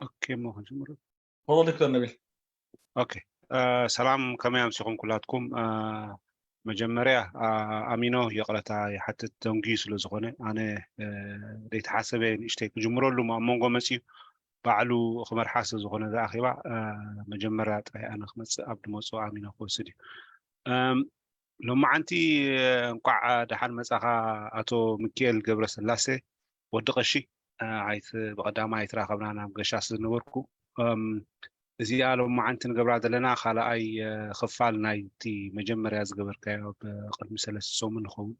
ኦኬ፣ እሞ ክንጅምር። ተፈضل دكتور نبيل. ኦኬ፣ እ፣ ሰላም፣ ከመይ ኣምሲኹም ኩላትኩም? እ፣ መጀመርያ፣ እ፣ ኣሚኖ ይቕረታ ይሓትት፣ ደንጉዩ ስለ ዝኾነ ኣነ፣ እ፣ ዘይተሓሰበ ንእሽተይ ክጅምረሉ፣ ኣብ መንጎ መፅዩ ባዕሉ ክመርሓ ስለ ዝኾነ እዚ ኣኼባ፣ እ፣ መጀመርያ ጥራይ ኣነ ክመፅእ፣ ኣብ ድመፅኦ ኣሚኖ ክወስድ እዩ። እም፣ ሎማዓንቲ፣ እ፣ እንኳዕ ደሓን መጻኻ ኣቶ ሚኪኤል ገብረስላሴ ወዲ ቀሺ። እ፣ ኣይት-፣ ብቐዳማይ ኣይተራኸብናን ኣብ ገሻስ ዝነበርኩ። እም፣ እዚኣ ሎማዓንቲ ንገብራ ዘለና ካልኣይ፣ እ፣ ክፋል ናይቲ መጀመርያ ዝገበርካዮ ኣብ ቅድሚ ሰለስተ ሰሙን ይኸውን።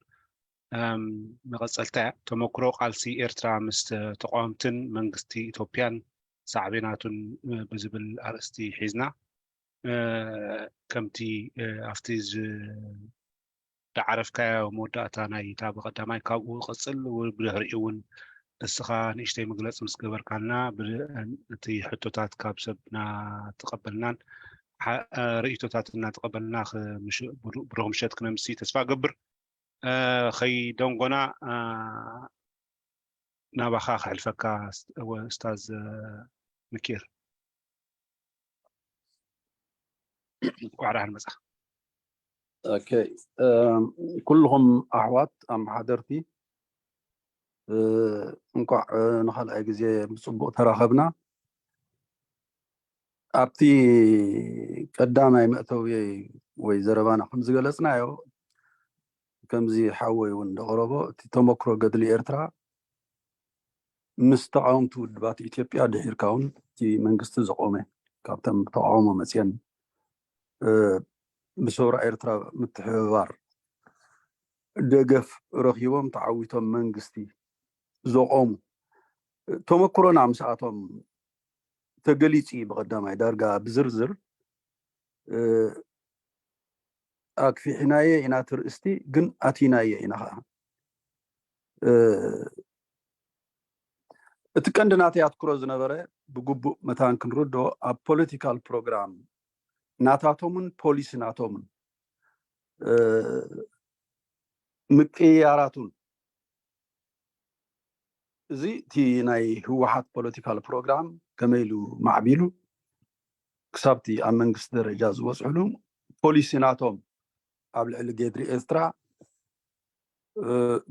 እም፣ መቐጸልታ እያ። ተመክሮ ቃልሲ ኤርትራ ምስ ተ-፣ ተቃወምትን መንግስቲ ኢትዮጵያን ሳዕቤናቱን፣ እ፣ ብዝብል ኣርእስቲ ሒዝና፣ እ፣ ከምቲ፣ እ፣ ኣብቲ ዝ-፣ ዝዓረፍካዮ መወዳእታ ናይ እታ ብቐዳማይ ካብኡ ቀጽል፣ ው-፣ ብድሕሪኡ እውን ንስኻ ንእሽተይ መግለጺ ምስ ገበርካልና፣ ብ-፣ እቲ ሕቶታት ካብ ሰብ እናተቐበልናን፣ ሓ-፣ እ፣ ርእይቶታት እናተቐበልና፣ ክ-፣ ምሽ-፣ ብሩ-፣ ብሩኽ ምሸት ክነምሲ ተስፋ እገብር። እ፣ ከይደንጎና፣ እ፣ ናባኻ ከሕልፈካ፣ ስ-፣ ወ-፣ ኡስታዝ፣ እ፣ ምኪር። እንኳዕ ደሓን መጻኻ። ኦኬ፣ እም፣ ኩልኹም ኣሕዋት ኣመሓደርቲ፣ እ፣ እንኳዕ፣ እ፣ ንኻልኣይ ግዜ ብጽቡቕ ተራኸብና። ኣብቲ ቀዳማይ መእተዊ ወይ ዘረባና ከም ዝገለጽናዮ፣ ከምዚ ሓወይ እውን እንደቐረቦ፣ እቲ ተመክሮ ገድሊ ኤርትራ ምስ ተቃወምቲ ውድባት ኢትዮጵያ ድሒርካ እውን እቲ መንግስቲ ዘቆመ፣ ካብተን ብተቃውሞ መፅየን፣ እ፣ ብሰውራ ኤርትራ ምትሕብባር ደገፍ ረኺቦም ተዓዊቶም መንግስቲ ዘቆሙ ተመክሮና ምስኣቶም ተገሊጹ እዩ። ብቐዳማይ ዳርጋ ብዝርዝር፣ እ፣ ኣክፊሕናዮ ኢና እቲ ርእስቲ፣ ግን ኣቲናዮ ኢና ኸዓ። እ፣ እቲ ቀንዲ ናተይ ኣትኩሮ ዝነበረ ብግቡእ መታን ክንርድኦ ኣብ ፖለቲካል ፕሮግራም ናታቶምን ፖሊሲ ናቶምን፣ እ፣ ምቅይያራቱን፣ እዚ እቲ ናይ ህወሓት ፖለቲካል ፕሮግራም ከመይ ኢሉ ማዕቢሉ ክሳብ እቲ ኣብ መንግስቲ ደረጃ ዝበፅሕሉ ፖሊሲ ናቶም ኣብ ልዕሊ ጌድሪ ኤርትራ፣ እ፣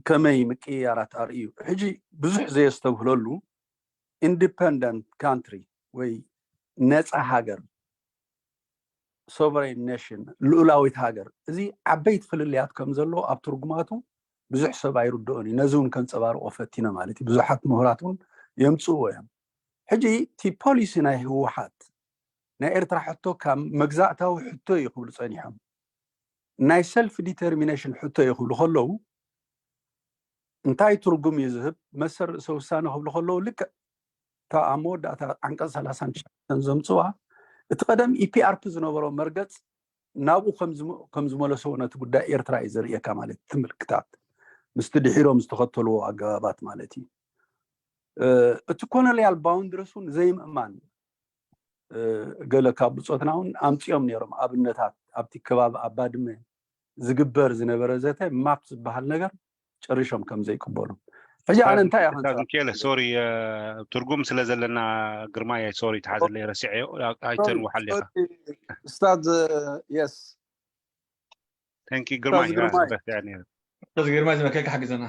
ከመይ ምቅይያራት ኣርእዩ። ሕጂ ብዙሕ ዘየስተብህለሉ ኢንዲፐንደንት ካንትሪ ወይ ነፃ ሃገር፣ ሶቨሬን ኔሽን፣ ልኡላዊት ሃገር፣ እዚ ዓበይቲ ፍልልያት ከም ዘለዎ ኣብ ትርጉማቱ ብዙሕ ሰብ ኣይርድኦን እዩ። ነዚ እውን ከንፀባርቆ ፈቲነ ማለት እዩ። ብዙሓት ምሁራት እውን የምፅእዎ እዮም። ሕጂ እቲ ፖሊሲ ናይ ህወሓት ናይ ኤርትራ ሕቶ ካብ መግዛእታዊ ሕቶ እዩ ክብሉ ፀኒሖም። ናይ ሰልፍ ዲተርሚኔሽን ሕቶ እዩ ክብሉ ከለዉ እንታይ ትርጉም እዩ ዝህብ? መሰል ርእሰ ውሳነ ክብሉ ከለዉ ልክዕ እታ ኣብ መወዳእታ ዓንቀፅ ሰላሳን ትሽዓተን ዘምፅዋ እቲ ቀደም ኢፒኣርፒ ዝነበሮ መርገፅ ናብኡ ከም ዝመ-፣ ከም ዝመለስዎ ነቲ ጉዳይ ኤርትራ እዩ ዘርእየካ ማለት እዩ። ትምልክታት ምስቲ ድሒሮም ዝተኸተልዎ ኣገባባት ማለት እዩ። እ፣ እቲ ኮሎኒያል ባውንድሪስ እውን ዘይምእማን፣ እ፣ ገለ ካብ ብጾትና እውን ኣምጺኦም ነይሮም ኣብነታት። ኣብቲ ከባቢ ኣብ ባድመ ዝግበር ዝነበረ ዘተ ማፕ ዝበሃል ነገር ጨሪሾም ከም ዘይቅበሉ። ሕጂ ኣነ እንታይ እያ ኡስታዝ ክንሳ- ሚካኤል፣ ሶሪ፣ እ፣ ትርጉም ስለ ዘለና ግርማይ፣ ሶሪ፣ ተሓዘለይ፣ ረሲዐዮ። ኣይተንውሓል ኢኻ። ኡስታዝ፣ የስ። Thank you ግርማይ። ኡስታዝ ግርማይ። ረሲዐ ነይረ። ኡስታዝ ግርማይ ዝመከልካ ሓግዘና።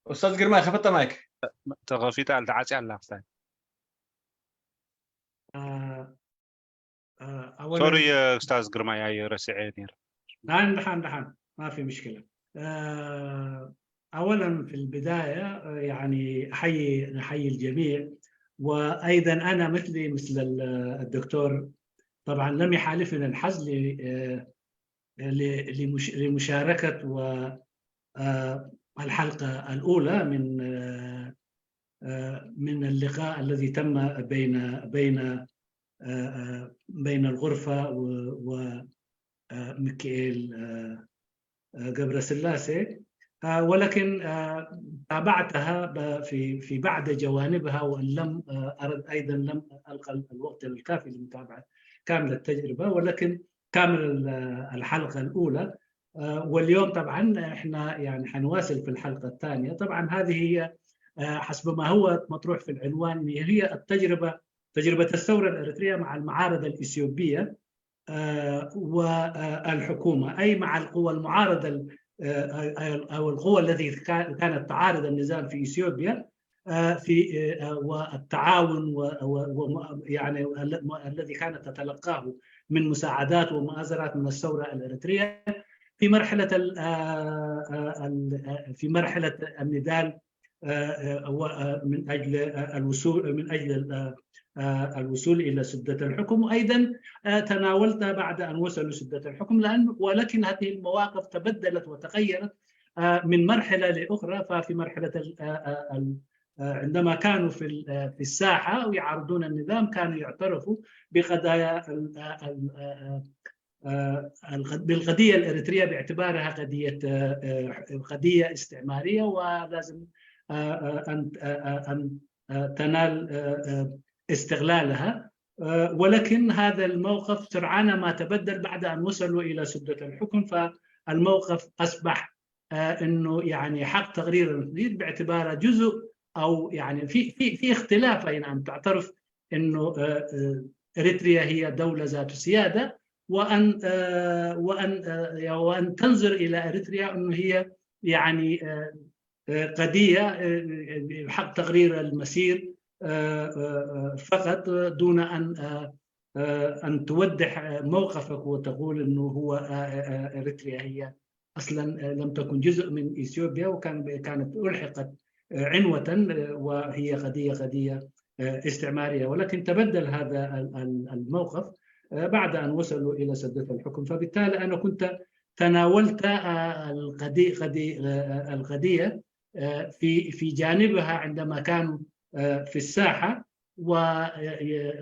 ኡስታዝ ግርማይ ከፈተ ማይክ። ተኸፊታ ኣላ፣ ተዓጽያ ኣላ ክስታይ። آه، آه، أولاً ሶሪ ኡስታዝ ግርማይ፣ ኣይ ረሲዐ ነይረ። دحين دحين دحين ما في مشكلة. آه، أولاً في البداية، آه، يعني أحيي، نحيي الجميع. وأيضاً أنا مثلي مثل ال-، الدكتور، طبعاً لم يحالفني الحظ ل-، آه، ل-، لمش-، لمشاركة و، آه، الحلقة الأولى من، آه، آه، من اللقاء الذي تم بين، بين، آه، آه، بين الغرفة و، و، آه، ميكائيل، آه، آه، جبرسلاسي. آه، ولكن، آه، تابعتها ب-، في، في بعض جوانبها، وإن لم، آه، أرد أيضاً لم ألقى الوقت الكافي لمتابعة كامل التجربة، ولكن كامل ال-، الحلقة الأولى. آه، واليوم طبعا احنا يعني حنواصل في الحلقة الثانية. طبعا هذه هي، آه، حسب ما هو مطروح في العنوان، هي التجربة، تجربة الثورة الإريترية مع المعارضة الإثيوبية، آه، والحكومة، أي مع القوى المعارضة ال- آه، أو القوى التي كا- كانت تعارض النظام في إثيوبيا، آه، في آه، والتعاون و- و- و- يعني ال- الذي كانت تتلقاه من مساعدات ومؤازرات من الثورة الإريترية في مرحلة ال- آه، آه، ال- آه، في مرحلة النضال، آه، آه، و- آه، من أجل آه، الوصول من أجل آه، آه، الوصول إلى سدة الحكم. وأيضا آه، تناولت بعد أن وصلوا سدة الحكم، لأن ولكن هذه المواقف تبدلت وتغيرت آه، من مرحلة لأخرى. ففي مرحلة ال- آه، آه، ال- آه، عندما كانوا في ال- آه، في الساحة ويعارضون النظام، كانوا يعترفوا بقضايا ال- آه، ال- آه، آه، الغ- بالقضية الإريترية باعتبارها قضية آه، آه، قضية استعمارية، ولازم آه، آه، أن آه، آه، أن آه، تنال آه، آه، استغلالها. آه، ولكن هذا الموقف سرعان ما تبدل بعد أن وصلوا إلى سدة الحكم، فالموقف أصبح آه، أنه يعني حق تقرير الحدود باعتباره جزء، أو يعني في في في اختلاف، أي نعم، تعترف أنه آه، آه، إريتريا هي دولة ذات سيادة، وأن آه، وأن آه، وأن تنظر إلى إريتريا أنه هي يعني آه، آه، قضية آه، آه، حق تقرير المصير آه، آه، آه، فقط، دون أن آه، آه، أن توضح آه، موقفك وتقول أنه هو آه، آه، آه، إريتريا هي أصلا آه، لم تكن جزء من إثيوبيا، وكان كانت ألحقت آه، عنوة آه، وهي قضية قضية آه، استعمارية. ولكن تبدل هذا ال- ال- الموقف آه، بعد أن وصلوا إلى سدة الحكم. فبالتالي أنا كنت تناولت آه، القضية قضية آه، القضية آه، في في جانبها عندما كانوا آه، في الساحة و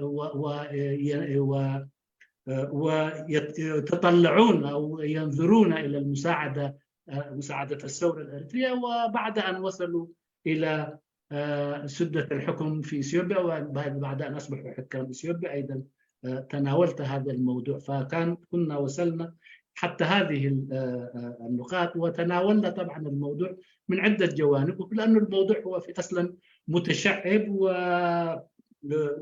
و- و- و- ويتطلعون أو ينظرون إلى المساعدة، مساعدة الثورة الإريترية. وبعد أن وصلوا إلى سدة الحكم في إثيوبيا، وبعد أن أصبحوا حكام إثيوبيا أيضا تناولت هذا الموضوع. فكان كنا وصلنا حتى هذه النقاط، وتناولنا طبعا الموضوع من عدة جوانب، لأن الموضوع هو في أصلا متشعب،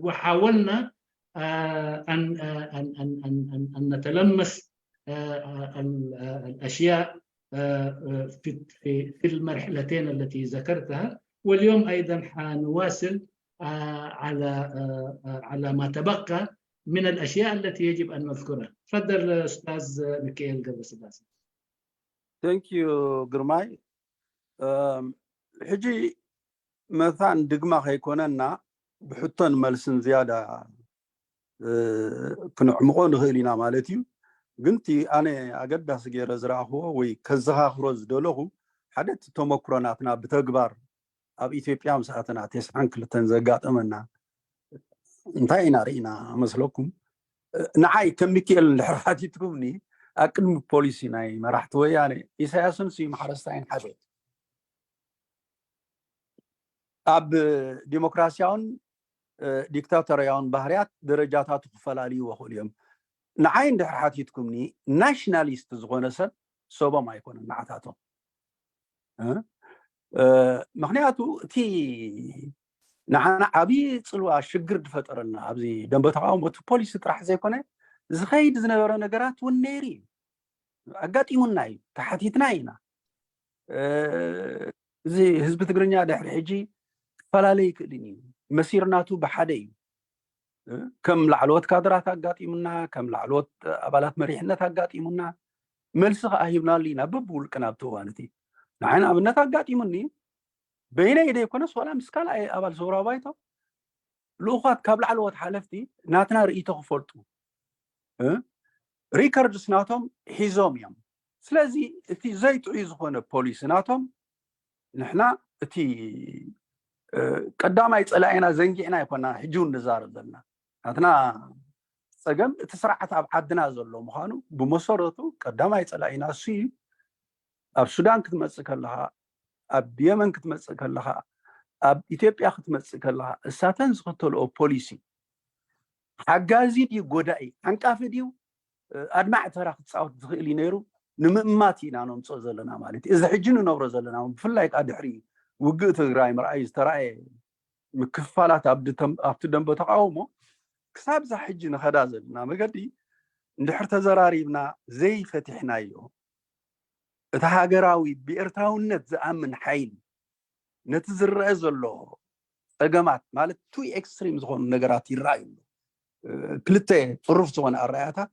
وحاولنا آه، أن آه، أن أن أن أن أن نتلمس آه، آه، ال- آه، الأشياء آه، آه، في في في المرحلتين التي ذكرتها. واليوم أيضا حنواصل آه، على آه، آه، على ما تبقى من الأشياء التي يجب أن نذكرها. تفضل أستاذ ميكائيل ገብረስላሴ. Thank you ግርማይ። ሕጂ መታን ድግማ ከይኮነና ብሕቶን መልስን ዝያዳ ክንዕምቆ ንኽእል ኢና ማለት እዩ። ግን እቲ ኣነ ኣገዳሲ ገይረ ዝረኣኽዎ ወይ ከዘኻኽሮ ዝደለኹ ሓደ እቲ ተመክሮ ናትና ብተግባር ኣብ ኢትዮጵያ ምስ ኣተና ተስዓን ክልተን ዘጋጠመና እንታይ ኢና ርኢና መስለኩም? ንዓይ ከም ሚካኤል እንድሕር ሓቲትኩምኒ ኣብ ቅድሚ ፖሊሲ ናይ መራሕቲ ወያነ ኢሳያስን ስዩም ሓረስታይን ሓደ ኣብ ዲሞክራሲያውን ዲክታቶርያውን ባህርያት ደረጃታቱ ክፈላልዩ ይኽእሉ እዮም። ንዓይ እንድሕር ሓቲትኩምኒ ናሽናሊስት ዝኾነ ሰብ ሰቦም ኣይኮነን ንዓታቶም። ምክንያቱ እቲ ንዓና ዓብዪ ፅልዋ ሽግር ዝፈጠረና ኣብዚ ደንበ ተቃውሞ እቲ ፖሊሲ ጥራሕ ዘይኮነ ዝኸይድ ዝነበረ ነገራት እውን ነይሩ እዩ። ኣጋጢሙና እዩ፣ ተሓቲትና ኢና። እዚ ህዝቢ ትግርኛ ድሕሪ ሕጂ ክፈላለ ይክእልን እዩ። መሲር ናቱ ብሓደ እዩ። ከም ላዕለዎት ካድራት ኣጋጢሙና፣ ከም ላዕለዎት ኣባላት መሪሕነት ኣጋጢሙና፣ መልሲ ከዓ ሂብናሉ ኢና በብውልቅና ኣብቲ እዋን እቲ። ንዓይ ንኣብነት ኣጋጢሙኒ በይነይ ዘይኮነስ ዋላ ምስ ካልኣይ ኣባል ሰውራ ባይቶ ልኡኻት ካብ ላዕለዎት ሓለፍቲ ናትና ርእይቶ ክፈልጡ ሪከርድስ ናቶም ሒዞም እዮም። ስለዚ እቲ ዘይጥዑይ ዝኾነ ፖሊሲ ናቶም ንሕና እቲ ቀዳማይ ፀላኢና ዘንጊዕና ኣይኮና ሕጂ እውን ንዛረብ ዘለና። ናትና ፀገም እቲ ስርዓት ኣብ ዓድና ዘሎ ምዃኑ ብመሰረቱ ቀዳማይ ፀላኢና እሱ እዩ። ኣብ ሱዳን ክትመፅእ ከለኻ፣ ኣብ የመን ክትመፅእ ከለኻ፣ ኣብ ኢትዮጵያ ክትመፅእ ከለኻ እሳተን ዝኽተልኦ ፖሊሲ ሓጋዚ ድዩ ጎዳኢ፣ ዓንቃፊ ድዩ ኣድማዒ ተራ ክፃወት ዝኽእል እዩ ነይሩ። ንምእማት ኢና ነምፅኦ ዘለና ማለት እዩ። እዚ ሕጂ ንነብሮ ዘለና ብፍላይ ከዓ ድሕሪ ውግእ ትግራይ ምርኣይ ዝተረኣየ ምክፍፋላት ኣብቲ ደንበ ተቃውሞ ክሳብ እዛ ሕጂ ንኸዳ ዘለና መገዲ እንድሕር ተዘራሪብና ዘይፈቲሕናዮ እቲ ሃገራዊ ብኤርትራውነት ዝኣምን ሓይሊ ነቲ ዝረአ ዘሎ ፀገማት ማለት ቱ ኤክስትሪም ዝኾኑ ነገራት ይረኣዩ ኣሎ። ክልተ ጥሩፍ ዝኾነ ኣረኣያታት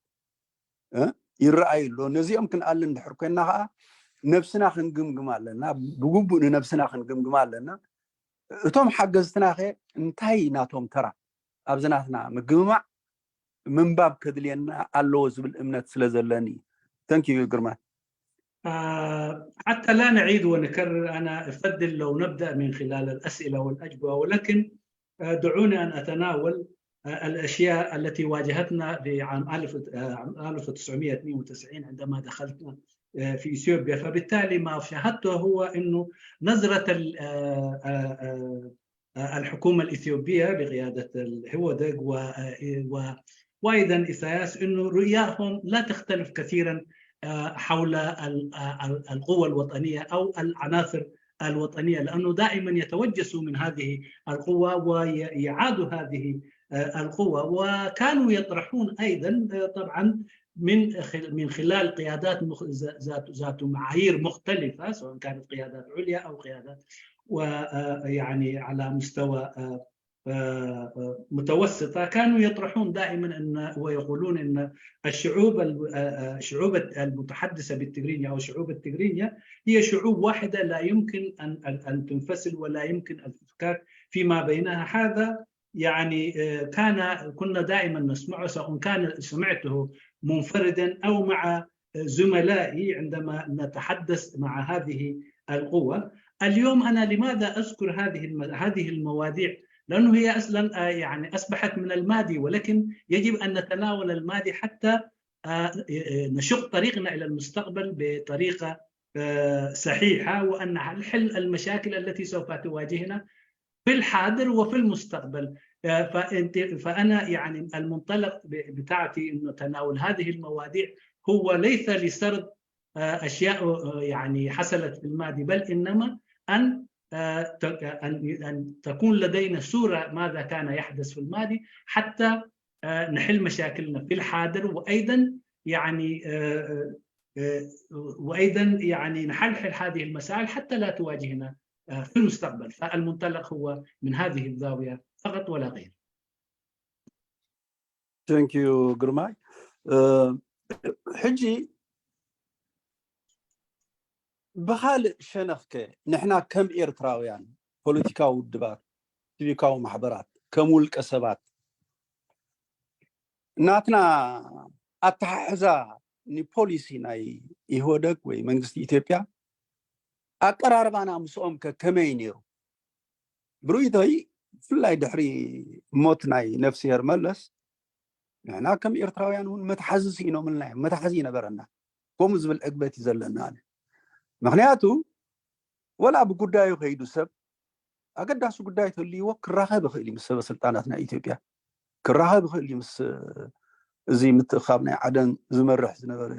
ይረኣዩ ኣሎ። ነዚኦም ክንኣሊ እንድሕር ኮይና ከዓ ነብስና ክንግምግም ኣለና። ብግቡእ ንነብስና ክንግምግም ኣለና። እቶም ሓገዝትናኸ እንታይ ናቶም ተራ ኣብዚ ናትና ምግምማዕ ምንባብ ከድልየና ኣለዎ ዝብል እምነት ስለ ዘለኒ እዩ። ተንኪዩ ግርማ። حتى لا نعيد ونكرر، أنا أفضل لو نبدأ من خلال الأسئلة والأجوبة، ولكن دعوني أن أتناول الأشياء التي واجهتنا في عام ألف، عام ألف وتسعمائة واثنين وتسعين عندما دخلت في إثيوبيا. فبالتالي ما شاهدته هو أنه نظرة الحكومة الإثيوبية بقيادة الهودق و وأيضا إساياس أنه رؤياهم لا تختلف كثيرا حول القوة الوطنية أو العناصر الوطنية، لأنه دائما يتوجسوا من هذه القوة ويعادوا هذه القوة، وكانوا يطرحون أيضا طبعا من من خلال قيادات ذات ذات معايير مختلفة، سواء كانت قيادات عليا أو قيادات ويعني على مستوى متوسطة، كانوا يطرحون دائما أن ويقولون أن الشعوب الشعوب المتحدثة بالتجرينيا أو شعوب التجرينيا هي شعوب واحدة لا يمكن أن أن تنفصل ولا يمكن الفكاك فيما بينها. هذا يعني كان كنا دائما نسمعه، سواء كان سمعته منفردا أو مع زملائي عندما نتحدث مع هذه القوة. اليوم أنا لماذا أذكر هذه هذه المواضيع؟ لأنه هي أصلا يعني أصبحت من الماضي، ولكن يجب أن نتناول الماضي حتى نشق طريقنا إلى المستقبل بطريقة صحيحة، وأن نحل المشاكل التي سوف تواجهنا في الحاضر وفي المستقبل. فأنا يعني المنطلق بتاعتي أنه تناول هذه المواضيع هو ليس لسرد أشياء يعني حصلت في الماضي، بل إنما أن أن تكون لدينا صورة ماذا كان يحدث في الماضي حتى نحل مشاكلنا في الحاضر، وأيضا يعني وأيضا يعني نحلحل هذه المسائل حتى لا تواجهنا في المستقبل. فالمنطلق هو من هذه الزاوية فقط ولا غير. Thank you ግርማይ። ሕጂ ብኻልእ ሸነኽከ ንሕና ከም ኤርትራውያን ፖለቲካዊ ውድባት፣ ሲቪካዊ ማሕበራት፣ ከም ውልቀ ሰባት ናትና ኣተሓሕዛ ንፖሊሲ ናይ ኢህወደግ ወይ መንግስቲ ኢትዮጵያ ኣቀራርባና ምስኦም ከ ከመይ ነይሩ? ብርእይቶይ ብፍላይ ድሕሪ ሞት ናይ ነፍስሄር መለስ ንሕና ከም ኤርትራውያን እውን መትሓዚ ስኢኖምልና እዮም። መትሓዚ ይነበረና ከምኡ ዝብል ዕግበት እዩ ዘለና። ኣነ ምክንያቱ ወላ ብጉዳዩ ከይዱ ሰብ ኣገዳሲ ጉዳይ ተልይዎ ክራኸብ ይኽእል እዩ ምስ ሰበ ስልጣናት ናይ ኢትዮጵያ ክራኸብ ይኽእል እዩ ምስ እዚ ምትእኻብ ናይ ዓደን ዝመርሕ ዝነበረ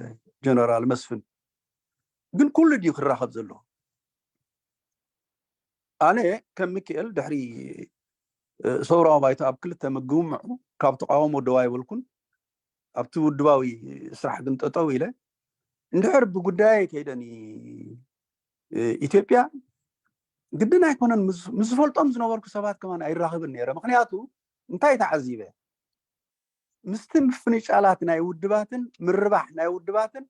ጀነራል መስፍን ግን ኩሉ ድዩ ክራኸብ ዘለዎ? ኣነ ከም ሚካኤል ድሕሪ ሰውራዊ ባይቶ ኣብ ክልተ ምግምምዑ ካብ ተቃውሞ ደው ኣይበልኩን። ኣብቲ ውድባዊ ስራሕ ግን ጠጠው ኢለ እንድሕር ብጉዳይ ከይደኒ ኢትዮጵያ ግድን ኣይኮነን ምስ ዝፈልጦም ዝነበርኩ ሰባት ከማን ኣይራኸብን ነይረ። ምክንያቱ እንታይ ተዓዚበ ምስቲ ምፍንጫላት ናይ ውድባትን ምርባሕ ናይ ውድባትን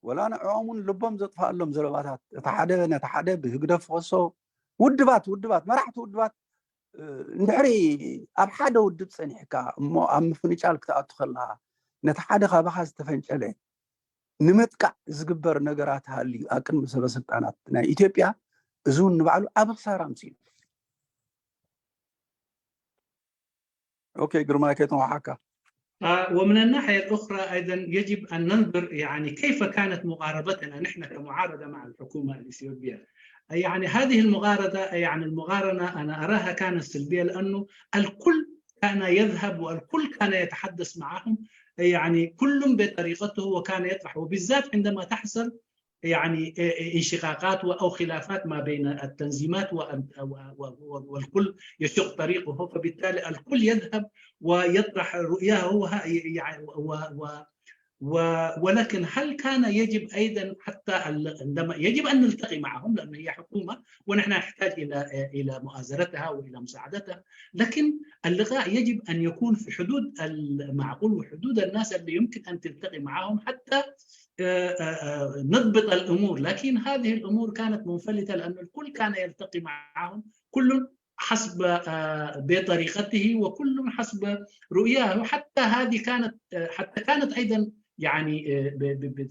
ወላ ንዕኦም እውን ልቦም ዘጥፍኣሎም ዘረባታት እቲ ሓደ ነቲ ሓደ ብህግደፍ ክኸሶ ውድባት ውድባት መራሕቲ ውድባት እንድሕሪ ኣብ ሓደ ውድብ ፀኒሕካ እሞ ኣብ ምፍንጫል ክትኣቱ ከለካ ነቲ ሓደ ካባካ ዝተፈንጨለ ንምጥቃዕ ዝግበር ነገራት ሃልዩ ኣብ ቅድሚ ሰበ ስልጣናት ናይ ኢትዮጵያ እዚ እውን ንባዕሉ ዓቢ ክሳራ ኣምፅኡ። ኦኬ ግርማይ ከይተውሓካ ومن الناحية الأخرى أيضا يجب أن ننظر يعني كيف كانت مقاربتنا نحن كمعارضة مع الحكومة الإثيوبية. يعني هذه المقاربة يعني المقارنة أنا أراها كانت سلبية لأنه الكل كان يذهب والكل كان يتحدث معهم يعني كل بطريقته، وكان يطرح، وبالذات عندما تحصل يعني انشقاقات أو خلافات ما بين التنظيمات، والكل يشق طريقه، فبالتالي الكل يذهب ويطرح رؤياه هو، يعني، و و ولكن هل كان يجب أيضًا حتى عندما يجب أن نلتقي معهم، لأن هي حكومة ونحن نحتاج إلى إلى مؤازرتها وإلى مساعدتها، لكن اللقاء يجب أن يكون في حدود المعقول وحدود الناس اللي يمكن أن تلتقي معهم حتى نضبط الأمور. لكن هذه الأمور كانت منفلتة، لأن الكل كان يلتقي معهم، كل حسب بطريقته وكل حسب رؤياه. حتى هذه كانت، حتى كانت أيضًا يعني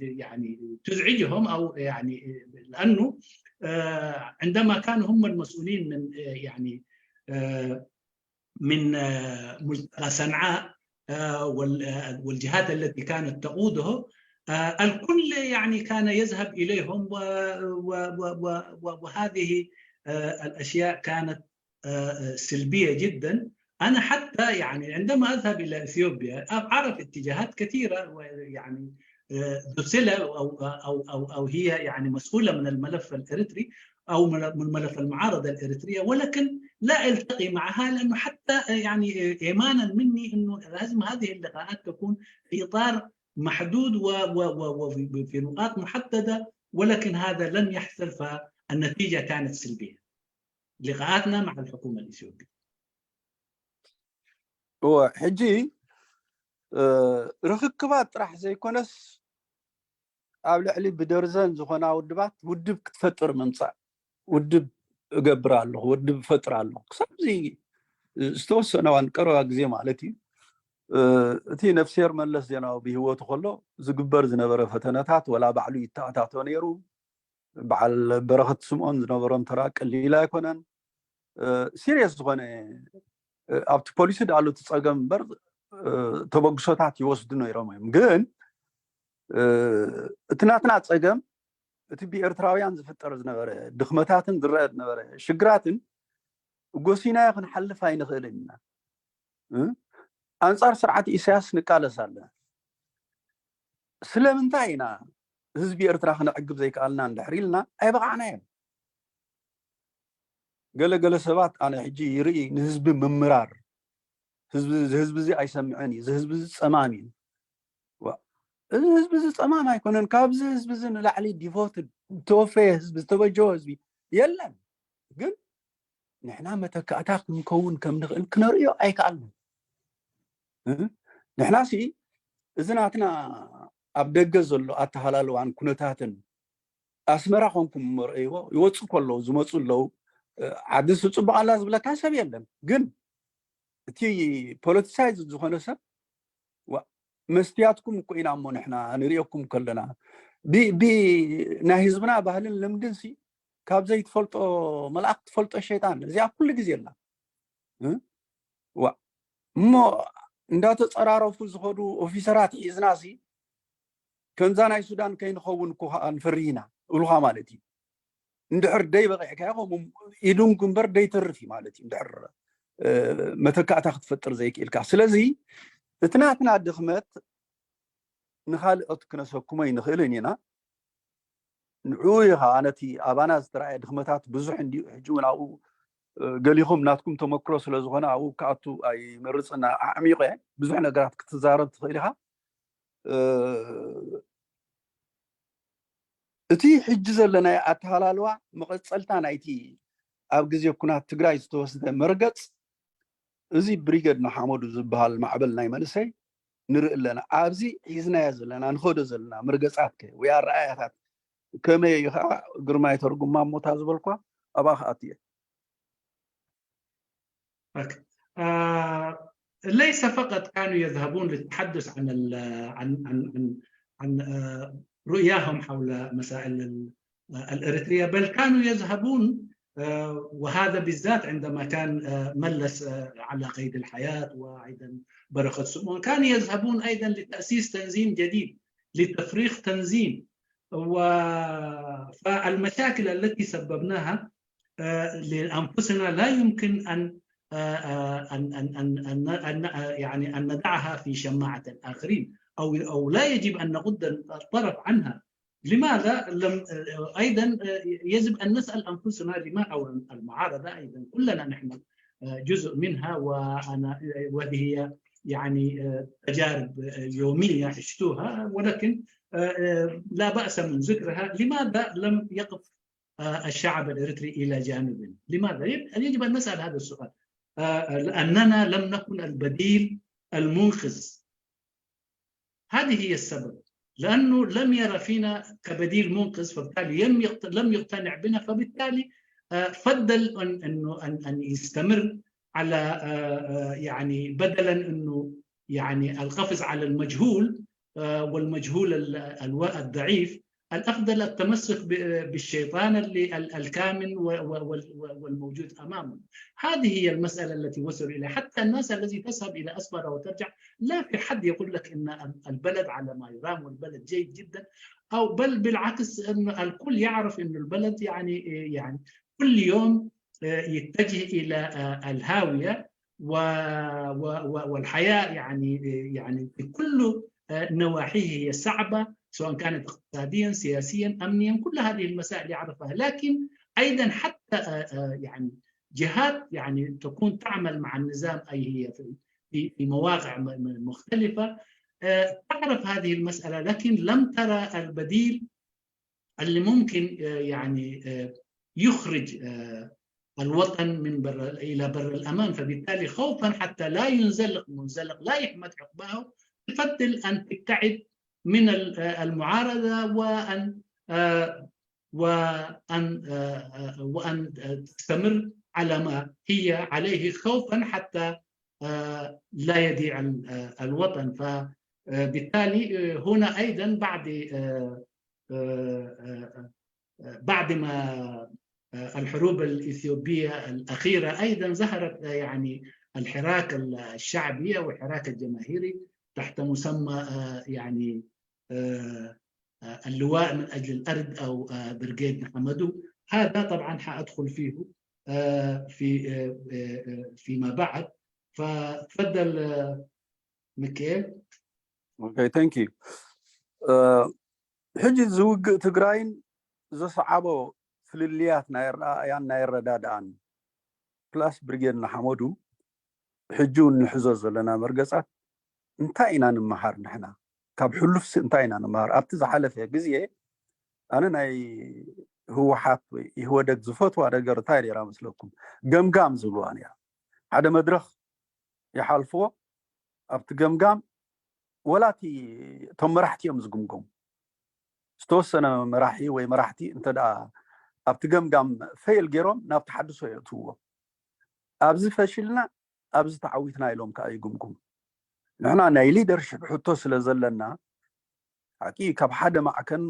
يعني تزعجهم، أو يعني لأنه عندما كانوا هم المسؤولين من يعني من ملتقى صنعاء والجهات التي كانت تقوده، الكل يعني كان يذهب إليهم، وهذه الأشياء كانت سلبية جدًا. أنا حتى يعني عندما أذهب إلى إثيوبيا أعرف اتجاهات كثيرة، يعني ذو صلة أو أو أو أو هي يعني مسؤولة من الملف الإريتري أو من ملف المعارضة الإريترية، ولكن لا ألتقي معها، لأنه حتى يعني إيمانا مني أنه لازم هذه اللقاءات تكون في إطار محدود وفي نقاط محددة، ولكن هذا لم يحصل، فالنتيجة كانت سلبية. لقاءاتنا مع الحكومة الإثيوبية. እወ፣ ሕጂ ርክክባት ጥራሕ ዘይኮነስ ኣብ ልዕሊ ብደርዘን ዝኾና ውድባት ውድብ ክትፈጥር ምምፃእ፣ ውድብ እገብር ኣለኹ፣ ውድብ እፈጥር ኣለኹ፣ ክሳብ እዚ ዝተወሰነ እዋን፣ ቀረባ ግዜ ማለት እዩ፣ እቲ ነፍስሄር መለስ ዜናዊ ብህይወቱ ከሎ ዝግበር ዝነበረ ፈተነታት፣ ወላ ባዕሉ ይተኣታቶ ነይሩ። በዓል በረኸት ስምኦን ዝነበሮም ተራ ቀሊል ኣይኮነን። ሲሪየስ ዝኾነ ኣብቲ ፖሊሲ ዳኣሉ እቲ ፀገም እምበር ተበግሶታት ይወስዱ ነይሮም እዮም። ግን እቲ ናትና ፀገም፣ እቲ ብኤርትራውያን ዝፍጠር ዝነበረ ድኽመታትን ዝረአ ዝነበረ ሽግራትን ጎሲናዮ ክንሓልፍ ኣይንኽእልን ኢና። ኣንፃር ስርዓት ኢሳያስ ንቃለስ ኣለና። ስለምንታይ ኢና ህዝቢ ኤርትራ ክነዕግብ ዘይከኣልና እንድሕር ኢልና ኣይበቓዕናዮን። ገለ ገለ ሰባት ኣነ ሕጂ ይርኢ ንህዝቢ ምምራር፣ ህዝቢ እዚ ኣይሰምዕን እዩ፣ እዚ ህዝቢ እዚ ጸማም እዩ። እዚ ህዝቢ እዚ ጸማም ኣይኮነን፣ ካብዚ ህዝቢ እዚ ንላዕሊ ዲቮትድ ዝተወፈየ ህዝቢ፣ ዝተበጀወ ህዝቢ የለን። ግን ንሕና መተካእታ ክንከውን ከም ንኽእል ክነርእዮ ኣይከኣልናን። ንሕና ሲ እዚ ናትና ኣብ ደገ ዘሎ ኣተሃላልዋን ኩነታትን ኣስመራ ኮንኩም መርኣይዎ ይወፁ ከለዉ ዝመፁ ኣለዉ። ዓዲ ስፅቡቕ ኣላ ዝብለካ ሰብ የለን። ግን እቲ ፖለቲሳይዝ ዝኾነ ሰብ መስትያትኩም እኮ ኢና እሞ ንሕና ንሪኦኩም ከለና ብናይ ህዝብና ባህልን ልምድን ሲ ካብ ዘይትፈልጦ መልኣክ ትፈልጦ ሸይጣን እዚኣ ኩሉ ግዜ ኣላ። ዋ እሞ እንዳተፀራረፉ ዝኸዱ ኦፊሰራት ሒዝና ሲ ከምዛ ናይ ሱዳን ከይንኸውን እኮ ከዓ ንፈርህ ኢና እብሉኻ ማለት እዩ። እንድሕር ደይ በቂዕካዮ ከምኡ ኢዱንጉ እምበር ደይ ተርፍ እዩ ማለት እዩ። እንድሕር መተካእታ ክትፈጥር ዘይክኢልካ። ስለዚ እቲ ናትና ድኽመት ንኻልኦት ክነሰክሞ ኣይንኽእልን ኢና። ንዕኡ ኢኻ ነቲ ኣባና ዝተረኣየ ድኽመታት ብዙሕ እንድዩ። ሕጂ እውን ኣብኡ ገሊኹም ናትኩም ተመክሮ ስለ ዝኾነ ኣብኡ ክኣቱ ኣይመርፅን። ኣዕሚቐ ብዙሕ ነገራት ክትዛረብ ትኽእል ኢኻ። እቲ ሕጂ ዘለናዮ ኣተሃላልዋ መቐፀልታ ናይቲ ኣብ ግዜ ኩናት ትግራይ ዝተወስደ መርገፅ እዚ ብሪገድ ንሓመዱ ዝበሃል ማዕበል ናይ መንእሰይ ንርኢ ኣለና። ኣብዚ ሒዝናዮ ዘለና ንኸዶ ዘለና መርገፃት ከ ወይ ኣረኣያታት ከመይ እዩ ከዓ ግርማይ ተርጉም ማሞታ ዝበልኳ ኣብኣ ክኣቱ እየ። ليس فقط كانوا يذهبون للتحدث عن عن عن عن رؤياهم حول مسائل الإريترية، بل كانوا يذهبون، وهذا بالذات عندما كان ملس على قيد الحياة وأيضا برخة سمون، كانوا يذهبون أيضا لتأسيس تنظيم جديد، لتفريغ تنظيم. و... فالمشاكل التي سببناها لأنفسنا لا يمكن أن آه، آه، أن أن أن أن أن آه، يعني أن ندعها في شماعة الآخرين، أو أو لا يجب أن نغض الطرف عنها. لماذا لم آه، أيضا آه، يجب أن نسأل أنفسنا لما، أو المعارضة أيضا، كلنا نحن آه، جزء منها، وأنا وهي يعني آه، تجارب آه، يومية عشتها، ولكن آه، آه، لا بأس من ذكرها. لماذا لم يقف آه، الشعب الإريتري إلى جانب؟ لماذا؟ يجب أن نسأل هذا السؤال. آه، لأننا لم نكن البديل المنقذ. هذه هي السبب، لأنه لم يرى فينا كبديل منقذ، فبالتالي لم يقت- لم يقتنع بنا، فبالتالي آه، فضل أن أنه أن أن يستمر على آه، آه، يعني بدلا أنه يعني القفز على المجهول آه، والمجهول ال- الو- الضعيف، الأفضل التمسك ب- بالشيطان اللي ال- الكامن و- و- وال- والموجود أمامه. هذه هي المسألة التي وصلوا إليها. حتى الناس التي تذهب إلى أسمرا وترجع، لا في حد يقول لك إن ال- البلد على ما يرام والبلد جيد جدا، أو بل بالعكس، إن الكل يعرف إن البلد يعني يعني كل يوم آه، يتجه إلى آه، الهاوية و- و- و- والحياة يعني يعني في كل آه، نواحيه هي صعبة، سواء كانت اقتصاديا، سياسيا، أمنيا، كل هذه المسائل يعرفها. لكن أيضا حتى آه، آه، يعني جهات يعني تكون تعمل مع النظام، أي هي في في في مواقع م- م- مختلفة آه، تعرف هذه المسألة، لكن لم ترى البديل اللي ممكن آه، يعني آه، يخرج آه، الوطن من بر إلى بر الأمان. فبالتالي خوفا حتى لا ينزلق منزلق، لا يحمد عقباه، يفضل أن تبتعد من ال- آه، المعارضة، وأن آه، وأن آه، آه، وأن آه، تستمر على ما هي عليه، خوفا حتى آه، لا يضيع ال- آه، الوطن. فبالتالي آه، هنا أيضا بعد آه، آه، آه، آه، بعد ما آه، الحروب الإثيوبية الأخيرة أيضا ظهرت آه، يعني الحراك ال- الشعبي أو الحراك الجماهيري تحت مسمى آه، يعني آه، آه، اللواء من أجل الأرض أو آه، برغيد نحمدو. هذا طبعا حأدخل فيه آه، في آه، آه، آه، فيما بعد. فتفضل آه، ميكيل. Okay, thank you. ሕጂ ዝውግእ ትግራይን ዘሰዓቦ ፍልልያት ናይ ኣረኣእያን ናይ ኣረዳድኣን ፕላስ ብርጌድ ንሓመዱ ሕጂ እውን ንሕዞ ዘለና መርገጻት እንታይ ኢና ንምሃር ንሕና? ካብ ሕሉፍሲ እንታይ ኢና ንምሃር? ኣብቲ ዝሓለፈ ግዜ ኣነ ናይ ህወሓት ወይ ኢህወደግ ዝፈትዋ ነገር እንታይ ነይራ መስለኩም? ገምጋም ዝብልዋ ነይራ። ሓደ መድረኽ ይሓልፍዎ። ኣብቲ ገምጋም ወላ እቲ እቶም መራሕቲ እዮም ዝግምገሙ። ዝተወሰነ መራሒ ወይ መራሕቲ እንተ ደኣ ኣብቲ ገምጋም ፈይል ገይሮም ናብ ተሓድሶ የእትውዎ። ኣብዚ ፈሽልና ኣብዚ ተዓዊትና ኢሎም ከዓ ይግምግሙ። ንሕና ናይ ሊደርሽፕ ሕቶ ስለ ዘለና ሓቂ ካብ ሓደ ማዕከን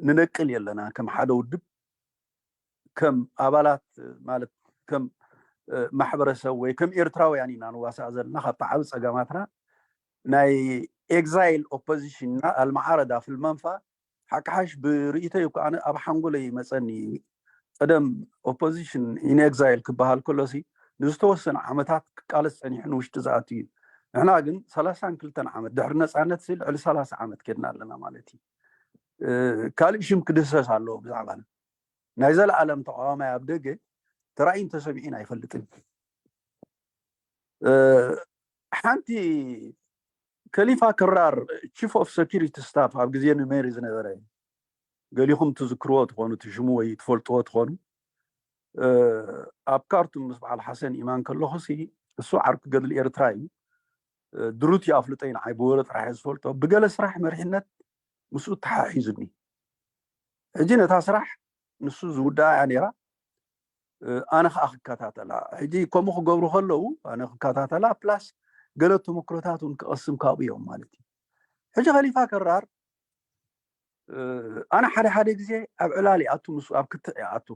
ንነቅል የለና። ከም ሓደ ውድብ ከም ኣባላት ማለት ከም ማሕበረሰብ ወይ ከም ኤርትራውያን ኢና ንዋሳእ ዘለና። ካብቲ ዓብ ፀገማትና ናይ ኤግዛይል ኦፖዚሽንና ኣልመዓረዳ ፍልመንፋ ሓቂ ሓሽ ብርእይተይ እኮ ኣነ ኣብ ሓንጎለይ ይመፀኒ። ቀደም ኦፖዚሽን ኢን ኤግዛይል ክበሃል ከሎሲ ንዝተወሰነ ዓመታት ክቃለስ ፀኒሑ ንውሽጢ ዝኣቱ እዩ። ንሕና ግን ሰላሳን ክልተን ዓመት ድሕሪ ነፃነት ሲ ልዕሊ ሰላሳ ዓመት ከድና ኣለና ማለት እዩ። ካልእ ሽም ክድህሰስ ኣለዎ ብዛዕባና። ናይ ዘለኣለም ተቃዋማይ ኣብ ደገ ተራእዩን ተሰሚዑን ኣይፈልጥን። ሓንቲ ከሊፋ ክራር ቺፍ ኦፍ ሰኪሪቲ ስታፍ ኣብ ግዜ ኑሜሪ ዝነበረ ገሊኹም ትዝክርዎ ትኾኑ፣ እቲ ሽሙ ወይ ትፈልጥዎ ትኾኑ። ኣብ ካርቱም ምስ በዓል ሓሰን ኢማን ከለኹሲ እሱ ዓርኩ ገድሊ ኤርትራ እዩ። ድሩት ይኣፍልጦ እዩ ንዓይ ብወረ ጥራሕ እየ ዝፈልጦ። ብገለ ስራሕ መሪሕነት ምስኡ ተሓሒዙኒ። ሕጂ ነታ ስራሕ ንሱ ዝውድኣ እያ ነይራ። ኣነ ከዓ ክከታተላ። ሕጂ ከምኡ ክገብሩ ከለዉ ኣነ ክከታተላ ፕላስ ገለ ተመክሮታት እውን ክቐስም ካብኡ እዮም ማለት እዩ። ሕጂ ከሊፋ ከራር ኣነ ሓደ ሓደ ግዜ ኣብ ዕላል ይኣቱ ምስ ኣብ ክትዕ ይኣቱ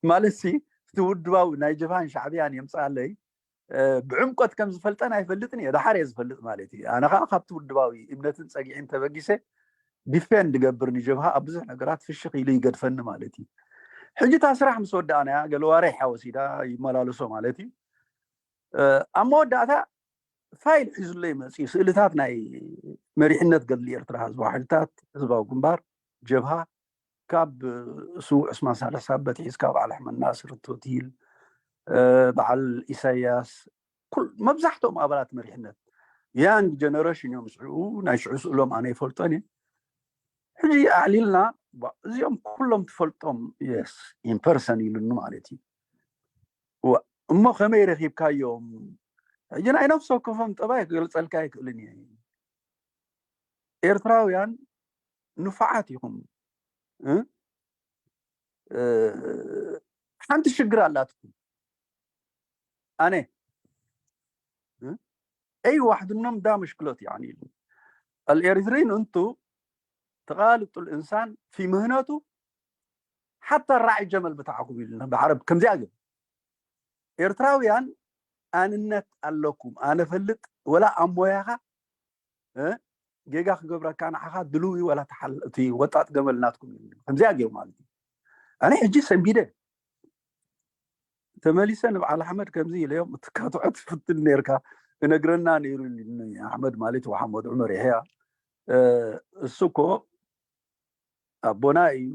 ማለት ሲ እቲ ውድባዊ ናይ ጀብሃን ሻዕብያን የምፅኣለይ ብዕምቆት ከም ዝፈልጠን ኣይፈልጥን እየ። ደሓር እየ ዝፈልጥ ማለት እዩ። ኣነ ከዓ ካብቲ ውድባዊ እምነትን ፀጊዕን ተበጊሰ ዲፌንድ ገብር ንጀብሃ ኣብ ብዙሕ ነገራት ፍሽኽ ኢሉ ይገድፈኒ ማለት እዩ። ሕጂ እታ ስራሕ ምስ ወዳእናያ ገለ ዋሬሕ ወሲዳ ይመላለሶ ማለት እዩ። ኣብ መወዳእታ ፋይል ሒዙለይ መፅዩ፣ ስእልታት ናይ መሪሕነት ገድሊ ኤርትራ፣ ህዝባዊ ሓይልታት፣ ህዝባዊ ግንባር፣ ጀብሃ፣ ካብ ስዉእ ዕስማን ሳልሕ ሳበት ሒዝካ፣ በዓል ኣሕመድ ናስር፣ ቶቲል፣ በዓል ኢሳያስ፣ መብዛሕትኦም ኣባላት መሪሕነት ያንግ ጀነሬሽን እዮም። ሽዑ ናይ ሽዑ ስእሎም ኣነ ይፈልጦን እየ። ሕጂ ኣዕሊልና፣ እዚኦም ኩሎም ትፈልጦም፣ የስ፣ ኢንፐርሰን ኢሉኒ ማለት እዩ። እሞ ከመይ ረኺብካዮም? ሕጂ ናይ ነፍሲ ወከፎም ጠባይ ክገልጸልካ ኣይክእልን እየ። ኤርትራውያን ንፉዓት ኢኹም። ሓንቲ ሽግር ኣላትኩም። ኣነ ኣይ ዋሕድኖም ዳ ምሽክሎት፣ ያኒ الإريتريين أنتو تغالطوا الإنسان في مهنته حتى راعي الجمل بتاعكم ይሉና ብዓረብ። ከምዚኣ ግን ኤርትራውያን ኣንነት ኣለኩም። ኣነ ፈልጥ ወላ ኣብ ሞያኻ ጌጋ ክገብረካ ንዓኻ ድልው እዩ፣ ወላ እቲ ወጣጥ ገመል ናትኩም እዩ። ከምዚኣ ገይሩ ማለት እዩ። ኣነ ሕጂ ሰንቢደ ተመሊሰ ንበዓል ኣሕመድ ከምዚ ኢለዮም፣ እቲ ካትዖ ትፍትን ነርካ፣ እነግረና ነይሩ ኢሉኒ ኣሕመድ ማለት ወሓመድ ዑመር የሕያ። እሱ እኮ ኣቦና እዩ፣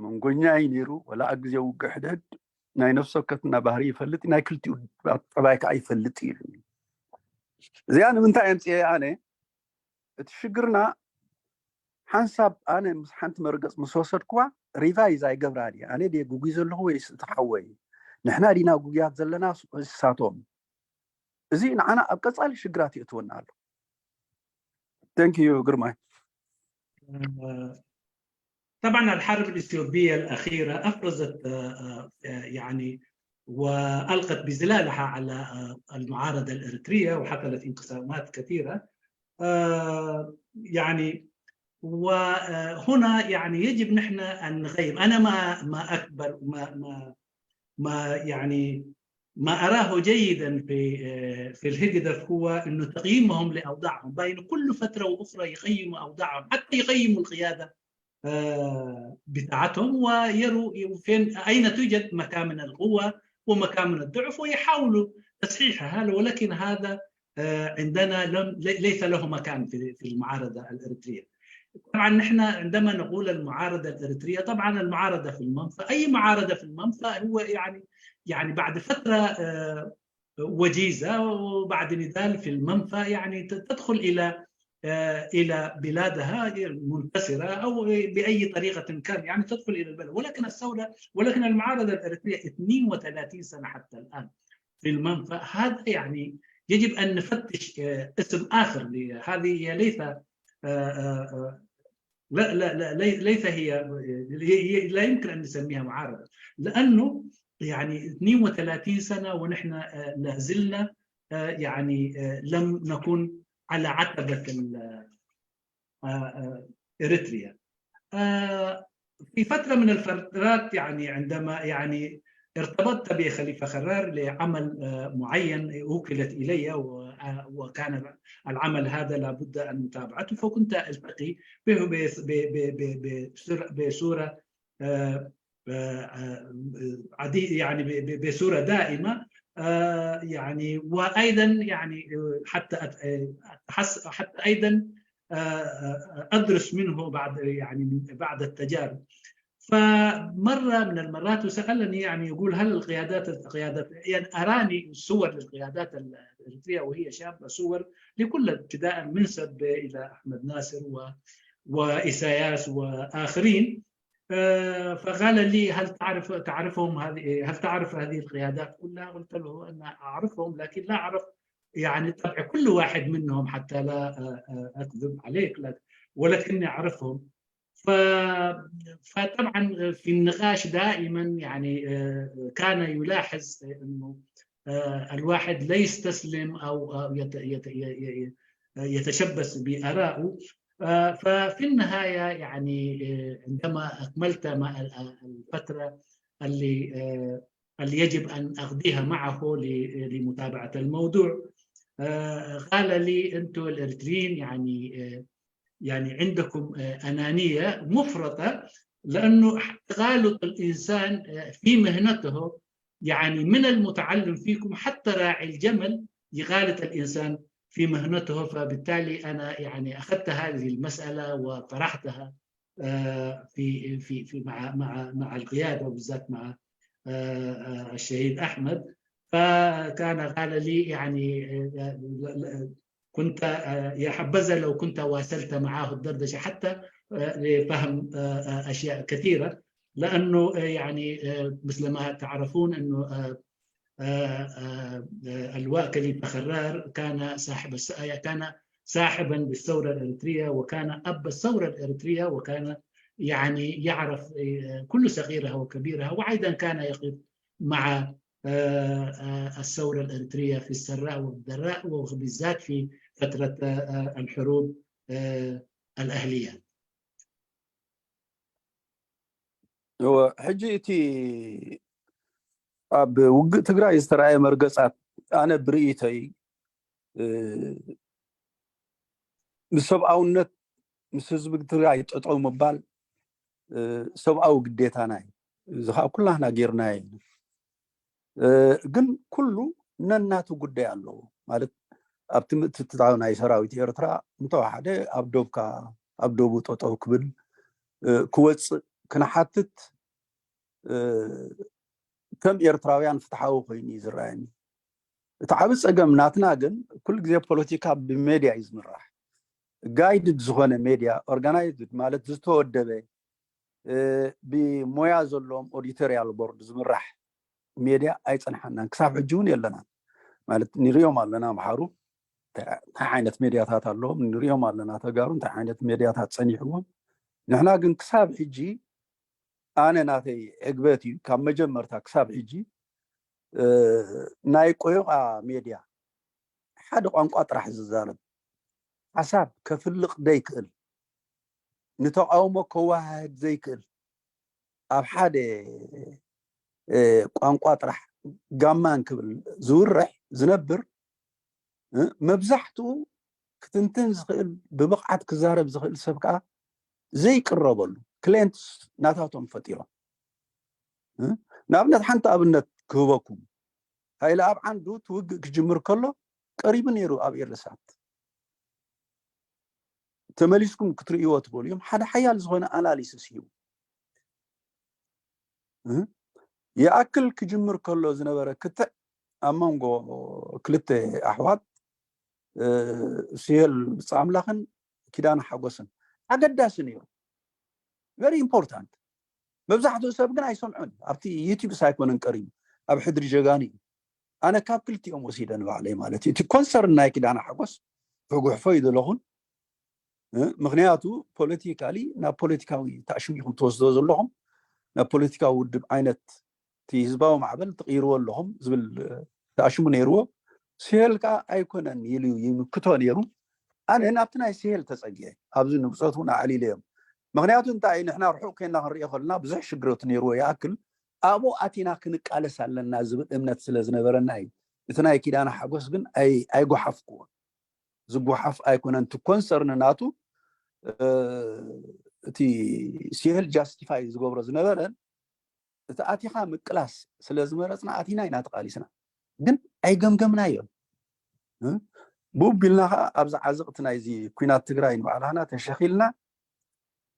መንጎኛ እዩ ነይሩ። ወላ ኣብ ግዜ ውግእ ሕድሕድ ናይ ነፍሲ ወከፍና ባህሪ ይፈልጥ፣ ናይ ክልቲኡ ጠባይ ከዓ ይፈልጥ እዩ። እዚኣ ንምንታይ ኣምፅኤ ኣነ? እቲ ሽግርና ሓንሳብ ኣነ ምስ ሓንቲ መርገፅ ምስ ወሰድኩዋ ሪቫይዝ ኣይገብራን እየ። ኣነ ድየ ጉጉይ ዘለኹ ወይስ እቲ ሓወይ? ንሕና ዲና ጉጉያት ዘለና ንሳቶም? እዚ ንዓና ኣብ ቀፃሊ ሽግራት የእትወና ኣሎ። Thank you ግርማይ። طبعا الحرب الإثيوبية الأخيرة أفرزت يعني وألقت بظلالها على المعارضة الإريترية وحصلت انقسامات كثيرة يعني وهنا يعني يجب نحن أن نغيب. أنا ما ما أكبر ما ما ما يعني ما أراه جيدا في في الهجدف هو أنه تقييمهم لأوضاعهم، باين كل فترة وأخرى يقيموا أوضاعهم، حتى يقيموا القيادة بتاعتهم ويروا فين، أين توجد مكامن القوة ومكامن الضعف، ويحاولوا تصحيحها، ولكن هذا عندنا لم ليس له مكان في في المعارضة الإريترية. طبعا نحن عندما نقول المعارضة الإريترية، طبعا المعارضة في المنفى، أي معارضة في المنفى هو يعني يعني بعد فترة وجيزة وبعد نضال في المنفى يعني تدخل إلى إلى بلادها منتصرة أو بأي طريقة كان يعني تدخل إلى البلد، ولكن الثورة ولكن المعارضة الإريترية اثنين وثلاثين سنة حتى الآن في المنفى، هذا يعني يجب أن نفتش اسم آخر لهذه، هي ليس لا لا لا ليس هي، لا يمكن أن نسميها معارضة، لأنه يعني اثنين وثلاثين سنة ونحن لا زلنا يعني لم نكن على عتبة إريتريا. في فترة من الفترات يعني عندما يعني ارتبطت بخليفة خرار لعمل معين وكلت إلي، وكان العمل هذا لابد أن متابعته، فكنت ألتقي به بصورة عديد يعني بصورة دائمة يعني، وأيضا يعني حتى حتى أيضا أدرس منه بعض يعني بعض التجارب. فمرة من المرات وسألني يعني يقول هل القيادات القيادات يعني أراني صور للقيادات الإريترية وهي شابة، صور لكل ابتداء من سبة إلى أحمد ناصر و وإساياس وآخرين. فقال لي هل تعرف تعرفهم هذه هل تعرف هذه القيادات كلها؟ قلت له أنا أعرفهم لكن لا أعرف يعني طبع كل واحد منهم حتى لا أكذب عليك، ولكني أعرفهم. ف فطبعا في النقاش دائما يعني كان يلاحظ انه الواحد لا يستسلم او يتشبث بارائه. ففي النهايه يعني عندما اكملت الفتره اللي اللي يجب ان اقضيها معه لمتابعه الموضوع، قال لي انتم الاريتريين يعني يعني عندكم انانيه مفرطه، لانه تغالط الانسان في مهنته يعني من المتعلم فيكم حتى راعي الجمل يغالط الإنسان في مهنته. فبالتالي أنا يعني أخذت هذه المسألة وطرحتها آه، في في في مع مع مع القياده، وبالذات مع آه، آه، الشهيد احمد. فكان قال لي يعني آه، كنت آه، يا حبذا لو كنت واصلت معه الدردشه حتى آه، لفهم آه، آه، اشياء كثيره، لانه آه، يعني آه، مثل ما تعرفون انه آه، آه، آه، آه، اللواء كليفة خرار كان صاحب الس- آه، كان صاحبا بالثورة الإريترية، وكان أب الثورة الإريترية، وكان يعني يعرف آه، كل صغيرها وكبيرها، وأيضا كان يقف مع آه، آه، الثورة الإريترية في السراء والضراء، وبالذات في فترة آه، آه، الحروب آه، الأهلية. እወ፣ ሕጂ እቲ ኣብ ውግእ ትግራይ ዝተረኣየ መርገጻት፣ ኣነ ብርእይቶይ እ፣ ምስ ሰብኣውነት፣ ምስ ህዝቢ ትግራይ ጠጠው ምባል እ፣ ሰብኣዊ ግዴታና እዩ። እዚ ከዓ ኩላህና ጌርናዮ ኢና። እ፣ ግን ኩሉ ነናቱ ጉዳይ ኣለዎ። ማለት ኣብቲ ምትእትታው ናይ ሰራዊት ኤርትራ እንተወሓደ ኣብ ዶብካ ኣብ ዶቡ ጠጠው ክብል እ፣ ክወፅእ ክንሓትት እ፣ ከም ኤርትራውያን ፍትሓዊ ኮይኑ እዩ ዝረኣየኒ። እቲ ዓቢ ጸገም ናትና ግን ኩሉ ግዜ ፖለቲካ ብሜድያ እዩ ዝምራሕ። ጋይድድ ዝኾነ ሜድያ፣ ኦርጋናይዝድ ማለት ዝተወደበ እ፣ ብሞያ ዘለዎም ኦዲቶሪያል ቦርድ ዝምራሕ ሜድያ ኣይጸንሓናን። ክሳብ ሕጂ እውን የለናን። ማለት ንሪኦም ኣለና ኣምሓሩ እንታይ ዓይነት ሜድያታት ኣለዎም፣ ንሪኦም ኣለና ተጋሩ እንታይ ዓይነት ሜድያታት ጸኒሕዎም። ንሕና ግን ክሳብ ሕጂ ኣነ ናተይ ዕግበት እዩ ካብ መጀመርታ ክሳብ ሕጂ እ፣ ናይ ቆይቋ ሜድያ ሓደ ቋንቋ ጥራሕ ዝዛረብ ሓሳብ ከፍልቕ ዘይክእል ንተቃውሞ ከወሃህድ ዘይክእል ኣብ ሓደ እ፣ ቋንቋ ጥራሕ ጋማን ክብል ዝውርሕ ዝነብር እ፣ መብዛሕትኡ ክትንትን ዝኽእል ብብቕዓት ክዛረብ ዝኽእል ሰብ ከዓ ዘይቅረበሉ ክሌንትስ ናታቶም ፈጢሮም እ፣ ንኣብነት ሓንቲ ኣብነት ክህበኩም ሃይለ ኣብ ዓንዱ ትውግእ ክጅምር ከሎ ቀሪቡ ነይሩ ኣብ ኤርሳት ተመሊስኩም ክትርእይዎ ትኽእሉ እዮም ሓደ ሓያል ዝኾነ ኣናሊሲስ እዩ እ፣ ይኣክል ክጅምር ከሎ ዝነበረ ክትዕ ኣብ መንጎ ክልተ ኣሕዋት እ፣ ስሄል ብፃ ኣምላኽን ኪዳነ ሓጎስን ኣገዳሲ ነይሩ very important መብዛሕትኡ ሰብ ግን ኣይሰምዑን ኣብቲ ዩቲብ ሳይኮነን ቀሪቡ ኣብ ሕድሪ ጀጋኑ እዩ ኣነ ካብ ክልቲኦም ወሲደ ንባዕለይ ማለት እዩ እቲ ኮንሰርን ናይ ኪዳነ ሓጎስ ክጉሕፎ ይደለኹን እ፣ ምክንያቱ ፖለቲካሊ ናብ ፖለቲካዊ ተኣሽሚኹም ትወስዶ ዘለኹም ናብ ፖለቲካዊ ውድብ ዓይነት እቲ ህዝባዊ ማዕበል ትቕይርዎ ኣለኹም ዝብል ተኣሽሙ ነይርዎ ስሄል ከዓ ኣይኮነን ኢሉ ይምክቶ ነይሩ ኣነ ናብቲ ናይ ስሄል ተፀጊዐ ኣብዚ ንብፀት እውን ኣዕሊለ እዮም ምክንያቱ እንታይ ንሕና ርሑቅ ኮይና ክንሪኦ ከለና ብዙሕ ሽግረት ነይርዎ ይኣክል ኣብኡ ኣቲና ክንቃለስ ኣለና ዝብል እምነት ስለ ዝነበረና እዩ እቲ ናይ ኪዳነ ሓጎስ ግን ኣይጓሓፍክዎ ዝጓሓፍ ኣይኮነን እቲ ኮንሰርን ናቱ እቲ ስሄል ጃስቲፋይ ዝገብሮ ዝነበረ እቲ ኣቲኻ ምቅላስ ስለ ዝመረፅና ኣቲና ኢና ተቃሊስና ግን ኣይገምገምናዮን ብኡ ቢልና ከዓ ኣብዚ ዓዘቕቲ ናይዚ ኩናት ትግራይ ንባዕላና ተሸኺልና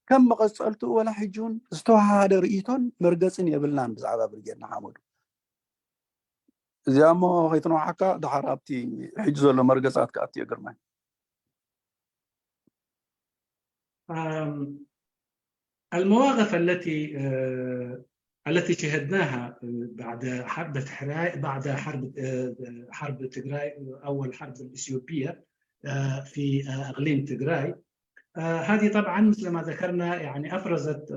ከም መቐፀልትኡ ወላ ሕጂ እውን ዝተወሃሃደ ርእይቶን መርገፅን የብልናን ብዛዕባ ብርጌድ ንሓመዱ እዚኣ እሞ ከይትነውሓካ ድሓር ኣብቲ ሕጂ ዘሎ መርገፃት ክኣትዮ ግርማይ المواقف التي التي شهدناها بعد حرب تحراي بعد حرب حرب تجراي اول حرب الاثيوبيه في اقليم تجراي هذه طبعا مثل ما ذكرنا يعني افرزت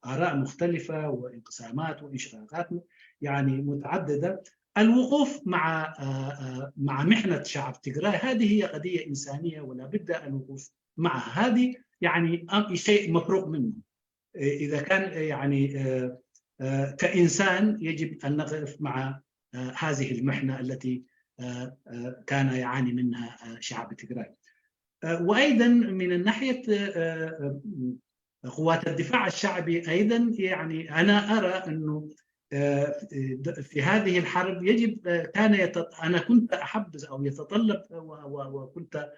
اراء مختلفه وانقسامات وانشقاقات يعني متعدده الوقوف مع مع محنه شعب تجراي هذه هي قضيه انسانيه ولا بد الوقوف معها هذه يعني شيء مفروغ منه اذا كان يعني كانسان يجب ان نقف مع هذه المحنه التي كان يعاني منها شعب تجراي وايضا من الناحيه قوات الدفاع الشعبي ايضا يعني انا ارى انه في هذه الحرب يجب كان يتط... أنا كنت أحبذ أو يتطلب وكنت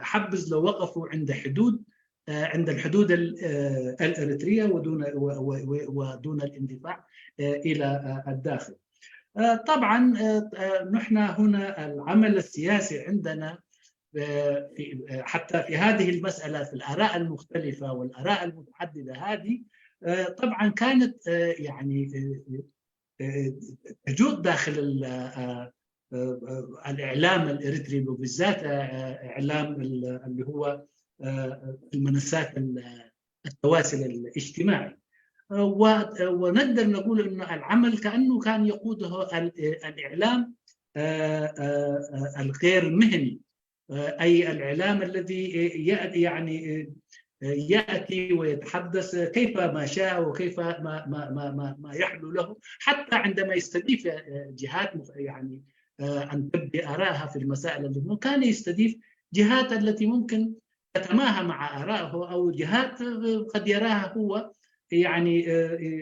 أحبذ لو وقفوا عند حدود عند الحدود الإريترية ودون ودون الاندفاع إلى الداخل. طبعا نحن هنا العمل السياسي عندنا حتى في هذه المسألة في الآراء المختلفة والآراء المتعددة هذه طبعا كانت يعني تجود داخل الإعلام الإريتري وبالذات إعلام اللي هو المنصات التواصل الاجتماعي. ونقدر نقول أن العمل كأنه كان يقوده الإعلام الغير مهني، أي الإعلام الذي يعني يأتي ويتحدث كيف ما شاء وكيف ما, ما, ما, ما, ما يحلو له، حتى عندما يستضيف جهات يعني أن تبدي آرائها في المسائل اللي كان يستضيف جهات التي ممكن تتماهى مع آرائه أو جهات قد يراها هو يعني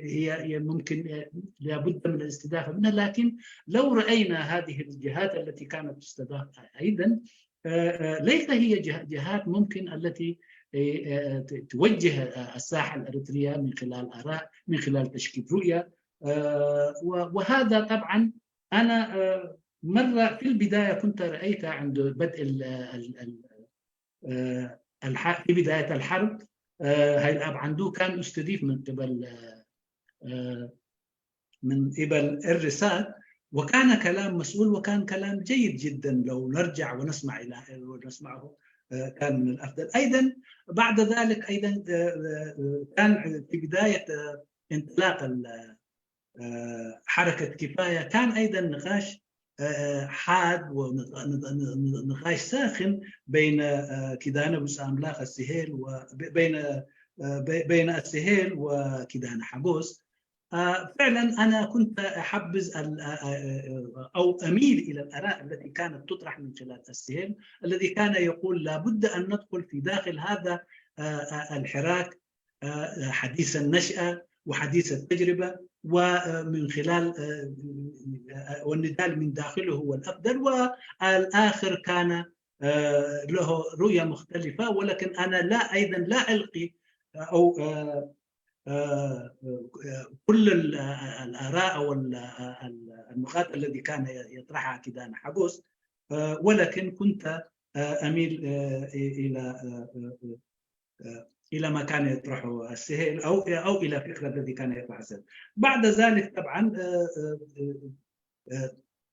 هي ممكن لابد من الاستضافة منها، لكن لو رأينا هذه الجهات التي كانت تستضاف أيضا ليس هي جهات ممكن التي توجه الساحة الأريترية من خلال آراء، من خلال تشكيل رؤية. وهذا طبعا أنا مرة في البداية كنت رأيت عند بدء في بداية الحرب هاي الأب عندو كان استضيف من قبل من قبل الرسال، وكان كلام مسؤول وكان كلام جيد جدا. لو نرجع ونسمع إلى ونسمعه كان من الأفضل. أيضا بعد ذلك أيضا كان في بداية انطلاق حركة كفاية كان أيضا نقاش حاد ونقاش ساخن بين كيدانا بوس أملاخ السهيل وبين بين السهيل وكيدانا حقوس. فعلا أنا كنت أحبذ أو أميل إلى الآراء التي كانت تطرح من خلال السهيل الذي كان يقول لابد أن ندخل في داخل هذا الحراك حديث النشأة وحديث التجربة، ومن خلال والنضال من داخله هو الأفضل، والآخر كان له رؤية مختلفة. ولكن أنا لا أيضا لا ألقي أو كل الآراء أو النقاط الذي كان يطرحها كيدانا حقوس، ولكن كنت أميل إلى إلى ما كان يطرحه السهيل أو أو إلى فكرة الذي كان يطرحه السهيل. بعد ذلك طبعا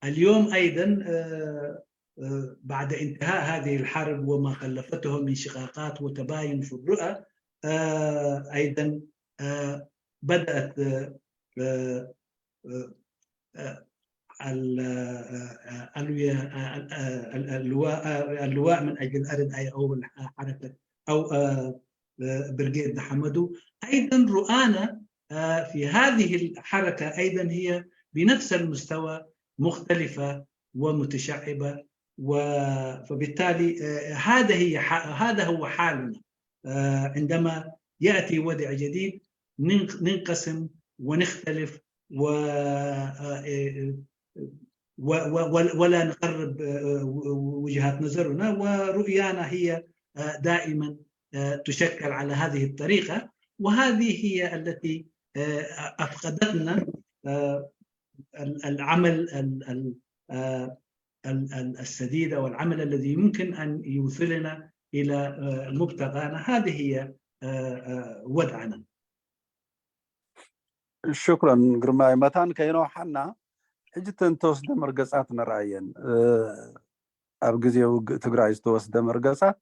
اليوم أيضا بعد انتهاء هذه الحرب وما خلفته من شقاقات وتباين في الرؤى أيضا بدأت اللواء اللواء من اجل الارض اي او حركه او برغيد حمدو. ايضا رؤانا في هذه الحركه ايضا هي بنفس المستوى مختلفه ومتشعبه، فبالتالي هذا هي هذا هو حالنا عندما ياتي وضع جديد ننقسم ونختلف و ولا نقرب وجهات نظرنا، ورؤيانا هي دائما تشكل على هذه الطريقة، وهذه هي التي أفقدتنا العمل السديد أو العمل الذي يمكن أن يوصلنا إلى مبتغانا. هذه هي وضعنا. ሽኩረን ግርማይ መታን ከይነውሓና ሕጂ እተን ተወስደ መርገጻት ንርኣየን። ኣብ ግዜ ውግእ ትግራይ ዝተወስደ መርገጻት፣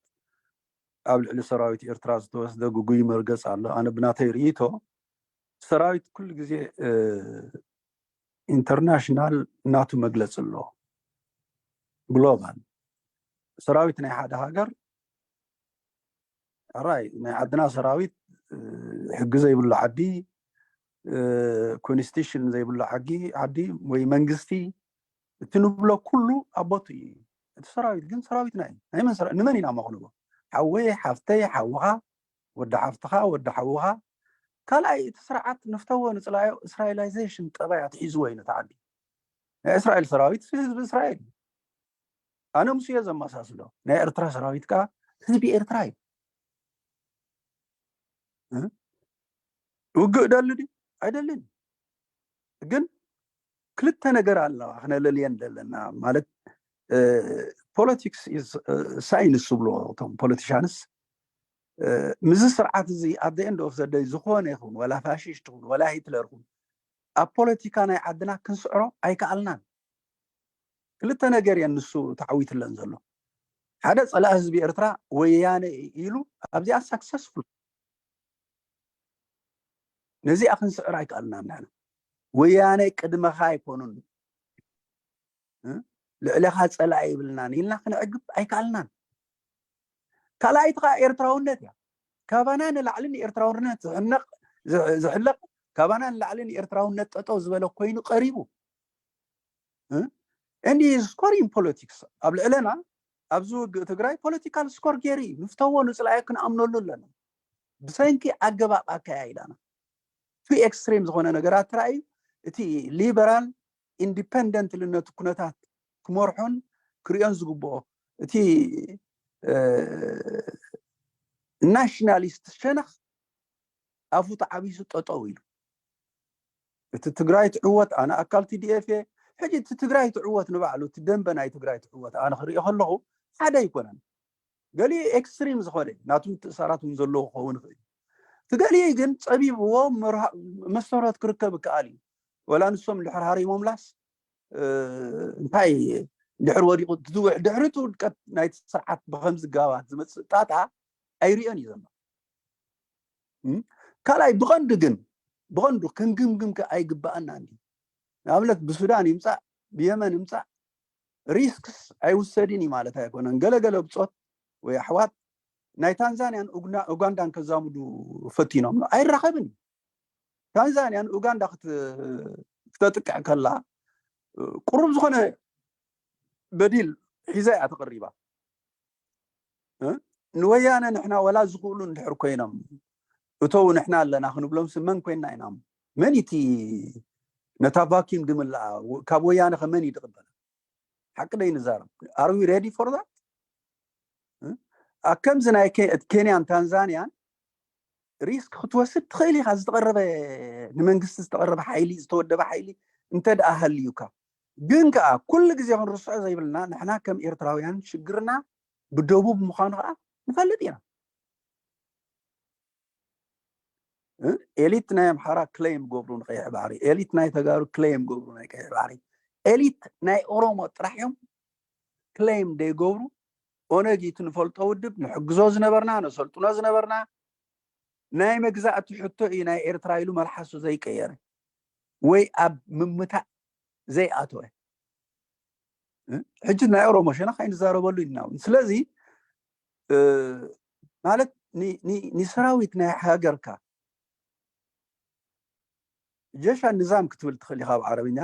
ኣብ ልዕሊ ሰራዊት ኤርትራ ዝተወስደ ግጉይ መርገጽ ኣሎ። ኣነ ብናተይ ርእይቶ ሰራዊት ኩሉ ግዜ ኢንተርናሽናል ናቱ መግለጺ ኣሎ። ግሎባል ሰራዊት ናይ ሓደ ሃገር ሕራይ ናይ ዓድና ሰራዊት ሕጊ ዘይብሉ ዓዲ፣ ኮንስቲቱሽን ዘይብሉ ዓዲ ዓዲ ወይ መንግስቲ እቲ ንብሎ ኩሉ ኣቦቱ እዩ። እቲ ሰራዊት ግን ሰራዊትና እዩ። ናይ መን ሰራ- ንመን ኢና እሞ ክንቦ? ሓወይ ሓፍተይ ሓውኻ ወዲ ሓፍትኻ ወዲ ሓውኻ ካልኣይ እቲ ስርዓት ንፍተዎ ንፅላዮ እስራኤላይዜሽን ጠባይ ኣትሒዝዎ እዩ ነቲ ዓዲ። ናይ እስራኤል ሰራዊት ህዝቢ እስራኤል እዩ። ኣነ ምስ እየ ዘመሳስሎ። ናይ ኤርትራ ሰራዊት ከዓ ህዝቢ ኤርትራ እዩ። ውግእ ደሊ ድዩ? ኣይደልን። ግን ክልተ ነገር ኣለዋ ክነለልየን ዘለና። ማለት ፖለቲክስ ሳይንስ ዝብልዎ እቶም ፖለቲሻንስ፣ ምዚ ስርዓት እዚ ኣብ ኤንድ ኦፍ ዘደይ ዝኾነ ይኹን፣ ወላ ፋሽስት ይኹን፣ ወላ ሂትለር ይኹን፣ ኣብ ፖለቲካ ናይ ዓድና ክንስዕሮ ኣይከኣልናን። ክልተ ነገር እየን ንሱ ተዓዊትለን ዘሎ። ሓደ ፀላኢ ህዝቢ ኤርትራ ወያነ ኢሉ ኣብዚኣ ሳክሰስፉል። ነዚኣ ክንስዕር ኣይከኣልናን። ንሕና ወያነ ቅድመኻ ኣይኮኑን፣ ልዕሌኻ ፀላኢ ይብልናን ኢልና ክንዕግብ ኣይከኣልናን። ካልኣይቲ ከዓ ኤርትራውነት እያ። ካባና ንላዕሊ ንኤርትራውነት ዝሕነቕ ዝሕለቕ፣ ካባና ንላዕሊ ንኤርትራውነት ጠጠው ዝበለ ኮይኑ ቀሪቡ። And he is scoring politics ኣብ ልዕለና። ኣብዚ ውግእ ትግራይ ፖለቲካል ስኮር ገይሩ እዩ። ንፍተዎ ንፅላዮ ክንኣምነሉ ኣለና። ብሰንኪ ኣገባብ ኣካያይዳና ቱ ኤክስትሪም ዝኾነ ነገራት ተራእዩ። እቲ ሊበራል ኢንዲፐንደንትሊ ነቲ ኩነታት ክመርሖን ክሪኦን ዝግብኦ እቲ ናሽናሊስት ሸነኽ ኣፉ ተዓቢሱ ጠጠው ኢሉ። እቲ ትግራይ ትዕወት፣ ኣነ ኣካል ቲዲኤፍ እየ። ሕጂ እቲ ትግራይ ትዕወት ንባዕሉ፣ እቲ ደንበ ናይ ትግራይ ትዕወት ኣነ ክሪኦ ከለኹ ሓደ ኣይኮነን። ገሊኡ ኤክስትሪም ዝኾነ ናቱ ምትእሳራት እውን ዘለዎ ክኸውን ይኽእል እዩ። እቲ ገሊኡ ግን ፀቢብዎ መስተርሆት ክርከብ ይከኣል እዩ። ወላ ንሶም ድሕር ሃሪሞምላስ እንታይ ድሕር ወዲቑ ድሕሪ እቲ ውድቀት ናይቲ ስርዓት ብከምዚ ጋባት ዝመፅእ ጣጣ ኣይሪኦን እዩ ዘሎ። ካልኣይ ብቐንዱ ግን ብቐንዱ ክንግምግም ከ ኣይግባኣና እንዲ። ንኣብነት ብሱዳን ይምፃእ ብየመን ይምፃእ ሪስክስ ኣይውሰድን እዩ ማለት ኣይኮነን። ገለገለ ብፆት ወይ ኣሕዋት ናይ ታንዛንያን ኡጋንዳን ከዛምዱ ፈቲኖም ኣይራኸብን እዩ። ታንዛንያን ኡጋንዳ ክተጥቅዕ ከላ ቁሩብ ዝኾነ በዲል ሒዛ እያ ተቐሪባ። ንወያነ ንሕና ወላ ዝኽእሉ እንድሕር ኮይኖም እተው ንሕና ኣለና ክንብሎም ሲ መን ኮይንና ኢና? መን እቲ ነታ ቫኪዩም ድምልኣ ካብ ወያነ ከ መን እዩ ድቕበል? ሓቂ ዶ ይንዛረብ? Are we ready for that? ኣብ ከምዚ ናይ ኬንያን ታንዛንያን ሪስክ ክትወስድ ትኽእል ኢኻ። ዝተቐረበ ንመንግስቲ ዝተቐረበ ሓይሊ ዝተወደበ ሓይሊ እንተ ደኣ ሃልዩካ ግን ከኣ ኩሉ ግዜ ክንርስዖ ዘይብልና ንሕና ከም ኤርትራውያን ሽግርና ብደቡብ ምዃኑ ከኣ ንፈልጥ ኢና። ኤሊት ናይ ኣምሓራ ክሌም ገብሩ ንቀይሕ ባሕሪ፣ ኤሊት ናይ ተጋሩ ክሌም ገብሩ ናይ ቀይሕ ባሕሪ፣ ኤሊት ናይ ኦሮሞ ጥራሕ እዮም ክሌም ደይገብሩ። ኦነግ እዩ እቲ ንፈልጦ ውድብ ንሕግዞ ዝነበርና ነሰልጥኖ ዝነበርና ናይ መግዛእቲ ሕቶ እዩ ናይ ኤርትራ ኢሉ መልሓሱ ዘይቀየረ ወይ ኣብ ምምታእ ዘይኣተወ። ሕጂ ናይ ኦሮሞ ሸነኽ ኣይንዛረበሉ ኢና እውን። ስለዚ ማለት ንሰራዊት ናይ ሃገርካ ጀሻ ንዛም ክትብል ትኽእል ኢኻ ብዓረብኛ፣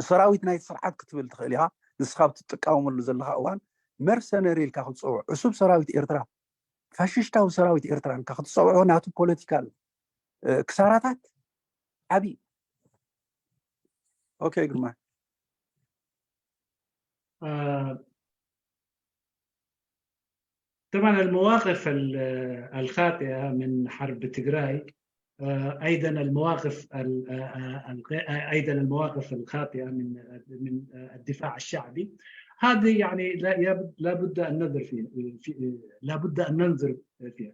ሰራዊት ናይ ስርዓት ክትብል ትኽእል ኢኻ። ንስኻ ብትጥቀመሉ ዘለኻ እዋን መርሰነሪ ኢልካ ክትፀውዕ ዕሱብ ሰራዊት ኤርትራ ፋሽስታዊ ሰራዊት ኤርትራ ኢልካ ክትፀውዖ ናቱ ፖለቲካል ክሳራታት ዓብዪ። ኦኬ ግርማ طبعا المواقف الخاطئة من حرب تجراي أيضا المواقف أيضا المواقف الخاطئة من من الدفاع الشعبي هذه يعني لا بد أن ننظر فيها لا بد أن ننظر فيها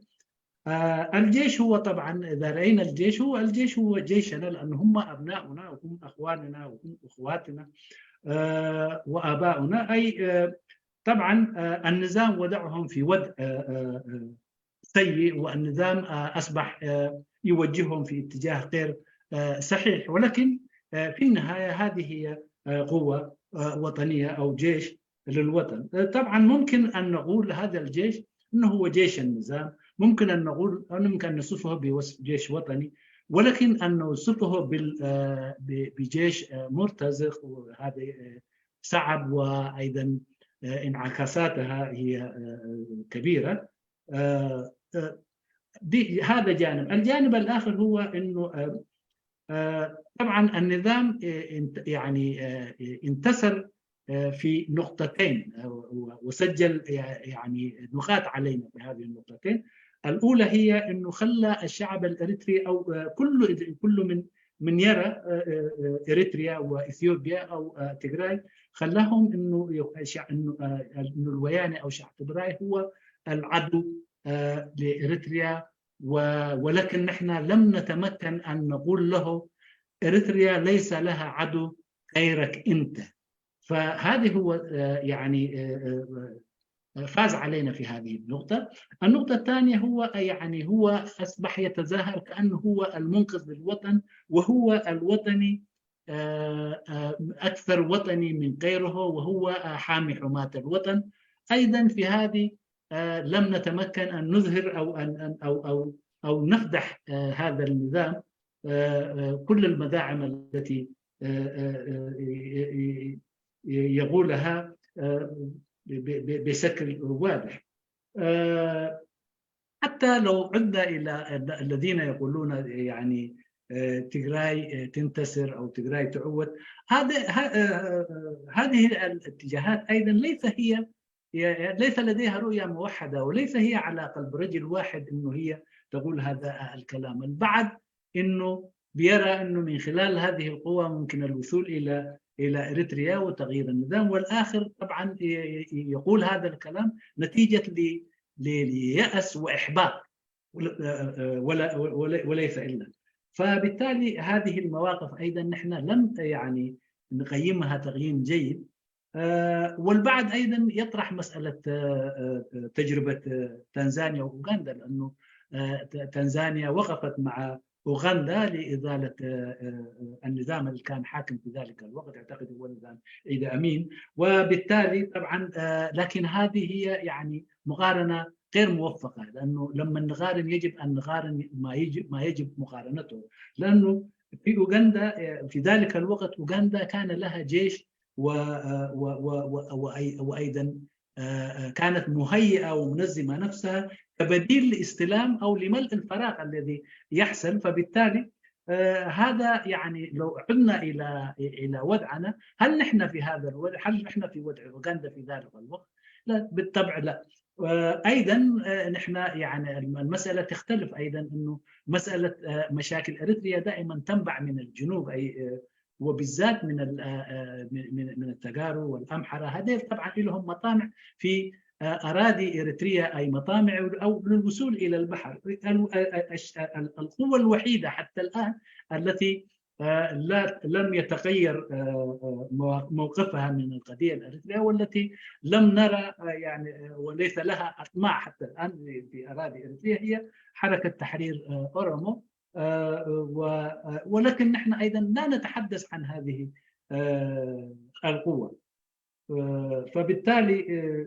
الجيش هو طبعا إذا رأينا الجيش هو الجيش هو جيشنا لأن هم أبناؤنا وهم أخواننا وهم أخواتنا وآباؤنا أي طبعا النظام وضعهم في وضع سيء والنظام أصبح يوجههم في اتجاه غير صحيح ولكن في النهاية هذه هي قوة وطنية أو جيش للوطن طبعا ممكن أن نقول هذا الجيش أنه هو جيش النظام ممكن أن نقول ممكن أن نصفه بوصف جيش وطني ولكن أن نوصفه بجيش مرتزق وهذا صعب وأيضا انعكاساتها هي كبيرة دي هذا جانب. الجانب الآخر هو إنه آه، آه، طبعا النظام آه، انت- يعني آه، انتصر آه، في نقطتين آه، و- وسجل يعني نقاط علينا في هذه النقطتين. الأولى هي إنه خلى الشعب الإريتري أو آه، كل كل من من يرى آه، آه، آه، إريتريا وإثيوبيا أو آه، تيغراي، خلاهم إنه يق- شع- إنه آه، إنه الويانة أو شعب تيغراي هو العدو آه، لإريتريا، و- ولكن نحن لم نتمكن أن نقول له إريتريا ليس لها عدو غيرك أنت. فهذه هو آه، يعني آه، آه، آه، فاز علينا في هذه النقطة. النقطة الثانية هو يعني هو أصبح يتظاهر كأنه هو المنقذ للوطن، وهو الوطني آه، آه، أكثر وطني من غيره، وهو آه، حامي حماة الوطن. أيضا في هذه آه، لم نتمكن أن نظهر أو أن أن- أو أو أو نفضح آه، هذا النظام، آه، آه، كل المداعم التي آه، آه، آه، ي- ي- ي- يقولها آه، ب- ب- بشكل واضح. آه، حتى لو عدنا إلى الذين يقولون يعني آه، تيغراي آه، تنتصر أو تيغراي تعود، هذا ه- آه، آه، هذه الاتجاهات أيضا ليس هي هي- ليس لديها رؤية موحدة، وليس هي على قلب رجل واحد إنه هي تقول هذا الكلام. البعض إنه بيرى إنه من خلال هذه القوة ممكن الوصول إلى إلى إريتريا وتغيير النظام، والآخر طبعا ي- ي- يقول هذا الكلام نتيجة ل- ل- ليأس وإحباط، ولا ولا ولا وليس إلا. فبالتالي هذه المواقف أيضا نحن لم يعني نقيمها تقييم جيد. آه، والبعض أيضا يطرح مسألة آه، آه، تجربة آه، تنزانيا وأوغندا، لأنه آه، ت- تنزانيا وقفت مع أوغندا لإزالة آه، آه، النظام اللي كان حاكم في ذلك الوقت، أعتقد هو نظام إيدي أمين. وبالتالي طبعا آه، لكن هذه هي يعني مقارنة غير موفقة، لأنه لما نقارن يجب أن نقارن ما يجب ما يجب مقارنته، لأنه في أوغندا آه، في ذلك الوقت أوغندا كان لها جيش و- و- و- و- وأي- وأيضا آه، آه، كانت مهيئة ومنظمة نفسها كبديل لاستلام أو لملء الفراغ الذي يحصل. فبالتالي آه، هذا يعني لو عدنا إلى إلى وضعنا، هل نحن في هذا الوضع؟ هل نحن في وضع أوغندا في ذلك الوقت؟ لا، بالطبع لا. آه، أيضا آه، نحن يعني المسألة تختلف أيضا، أنه مسألة آه، مشاكل إريتريا دائما تنبع من الجنوب، أي آه، وبالذات من ال- آه، آه، من من من التغارو والأمحرة. هذول طبعا لهم مطامع في آه، أراضي إريتريا، أي مطامع أو للوصول إلى البحر. ال- آه، آه، الش- آه، ال- القوة الوحيدة حتى الآن التي آه، لا لم يتغير آه، آه، مو- موقفها من القضية الإريترية، والتي لم نرى آه، يعني آه، وليس لها أطماع حتى الآن في أراضي إريتريا، هي حركة تحرير آه، أورومو. آه، و- آه، ولكن نحن أيضا لا نتحدث عن هذه آه، القوة. آه، فبالتالي آه،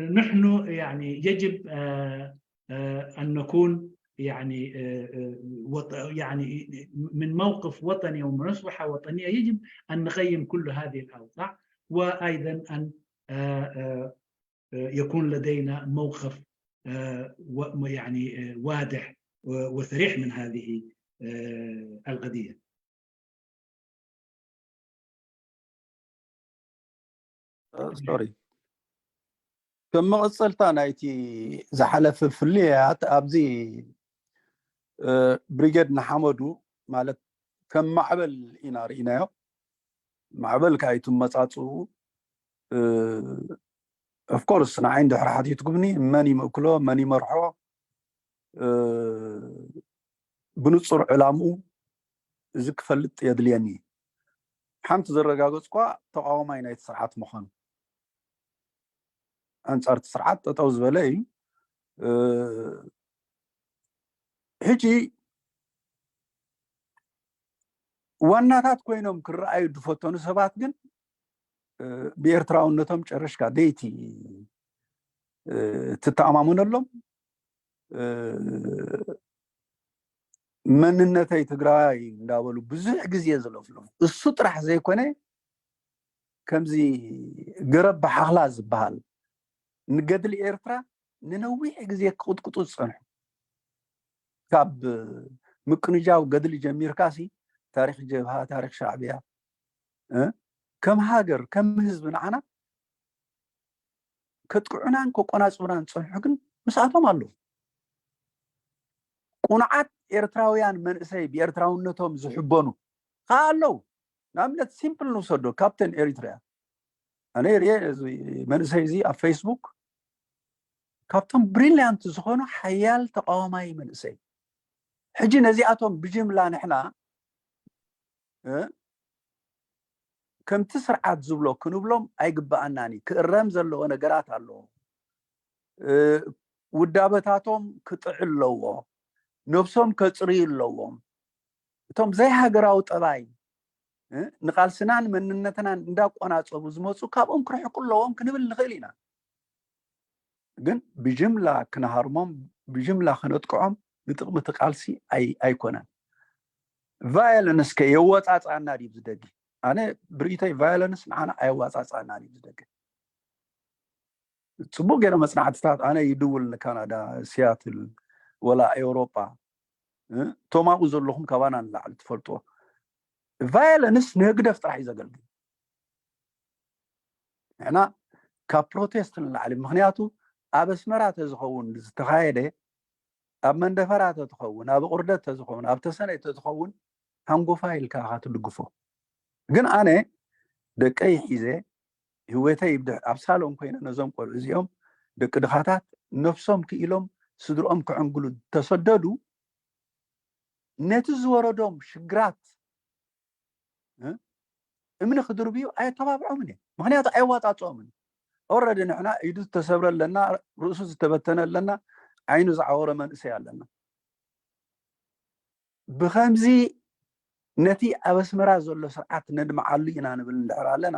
نحن يعني يجب آه، آه، أن نكون يعني آه، آه، وط- يعني من موقف وطني ومن مصلحة وطنية يجب أن نقيم كل هذه الأوضاع، وأيضا أن آه، آه، آه، يكون لدينا موقف آه، و- يعني آه، واضح و- وصريح من هذه آه، القضية. ሶሪ፣ ከም መቐፀልታ ናይቲ ዝሓለፈ ፍልልያት ኣብዚ እ፣ ብሪጌድ ንሓመዱ ማለት ከም ማዕበል ኢና ርኢናዮ። ማዕበል ካይቱ መፃፅኡ ኦፍኮርስ ንዓይ እንድሕር ሓቲትኩምኒ መን ይምእክሎ መን ይመርሖ እ፣ ብንፁር ዕላምኡ እዚ ክፈልጥ የድልየኒ። ሓንቲ ዘረጋገፅኳ ተቃዋማይ ናይቲ ስርዓት ምዃኑ ኣንፃርቲ ስርዓት ጠጠው ዝበለ እዩ። እ፣ ሕጂ ዋናታት ኮይኖም ክረኣዩ ዝፈተኑ ሰባት ግን እ፣ ብኤርትራውነቶም ጨርሽካ ደይቲ እ፣ ትተኣማመነሎም እ፣ መንነተይ ትግራይ እንዳበሉ ብዙሕ ግዜ ዝለፍልፉ እሱ ጥራሕ ዘይኮነ ከምዚ ገረብ ብሓኽላ ዝበሃል ንገድሊ ኤርትራ ንነዊሕ ግዜ ክቕጥቅጡ ዝጸንሑ ካብ ምቅንጃው ገድሊ ጀሚርካ ሲ ታሪክ ጀብሃ፣ ታሪክ ሻዕብያ፣ እ፣ ከም ሃገር፣ ከም ህዝቢ ንዓና ከጥቅዑናን ከቆናጽቡናን ዝጸንሑ ግን ምስኣቶም ኣለዉ። ቁኑዓት ኤርትራውያን መንእሰይ ብኤርትራውነቶም ዝሕበኑ ከኣ ኣለዉ። ንኣብነት ሲምፕል ንውሰዶ፣ ካፕተን ኤሪትሪያ። ኣነ ርየ መንእሰይ እዚ ኣብ ፌስቡክ ካብቶም ብሪልያንት ዝኾኑ ሓያል ተቃዋማይ መንእሰይ። ሕጂ ነዚኣቶም ብጅምላ ንሕና ከምቲ ስርዓት ዝብሎ ክንብሎም ኣይግባኣናን እዩ። ክእረም ዘለዎ ነገራት ኣለዎ። ውዳበታቶም ክጥዕ ኣለዎ። ነብሶም ከፅርዩ ኣለዎም። እቶም ዘይሃገራዊ ጠባይ ንቃልስናን መንነትናን እንዳቆናፀቡ ዝመፁ ካብኦም ክርሕቁ ኣለዎም ክንብል ንኽእል ኢና። ግን ብጅምላ ክንሃርሞም፣ ብጅምላ ክነጥቅዖም ንጥቕሚ እቲ ቃልሲ ኣይኮነን። ቫዮለንስ ከ የወፃፅኣና ድዩ ዝደጊ? ኣነ ብርእይቶይ ቫዮለንስ ንዓና ኣየዋፃፅኣና ድዩ ዝደጊ? ፅቡቅ ገይረ መፅናዕትታት ኣነ ይድውል ንካናዳ፣ ሲያትል፣ ወላ ኤውሮጳ፣ እቶም ኣብኡ ዘለኹም ካባና ንላዕሊ ትፈልጥዎ። ቫዮለንስ ንህግደፍ ጥራሕ እዩ ዘገልግል። ንሕና ካብ ፕሮቴስት ንላዕሊ፣ ምክንያቱ ኣብ ኣስመራ ተዝኸውን ዝተኻየደ፣ ኣብ መንደፈራ ተዝኸውን፣ ኣብ ቁርደት ተዝኸውን፣ ኣብ ተሰነይ ተዝኸውን፣ ሃንጎፋ ኢልካ ኢኻ ትድግፎ። ግን ኣነ ደቀይ ሒዘ፣ ህወተይ ይብድሕ፣ ኣብ ሳሎን ኮይነ ነዞም ቆልዑ እዚኦም፣ ደቂ ድኻታት፣ ነብሶም ክኢሎም ስድርኦም ክዕንግሉ ተሰደዱ፣ ነቲ ዝወረዶም ሽግራት እምኒ ክድርብዩ ኣየተባብዖምን እየ። ምክንያቱ ኣየዋፃፅኦምን። ኦረዲ ንሕና ኢዱ ዝተሰብረ ኣለና፣ ርእሱ ዝተበተነ ኣለና፣ ዓይኑ ዝዓወረ መንእሰይ ኣለና። ብከምዚ ነቲ ኣብ ኣስመራ ዘሎ ስርዓት ነድምዓሉ ኢና ንብል እንድሕር ኣለና፣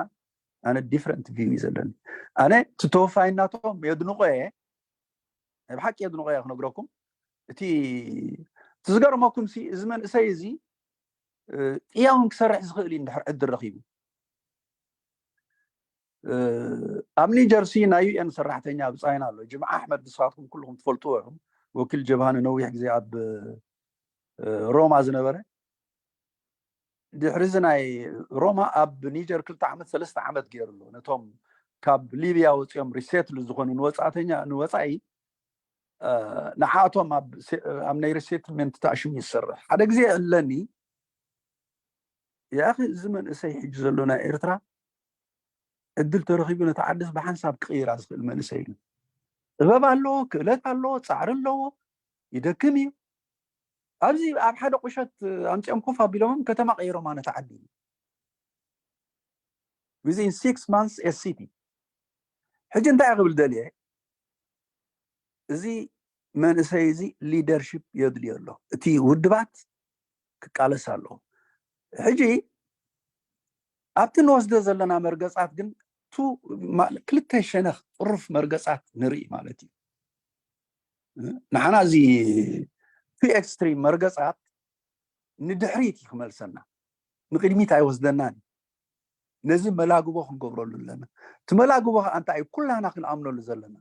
ኣነ ዲፍረንት ቪው እዩ ዘለኒ። ኣነ እቲ ተወፋይናቶም የድንቆ እየ፣ ናይ ብሓቂ የድንቆ እየ ክነግረኩም። እቲ እቲ ዝገርመኩም ሲ እዚ መንእሰይ እዚ ጥያውን ክሰርሕ ዝኽእል እዩ እንድሕር ዕድል ረኺቡ። ኣብ ኒጀርሲ ናይ ዩኤን ሰራሕተኛ ብፃይና ኣሎ፣ ጅምዓ ኣሕመድ፣ ንስኻትኩም ኩልኹም ትፈልጥዎ ኢኹም። ወኪል ጀብሃ ንነዊሕ ግዜ ኣብ ሮማ ዝነበረ። ድሕሪ እዚ ናይ ሮማ ኣብ ኒጀር ክልተ ዓመት ሰለስተ ዓመት ገይሩ ኣሎ። ነቶም ካብ ሊብያ ወፂኦም ሪሴትል ዝኾኑ ንወፃእተኛ ንወፃኢ ንዓቶም ኣብ ናይ ሪሴትልመንት ተኣሽሙ ይሰርሕ። ሓደ ግዜ ኣለኒ ያኺ እዚ መንእሰይ ሕጂ ዘሎ ናይ ኤርትራ ዕድል ተረኺቡ ነቲ ዓድስ ብሓንሳብ ክቕይራ ዝኽእል መንእሰይ እዩ። ጥበብ ኣለዎ፣ ክእለት ኣለዎ፣ ፃዕሪ ኣለዎ፣ ይደክም እዩ። ኣብዚ ኣብ ሓደ ቁሸት ኣምፂኦም ኮፍ ኣቢሎምም ከተማ ቀይሮማ ነቲ ዓዲ። Within six months a city። ሕጂ እንታይ ክብል ደልየ፣ እዚ መንእሰይ እዚ ሊደርሽፕ የድልዮ ኣሎ። እቲ ውድባት ክቃለስ ኣለዎ። ሕጂ ኣብቲ ንወስዶ ዘለና መርገፃት ግን ቱ ክልተ ሸነኽ ጥሩፍ መርገፃት ንርኢ ማለት እዩ። ንሓና እዚ ቱ ኤክስትሪም መርገፃት ንድሕሪት እዩ ክመልሰና፣ ንቅድሚት ኣይወስደናን። ነዚ መላግቦ ክንገብረሉ ኣለና። እቲ መላግቦ ከዓ እንታይ እዩ? ኩላና ክንኣምነሉ ዘለና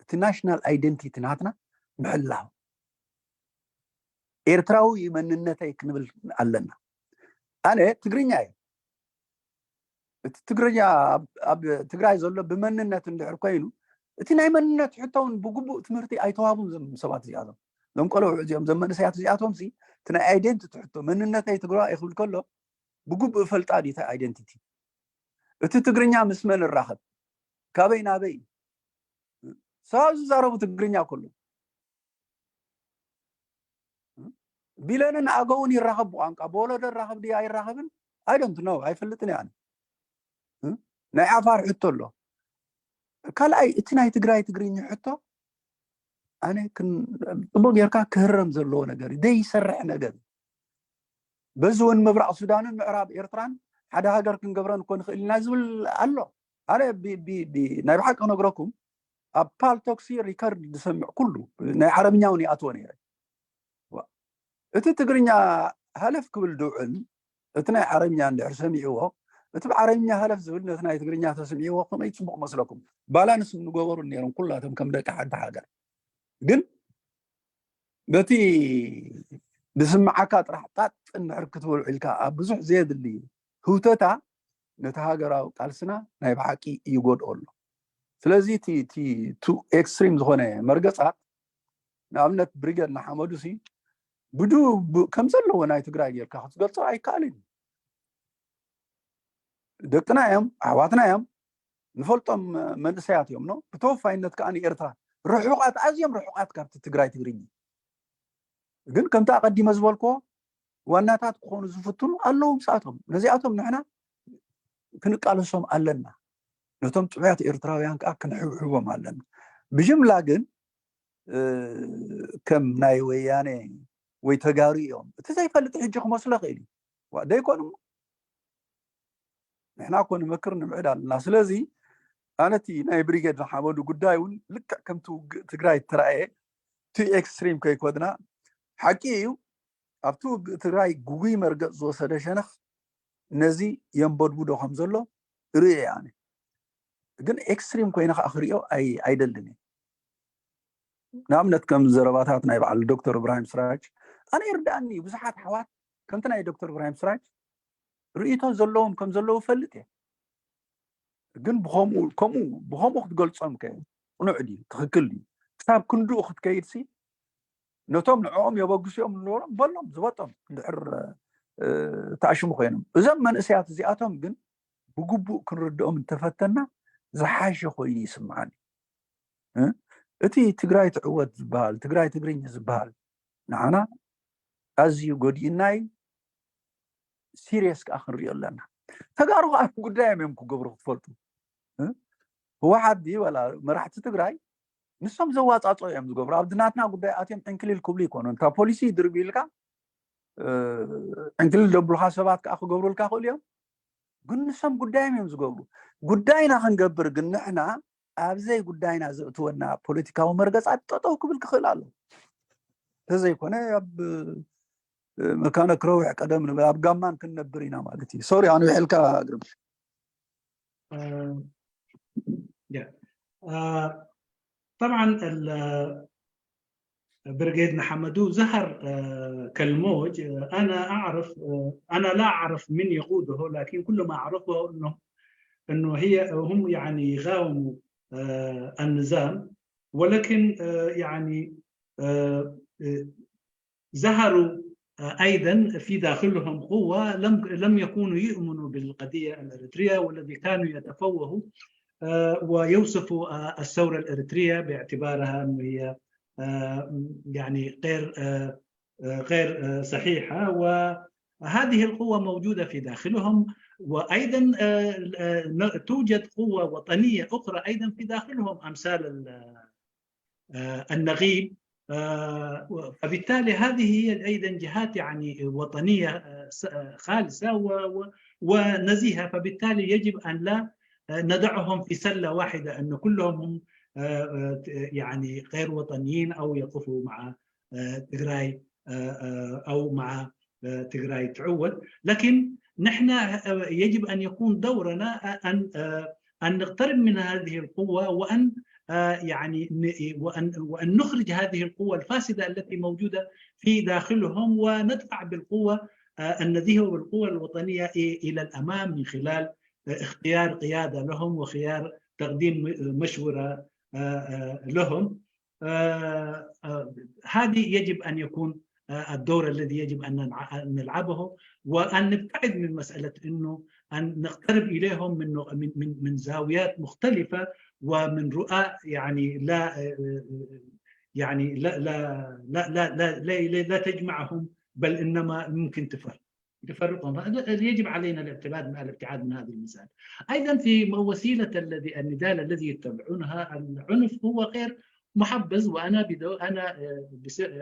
እቲ ናሽናል ኣይደንቲቲ ናትና ምሕላው፣ ኤርትራዊ መንነተይ ክንብል ኣለና። ኣነ ትግርኛ እየ። እቲ ትግርኛ ኣብ ትግራይ ዘሎ ብመንነት እንድሕር ኮይኑ፣ እቲ ናይ መንነት ሕቶ እውን ብግቡእ ትምህርቲ ኣይተዋቡን ዞም ሰባት እዚኣቶም። ዞም ቆልዑ እዚኦም፣ ዞም መንእሰያት እዚኣቶም ሲ እቲ ናይ ኣይደንቲቲ ሕቶ፣ መንነተይ ትግራዋይ ክብል ከሎ ብግቡእ ፈልጣ ድዩ እቲ ኣይደንቲቲ? እቲ ትግርኛ ምስ መን እራኸብ? ካበይ ናበይ? ሰባት ዝዛረቡ ትግርኛ ከሎ ቢለንን ኣገውን ይራኸብ ብቋንቋ ብወለዶ ይራኸብ ድዩ ኣይራኸብን? I don't know፣ ኣይፈልጥን እየ ኣነ። ናይ ዓፋር ሕቶ ኣሎ። ካልኣይ እቲ ናይ ትግራይ ትግርኛ ሕቶ ኣነ ፅቡቅ ጌርካ ክህረም ዘለዎ ነገር እዩ፣ ዘይሰርሕ ነገር እዩ። በዚ እውን ምብራቅ ሱዳንን ምዕራብ ኤርትራን ሓደ ሃገር ክንገብረን እኮ ንኽእል ኢና ዝብል ኣሎ። ኣነ ናይ ብሓቂ ክነግረኩም ኣብ ፓልቶክሲ ሪከርድ ዝሰምዕ ኩሉ ናይ ዓረብኛ እውን ይኣትዎ ነይረ። እቲ ትግርኛ ሃለፍ ክብል ድውዕል እቲ ናይ ዓረብኛ እንድሕር ሰሚዕዎ፣ እቲ ብዓረብኛ ሃለፍ ዝብል ነቲ ናይ ትግርኛ ተሰሚዕዎ ከመይ ፅቡቅ መስለኩም? ባላንስ ምገበሩ ነይሮም ኩላቶም ከም ደቂ ሓንቲ ሃገር። ግን በቲ ዝስምዓካ ጥራሕ ጣጥ እንድሕር ክትብል ውዒልካ ኣብ ብዙሕ ዘየድሊ ህውተታ ነቲ ሃገራዊ ቃልስና ናይ ብሓቂ ይጎድኦ ኣሎ። ስለዚ እቲ እቲ ቱ ኤክስትሪም ዝኾነ መርገጻት ንኣብነት ብሪገድ ንሓመዱ ሲ ብዱ ከም ዘለዎ ናይ ትግራይ ጌርካ ክትገልጾ ኣይከኣልን። ደቅና እዮም፣ ኣሕዋትና እዮም፣ ንፈልጦም መንእሰያት እዮም። ኖ ብተወፋይነት ከዓ ንኤርትራ ርሑቓት፣ ኣዝዮም ርሑቓት ካብቲ ትግራይ ትግርኛ። ግን ከምቲ ኣቐዲመ ዝበልክዎ ዋናታት ክኾኑ ዝፍትኑ ኣለዉ። ምስኣቶም ነዚኣቶም ንሕና ክንቃለሶም ኣለና። ነቶም ጥዑያት ኤርትራውያን ከዓ ክንሕብሕቦም ኣለና። ብጅምላ ግን ከም ናይ ወያነ ወይ ተጋሩ እዮም እቲ ዘይፈልጥ ሕጂ ክመስሎ ይኽእል እዩ። ደይኮኑ ንሕና እኮ ንመክር ንምዕድ ኣለና። ስለዚ ኣነቲ ናይ ብሪጌድ ንሓመዱ ጉዳይ እውን ልክዕ ከምቲ ውግእ ትግራይ እተረኣየ ቱ ኤክስትሪም ከይኮድና፣ ሓቂ እዩ ኣብቲ ውግእ ትግራይ ግጉይ መርገፅ ዝወሰደ ሸነኽ ነዚ የንበድብዶ ከም ዘሎ ርእየ ኣነ። ግን ኤክስትሪም ኮይነ ከዓ ክሪኦ ኣይደልን እየ። ንኣብነት ከም ዘረባታት ናይ በዓል ዶክተር እብራሂም ስራጅ ኣነ ይርዳእኒ። ብዙሓት ኣሕዋት ከምቲ ናይ ዶክተር እብራሂም ስራጅ ርእይቶ ዘለዎም ከም ዘለዉ ፈልጥ እየ። ግን ብከምኡ ከምኡ ብከምኡ ክትገልጾም ከ ቅኑዕ ድዩ? ትኽክል ድዩ? ክሳብ ክንድኡ ክትከይድሲ ነቶም ንዕኦም የበግስኦም ዝነበሮም በሎም ዝበጦም እንድሕር ተኣሽሙ ኮይኖም። እዞም መንእሰያት እዚኣቶም ግን ብግቡእ ክንርድኦም እንተፈተና ዝሓሸ ኮይኑ ይስምዓኒ። እቲ ትግራይ ትዕወት ዝበሃል፣ ትግራይ ትግርኛ ዝበሃል ንዓና ኣዝዩ ጎዲእና እዩ። ሲሪየስ ከዓ ክንሪኦ ኣለና። ተጋሩ ከዓ ጉዳዮም እዮም ክገብሩ ክትፈልጡ። ህወሓት ድዩ ዋላ መራሕቲ ትግራይ ንሶም ዘዋፃፅኦ እዮም ዝገብሩ። ኣብዚ ናትና ጉዳይ ኣትዮም ዕንክሊል ክብሉ ይኮኑ። እንታ ፖሊሲ ይድርቢ ኢልካ ዕንክሊል ደብሉካ ሰባት ከዓ ክገብሩልካ ክእሉ እዮም። ግን ንሶም ጉዳዮም እዮም ዝገብሩ። ጉዳይና ክንገብር ግን ንሕና ኣብዘይ ጉዳይና ዘእትወና ፖለቲካዊ መርገፃት ጠጠው ክብል ክኽእል ኣሎ። ተዘይኮነ ኣብ መካነ ክረውሕ ቀደም ንብል ኣብ ጋማን ክንነብር ኢና ማለት እዩ። ሶሪ ኣነ ውሕልካ ግርም። طبعا برغيد نحمدو زهر كالموج. أنا أعرف، أنا لا أعرف من يقوده، لكن كل ما أعرفه أنه أنه هي هم يعني يقاوموا النظام، ولكن يعني زهروا ايضا في داخلهم قوه لم لم يكونوا يؤمنوا بالقضيه الاريتريه، والذي كانوا يتفوهوا ويوصفوا الثوره الاريتريه باعتبارها انه هي يعني غير غير صحيحه. وهذه القوه موجوده في داخلهم، وايضا توجد قوه وطنيه اخرى ايضا في داخلهم امثال النغيب. فبالتالي هذه هي ايضا جهات يعني وطنيه خالصه ونزيهه، فبالتالي يجب ان لا ندعهم في سله واحده ان كلهم هم يعني غير وطنيين او يقفوا مع تجراي او مع تجراي تعود. لكن نحن يجب ان يكون دورنا ان ان نقترب من هذه القوه وان يعني وان وان نخرج هذه القوه الفاسده التي موجوده في داخلهم، وندفع بالقوه النزيهه والقوه الوطنيه الى الامام من خلال اختيار قياده لهم وخيار تقديم مشوره لهم. هذه يجب ان يكون الدور الذي يجب ان نلعبه، وان نبتعد من مساله انه ان نقترب اليهم من من من زاويات مختلفه ومن رؤى يعني لا يعني لا لا لا لا لا, لا, لا تجمعهم، بل انما ممكن تفرق تفرقهم. يجب علينا الابتعاد الابتعاد من هذه المسائل. ايضا في وسيله الذي النضال الذي يتبعونها العنف هو غير محبذ، وانا بدو انا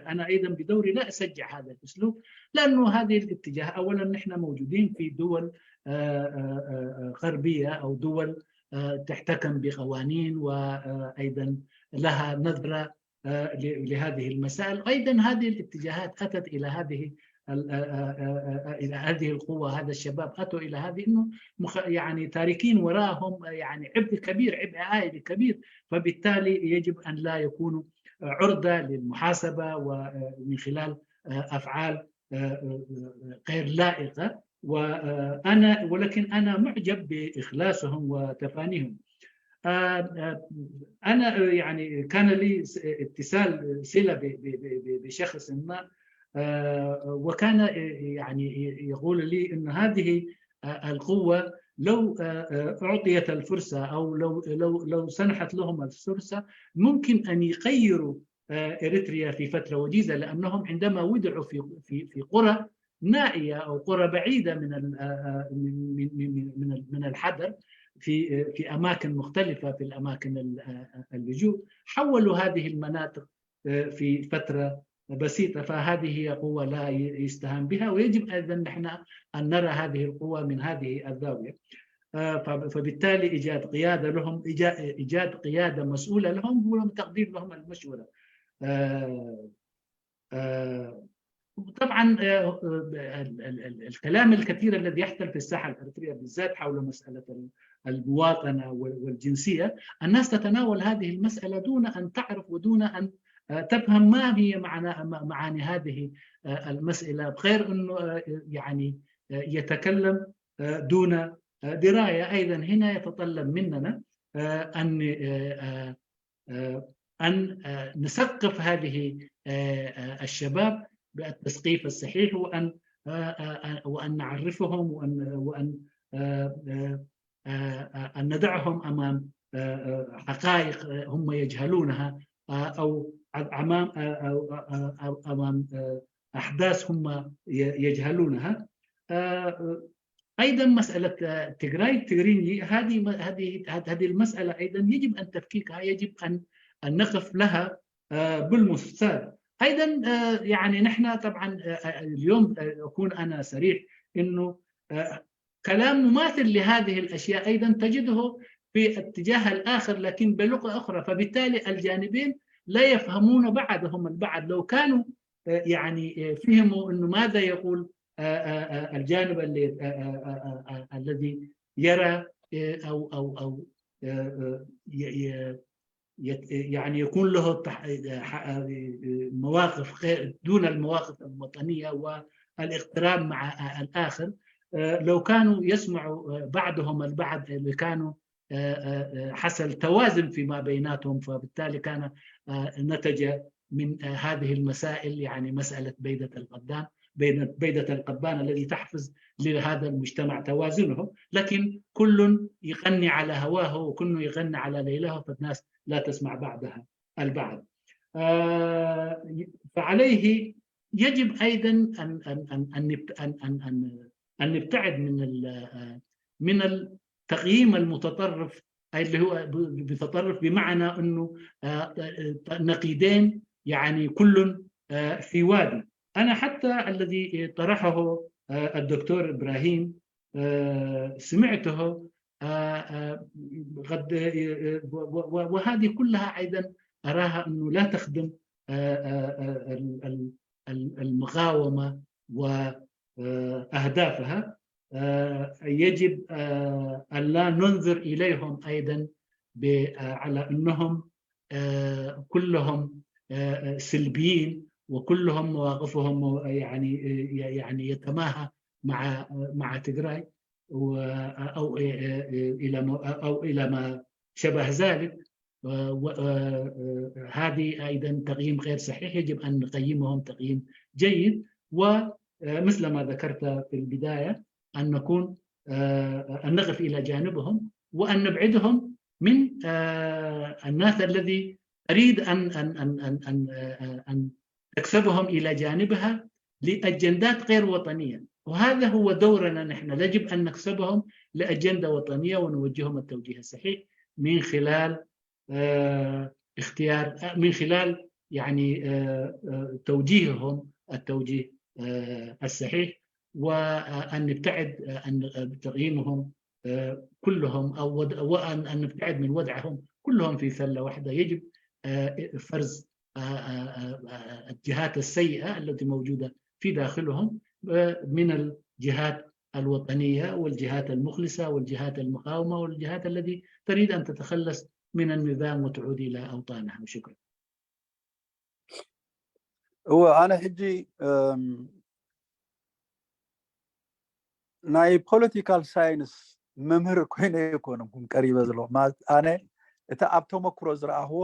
انا ايضا بدوري لا اشجع هذا الاسلوب، لانه هذه الاتجاه اولا نحن موجودين في دول غربيه او دول تحتكم بقوانين وايضا لها نظره لهذه المسائل. ايضا هذه الاتجاهات اتت الى هذه الى هذه القوه، هذا الشباب اتوا الى هذه انه يعني تاركين وراهم يعني عبء كبير، عبء عائلي كبير، فبالتالي يجب ان لا يكونوا عرضة للمحاسبة ومن خلال أفعال غير لائقة. وأنا ولكن أنا معجب بإخلاصهم وتفانيهم. أنا يعني كان لي اتصال صلة بشخص ما، وكان يعني يقول لي أن هذه القوة لو أعطيت الفرصة أو لو لو لو سنحت لهم الفرصة ممكن أن يغيروا إريتريا في فترة وجيزة، لأنهم عندما وضعوا في في في قرى نائية أو قرى بعيدة من من من من الحضر، في في أماكن مختلفة، في الأماكن اللجوء، حولوا هذه المناطق في فترة بسيطة. فهذه هي قوة لا يستهان بها، ويجب أيضا نحن أن نرى هذه القوة من هذه الزاوية. فبالتالي إيجاد قيادة لهم، إيجاد قيادة مسؤولة لهم، هو تقديم لهم المشورة. طبعا الكلام الكثير الذي يحصل في الساحة الإريترية بالذات حول مسألة المواطنة والجنسية، الناس تتناول هذه المسألة دون أن تعرف ودون أن تفهم ما هي معنى معاني هذه المسألة، بغير أنه يعني يتكلم دون دراية. أيضا هنا يتطلب مننا أن أن نثقف هذه الشباب بالتثقيف الصحيح، وأن وأن نعرفهم، وأن وأن أن ندعهم أمام حقائق هم يجهلونها، أو أمام أو أمام أحداث هم يجهلونها. أيضا مسألة تجراي تجريني، هذه هذه هذه المسألة أيضا يجب أن تفكيكها، يجب أن أن نقف لها بالمستقبل. أيضا يعني نحن طبعا اليوم أكون أنا صريح أنه كلام مماثل لهذه الأشياء أيضا تجده في الاتجاه الآخر، لكن بلغة أخرى. فبالتالي الجانبين لا يفهمون بعضهم البعض. لو كانوا يعني فهموا أنه ماذا يقول الجانب الذي يرى أو أو أو يعني يكون له مواقف دون المواقف الوطنية والاقتراب مع الآخر. لو كانوا يسمعوا بعضهم البعض، اللي كانوا حصل توازن فيما بيناتهم، فبالتالي كان نتج من هذه المسائل، يعني مسألة بيدة القدام، بيدة القبان الذي تحفظ لهذا المجتمع توازنه، لكن كل يغني على هواه وكل يغني على ليلاه، فالناس لا تسمع بعضها البعض. فعليه يجب أيضا أن أن أن أن أن أن أن نبتعد من من التقييم المتطرف، أي اللي هو بتطرف بمعنى أنه نقيضين، يعني كل في وادي. أنا حتى الذي طرحه الدكتور إبراهيم سمعته قد وهذه كلها أيضا أراها أنه لا تخدم المقاومة وأهدافها. يجب أن لا ننظر إليهم أيضا على أنهم كلهم سلبيين، وكلهم مواقفهم يعني يعني يتماهى مع مع تجراي، او الى او الى ما شبه ذلك. هذه ايضا تقييم غير صحيح، يجب ان نقيمهم تقييم جيد، ومثل ما ذكرت في البدايه ان نكون ان نقف الى جانبهم وان نبعدهم من الناس الذي تريد ان ان ان ان ان ان تكسبهم الى جانبها لاجندات غير وطنيه. وهذا هو دورنا نحن، يجب ان نكسبهم لاجنده وطنيه ونوجههم التوجيه الصحيح من خلال اختيار، من خلال يعني توجيههم التوجيه الصحيح، وان نبتعد عن تقييمهم كلهم، او وان ان نبتعد من وضعهم كلهم في سله واحده. يجب فرز الجهات السيئه التي موجوده في داخلهم من الجهات الوطنيه والجهات المخلصه والجهات المقاومه والجهات التي تريد ان تتخلص من النظام وتعود الى اوطانها. وشكرا. እወ ኣነ ሕጂ ናይ ፖለቲካል ሳይንስ መምህር ኮይነ ኣይኮንኩን ቀሪበ ዘሎ። ማለት ኣነ እቲ ኣብ ተመክሮ ዝረኣኽዎ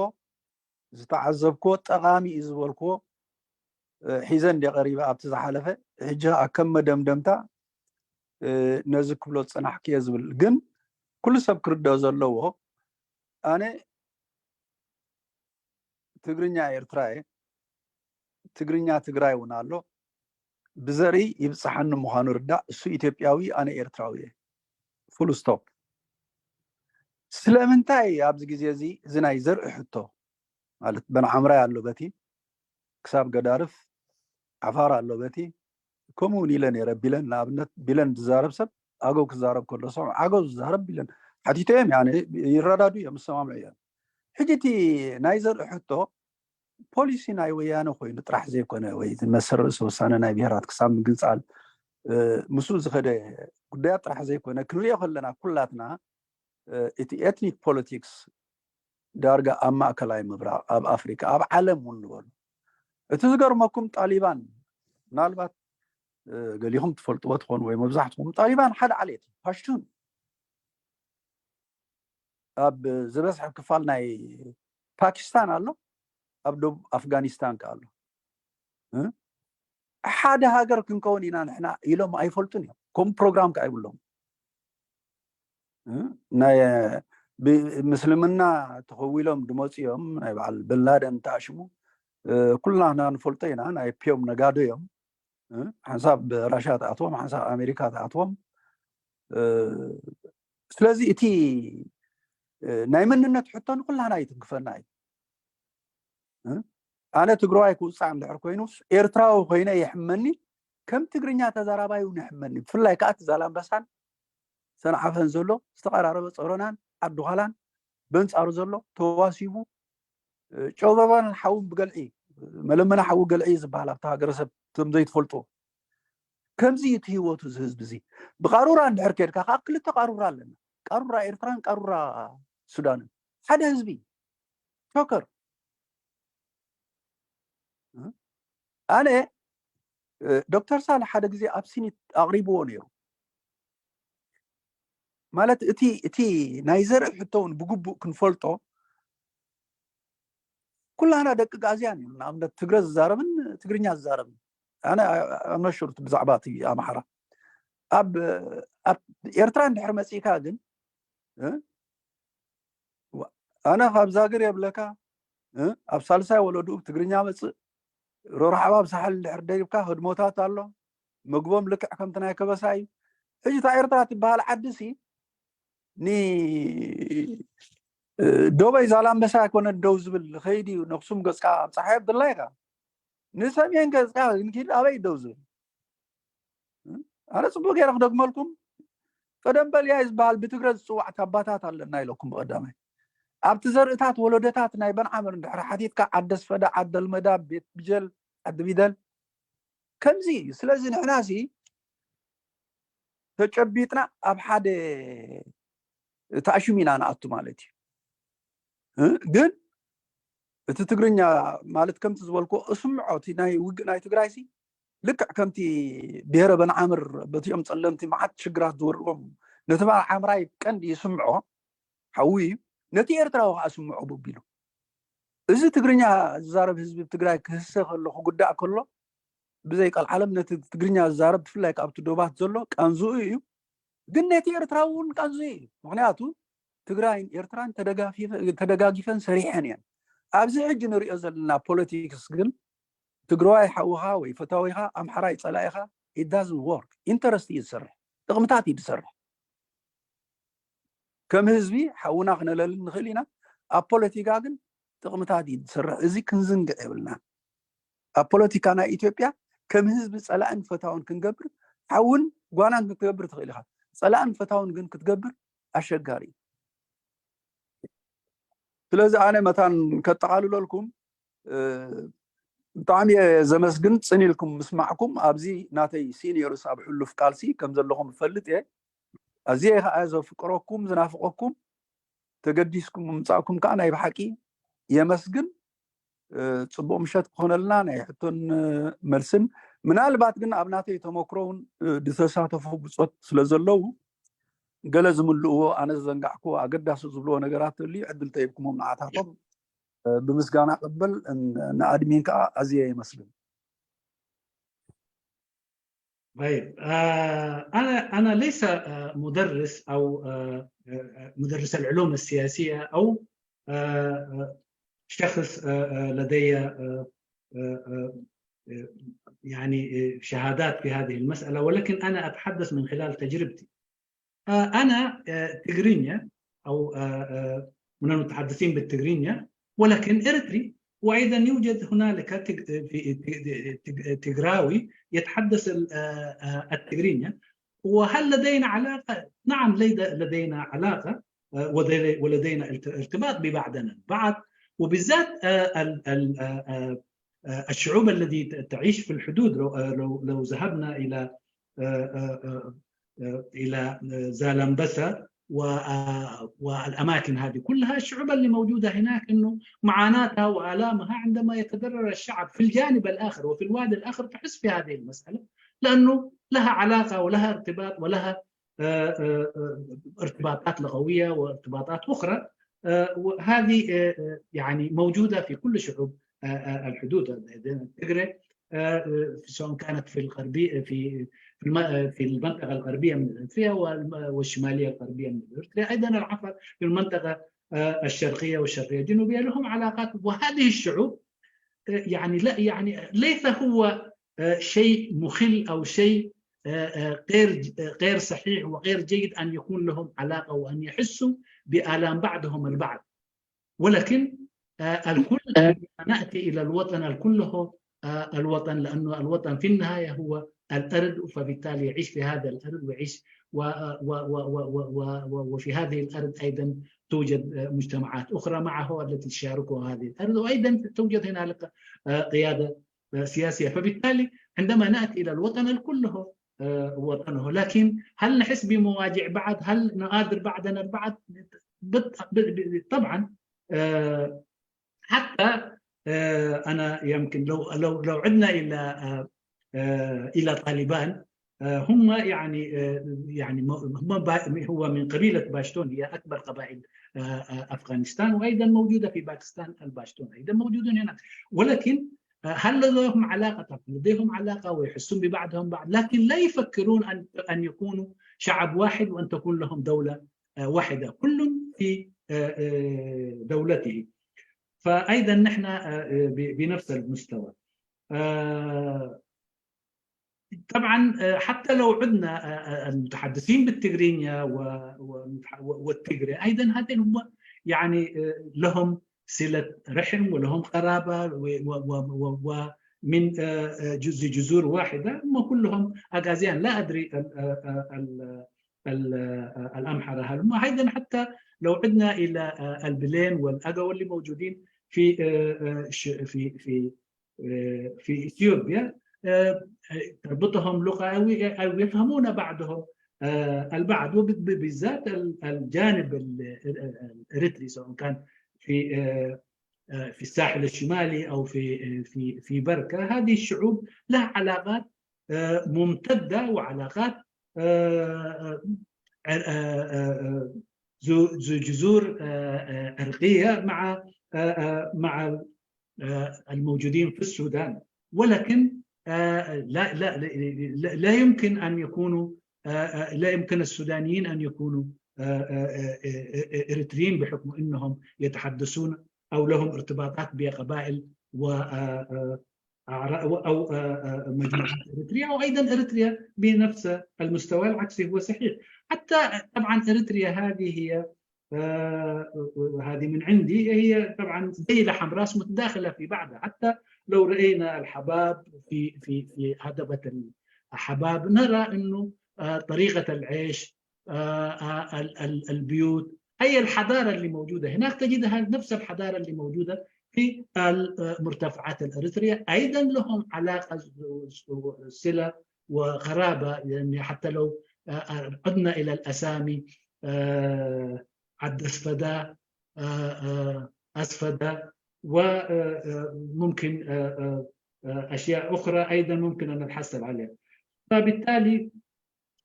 ዝተዓዘብክዎ ጠቓሚ እዩ ዝበልክዎ ሒዘ እንደ ቀሪበ ኣብቲ ዝሓለፈ። ሕጂ ከዓ ከም መደምደምታ ነዚ ክብሎ ዝፀናሕክዮ ዝብል ግን ኩሉ ሰብ ክርደኦ ዘለዎ ኣነ ትግርኛ ኤርትራ እየ፣ ትግርኛ ትግራይ እውን ኣሎ። ብዘርኢ ይብፅሓኒ ምዃኑ ርዳእ። እሱ ኢትዮጵያዊ፣ ኣነ ኤርትራዊ እየ። ፉል ስቶፕ። ስለምንታይ ኣብዚ ግዜ እዚ እዚ ናይ ዘርኢ ሕቶ ማለት በንዓምራይ ኣሎ በቲ ክሳብ ገዳርፍ ዓፋር ኣሎ በቲ ከምኡ እውን ኢለ ነይረ። ቢለን ንኣብነት ቢለን ዝዛረብ ሰብ ኣገው ክዛረብ ከሎ ሰምዑ ኣገው ዝዛረብ ቢለን ሓቲቶ እዮም ያ ይረዳዱ እዮም ይሰማምዑ እዮም። ሕጂ እቲ ናይ ዘርኢ ሕቶ ፖሊሲ ናይ ወያነ ኮይኑ ጥራሕ ዘይኮነ ወይ መሰል ርእሰ ውሳነ ናይ ብሄራት ክሳብ ምግንፃል ምስኡ ዝኸደ ጉዳያት ጥራሕ ዘይኮነ ክንሪኦ ከለና ኩላትና እቲ ኤትኒክ ፖለቲክስ ዳርጋ ኣብ ማእከላይ ምብራቕ ኣብ ኣፍሪካ ኣብ ዓለም እውን ንበሉ እቲ ዝገርመኩም ጣሊባን ምናልባት ገሊኹም ትፈልጥዎ ትኾኑ ወይ መብዛሕትኹም ጣሊባን ሓደ ዓሌት ፓሽቱን ኣብ ዝበዝሐ ክፋል ናይ ፓኪስታን ኣሎ ኣብ ደቡብ ኣፍጋኒስታን ከ ኣሎ ሓደ ሃገር ክንከውን ኢና ንሕና ኢሎም ኣይፈልጡን እዮም ከምኡ ፕሮግራም ከ ኣይብሎም ናይ ምስልምና ተኸዊሎም ድመፅኦም ናይ በዓል ብንላደን ተኣሽሙ ኩልና ንፈልጦ ኢና ናይ ፒዮም ነጋዶ እዮም ሓንሳብ ራሻ ተኣትዎም ሓንሳብ ኣሜሪካ ተኣትዎም ስለዚ እቲ ናይ መንነት ሕቶ ንኩላና ይትንክፈና እዩ ኣነ ትግራዋይ ክውፃእ እንድሕር ኮይኑ ኤርትራዊ ኮይነ ይሕመኒ ከም ትግርኛ ተዛራባይ እውን ይሕመኒ ብፍላይ ከዓ እቲ ዛላምበሳን ሰንዓፈን ዘሎ ዝተቀራረበ ፀሮናን ዓዲ ዃላን በንፃሩ ዘሎ ተዋሲቡ ጨበባን ሓውን ብገልዒ መለመና ሓዊ ገልዒ ዝበሃል ኣብቲ ሃገረሰብ ከም ዘይትፈልጦ ከምዚ እዩ እቲ ህይወቱ እዚ ህዝቢ እዚ ብቃሩራ እንድሕር ከድካ ከዓ ክልተ ቃሩራ ኣለና ቃሩራ ኤርትራን ቃሩራ ሱዳንን ሓደ ህዝቢ ሾከር ኣነ ዶክተር ሳልሕ ሓደ ግዜ ኣብ ሲኒት ኣቕሪብዎ ነይሩ ማለት እቲ እቲ ናይ ዘርኢ ሕቶ እውን ብግቡእ ክንፈልጦ ኩላና ደቂ ጋዝያን እዩ ንኣብነት ትግረ ዝዛረብን ትግርኛ ዝዛረብን ኣነ ኣነሽሩት ብዛዕባ እቲ ኣምሓራ ኣብ ኣብ ኤርትራ እንድሕር መፂእካ ግን ኣነ ካብ ዛግር የብለካ ኣብ ሳልሳይ ወለድኡ ትግርኛ መፅእ ሮራሓባ ኣብ ሳሕል ድሕር ደሪብካ ህድሞታት ኣሎ ምግቦም ልክዕ ከምቲ ናይ ከበሳ እዩ ሕጂ እታ ኤርትራ ትበሃል ዓዲ ሲ ኒ ዶበይ ዛላምበሳ ኣይኮነን ደው ዝብል ከይድ እዩ ነክሱም ገፅካ ኣብ ፀሓይ ኣብድላ ኢካ ንሰሜን ገፅካ ንኪድ ኣበይ ደው ዝብል ኣነ ፅቡቅ ገይረ ክደግመልኩም ቀደም በልያይ ዝበሃል ብትግረ ዝፅዋዕ ታባታት ኣለና ኢለኩም ብቀዳማይ ኣብቲ ዘርእታት ወለደታት ናይ በንዓምር እንድሕር ሓቲትካ ዓደስፈዳ ዓደልመዳ ቤት ብጀል ዓዲ ቢደል ከምዚ እዩ ስለዚ ንሕና ሲ ተጨቢጥና ኣብ ሓደ ተኣሽም ኢና ንኣቱ ማለት እዩ ግን እቲ ትግርኛ ማለት ከምቲ ዝበልኩ እስምዖ እቲ ናይ ውግእ ናይ ትግራይ ሲ ልክዕ ከምቲ ብሄረ በንዓምር በቲኦም ፀለምቲ መዓት ሽግራት ዝወርዎም ነቲ በዓል ዓምራይ ቀንዲ ይስምዖ ሓዊ እዩ ነቲ ኤርትራዊ ከዓ ስምዖ ብቢሉ እዚ ትግርኛ ዝዛረብ ህዝቢ ትግራይ ክህሰ ከሎ ክጉዳእ ከሎ ብዘይ ቀልዓለም ነቲ ትግርኛ ዝዛረብ ብፍላይ ካብቲ ዶባት ዘሎ ቃንዝኡ እዩ ግን ነቲ ኤርትራዊ እውን ቃንዝኡ እዩ ምክንያቱ ትግራይን ኤርትራን ተደጋጊፈን ሰሪሐን እየን ኣብዚ ሕጂ ንሪኦ ዘለና ፖለቲክስ ግን ትግራዋይ ሓውኻ ወይ ፈታዊኻ ኣምሓራይ ፀላኢኻ it doesn't work interest እዩ ዝሰርሕ ጥቕምታት እዩ ዝሰርሕ ከም ህዝቢ ሓውና ክነለልን ንኽእል ኢና ኣብ ፖለቲካ ግን ጥቕምታት እዩ ዝሰርሕ እዚ ክንዝንግዕ የብልና ኣብ ፖለቲካ ናይ ኢትዮጵያ ከም ህዝቢ ፀላእን ፈታውን ክንገብር ሓውን ጓናን ክትገብር ትኽእል ኢኻ ፀላእን ፈታውን ግን ክትገብር ኣሸጋሪ ስለዚ ኣነ መታን ከጠቓልለልኩም ብጣዕሚ እየ ዘመስግን ፅን ኢልኩም ምስማዕኩም ኣብዚ ናተይ ሲኒየርስ ኣብ ሕሉፍ ቃልሲ ከም ዘለኹም እፈልጥ እየ ኣዝየ ከዓ ዘፍቅረኩም ዝናፍቀኩም ተገዲስኩም ምምፃእኩም ከዓ ናይ ብሓቂ የመስግን ጽቡቕ ምሸት ክኾነልና ናይ ሕቶን መልስን። ምናልባት ግን ኣብ ናተይ ተመክሮ እውን ዝተሳተፉ ብጾት ስለ ዘለዉ ገለ ዝምልእዎ ኣነ ዝዘንጋዕክዎ ኣገዳሲ ዝብልዎ ነገራት ተልዩ ዕድል ተሂብኩሞም ንዓታቶም ብምስጋና ቀበል። ንኣድሚን ከዓ ኣዝየ የመስግን። طيب، آه، أنا أنا ليس آه، مدرس أو آه، آه، مدرس العلوم السياسية أو آه، آه، شخص آه، آه، لدي آه، آه، آه، آه، يعني آه، شهادات في هذه المسألة، ولكن أنا أتحدث من خلال تجربتي. آه، أنا آه، تجرينيا أو آه، آه، من المتحدثين بالتجرينيا، ولكن إرتري، وأيضا يوجد هنالك تج- في- تج- تجراوي يتحدث ال- آه، آه، التجرينيا. وهل لدينا علاقة؟ نعم، لدي- لدينا علاقة آه، ولدي- ولدينا الت- ارتباط ببعضنا البعض، وبالذات آه، ال- ال- آه، آه، آه، الشعوب التي ت- تعيش في الحدود. لو آه، لو لو ذهبنا إلى آه، آه، آه، آه، إلى آه، زالمبسا و- آه، والأماكن هذه كلها، الشعوب اللي موجودة هناك إنه معاناتها وآلامها عندما يتضرر الشعب في الجانب الآخر وفي الوادي الآخر تحس في هذه المسألة، لأنه لها علاقة ولها ارتباط ولها آه، آه، آه، ارتباطات لغوية وارتباطات أخرى. آه، وهذه آه، آه، يعني موجودة في كل شعوب آه، آه، الحدود، التجري آه، آه، سواء كانت في الغربية في في الم- آه، في المنطقة الغربية من إريتريا والم- والشمالية الغربية من إريتريا، أيضا العفر في المنطقة آه، الشرقية والشرقية الجنوبية لهم علاقات. وهذه الشعوب آه، يعني لا يعني ليس هو آه، شيء مخل أو شيء آه، آه، غير آه، غير صحيح وغير جيد أن يكون لهم علاقة وأن يحسوا بآلام بعضهم البعض، ولكن آه، الكل عندما نأتي إلى الوطن الكل هو آه، الوطن، لأنه الوطن في النهاية هو الأرض، فبالتالي يعيش في هذا الأرض ويعيش و- و- و- و- و- و- وفي هذه الأرض أيضا توجد آه، مجتمعات أخرى معه التي تشاركها هذه الأرض، وأيضا توجد هنالك آه، قيادة آه، سياسية. فبالتالي عندما نأتي إلى الوطن الكل هو آه، وطنه، لكن هل نحس بمواجع بعض؟ هل نآدر بعضنا البعض؟ بت- ب- ب- طبعا آه، حتى آه، انا يمكن لو لو لو عدنا الى آه، آه، الى طالبان آه، هم يعني آه، يعني م- هم با- هو من قبيله باشتون، هي اكبر قبائل آه، آه، افغانستان، وايضا موجوده في باكستان الباشتون ايضا موجودون هناك. ولكن آه، هل لديهم علاقه؟ طبعا لديهم علاقه ويحسون ببعضهم بعض، لكن لا يفكرون ان ان يكونوا شعب واحد وان تكون لهم دوله آه، واحده، كل في آه، آه، دولته. فايضا نحن آه، آه، ب- بنفس المستوى. آه، طبعا آه، حتى لو عدنا آه، آه، المتحدثين بالتجرينيا و- و- والتجري ايضا هذين هم يعني آه، لهم صله رحم ولهم قرابه و- و- و- و- ومن آه، آه، جزء جذور واحده، هم كلهم اغازيان، لا ادري ال- آه، آه، ال- ال- آه، الامحره هل هم ايضا. حتى لو عدنا الى آه، البلين والاغو اللي موجودين في آه، آه، ش- في في آه، في اثيوبيا آه، تربطهم لغه او او يفهمون بعضهم آه، البعض، وبالذات الجانب الاريتري سواء كان في آه، آه، في الساحل الشمالي او في آه، في في بركه. هذه الشعوب لها علاقات آه، ممتده وعلاقات آه، آه، آه، آه، ذو ذو جذور آه، آه، عرقيه مع آه، آه، مع آه، الموجودين في السودان، ولكن آه، لا لا لا لا يمكن ان يكونوا آه، آه، لا يمكن السودانيين ان يكونوا آه، آه، آه، آه، آه، اريتريين بحكم انهم يتحدثون او لهم ارتباطات بقبائل و آه، آه، أعرا- او آه، آه، مجموعات اريتريا، وايضا اريتريا بنفس المستوى العكسي هو صحيح. حتى طبعا اريتريا هذه هي آه، هذه من عندي، هي طبعا ذيلة حمراس متداخلة في بعضها. حتى لو رأينا الحباب في في في هضبة الحباب نرى انه آه، طريقة العيش آه، آه، ال- ال- البيوت، هي الحضارة اللي موجودة هناك تجدها نفس الحضارة اللي موجودة في المرتفعات الأريترية. أيضا لهم علاقة صلة وقرابة، يعني حتى لو آه، آه، عدنا إلى الأسامي آه، عد أسفدا آه، آه، أسفدا وممكن أشياء أخرى أيضا ممكن أن نتحصل عليها. فبالتالي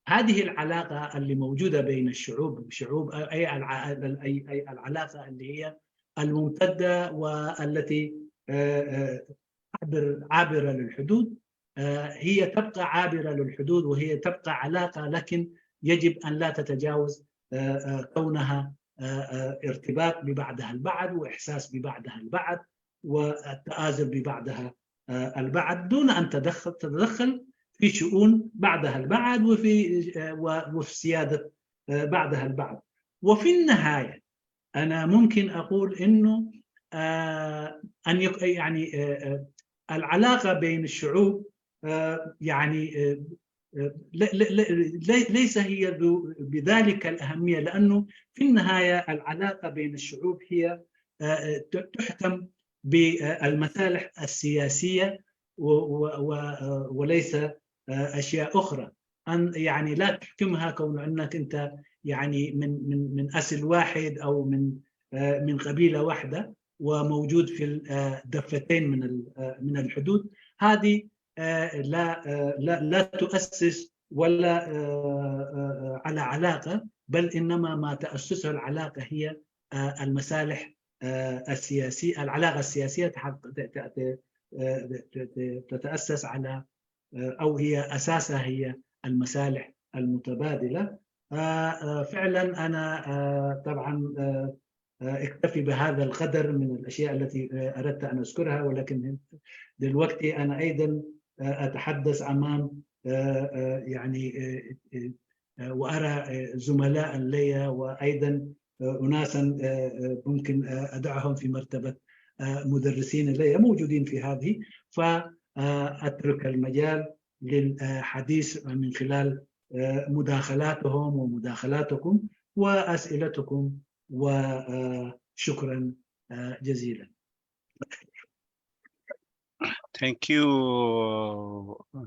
هذه العلاقة اللي موجودة بين الشعوب، شعوب أي العلاقة اللي هي الممتدة والتي عابرة للحدود، هي تبقى عابرة للحدود وهي تبقى علاقة، لكن يجب أن لا تتجاوز كونها ارتباط ببعضها البعض وإحساس ببعضها البعض والتآزر ببعضها البعض دون أن تتدخل في شؤون بعضها البعض وفي وفي سيادة بعضها البعض. وفي النهاية أنا ممكن أقول إنه أن يعني العلاقة بين الشعوب يعني ليس هي بذلك الأهمية، لأنه في النهاية العلاقة بين الشعوب هي تحكم بالمصالح السياسية وليس أشياء أخرى. أن يعني لا تحكمها كون أنك أنت يعني من من من أصل واحد أو من من قبيلة واحدة وموجود في الضفتين من من الحدود، هذه لا لا لا تؤسس ولا على علاقة، بل إنما ما تأسسه العلاقة هي المصالح السياسية، العلاقة السياسية تتأسس على أو هي أساسها هي المصالح المتبادلة. فعلا أنا طبعا أكتفي بهذا القدر من الأشياء التي أردت أن أذكرها، ولكن دلوقتي أنا أيضا أتحدث أمام يعني وأرى زملاء لي وأيضا أناسا ممكن أدعهم في مرتبة مدرسين لي موجودين في هذه، فأترك المجال للحديث من خلال مداخلاتهم ومداخلاتكم وأسئلتكم، وشكرا جزيلا. Thank you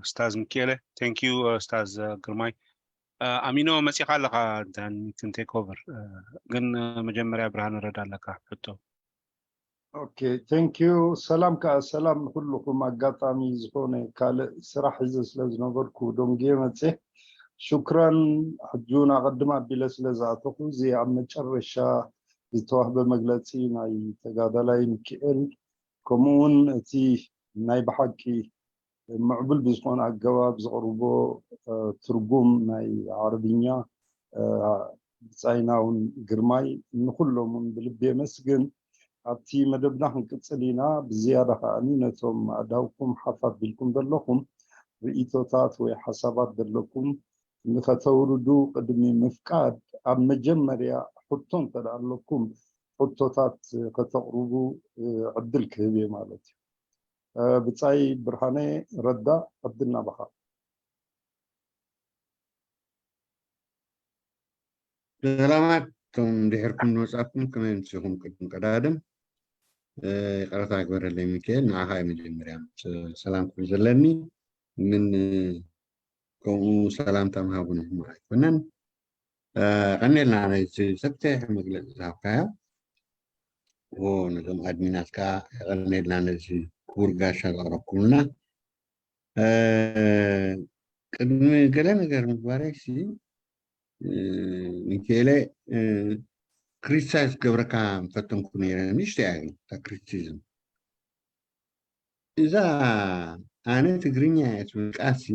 ኡስታዝ ሚኪኤለ። Thank you ኡስታዝ ግርማይ። ኣሚኖ መፂኻ ኣለኻ። Then you can take over. ግን መጀመርያ ብርሃነ ረዳ ኣለካ ሕቶ። Okay, thank you. ሰላም ከኣ ሰላም ንኩልኹም። ኣጋጣሚ ዝኾነ ካልእ ስራሕ ሒዘ ስለ ዝነበርኩ ዶንጌ መፅየ። ሹክራን። ሕጂ እውን ኣቐድም ኣቢለ ስለ ዝኣተኹ፣ እዚ ኣብ መጨረሻ ዝተዋህበ መግለፂ ናይ ተጋዳላይ ሚኪኤል፣ ከምኡ እውን እቲ ናይ ብሓቂ ምዕቡል ብዝኾነ ኣገባብ ዘቕርቦ ትርጉም ናይ ዓረብኛ ብጻይና እውን ግርማይ፣ ንኹሎም እውን ብልቢ የመስግን። ኣብቲ መደብና ክንቅጽል ኢና። ብዝያዳ ከኣኒ ነቶም ኣእዳውኩም ሓፍ ኣቢልኩም ዘለኹም ርእይቶታት ወይ ሓሳባት ዘለኩም ንኸተውርዱ ቅድሚ ምፍቃድ፣ ኣብ መጀመርያ ሕቶ እንተ ደኣ ኣለኩም ሕቶታት ከተቕርቡ ዕድል ክህብ እየ ማለት እዩ። ብጻይ ብርሃነ ረዳ፣ ዕድል ናባኻ። ሰላማት፣ እቶም ድሕርኩም ዝመጻኩም ከመይ ኣምሲኹም? ቅድም ቀዳድም ይቕረታ ግበረለይ ሚካኤል፣ ንዓኻ እዩ መጀመርያ ሰላም ክብል ዘለኒ። ምን ከምኡ ሰላምታ ምሃቡ ንሕማቕ ኣይኮነን። ቀኒልና ነዚ ሰፊሕ መግለፂ ዝሃብካዮ፣ ነዞም ኣድሚናት ከዓ ቀኒልና ነዚ ክቡር ጋሻ ዘቕረብኩምልና። ቅድሚ ገለ ነገር ምግባረይ ሲ ሚካኤለ፣ ክሪቲሳይዝ ክገብረካ ምፈተንኩ ነይረ። ንእሽተይ እያ ግን እታ ክሪቲሲዝም። እዛ ኣነ ትግርኛ እየ ትብል ቃል ሲ፣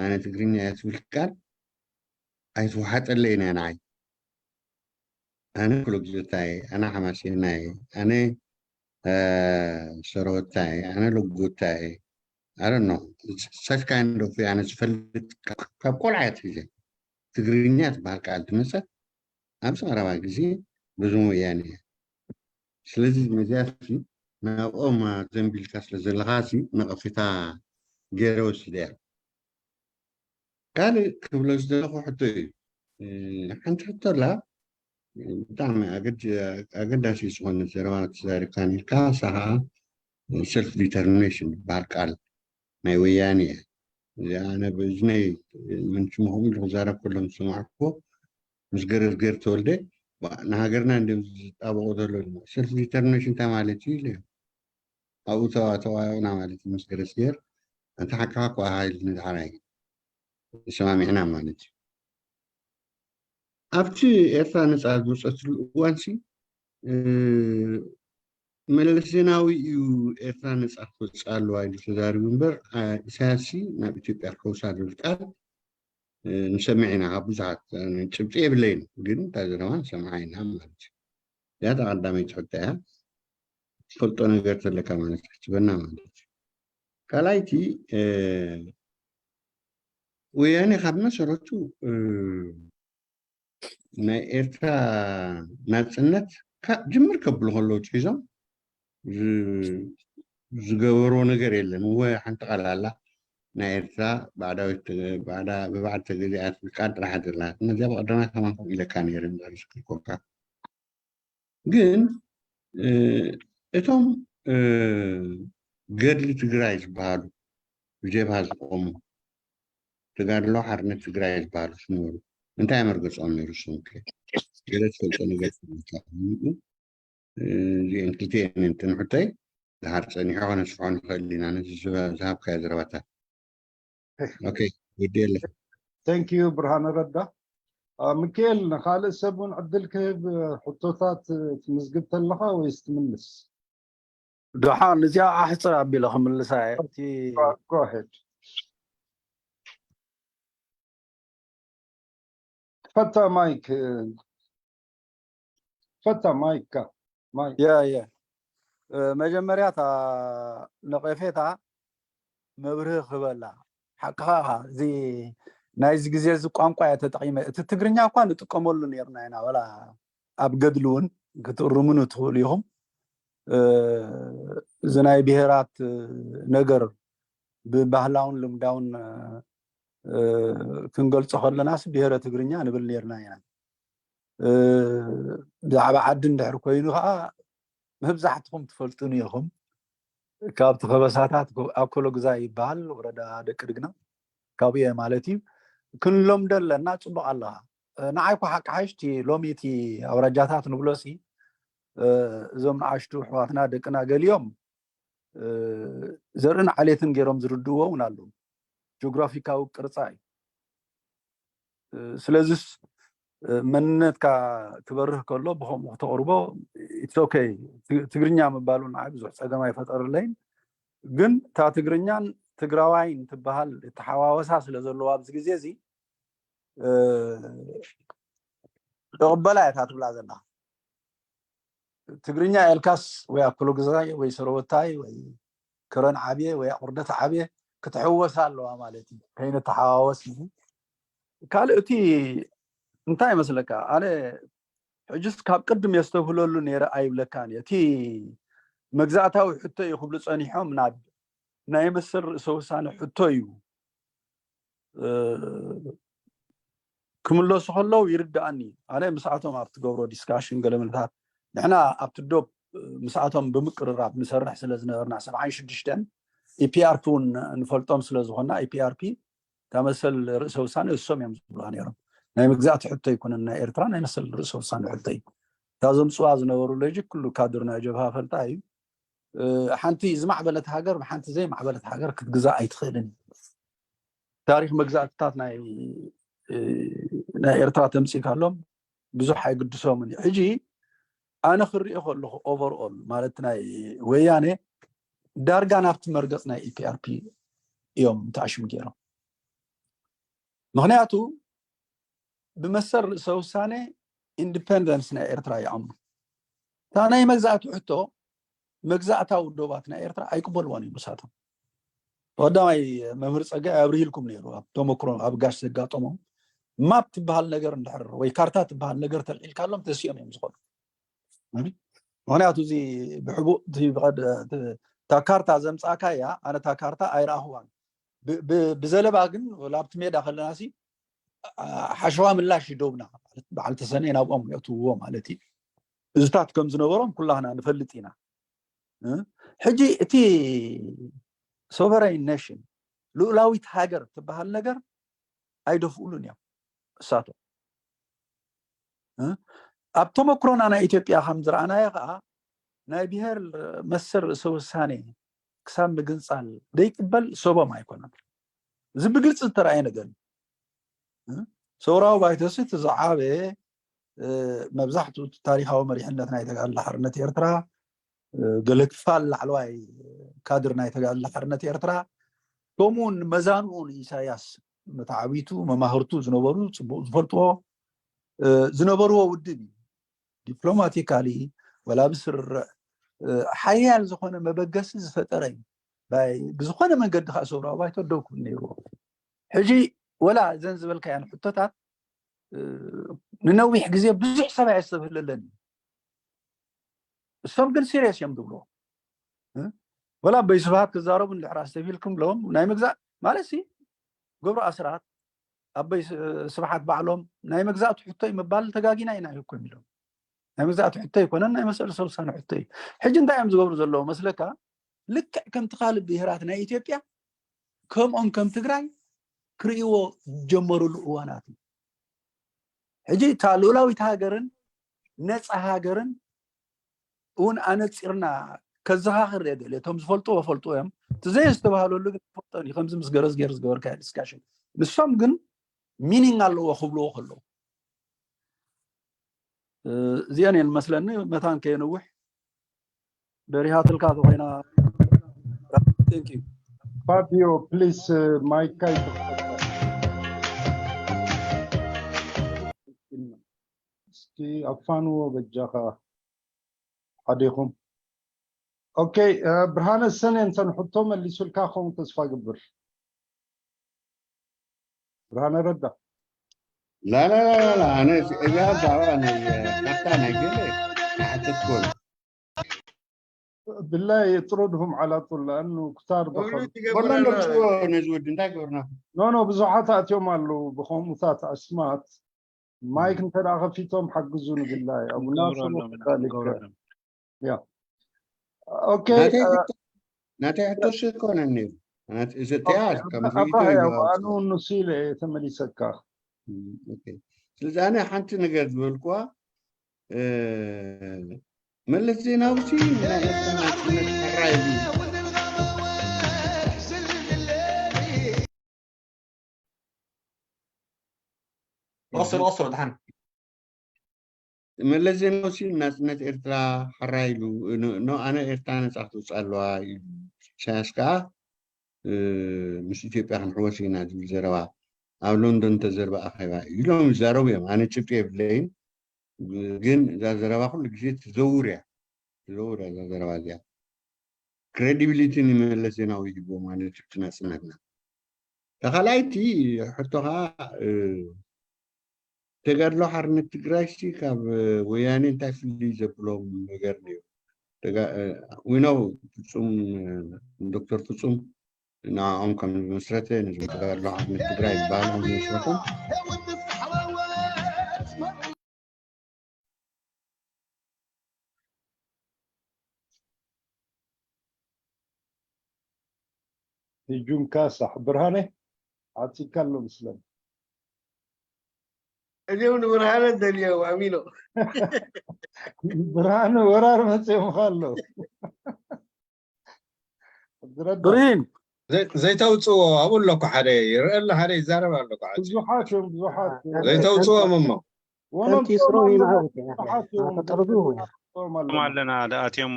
ኣነ ትግርኛ እየ ትብል ቃል ኣይትወሓጠለይን እያ ንዓይ። ኣነ ክሎግዮታ እየ፣ ኣነ ሓማሴና እየ፣ ኣነ ሰረወታ እየ፣ ኣነ ሎጎታ እየ። I don't know, such kind of ኣነ ዝፈልጥ ካብ ቆልዓ እየ ኣትሒዘ ትግርኛ ትበሃል ቃል ትመፀ ኣብዚ ቀረባ ግዜ ብዙም ወያነ እያ። ስለዚ ነዚኣ ናብኦም ዘንቢልካ ስለ ዘለኻ ነቐፌታ ገይረ ወሲደ እያ። ካልእ ክብሎ ዝደለኹ ሕቶ እዩ። ሓንቲ ሕቶ ኣላ፣ ብጣዕሚ ኣገዳሲ ዝኾነ ዘረባ ተዛሪብካ ነርካ፣ ንሳ ከዓ ሰልፍ ዲተርሚኔሽን ዝበሃል ቃል ናይ ወያኔ እያ። እዚኣ ኣነ ብእዝነይ ምንጭምኹም ኢሉ ክዛረብ ከሎ ምስ ሰማዕኩዎ ምስ ገረዝገር ተወልደ ንሃገርና እንዲም ዝጣበቑ ዘሎ ድማ ሰልፍ ዲተርሚኔሽን እንታይ ማለት እዩ ኢለ ኣብኡ ተዋተዋና ማለት እዩ ምስ ገረስጌር። እንተ ሓቅኻ እኳ ሃይል ንድሓራይ ተሰማሚዕና ማለት እዩ። ኣብቲ ኤርትራ ነፃ ዝወፀትሉ እዋንሲ መለስ ዜናዊ እዩ ኤርትራ ነፃ ክወፅእ ኣለዋ ኢሉ ተዛሪቡ እምበር፣ ኢሳያስ ናብ ኢትዮጵያ ክኸውሳ ዝብል ቃል ንሰምዕ ኢና ካብ ብዙሓት። ጭብጢ የብለይን፣ ግን እታ ዘረባ ንሰምዓ ኢና ማለት እዩ። እዚኣ እታ ቀዳመይቲ ሕቶ እያ። ትፈልጦ ነገር ተለካ ማለት ክትበና ማለት እዩ። ካልኣይቲ ወያኔ ካብ መሰረቱ ናይ ኤርትራ ናጽነት ካብ ጅምር ከብሉ ከለዉ ሒዞም ዝገበርዎ ነገር የለን። እወ ሓንቲ ቃል ኣላ፣ ናይ ኤርትራ ባዕዳዊት ብባዕዲ ተገዚኣት ቃል ጥራሕ ዘላ ነዚኣ ብቀዳማይ ከማን ከምኡ ኢለካ ነይረ ዝክርኮካ። ግን እቶም ገድሊ ትግራይ ዝበሃሉ ብጀብሃ ዝቆሙ ተጋድሎ ሓርነት ትግራይ ዝበሃሉ ዝነበሩ እንታይ መርገፅኦም ነይሩ? ስምከ ገለ ትፈልጦ ነገር እዚአን ክልቲአን እየን እተን ሕቶይ። ድሓር ፀኒሖ ከነስፍሖ ንኽእል ኢና ነዚ ዝሃብካዮ ዘረባታት። ኦኬ፣ ግዲ የለ። Thank you ብርሃነ ረዳ። ሚካኤል፣ ንካልእ ሰብ እውን ዕድል ክህብ። ሕቶታት ትምዝግብ ተለካ ወይስ ትምልስ? ደሓን እዚኣ ኣሕፅር ኣቢለ ክምልሳ እየ። እቲ Go ahead። ክፈታ ማይክ፣ ክፈታ ማይክ፣ ማይክ። ያ ያ መጀመርያ እታ ነቐፌታ መብርሂ ክህበላ። ሓቅኻ ኢኻ። እዚ ናይዚ ግዜ እዚ ቋንቋ እየ ተጠቒመ። እቲ ትግርኛ እኳ ንጥቀመሉ ነይርና ኢና፣ ወላ ኣብ ገድሊ እውን ክትእርሙኒ ትኽእሉ ኢኹም። እዚ ናይ ብሄራት ነገር ብባህላውን ልምዳውን ክንገልጾ ከለናስ ብሄረ ትግርኛ ንብል ነይርና ኢና። ብዛዕባ ዓዲ እንድሕር ኮይኑ ከዓ መብዛሕትኹም ትፈልጡኒ ኢኹም። ካብቲ ከበሳታት ኣኮሎግዛ ይበሃል፣ ወረዳ ደቂ ድግና ካብኡ እየ ማለት እዩ። ክንለምዶ ኣለና። ፅቡቅ ኣለኻ። ንዓይ እኳ ሓቂ ሓይሽ እቲ ሎሚ እቲ ኣውራጃታት ንብሎሲ እዞም ንኣሽቱ ኣሕዋትና ደቅና ገሊኦም ዘርእን ዓሌትን ገይሮም ዝርድእዎ እውን ኣለዉ። ጂኦግራፊካዊ ቅርፃ እዩ። ስለዚስ መንነትካ ክበርህ ከሎ ብከምኡ ክተቕርቦ it's okay። ትግርኛ ምባሉ ንዓይ ብዙሕ ፀገም ኣይፈጠረለይን። ግን እታ ትግርኛን ትግራዋይን ትበሃል እተሓዋወሳ ስለ ዘለዎ ኣብዚ ግዜ እዚ እቕበላ እያ እታ ትብላ ዘላ። ትግርኛ ኤልካስ ወይ ኣኮሎግዛይ ወይ ሰረወታይ ወይ ከረን ዓብየ ወይ ኣቑርደት ዓብየ ክትሕወሳ ኣለዋ ማለት እዩ። ከይንተሓዋወስ እዩ። ካልእ እቲ እንታይ ይመስለካ? ኣነ ሕጅስ ካብ ቅድም የስተብህለሉ ነይረ ኣይብለካን እየ። እቲ መግዛእታዊ ሕቶ እዩ ክብሉ ጸኒሖም ናብ ናይ መሰል ርእሰ ውሳነ ሕቶ እዩ ክምለሱ ከለዉ ይርድኣኒ። ኣነ ምስኣቶም ኣብ ትገብሮ ዲስካሽን ገለ ምልታት ንሕና ኣብቲ ዶብ ምስኣቶም ብምቅርራብ ንሰርሕ ስለ ዝነበርና ሰብዓን ሽዱሽተን ኢፒኣርፒ እውን ንፈልጦም ስለ ዝኾንና ኢፒኣርፒ እታ መሰል ርእሰ ውሳነ እሶም እዮም ዝብሉዋ ነይሮም። ናይ መግዛእቲ ሕቶ ኣይኮነን ናይ ኤርትራ ናይ መሰል ርእሰ ውሳነ ሕቶ እዩ። እታ ዘምፅዋ ዝነበሩ ሎጂክ ኩሉ ካድር ናይ ጀብሃ ፈልጣ እዩ። ሓንቲ ዝማዕበለት ሃገር ብሓንቲ ዘይማዕበለት ሃገር ክትግዛእ ኣይትኽእልን። ታሪክ መግዛእትታት ናይ ናይ ኤርትራ ተምፂእካሎም ብዙሕ ኣይግድሶምን እዩ። ሕጂ ኣነ ክሪኦ ከለኹ ኦቨርኦል ማለት ናይ ወያኔ ዳርጋ ናብቲ መርገፅ ናይ ኢፒኣርፒ እዮም ተኣሽም ገይሮም። ምክንያቱ ብመሰል ርእሰ ውሳነ ኢንዲፐንደንስ ናይ ኤርትራ ይኣምኑ። እታ ናይ መግዛእቲ ሕቶ መግዛእታዊ ዶባት ናይ ኤርትራ ኣይቅበልዎን እዮም ንሳቶም። ቀዳማይ መምህር ጸጋይ ኣብርሂልኩም ነይሩ ኣብ ተመክሮ ኣብ ጋሽ ዘጋጠሞም ማፕ ትበሃል ነገር እንድሕር ወይ ካርታ ትበሃል ነገር ተልዒልካሎም ተሲኦም እዮም ዝኾኑ። ምክንያቱ እዚ ብሕቡእ እታ ካርታ ዘምፃእካ እያ። ኣነ እታ ካርታ ኣይረኣኽዋን። ብዘለባ ግን ኣብቲ ሜዳ ከለና ሲ ሓሸዋ ምላሽ ይደውና ማለት በዓል ተሰነይ ናብኦም የእትውዎ ማለት እዩ። እዝታት ከም ዝነበሮም ኩላህና ንፈልጥ ኢና። ሕጂ እቲ ሶቨረይን ኔሽን ልኡላዊት ሃገር ትበሃል ነገር ኣይደፍኡሉን እዮም እሳቶም። ኣብ ተመክሮና ናይ ኢትዮጵያ ከም ዝረኣናዮ ከዓ ናይ ብሔር መሰል ርእሰ ውሳኔ ክሳብ ምግንፃል ዘይቅበል ሰቦም ኣይኮነን። እዚ ብግልፂ ዝተረኣየ ነገር እዩ። ሰውራዊ ባይቶሲ እቲ ዝዓበየ መብዛሕትኡ ታሪካዊ መሪሕነት ናይ ተጋድሎ ሓርነት ኤርትራ፣ ገለ ክፋል ላዕለዋይ ካድር ናይ ተጋድሎ ሓርነት ኤርትራ፣ ከምኡውን መዛንኡ ንኢሳያስ መተዓቢቱ መማህርቱ ዝነበሩ፣ ፅቡቅ ዝፈልጥዎ ዝነበርዎ ውድብ እዩ። ዲፕሎማቲካሊ ወላ ብስርርዕ ሓያል ዝኾነ መበገሲ ዝፈጠረ እዩ። ብዝኾነ መንገዲ ከዓ ሰውራዊ ባይቶ ደው ክብል ነይርዎ። ሕጂ ወላ እዘን ዝበልካያን ሕቶታት ንነዊሕ ግዜ ብዙሕ ሰብ ኣየስተብህለለን እዩ። እሶም ግን ሲሪየስ እዮም ዝብልዎ። ወላ ኣበይ ስብሃት ክዛረቡ እንድሕር ኣስተብሂልኩም ብለዎም ናይ ምግዛእ ማለት ሲ ገብሩ ኣስራት ኣበይ ስብሓት ባዕሎም ናይ መግዛእቲ ሕቶ እዩ ምባል ተጋጊና ኢና ይኮም ኢሎም። ናይ መግዛእቲ ሕቶ ኣይኮነን፣ ናይ መሰል ሰውሳነ ሕቶ እዩ። ሕጂ እንታይ እዮም ዝገብሩ ዘለዉ መስለካ? ልክዕ ከምቲ ካልእ ብሄራት ናይ ኢትዮጵያ ከምኦም ከም ትግራይ ክርእይዎ ዝጀመሩሉ እዋናት እዩ። ሕጂ እታ ልኡላዊት ሃገርን ነፃ ሃገርን እውን ኣነፂርና ከዘኻኽር እየ። ገለ እቶም ዝፈልጥዎ ፈልጥዎ እዮም፣ እቲ ዘየስተባህለሉ ግን ፈልጦን እዩ። ከምዚ ምስ ገረዝ ገይር ዝገበርካዮ ዲስካሽን ንሶም ግን ሚኒንግ ኣለዎ ክብልዎ ከለዉ እዚአን እየን መስለኒ። መታን ከየንውሕ በሪሃትልካ ተኮይና። Thank you። ፋቢዮ ፕሊስ ማይካ ይተኸፈተ። እስኪ ኣፋንዎ በጃኻ ሓዲኹም። ኦኬ ብርሃነ ሰነ እንተን ሕቶ መሊሱልካ ክኸውን ተስፋ ግብር። ብርሃነ ረዳ ላላላላ ኣነ እዚኣ ዛዕባ ናይ ካርታ ናይ ገለ ሓተት ኮነ ብላይ ጥሩድሁም ዓላጡል ለኣኑ ክታር በኸሉ ወላ እንደምፅዎ ነዚ ወዲ እንታይ ገበርና ኖ ኖ ብዙሓት ኣትዮም ኣለዉ ብኸምኡታት ኣስማት ማይክ እንተ ደኣ ከፊቶም ሓግዙ ንብላይ ኣቡና ስሙ ከዛሊከ ያ ኦኬ ናተይ ሕቶ ሸኮነ ነይሩ እዚ ተያዝ ኣኑ ንሱ ኢለ ተመሊሰካ ስለዚ ኣነ ሓንቲ ነገር ዝበልኩዋ መለስ ዜናዊ ሲ ናይ ኤርትራ ናጽነት ሕራይ ኦስር ኦስር ድሓን መለስ ዜናዊ ሲ ናጽነት ኤርትራ ሕራይ ኢሉ ኖ ኣነ ኤርትራ ነጻ ክትወጽእ ኣለዋ ኢሉ ኢሳያስ ከዓ ምስ ኢትዮጵያ ክንሕወስ ኢና ዝብል ዘረባ ኣብ ሎንዶን ተዘርበ ኣኼባ ኢሎም ይዛረቡ እዮም ኣነ ጭብጢ የብለይን ግን እዛ ዘረባ ኩሉ ግዜ ትዘውር እያ ትዘውር እያ እዛ ዘረባ እዚኣ ክሬዲቢሊቲ ንመለስ ዜናዊ ይህቦ ማለት እዩ ናጽነትና ተኻላይቲ ሕቶ ከዓ ተጋድሎ ሓርነት ትግራይ ሲ ካብ ወያኔ እንታይ ፍልይ ዘብሎም ነገር ነይሩ ዊኖው ፍፁም ዶክተር ፍፁም ንዕኦም ከም ዝመስረተ ነዞም ተጋድሎ ሓርነት ትግራይ ዝበሃሉ ከም ዝመስረቶም ህጁም ካሳሕ ብርሃነ ዓፂካ ኣሎ ምስለን እዚኦም ንብርሃነ ደልዮም ኣሚኖ ብርሃነ ወራር መፅኦምካ ኣለዉ ብርሂን ዘይተውፅዎ ኣብኡ ኣለኩ ሓደ ይርአ ኣሎ ሓደ ይዛረብ ኣለኩ ብዙሓት እዮም ብዙሓት ዘይተውፅዎም እሞ ከምቲ ስሮም ይምዓውት ኢና ተጠርዙ ኣለና ኣትዮም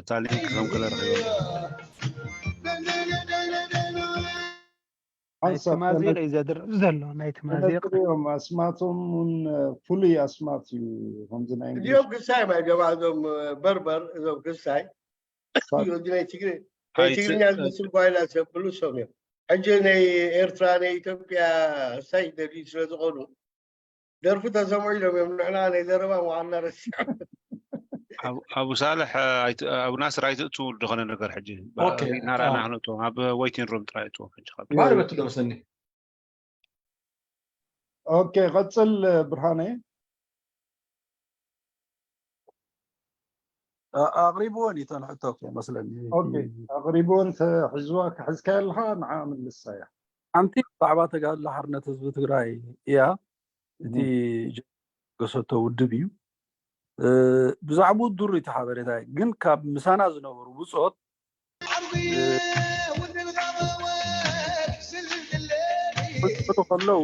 ታሊንክ ከም ክለርክቦ ናይቲ ማዚቕ እዩ ዘድርብ ዘሎ ናይቲ ማዚቕ እዮም ኣስማቶም እውን ፍሉይ ኣስማት እዩ ከምዚ ናይ እንግሊዝ እዚኦም ክሳይ ማ ጀማ እዞም በርበር እዞም ክሳይ እዚ ናይ ትግርኛ ዝመስል ጓይላ ዘብሉ ሰም እዮም ሕጂ ናይ ኤርትራ ናይ ኢትዮጵያ ሳይ ደልዩ ስለ ዝኾኑ ደርፊ ተሰምዑ ኢሎም እዮም ንሕና ናይ ዘረባ ምዃንና ረሲዖም ኣቡ ሳልሕ ኣቡ ናስር ኣይትእትው ዝኾነ ነገር ሕጂ ናራእና ክነእትዎም ኣብ ወይቲን ሩም ጥራይ እትዎም ሕጂ ማርበት ዶ መሰኒ ኦኬ ቀፅል ብርሃነ ኣቕሪብወን እዩ ተንሕቶ መስለኒ ኣቕሪብወን ተሕዝዋ ክሕዝካ ኣለካ ንዓ ምልሳ እያ ሓንቲ ብዛዕባ ተጋድሎ ሓርነት ህዝቢ ትግራይ እያ እቲ ገሰቶ ውድብ እዩ ብዛዕባኡ ድሩት ሓበሬታ እዩ። ግን ካብ ምሳና ዝነበሩ ብጾት ክመጡ ከለዉ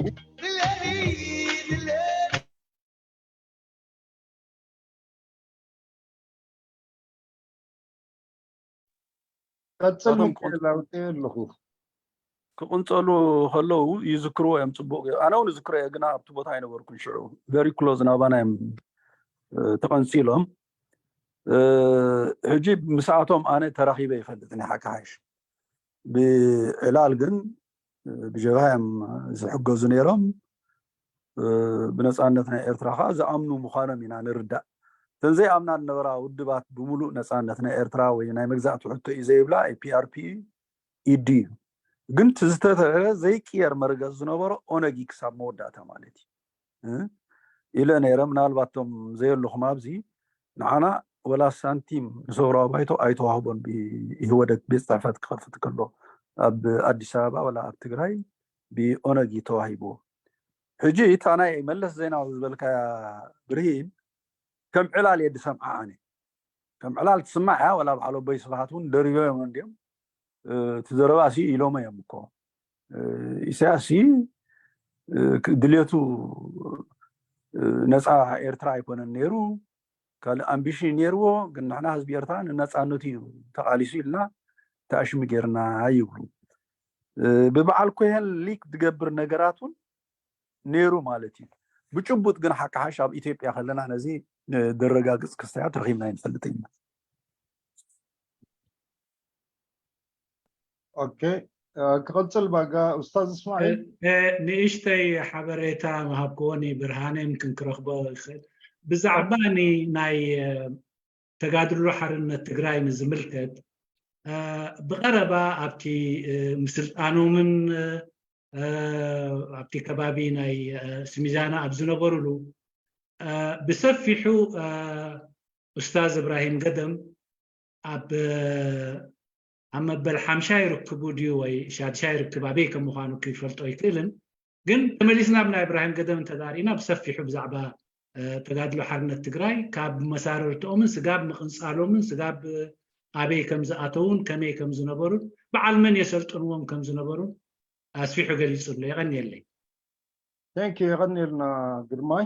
ቀጽል ሚካኤል፣ ኣውጥየ ኣለኹ። ክቕንጸሉ ከለዉ ይዝክርዎ እዮም። ጽቡቕ ገይሩ፣ ኣነ እውን እዝክሮ እየ፣ ግና ኣብቲ ቦታ ኣይነበርኩን። ሽዑ very close ናባና እዮም ተቐንጺሎም። ሕጂ ምስኣቶም ኣነ ተራኺበ ይፈልጥ ናይ ሓቂ ሓይሽ። ብዕላል ግን ብጀብሃ እዮም ዝሕገዙ ነይሮም። ብነፃነት ናይ ኤርትራ ከዓ ዝኣምኑ ምዃኖም ኢና ንርዳእ። እተን ዘይኣምና ዝነበራ ውድባት ብምሉእ ነፃነት ናይ ኤርትራ ወይ ናይ መግዛእቲ ሕቶ እዩ ዘይብላ፣ ፒኣርፒ ኢዲ እዩ። ግን እቲ ዝተተረ ዘይቅየር መርገፅ ዝነበሮ ኦነግ እዩ ክሳብ መወዳእታ ማለት እዩ ኢለ ነይረ። ምናልባት እቶም ዘየለኹም ኣብዚ ንዓና ወላ ሳንቲም ንሰውራዊ ባይቶ ኣይተዋህቦን። ብኢህወደግ ቤት ፅሕፈት ክኸፍት ከሎ ኣብ ኣዲስ ኣበባ ወላ ኣብ ትግራይ ብኦነግ እዩ ተዋሂብዎ። ሕጂ እታ ናይ መለስ ዜናዊ ዝበልካያ ብርሂን ከም ዕላል እየ ዝሰምዓ ኣነ። ከም ዕላል ትስማዕ እያ፣ ወላ በዓል ኣቦይ ስብሓት እውን ደሪቦ እዮም እንዲኦም እቲ ዘረባ ሲ ኢሎሞ እዮም እኮ። ኢሳያስ ሲ ድልየቱ ነፃ ኤርትራ ኣይኮነን ነይሩ፣ ካልእ ኣምቢሽን ነይርዎ። ግን ንሕና ህዝቢ ኤርትራ ንነፃነቱ እዩ ተቓሊሱ ኢልና ተኣሽሚ ጌርና ይብሉ። ብበዓል ኮይሄን ሊክ ዝገብር ነገራት እውን ነይሩ ማለት እዩ። ብጭቡጥ ግን ሓቂ ሓሽ ኣብ ኢትዮጵያ ከለና ነዚ ደረጋግፅ ክስተያት ረኺብና ይንፈልጥ ኢና። ኦኬ፣ ክቐፅል ባጋ ኡስታዝ እስማዒል። ንእሽተይ ሓበሬታ ምሃብክዎ ንብርሃነ ምክን ክረኽቦ ይኽእል። ብዛዕባ ናይ ተጋድሎ ሓርነት ትግራይ ንዝምልከት ብቐረባ ኣብቲ ምስልጣኖምን ኣብቲ ከባቢ ናይ ስሚዛና ኣብ ዝነበሩሉ ብሰፊሑ ኡስታዝ እብራሂም ገደም ኣብ ኣብ መበል ሓምሻይ ርክቡ ድዩ ወይ ሻድሻይ ርክብ ኣበይ ከም ምዃኑ ክፈልጦ ኣይክእልን። ግን ተመሊስና ብናይ እብራሂም ገደም እንተዳሪእና ብሰፊሑ ብዛዕባ ተጋድሎ ሓርነት ትግራይ ካብ መሳርርትኦምን ስጋብ ምቕንፃሎምን ስጋብ ኣበይ ከም ዝኣተውን ከመይ ከም ዝነበሩን በዓል መን የሰልጥንዎም ከም ዝነበሩን ኣስፊሑ ገሊፁ ኣሎ። የቐንየለይ። Thank you፣ የቐንየልና ግርማይ።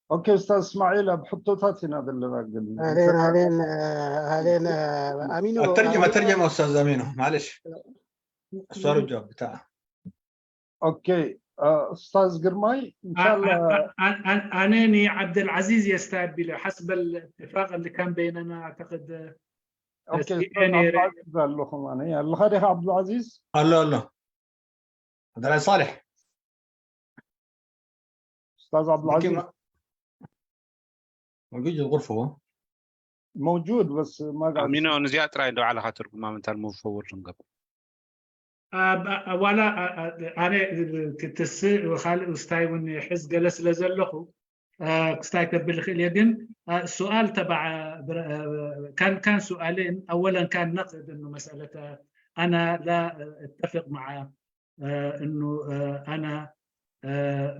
ኦኬ ኡስታዝ እስማዒል ኣብ ሕቶታት ኢና ዘለና። ግን ኣህሌን ኣህሌን ኣህሌን ኣሚኑ ኣተርጀም ኣተርጀም ኡስታዝ ኣሚኑ ማለሽ እሷ ርጃ ብታ ኦኬ ኡስታዝ ግርማይ እንሻላ ኣነ ንዓብደልዓዚዝ የስታቢለ ሓስበል እትፋቅ اللي كان بيننا أعتقد ኦኬ ኡስታዝ ዓብዱልዓዚዝ ኣሎ ከማነ ኣለኻ ዲኻ ዓብዱልዓዚዝ ኣሎ ኣሎ عبد العزيز صالح استاذ عبد العزيز موجود الغرفة هو موجود بس ما قاعد أمينو نزيات راي دو على خاطر ما من تال موفور لنقب ዋላ ኣነ ክትስእ ካልእ ውስታይ እውን ሕዝ ገለ ስለ ዘለኹ ክስታይ ከብል ይኽእል እየ። ግን سؤال تبع كان كان سؤالين، أولا كان نقد إنه مسألة أنا لا أتفق مع إنه أنا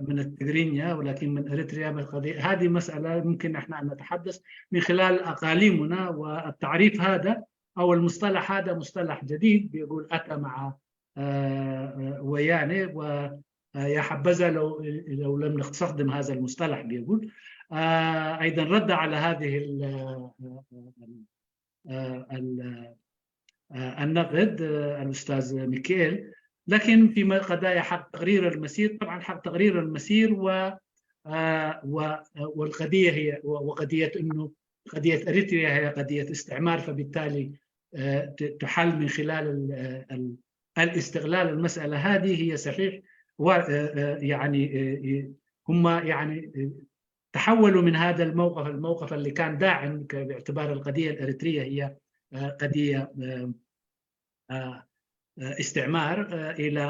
من التجرينيا ولكن من إريتريا. هذه مسألة ممكن إحنا أن نتحدث من خلال أقاليمنا، والتعريف هذا أو المصطلح هذا مصطلح جديد بيقول أتى مع ويانه، ويا حبذا لو لو لم نستخدم هذا المصطلح بيقول. أيضا رد على هذه النقد الأستاذ ميكيل، لكن في قضايا حق تقرير المسير، طبعا حق تقرير المسير و والقضية هي وقضية أنه قضية إريتريا هي قضية استعمار، فبالتالي تحل من خلال الاستغلال. المسألة هذه هي صحيح، يعني هم يعني تحولوا من هذا الموقف، الموقف اللي كان داعم باعتبار القضية الإريترية هي قضية استعمار إلى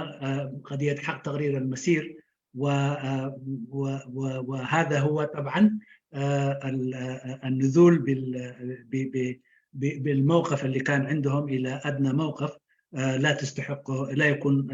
قضية حق تقرير المصير. وهذا هو طبعا النزول بالموقف اللي كان عندهم إلى أدنى موقف لا تستحقه، لا يكون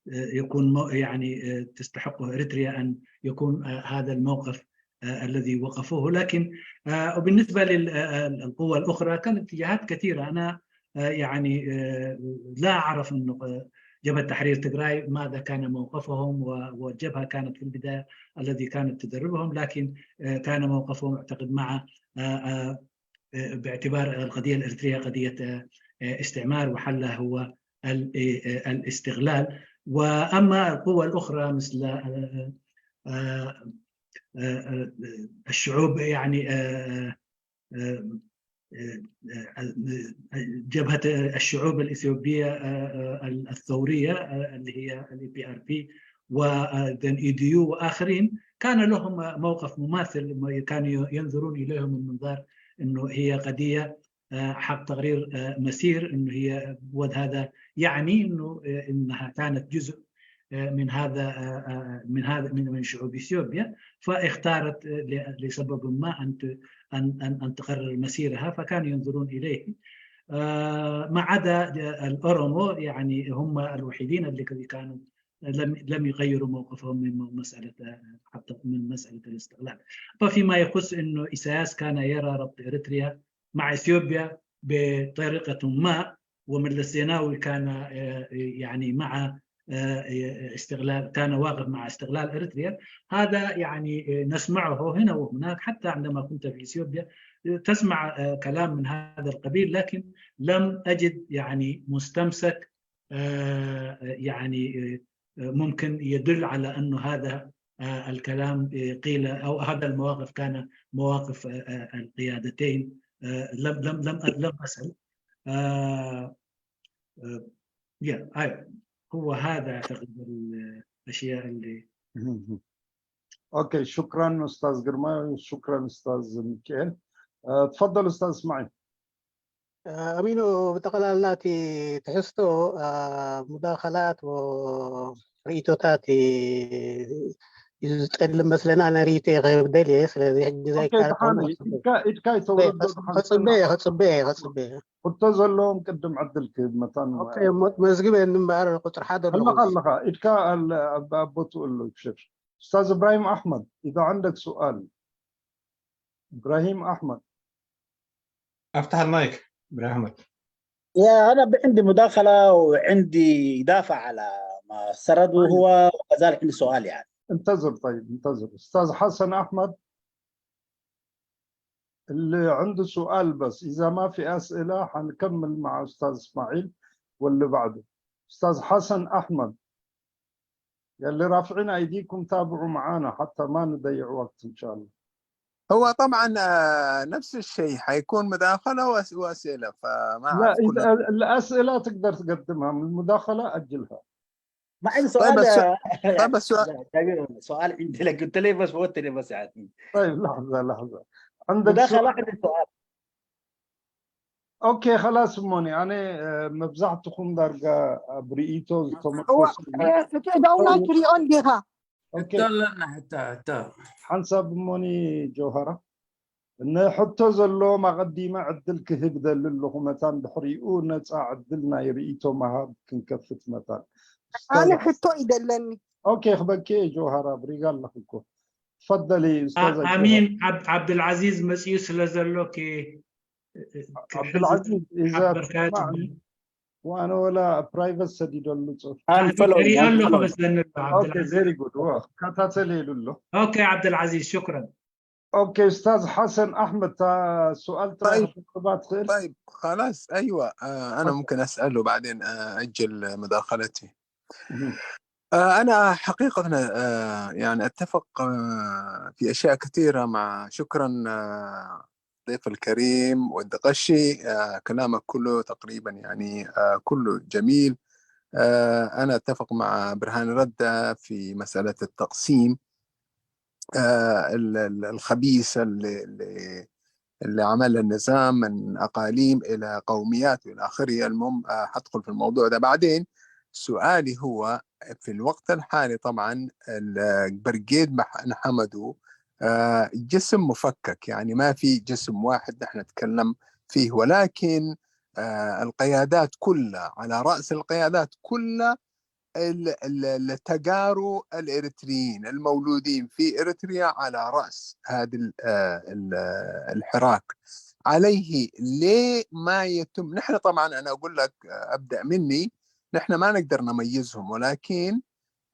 يكون يعني تستحقه إريتريا أن يكون هذا الموقف آه، الذي وقفوه. لكن آه، وبالنسبة للقوة الأخرى كانت اتجاهات كثيرة. أنا آه، يعني آه، لا أعرف أنه آه، جبهة تحرير تجراي ماذا كان موقفهم، و- والجبهة كانت في البداية الذي كانت تدربهم، لكن آه، كان موقفهم أعتقد مع آه، آه، آه، باعتبار القضية الإريترية قضية آه، آه، استعمار، وحلها هو ال- آه، آه، الاستغلال. وأما القوى الأخرى مثل آه، آه، آه، آه، آه، الشعوب يعني آه، آه، آه، آه، آه، جبهة الشعوب الإثيوبية آه، آه، الثورية آه، اللي هي ال P R P و then E D U وآخرين كان لهم موقف مماثل، كانوا ينظرون إليهم من منظار أنه هي قضية آه، حق تقرير آه، مسير، أنه هي ود هذا يعني أنه آه، أنها كانت جزء آه، من هذا آه، آه، من هذا من من شعوب اثيوبيا، فاختارت آه، ل- لسبب ما ان ت- ان ان ان تقرر مسيرها، فكانوا ينظرون اليه. آه، ما عدا الاورومو، يعني هم الوحيدين اللي كانوا لم لم يغيروا موقفهم من مساله آه، حتى من مساله الاستقلال. ففيما يخص انه ايساياس كان يرى ربط اريتريا مع اثيوبيا بطريقه ما، وملس زيناوي كان آه، يعني مع آه، استغلال، كان واقف مع استغلال اريتريا. هذا يعني آه، نسمعه هنا وهناك، حتى عندما كنت في اثيوبيا آه، تسمع آه، كلام من هذا القبيل، لكن لم اجد يعني مستمسك آه، يعني آه، ممكن يدل على انه هذا آه، الكلام آه، قيل او هذا المواقف كان مواقف آه، آه، القيادتين. آه، لم لم لم لم اسال. آه، آه، يا هاي هو هذا اعتقد الاشياء اللي اوكي، شكرا استاذ ግርማ، شكرا استاذ ሚካኤል። آه، تفضل استاذ اسماعيل. ኣሚኑ ብጠቕላላ እቲ ትሕዝቶ ሙዳኸላት ርእቶታት እዩ ዝጠልም መስለና። ኣነ ርእቶ ክህብ ደልየ። ስለዚ ሕጂ ዘይካል ኢድካ ይተውረዶ ከፅበየ ከፅበየ ከፅበየ ሕቶ ዘለዎም ቅድም ዕድል ክህብ መታን መዝግበ እንበኣር ቁፅሪ ሓደ ኣለኻ ኣለኻ ኢድካ ኣብ ቦትኡ ኣሎ። ሽር استاذ ابراهيم احمد اذا عندك سؤال. ابراهيم احمد. افتح المايك ابراهيم احمد. يا انا عندي مداخله وعندي اضافه على ما سرد وهو وكذلك عندي سؤال يعني. انتظر طيب انتظر استاذ حسن احمد اللي عنده سؤال بس اذا ما في اسئله حنكمل مع استاذ اسماعيل واللي بعده. استاذ حسن احمد يلي رافعين ايديكم تابعوا معانا حتى ما نضيع وقت ان شاء الله. هو طبعا آه، نفس الشيء حيكون مداخله وأس- واسئله فما لا أعرف كل إذا الاسئله تقدر تقدمها من المداخله اجلها. ما عندي طيب سؤال السؤال آه، طيب السؤال لا، دقيقة، سؤال عندي لك قلت لي بس فوتني بس يعني طيب لحظه لحظه عندك مداخله سؤال؟ عندي سؤال ኦኬ ኸላስ እሞኒ ኣነ መብዛሕትኹም ዳርጋ ኣብ ርእይቶ ዝተመርኮሰ ትእዳውና ትሪኦ እንዲኻ ኦኬ ሕቶ ኣለና ሕቶ ሕቶ ሓንሳብ እሞኒ ጆሃራ ንሕቶ ዘለዎም ኣቐዲመ ዕድል ክህብ ደሊ ኣለኹ መታን ድሕሪኡ ነፃ ዕድል ናይ ርእይቶ ምሃብ ክንከፍት መታን ኣነ ሕቶ ይደለኒ ኦኬ ክበኪ ጆሃራ ብሪጋ ኣለኹ እኮ ትፈደሊ ኡስታዝ ኣሚን ዓብድልዓዚዝ መፅኡ ስለ ዘሎ ዓብድልዓዚዝ እዛ ትስማዕኒ ዋነ ወላ ፕራይቨት ሰዲደሉ ፅሑፍ ሪኦ ኣለኹ መስለኒ ቬሪ ጉድ ከታተል ኢሉ ኣሎ ኦኬ ዓብድልዓዚዝ ሽክረን ኦኬ استاذ حسن احمد سؤال طيب تخطبات خير طيب خلاص ايوه آه، انا ممكن اساله بعدين آه، اجل مداخلتي آه، انا حقيقه آه، يعني اتفق آه، في اشياء كثيره مع شكرا آه، الضيف الكريم والدقشي آه، كلامك كله تقريبا يعني آه، كله جميل. آه، انا اتفق مع برهان رده في مساله التقسيم آه، ال- ال- الخبيثة اللي, اللي اللي عمل النظام من أقاليم إلى قوميات وإلى آخره. المهم آه، حدخل في الموضوع ده بعدين. سؤالي هو في الوقت الحالي طبعا البرقيد محمدو آه، جسم مفكك يعني ما في جسم واحد نحن نتكلم فيه ولكن آه، القيادات كلها على رأس القيادات كلها ال- ال- التجارو الإريتريين المولودين في إريتريا على رأس هذا ال- آه، ال- آه، الحراك. عليه ليه ما يتم؟ نحن طبعا، أنا أقول لك، آه، أبدأ مني، نحن ما نقدر نميزهم، ولكن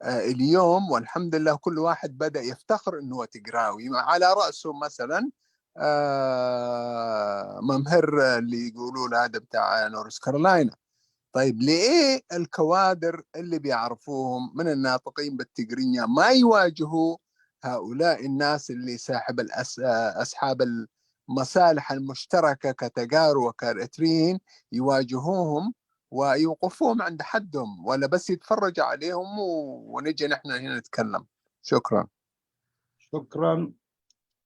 آه، اليوم والحمد لله كل واحد بدأ يفتخر إنه هو تجراوي، على رأسه مثلا آه، ممهر اللي يقولوا له هذا بتاع نورث كارولاينا. طيب، ليه الكوادر اللي بيعرفوهم من الناطقين بالتجرينيا ما يواجهوا هؤلاء الناس اللي ساحب الأس... أصحاب المصالح المشتركة كتجار وكاريتريين، يواجهوهم ويوقفوهم عند حدهم، ولا بس يتفرج عليهم و... ونجي نحن هنا نتكلم؟ شكرا. شكرا.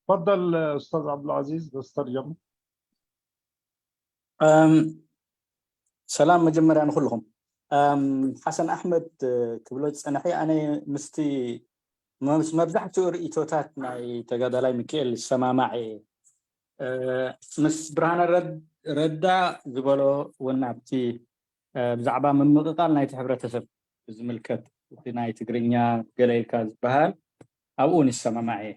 تفضل أستاذ عبد العزيز، بس ترجم. أم، ሰላም መጀመርያ ንኩልኹም። ኣም፣ ሓሰን ኣሕመድ፣ እ፣ ክብሎ ዝጸንሐ፣ ኣነ ምስቲ ምስ መብዛሕትኡ ርእይቶታት ናይ ተጋዳላይ ሚካኤል ዝሰማማዕ እየ። እ፣ ምስ ብርሃነ ረድ- ረዳ ዝበሎ እውን ኣብቲ፣ እ፣ ብዛዕባ ምምቕቓል ናይቲ ሕብረተሰብ ብዝምልከት፣ እቲ ናይ ትግርኛ ገለ ኢልካ ዝበሃል ኣብኡ እውን ይሰማማዕ እየ።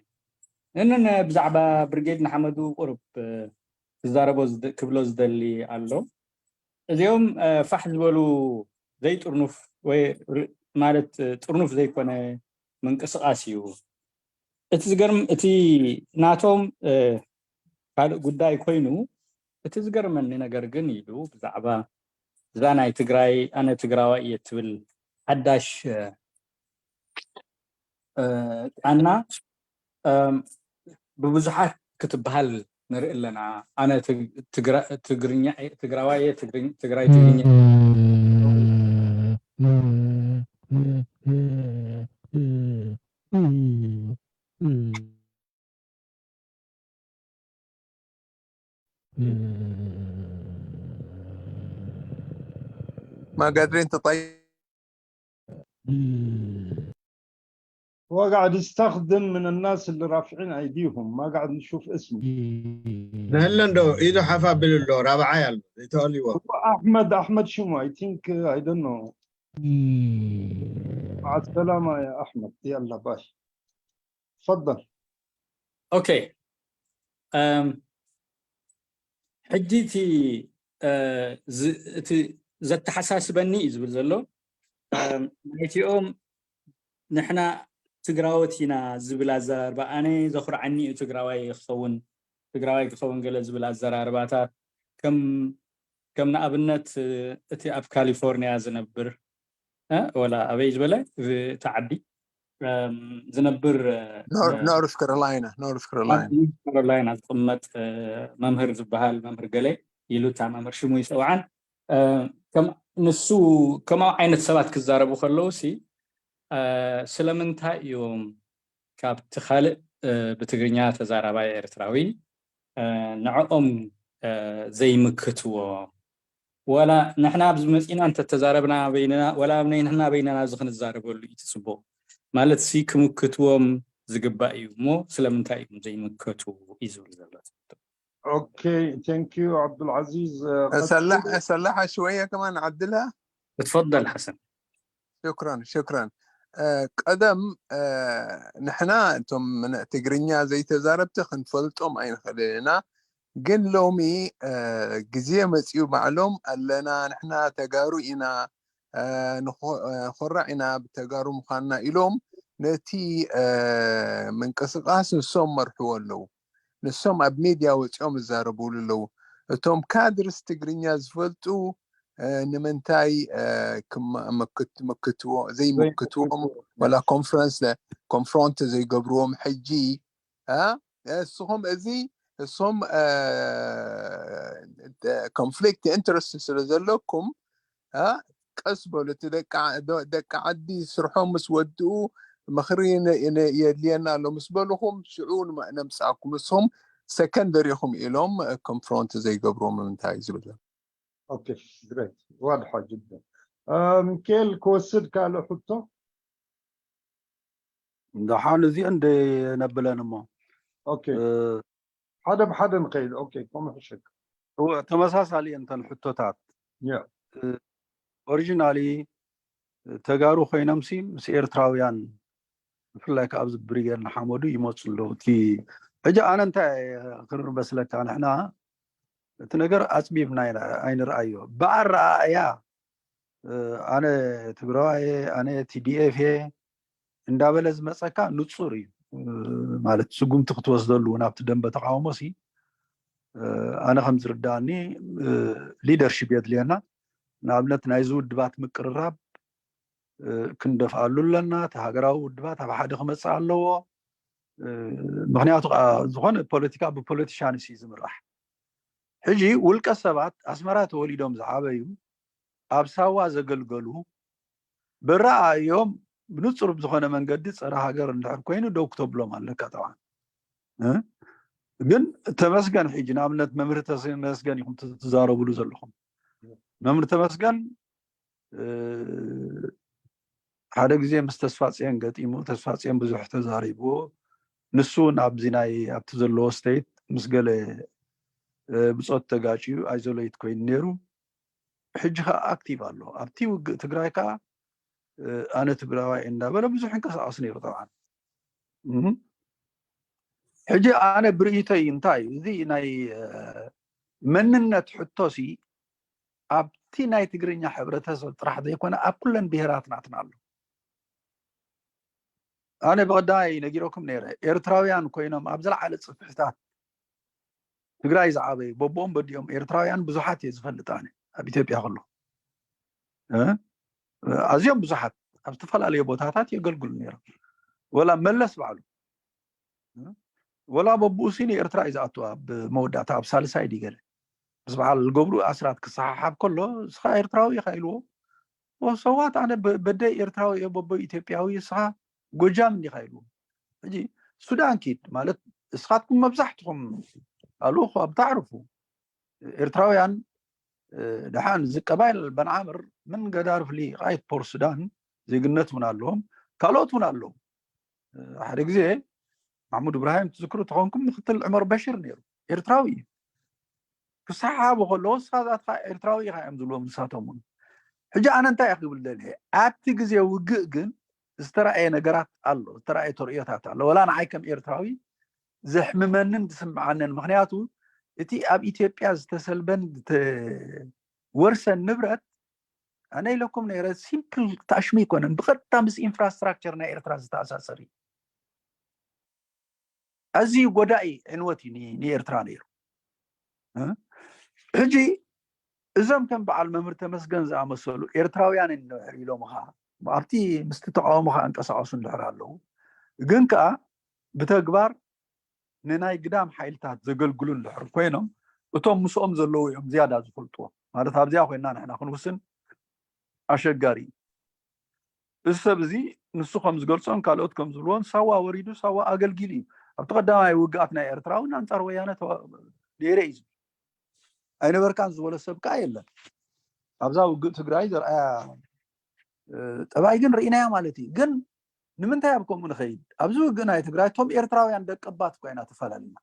እንን ብዛዕባ ብርጌድ ንሓመዱ ቁሩብ፣ እ፣ ክዛረቦ ዝደ- ክብሎ ዝደሊ ኣሎ። እዚኦም፣ እ፣ ፋሕ ዝበሉ ዘይጥርኑፍ ወይ ር- ማለት፣ እ፣ ጥርኑፍ ዘይኮነ ምንቅስቃስ እዩ። እቲ ዝገርም፣ እቲ ናቶም፣ እ፣ ካልእ ጉዳይ ኮይኑ፣ እቲ ዝገርመኒ ነገር ግን ኢሉ ብዛዕባ እዛ ናይ ትግራይ፣ ኣነ ትግራዋይ እየ ትብል ሓዳሽ፣ እ፣ እ፣ ቃና፣ እም፣ ብብዙሓት ክትበሃል ንርኢ ኣለና። ኣነ ትግ- ትግራ- ትግርኛ እየ፣ ትግራዋይ እየ፣ ትግርኝ- ትግራይ ትግርኛ ما قادرين تطيب. وقاعد يستخدم من الناس اللي رافعين ايديهم، ما قاعد نشوف اسمه. ንህለ እንዶ ኢዱ ሓፍ ኣቢሉ ኣሎ ራብዓይ ኣሎ ዘይተወልዎ هو احمد احمد شمو، I think, uh, I don't know. مع السلامة يا احمد، يلا باي. تفضل. ኦኬ። እም፣ ሕጂ እቲ፣ እ፣ ዝ- እቲ ዘተሓሳስበኒ እዩ ዝብል ዘሎ፣ እም፣ ናይቲኦም ንሕና ትግራዎት ኢና ዝብል ኣዘራርባ፣ ኣነ ዘኹርዓኒ እዩ ትግራዋይ ክኸውን፣ ትግራዋይ ክኸውን ገለ ዝብል ኣዘራርባታት፣ ከም ከም ንኣብነት፣ እ፣ እቲ ኣብ ካሊፎርኒያ ዝነብር፣ እ፣ ወላ ኣበይ ዝበለ፣ እ፣ እቲ ዓዲ፣ እም፣ ዝነብር፣ እ፣ نور- እ፣ نورث كارولاينا نورث ኣብ كارولاينا ኖርዝ ካሮላይና ዝቕመጥ፣ እ፣ መምህር ዝበሃል መምህር ገለ ኢሉ እታ መምህር ሽሙ ይፀውዓን፣ እ፣ ከም ንሱ ከምኡ ዓይነት ሰባት ክዛረቡ ከለዉ ሲ፣ እ፣ ስለምንታይ እዮም ካብቲ ካልእ፣ እ፣ ብትግርኛ ተዛራባይ ኤርትራዊ፣ እ፣ ንዕኦም፣ እ፣ ዘይምክትዎ? ወላ ንሕና ኣብዚ መፂና እንተተዛረብና በይንና፣ ወላ ንሕና በይንና እዚ ክንዛረበሉ እዩ እቲ ፅቡቕ። ማለት ሲ ክምክትዎም ዝግባእ እዩ እሞ ስለምንታይ እዮም ዘይምከቱ እዩ ዝብል ዘሎ። Okay, thank you عبد العزيز. سلح سلحها شوية كمان، عدلها. اتفضل حسن. شكرا شكرا. آه، ቀደም፣ آه، ንሕና እቶም ምን- ትግርኛ ዘይተዛረብቲ ክንፈልጦም ኣይንኽእልን ኢና። ግን ሎሚ፣ آه፣ ግዜ መፂኡ፣ ባዕሎም ኣለና፣ ንሕና ተጋሩ ኢና፣ آه፣ ንኾ- آه፣ ኮራዕ ኢና ብተጋሩ ምዃንና ኢሎም ነቲ፣ آه፣ ምንቅስቃስ ንሶም መርሕዎ ኣለዉ። ንሶም ኣብ ሚድያ ወፂኦም ይዛረብሉ ኣለዉ። እቶም ካድርስ ትግርኛ ዝፈልጡ፣ آه፣ ንምንታይ፣ آه፣ ክማ- ምክት- ምክትዎ ዘይምክትዎም፣ ወላ ኮንፈረንስ ኮንፍሮንት ዘይገብርዎም ሕጂ፣ አ፣ እስኹም እዚ እሶም ኮንፍሊክት ኢንትረስት ስለ ዘለኩም፣ አ፣ ቀስ በሉ። እቲ ደቂ ዓ- ደ- ደቂ ዓዲ ስርሖም ምስ ወድኡ ምኽሪ ነ- ነ- የድልየና ኣሎ ምስ በልኹም፣ ሽዑ ንመ- ነምፅኣኩም። እሶም ሰከንደሪ ኢኹም ኢሎም ኮንፍሮንት ዘይገብርዎም ንምንታይ ዝብል። Okay, great. واضحة جدا. آه، ሚካኤል ክወስድ ካልእ ሕቶ? ደሓን እዚአን ደ ነብለን እሞ Okay. እ፣ ሓደ ብሓደ ንኸይድ። Okay, ከምኡ ሕሸክ። እወ፣ ተመሳሳሊ እየን እተን ሕቶታት። Yeah. ኦሪጂናሊ ተጋሩ ኮይኖም ሲ ምስ ኤርትራውያን ብፍላይ ከዓ ኣብዚ ብሪጌድ ንሓመዱ ይመፁ ኣለዉ። እቲ ሕጂ ኣነ እንታይ ክርር በስለካ ንሕና እቲ ነገር ኣፅቢብና ኣይንርኣዮ። ብኣረኣእያ ኣነ ትግራዋይ ኣነ ቲዲኤፍ እየ እንዳበለ ዝመፀካ ንፁር እዩ። ማለት ስጉምቲ ክትወስደሉ ናብቲ ደንበ ተቃውሞ ሲ ኣነ ከም ዝርዳእኒ ሊደርሽፕ የድልየና። ንኣብነት ናይዚ ውድባት ምቅርራብ ክንደፍኣሉ ኣለና። እቲ ሃገራዊ ውድባት ኣብ ሓደ ክመፅእ ኣለዎ። ምክንያቱ ከዓ ዝኾነ ፖለቲካ ብፖለቲሻንስ እዩ ዝምራሕ። ሕጂ ውልቀ ሰባት ኣስመራ ተወሊዶም ዝዓበዩ ኣብ ሳዋ ዘገልገሉ ብረኣእዮም ብንፁር ብዝኾነ መንገዲ ፀረ ሃገር እንድሕር ኮይኑ ደው ክተብሎም ኣለካ። ጠብዓን ግን ተመስገን ሕጂ ንኣብነት መምህር ተመስገን ኢኹም ትዛረብሉ ዘለኹም። መምህር ተመስገን ሓደ ግዜ ምስ ተስፋፅዮን ገጢሙ፣ ተስፋፅዮን ብዙሕ ተዛሪብዎ። ንሱ እውን ኣብዚ ናይ ኣብቲ ዘለዎ ስቴት ምስ ገለ ብፆት ተጋጭዩ ኣይዞሌት ኮይኑ ነይሩ። ሕጂ ከዓ ኣክቲቭ ኣሎ ኣብቲ ውግእ ትግራይ ከዓ ኣነ ትግራዋይ እንዳበለ ብዙሕ እንቀሳቀስ ነይሩ። ጠብዓን ሕጂ ኣነ ብርእይቶይ እንታይ እዚ ናይ መንነት ሕቶሲ ኣብቲ ናይ ትግርኛ ሕብረተሰብ ጥራሕ ዘይኮነ ኣብ ኩለን ብሄራት ናትና ኣሎ። ኣነ ብቐዳይ ነጊረኩም ነይረ፣ ኤርትራውያን ኮይኖም ኣብ ዝለዓለ ጽፍሕታት ትግራይ ዝዓበዩ በቦኦም በዲኦም ኤርትራውያን ብዙሓት እየ ዝፈልጥ። ኣነ ኣብ ኢትዮጵያ ከሎ ኣዝዮም ብዙሓት ኣብ ዝተፈላለዩ ቦታታት የገልግሉ ነይሮም። ወላ መለስ ባዕሉ ወላ በብኡ ሲ ንኤርትራ እዩ ዝኣቱ። ኣብ መወዳእታ ኣብ ሳልሳይ ድዩ ገለ ምስ በዓል ገብሩ ኣስራት ክሰሓሓብ ከሎ እስኻ ኤርትራዊ ኢኻ ኢልዎ። ሰዋት ኣነ በደይ ኤርትራዊ እየ በቦይ ኢትዮጵያዊ እስኻ ጎጃም እንዲኻ ኢልዎ። ሕጂ ሱዳን ኪድ ማለት እስኻትኩም መብዛሕትኹም ኣልኹ ኣብ ታዕርፉ ኤርትራውያን ደሓን እዚ ቀባይል በንዓምር ምን ገዳርፍ ሊቃይት ፖር ሱዳን ዜግነት እውን ኣለዎም። ካልኦት እውን ኣለዉ። ሓደ ግዜ ማሕሙድ እብራሂም ትዝክሩ ተኾንኩም ምክትል ዑመር በሽር ነይሩ። ኤርትራዊ እዩ። ክሰሓሓቡ ከለዎ እስኻ ዛትኻ ኤርትራዊ ኢኻ እዮም ዝብልዎም ንሳቶም እውን። ሕጂ ኣነ እንታይ ክብል ደልየ ኣብቲ ግዜ ውግእ ግን ዝተረኣየ ነገራት ኣሎ፣ ዝተረኣየ ተርእዮታት ኣሎ። ወላ ንዓይ ከም ኤርትራዊ ዘሕምመንን ዝስምዓንን ምክንያቱ እቲ ኣብ ኢትዮጵያ ዝተሰልበን ዝተወርሰን ንብረት ኣነ ኢለኩም ነይረ ሲምፕል ታሽሚ ኣይኮነን፣ ብቐጥታ ምስ ኢንፍራስትራክቸር ናይ ኤርትራ ዝተኣሳሰር እዩ። ኣዝዩ ጎዳኢ ዕንወት እዩ ንኤርትራ ነይሩ። ሕጂ እዞም ከም በዓል መምህር ተመስገን ዝኣመሰሉ ኤርትራውያን እንድሕር ኢሎምኻ ኣብቲ ምስቲ ተቃውሞኻ እንቀሳቀሱ እንድሕር ኣለዉ ግን ከዓ ብተግባር ንናይ ግዳም ሓይልታት ዘገልግሉ እንድሕር ኮይኖም እቶም ምስኦም ዘለዉ እዮም ዝያዳ ዝፈልጥዎ። ማለት ኣብዚኣ ኮይና ንሕና ክንውስን ኣሸጋሪ እዩ። እዚ ሰብ እዚ ንሱ ከም ዝገልጾን ካልኦት ከም ዝብልዎን ሳዋ ወሪዱ ሳዋ ኣገልጊሉ እዩ። ኣብቲ ቀዳማይ ውግኣት ናይ ኤርትራ እውን ኣንጻር ወያነ ነይረ እዩ ዝብል ኣይነበርካን ዝበሎ ሰብ ከዓ የለን። ኣብዛ ውግእ ትግራይ ዘርኣያ ጠባይ ግን ርኢናያ ማለት እዩ። ግን ንምንታይ ኣብ ከምኡ ንኸይድ? ኣብዚ ውግእ ናይ ትግራይ እቶም ኤርትራውያን ደቀባት እኳ ኢና ተፈላለና።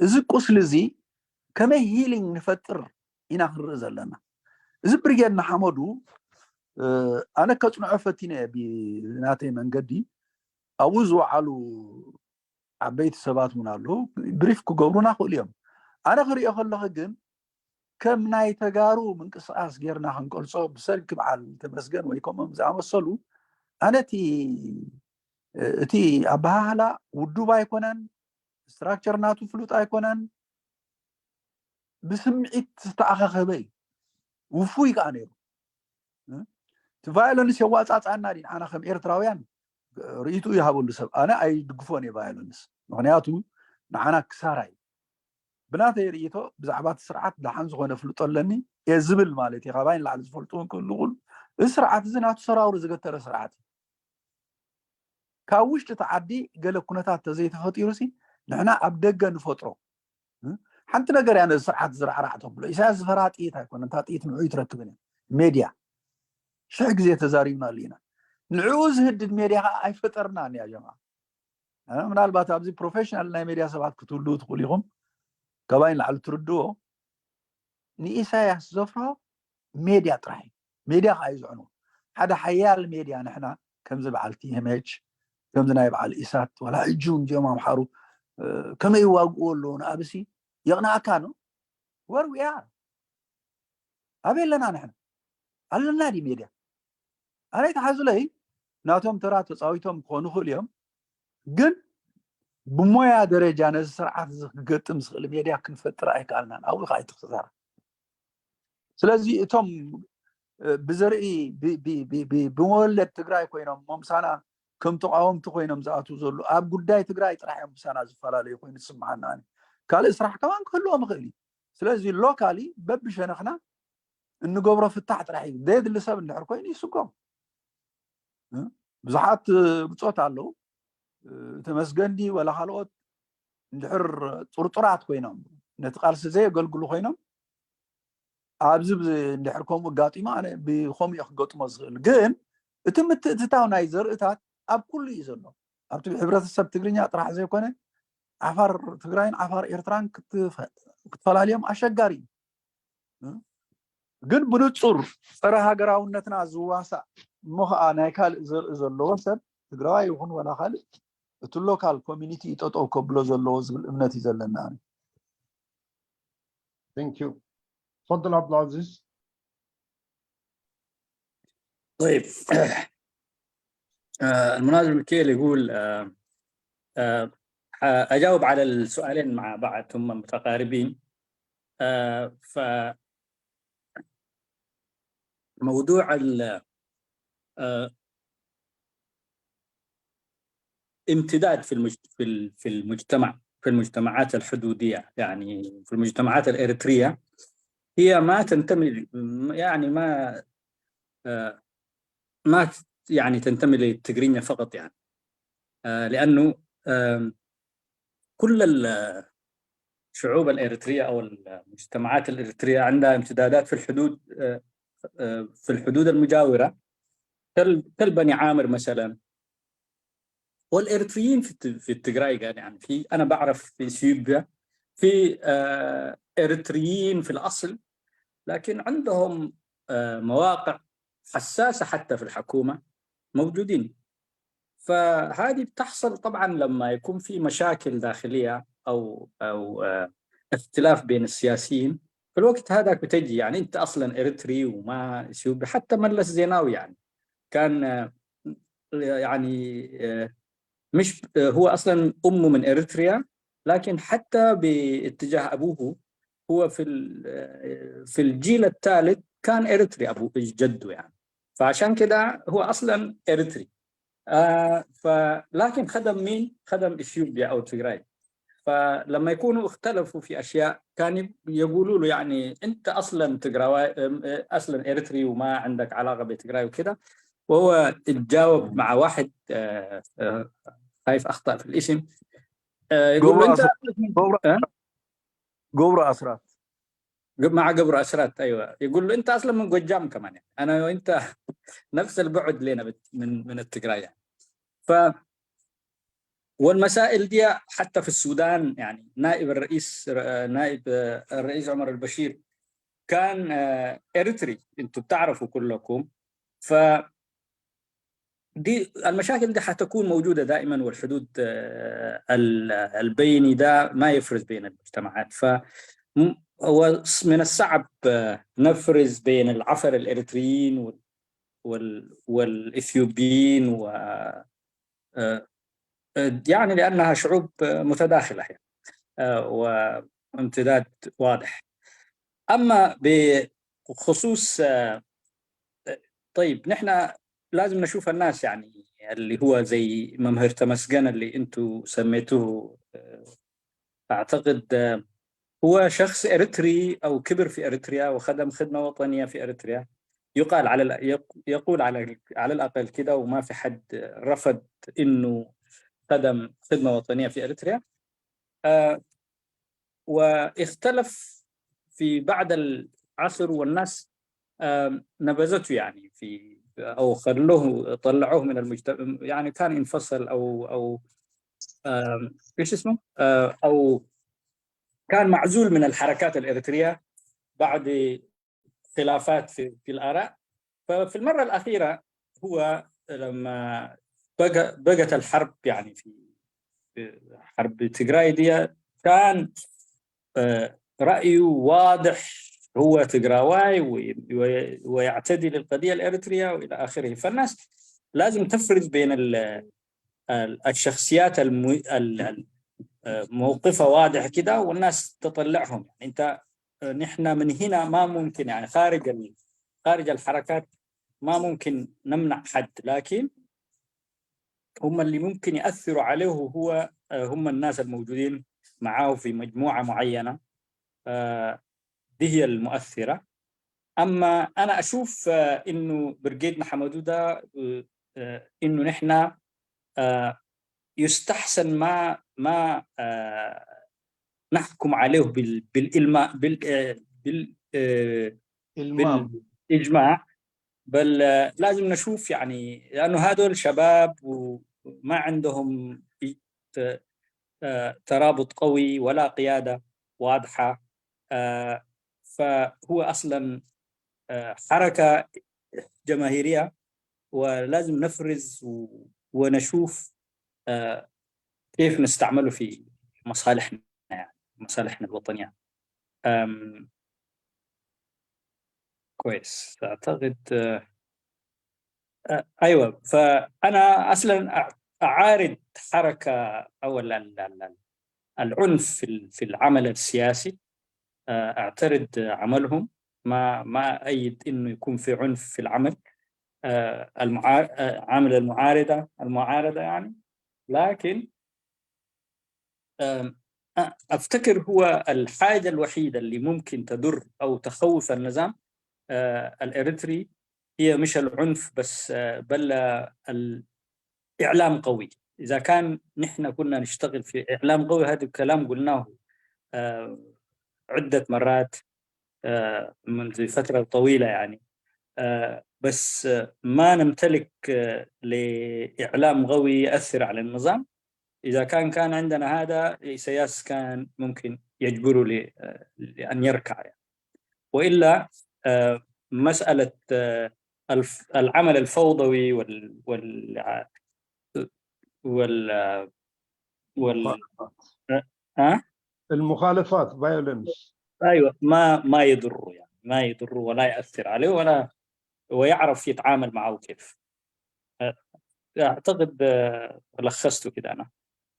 እዚ ቁስሊ እዚ ከመይ ሂሊንግ ንፈጥር ኢና ክንርኢ ዘለና። እዚ ብሪጌድ ንሓመዱ ኣነ ከፅንዖ ፈቲነ ብናተይ መንገዲ ኣብኡ ዝወዓሉ ዓበይቲ ሰባት እውን ኣለዉ ብሪፍ ክገብሩና ክእሉ እዮም። ኣነ ክሪኦ ከለኹ ግን ከም ናይ ተጋሩ ምንቅስቃስ ጌርና ክንቀልጾ ብሰንኪ በዓል ተመስገን ወይ ከምኦም ዝኣመሰሉ ኣነ እቲ ኣበሃህላ ውዱብ ኣይኮነን፣ ስትራክቸር ናቱ ፍሉጥ ኣይኮነን፣ ብስምዒት ዝተኣኻኸበ እዩ። ውፉይ ከዓ ነይሩ። እቲ ቫዮለንስ የዋፃፃና ዲ ንዓና ከም ኤርትራውያን ርእይትኡ ይሃበሉ ሰብ ኣነ ኣይድግፎን እየ ቫዮለንስ ምክንያቱ ንዓና ክሳራ እዩ። ብናተይ ርእይቶ ብዛዕባ እቲ ስርዓት ደሓን ዝኾነ ፍልጦ ኣለኒ እየ ዝብል ማለት እዩ። ካባይ ንላዕሊ ዝፈልጡ እውን ክህሉ ይኽእሉ። እዚ ስርዓት እዚ ናቱ ሰራውር ዝገተረ ስርዓት እዩ። ካብ ውሽጢ እቲ ዓዲ ገለ ኩነታት ተዘይተፈጢሩ ሲ ንሕና ኣብ ደገ ንፈጥሮ ሓንቲ ነገር እያ ነዚ ስርዓት ዝራዕራዕ ተብሎ። ኢሳያስ ዝፈራ ጥይት ኣይኮነ እታ ጥይት ንዑ ይትረክብን እያ። ሜድያ ሽሕ ግዜ ተዛሪብናሉ ኢና። ንዕኡ ዝህድድ ሜድያ ከዓ ኣይፈጠርናን እያ ጀማ። ምናልባት ኣብዚ ፕሮፌሽናል ናይ ሜድያ ሰባት ክትህልው ትኽእሉ ኢኹም። ካባይ ንላዕሊ ትርድዎ ንኢሳያስ ዘፍርሆ ሜድያ ጥራሕ እዩ። ሜድያ ከዓ እዩ ዝዕንዎ። ሓደ ሓያል ሜድያ ንሕና ከምዚ በዓል ቲ ኤም ኤች ከምዚ ናይ በዓል ኢሳት ዋላ ሕጂ እውን እዚኦም ኣምሓሩ ከመይ ይዋግኡ ኣለዉ ንኣብሲ የቕንኣካ ነው ወር ዊኣር ኣበይ ኣለና ንሕና ኣለና ዲ ሜድያ ኣነ ተሓዝለይ ናቶም ተራ ተፃዊቶም ክኾኑ ይኽእሉ እዮም ግን ብሞያ ደረጃ ነዚ ስርዓት እዚ ክገጥም ዝኽእል ሜድያ ክንፈጥር ኣይከኣልናን ኣብኡ ከዓ ይትክሰራ ስለዚ እቶም ብዘርኢ ብመወለድ ትግራይ ኮይኖም ሞምሳና ከም ተቃወምቲ ኮይኖም ዝኣትዉ ዘለዉ ኣብ ጉዳይ ትግራይ ጥራሕ እዮም ምሳና ዝፈላለዩ ኮይኑ ዝስምዓና ካልእ ስራሕ ከማን ክህልዎም ይኽእል እዩ ስለዚ ሎካሊ በብሸነኽና እንገብሮ ፍታሕ ጥራሕ እዩ ዘየድሊ ሰብ እንድሕር ኮይኑ ይስጎም ብዙሓት ብፆት ኣለዉ ተመስገንዲ ወላ ካልኦት እንድሕር ጥርጡራት ኮይኖም ነቲ ቃልሲ ዘየገልግሉ ኮይኖም ኣብዚ እንድሕር ከምኡ ኣጋጢሙ ኣነ ብከምኡ ክገጥሞ ዝኽእል ግን እቲ ምትእትታው ናይ ዘርእታት ኣብ ኩሉ እዩ ዘሎ ኣብቲ ሕብረተሰብ ትግርኛ ጥራሕ ዘይኮነ ዓፋር ትግራይን ዓፋር ኤርትራን ክትፈላልዮም ኣሸጋሪ እዩ ግን ብንፁር ፀረ ሃገራውነትና ዝዋሳእ እሞ ከዓ ናይ ካልእ ዘርኢ ዘለዎ ሰብ ትግራዋይ ይኹን ወላ ካልእ እቲ ሎካል ኮሚኒቲ ጠጠው ከብሎ ዘለዎ ዝብል እምነት እዩ ዘለና Thank you. تفضل عبد العزيز. طيب. آه، المناظر ميكيل يقول آه، آه، أجاوب على السؤالين مع بعض هم متقاربين. آه، ف موضوع ال آه، امتداد في في المجتمع في المجتمعات الحدوديه يعني في المجتمعات الاريتريه هي ما تنتمي يعني ما آه، ما يعني تنتمي للتجرينيا فقط يعني آه، لانه كل الشعوب الاريتريه او المجتمعات الاريتريه عندها امتدادات في الحدود آه، في الحدود المجاوره كالبني عامر مثلا والاريتريين في في التجراي قاعد يعني في انا بعرف في اثيوبيا في آه، اريتريين في الاصل لكن عندهم آه، مواقع حساسه حتى في الحكومه موجودين فهذه بتحصل طبعا لما يكون في مشاكل داخليه او او آه، اختلاف بين السياسيين في الوقت هذاك بتجي يعني انت اصلا اريتري وما اثيوبي حتى ملس زيناوي يعني كان يعني مش هو اصلا امه من اريتريا لكن حتى باتجاه ابوه هو في في الجيل الثالث كان اريتري ابو جده يعني فعشان كده هو اصلا اريتري آه ف لكن خدم مين؟ خدم اثيوبيا او تجراي فلما يكونوا اختلفوا في اشياء كان يقولوا له يعني انت اصلا تجراوي اصلا اريتري وما عندك علاقه بتجراي وكده وهو تجاوب مع واحد آه، آه، خايف اخطا في الاسم آه، يقول له انت ገብሩ ኣስራት مع قبر اسرات ايوه يقول له انت اصلا من قجام كمان يعني. انا وانت نفس البعد لنا من من التجراي يعني. ف والمسائل دي حتى في السودان يعني نائب الرئيس نائب الرئيس عمر البشير كان اريتري انتم بتعرفوا كلكم ف دي المشاكل دي حتكون موجودة دائما والحدود البيني ده ما يفرز بين المجتمعات ف من الصعب نفرز بين العفر الاريتريين والاثيوبيين و يعني لانها شعوب متداخله يعني وامتداد واضح اما بخصوص طيب نحن لازم نشوف الناس يعني اللي هو زي ممهر تمسجن اللي انتم سميتوه اعتقد هو شخص اريتري او كبر في اريتريا وخدم خدمه وطنيه في اريتريا يقال على يقول على على الاقل كده وما في حد رفض انه خدم خدمه وطنيه في اريتريا آه واختلف في بعد العصر والناس آه نبذته يعني في او خلوه طلعوه من المجتمع يعني كان انفصل او او آه ايش اسمه آه او كان معزول من الحركات الاريتريه بعد خلافات في, في الاراء ففي المره الاخيره هو لما بقى بقت الحرب، يعني في في حرب تجراي دي، كان آه، رأيه واضح، هو تجراواي وي- وي- ويعتدي للقضية الإريترية وإلى آخره. فالناس لازم تفرز بين ال- ال- الشخصيات الم- ال- ال- آه، موقفها واضح كده، والناس تطلعهم. يعني انت آه، نحن من هنا ما ممكن، يعني خارج ال- خارج الحركات ما ممكن نمنع حد، لكن هم اللي ممكن يأثروا عليه هو آه، هم الناس الموجودين معاه في مجموعة معينة. آه، دي هي المؤثرة. أما أنا أشوف آه، إنه برقيد نحمدو ده آه، آه، إنه نحن آه، يستحسن ما ما آه، نحكم عليه بال- بالإلماء بال آه، بال آه، المام بالإجماع، بل آه، لازم نشوف، يعني، لأنه هذول شباب وما عندهم ت- آه، ترابط قوي ولا قيادة واضحة. آه، فهو أصلا آه، حركة جماهيرية، ولازم نفرز و- ونشوف آه، كيف نستعمله في مصالحنا، يعني مصالحنا الوطنية. أم، كويس، أعتقد آه، آه، أيوة. فأنا أصلا أع- أعارض حركة أو ال- ال- ال- ال- العنف في ال- في العمل السياسي. آه، أعترض عملهم، ما ما أيد إنه يكون في عنف في العمل، آه، المعار- آه، عمل المعارضة المعارضة يعني. لكن آم، أ- أفتكر هو الحاجة الوحيدة اللي ممكن تضر أو تخوف النظام آه، الإريتري هي مش العنف بس، آه، بل آه، الإعلام قوي. إذا كان نحن كنا نشتغل في إعلام قوي، هذا الكلام قلناه آه، عدة مرات آه، منذ فترة طويلة، يعني. آه، بس آه، ما نمتلك آه، لإعلام قوي يأثر على النظام. إذا كان كان عندنا هذا، إيساياس كان ممكن يجبره ل- آه، لأن يركع، يعني. وإلا آه، مسألة آه، الف- العمل الفوضوي وال وال وال وال ها؟ المخالفات، violence. ايوه، ما ما يضره، يعني ما يضره ولا ياثر عليه ولا، ويعرف يتعامل معه كيف. اعتقد آه، لخصته كده انا.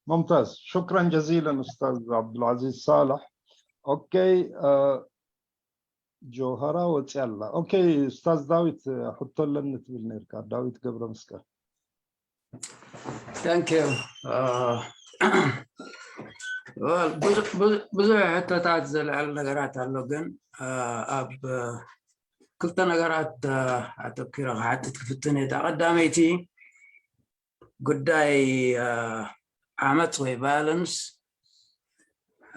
ممتاز، شكرا جزيلا استاذ عبد العزيز صالح. اوكي، آه، جوهرة وتسأل. اوكي استاذ داويت، آه، حط لنا تبل نيركا داويت قبل مسكر. Thank you. Uh, well, ብዙ- ብዙ- ብዙሕ ሕቶታት ዘልዕል ነገራት ኣሎ፣ ግን uh, ኣብ uh, ክልተ ነገራት uh, ኣተኪረ ክሓትት ክፍትን እየ። እታ ቀዳመይቲ ጉዳይ uh, ዓመፅ ወይ violence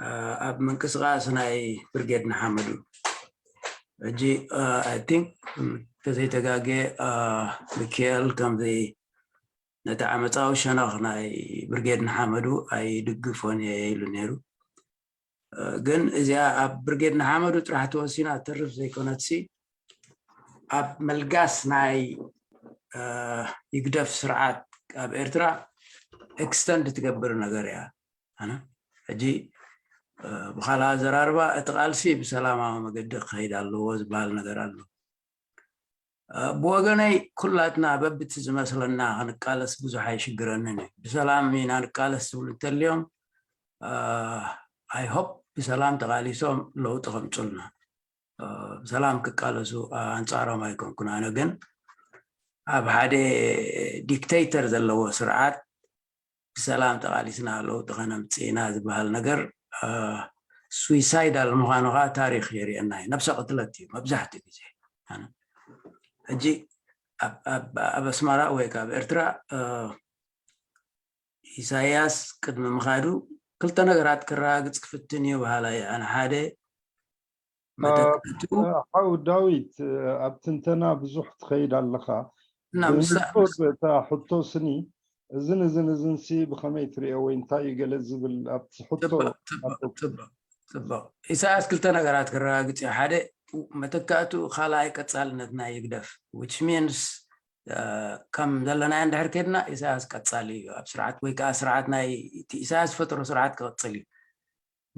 uh, ኣብ ምንቅስቃስ ናይ ብርጌድ ንሓመዱ። ሕጂ uh, I think ተዘይተጋጌ uh, ሚካኤል ከምዚ ነቲ ዓመፃዊ ሸነኽ ናይ ብርጌድ ንሓመዱ ኣይድግፎን እየ ኢሉ ነይሩ። ግን እዚኣ ኣብ ብርጌድ ንሓመዱ ጥራሕ ተወሲና ተርፍ ዘይኮነትሲ፣ ኣብ መልጋስ ናይ ይግደፍ ስርዓት ኣብ ኤርትራ extend ትገብር ነገር እያ። ኣነ ሕጂ ብካልእ ኣዘራርባ እቲ ቃልሲ ብሰላማዊ መገዲ ክኸይድ ኣለዎ ዝበሃል ነገር ኣሎ። ብወገነይ ኩላትና በብቲ ዝመስለና ክንቃለስ ብዙሕ ኣይሽግረንን እዩ። ብሰላም ኢና ንቃለስ ዝብሉ እንተልዮም፣ I hope ብሰላም ተቃሊሶም ለውጢ ከምፁልና። ብሰላም ክቃለሱ ኣንፃሮም ኣይኮንኩን። ኣነ ግን ኣብ ሓደ dictator ዘለዎ ስርዓት ብሰላም ተቃሊስና ለውጢ ከነምፅእ ኢና ዝበሃል ነገር suicidal ምዃኑ ከዓ ታሪክ የርእየና እዩ። ነብሰ ቅትለት እዩ መብዛሕትኡ ግዜ። ሕጂ ኣብ ኣስመራ ወይ ከዓ ኣብ ኤርትራ ኢሳያስ ቅድሚ ምኻዱ ክልተ ነገራት ክረጋግፅ ክፍትን እዩ በሃላይ። ኣነ ሓደ መተካእትኡ ሓው ዳዊት፣ ኣብ ትንተና ብዙሕ ትኸይድ ኣለኻ። ብንጹር እታ ሕቶ ስኒ እዝን እዝን እዝን ሲ ብኸመይ ትሪኦ ወይ እንታይ እዩ ገለ ዝብል ኣብቲ ሕቶ ጽቡቕ። ኢሳያስ ክልተ ነገራት ክረጋግጽ እዩ። ሓደ መተካእትኡ፣ ካልኣይ ቀጻልነት ናይ ህግደፍ፣ which means ከም ዘለናዮ እንድሕር ከድና ኢሳያስ ቀጻሊ እዩ ኣብ ስርዓት፣ ወይ ከዓ ስርዓት ናይ እቲ ኢሳያስ ዝፈጠሮ ስርዓት ክቕጽል እዩ።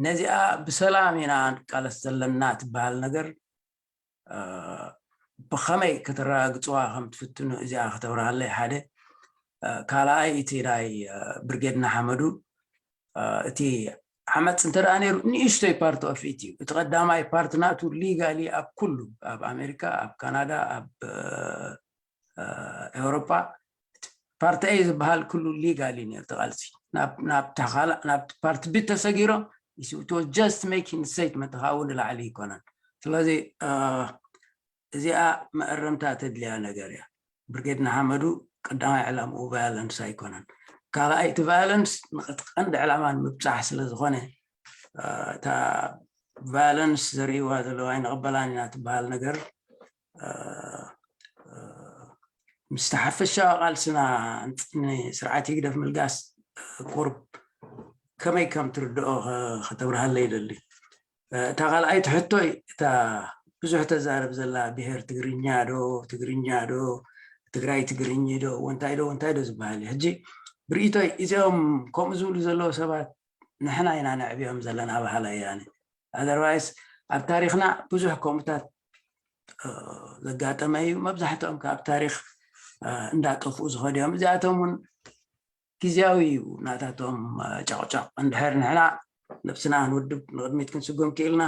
ነዚኣ ብሰላም ኢና ንቃለስ ዘለና ትበሃል ነገር ብኸመይ ከተረጋግፅዋ ከም ትፍትኑ እዚኣ ከተብርሃለይ ሓደ። ካልኣይ እቲ ናይ ብርጌድ ንሓመዱ እቲ ዓመፅ እንተ ደኣ ነይሩ ንእሽቶይ ፓርት ኦፍ ኢት እዩ። እቲ ቀዳማይ ፓርት ናቱ ሊጋሊ ኣብ ኩሉ ኣብ ኣሜሪካ፣ ኣብ ካናዳ፣ ኣብ ኤውሮጳ ፓርቲ ኤ ዝበሃል ኩሉ ሊጋሊ ነይሩ ተቃልሲ ናብቲ ፓርቲ ቢ ተሰጊሮም just making statement ካብኡ ንላዕሊ ይኮነን። ስለዚ እዚኣ መእረምታ ተድልያ ነገር እያ። ብርጌድ ንሓመዱ ቀዳማይ ዕላምኡ ቫዮለንስ ኣይኮነን። ካልኣይ እቲ ቫዮለንስ ንቀንዲ ዕላማ ንምብፃሕ ስለዝኮነ እታ ቫዮለንስ ዘርእይዋ ዘለዋ ኣይንቕበላን ኢና ትበሃል ነገር ምስቲ ሓፈሻዊ ቃልስና ንስርዓት ህግደፍ ምልጋስ ቁርብ ከመይ ከም ትርድኦ ከተብርሃለይ ይደሊ። እታ ካልኣይቲ ሕቶይ እታ ብዙሕ ተዛረብ ዘላ ብሄር ትግርኛ ዶ ትግርኛ ዶ ትግራይ ትግርኝ ዶ ወንታይ ዶ ወንታይ ዶ ዝበሃል እዩ። ሕጂ ብርእቶይ እዚኦም ከምኡ ዝብሉ ዘለዉ ሰባት ንሕና ኢና ነዕብዮም ዘለና በሃላይ እያ። ኣነ otherwise ኣብ ታሪክና ብዙሕ ከምኡታት ዘጋጠመ እዩ። መብዛሕትኦም ካብ ታሪክ እንዳጠፍኡ ዝኸዱ እዮም። እዚኣቶም እውን ግዝያዊ እዩ ናታቶም ጨቕጨቕ። እንድሕር ንሕና ነብስና ክንውድብ ንቕድሚት ክንስጎም ክኢልና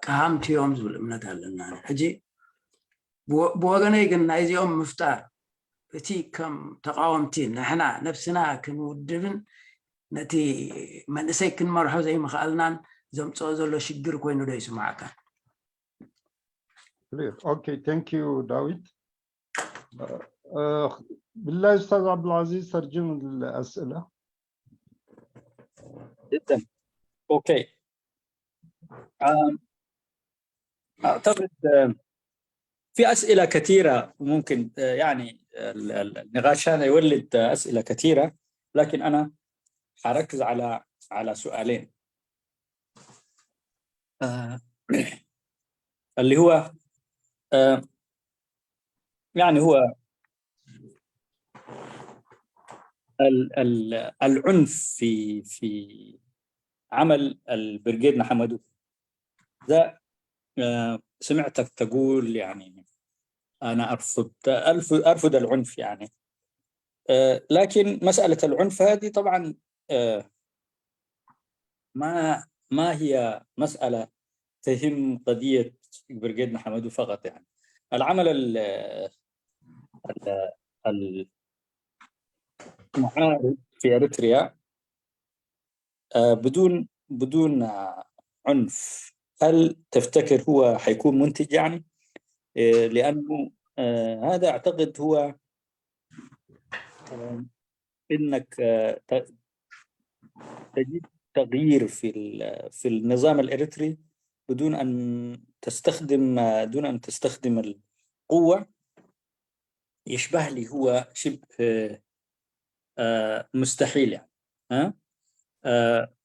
ቀሃምቲ እዮም ዝብል እምነት ኣለና። ሕጂ ብወገነይ ግን ናይዚኦም ምፍጣር እቲ ከም ተቃወምቲ ንሕና ነብስና ክንውድብን ነቲ መንእሰይ ክንመርሖ ዘይምኽኣልናን ዘምፅኦ ዘሎ ሽግር ኮይኑ ዶ ይስማዓካ? Okay, thank you ዳዊት። بالله أستاذ عبد العزيز ترجم الأسئلة. جدا. Okay. أعتقد في أسئلة كثيرة ممكن يعني النقاش هذا يولد أسئلة كثيرة، لكن أنا حركز على على سؤالين. اللي هو يعني هو العنف في في عمل البرغيد نحمدو ده سمعتك تقول يعني أنا أرفض أرفض العنف يعني. لكن مسألة العنف هذه طبعا ما ما هي مسألة تهم قضية برغيد نحمدو فقط يعني. العمل المعارض في أريتريا بدون بدون عنف، هل تفتكر هو حيكون منتج يعني؟ لأنه هذا أعتقد هو إنك تجد تغيير في في النظام الإريتري بدون أن تستخدم دون أن تستخدم القوة، يشبه لي هو شبه مستحيل يعني. ها؟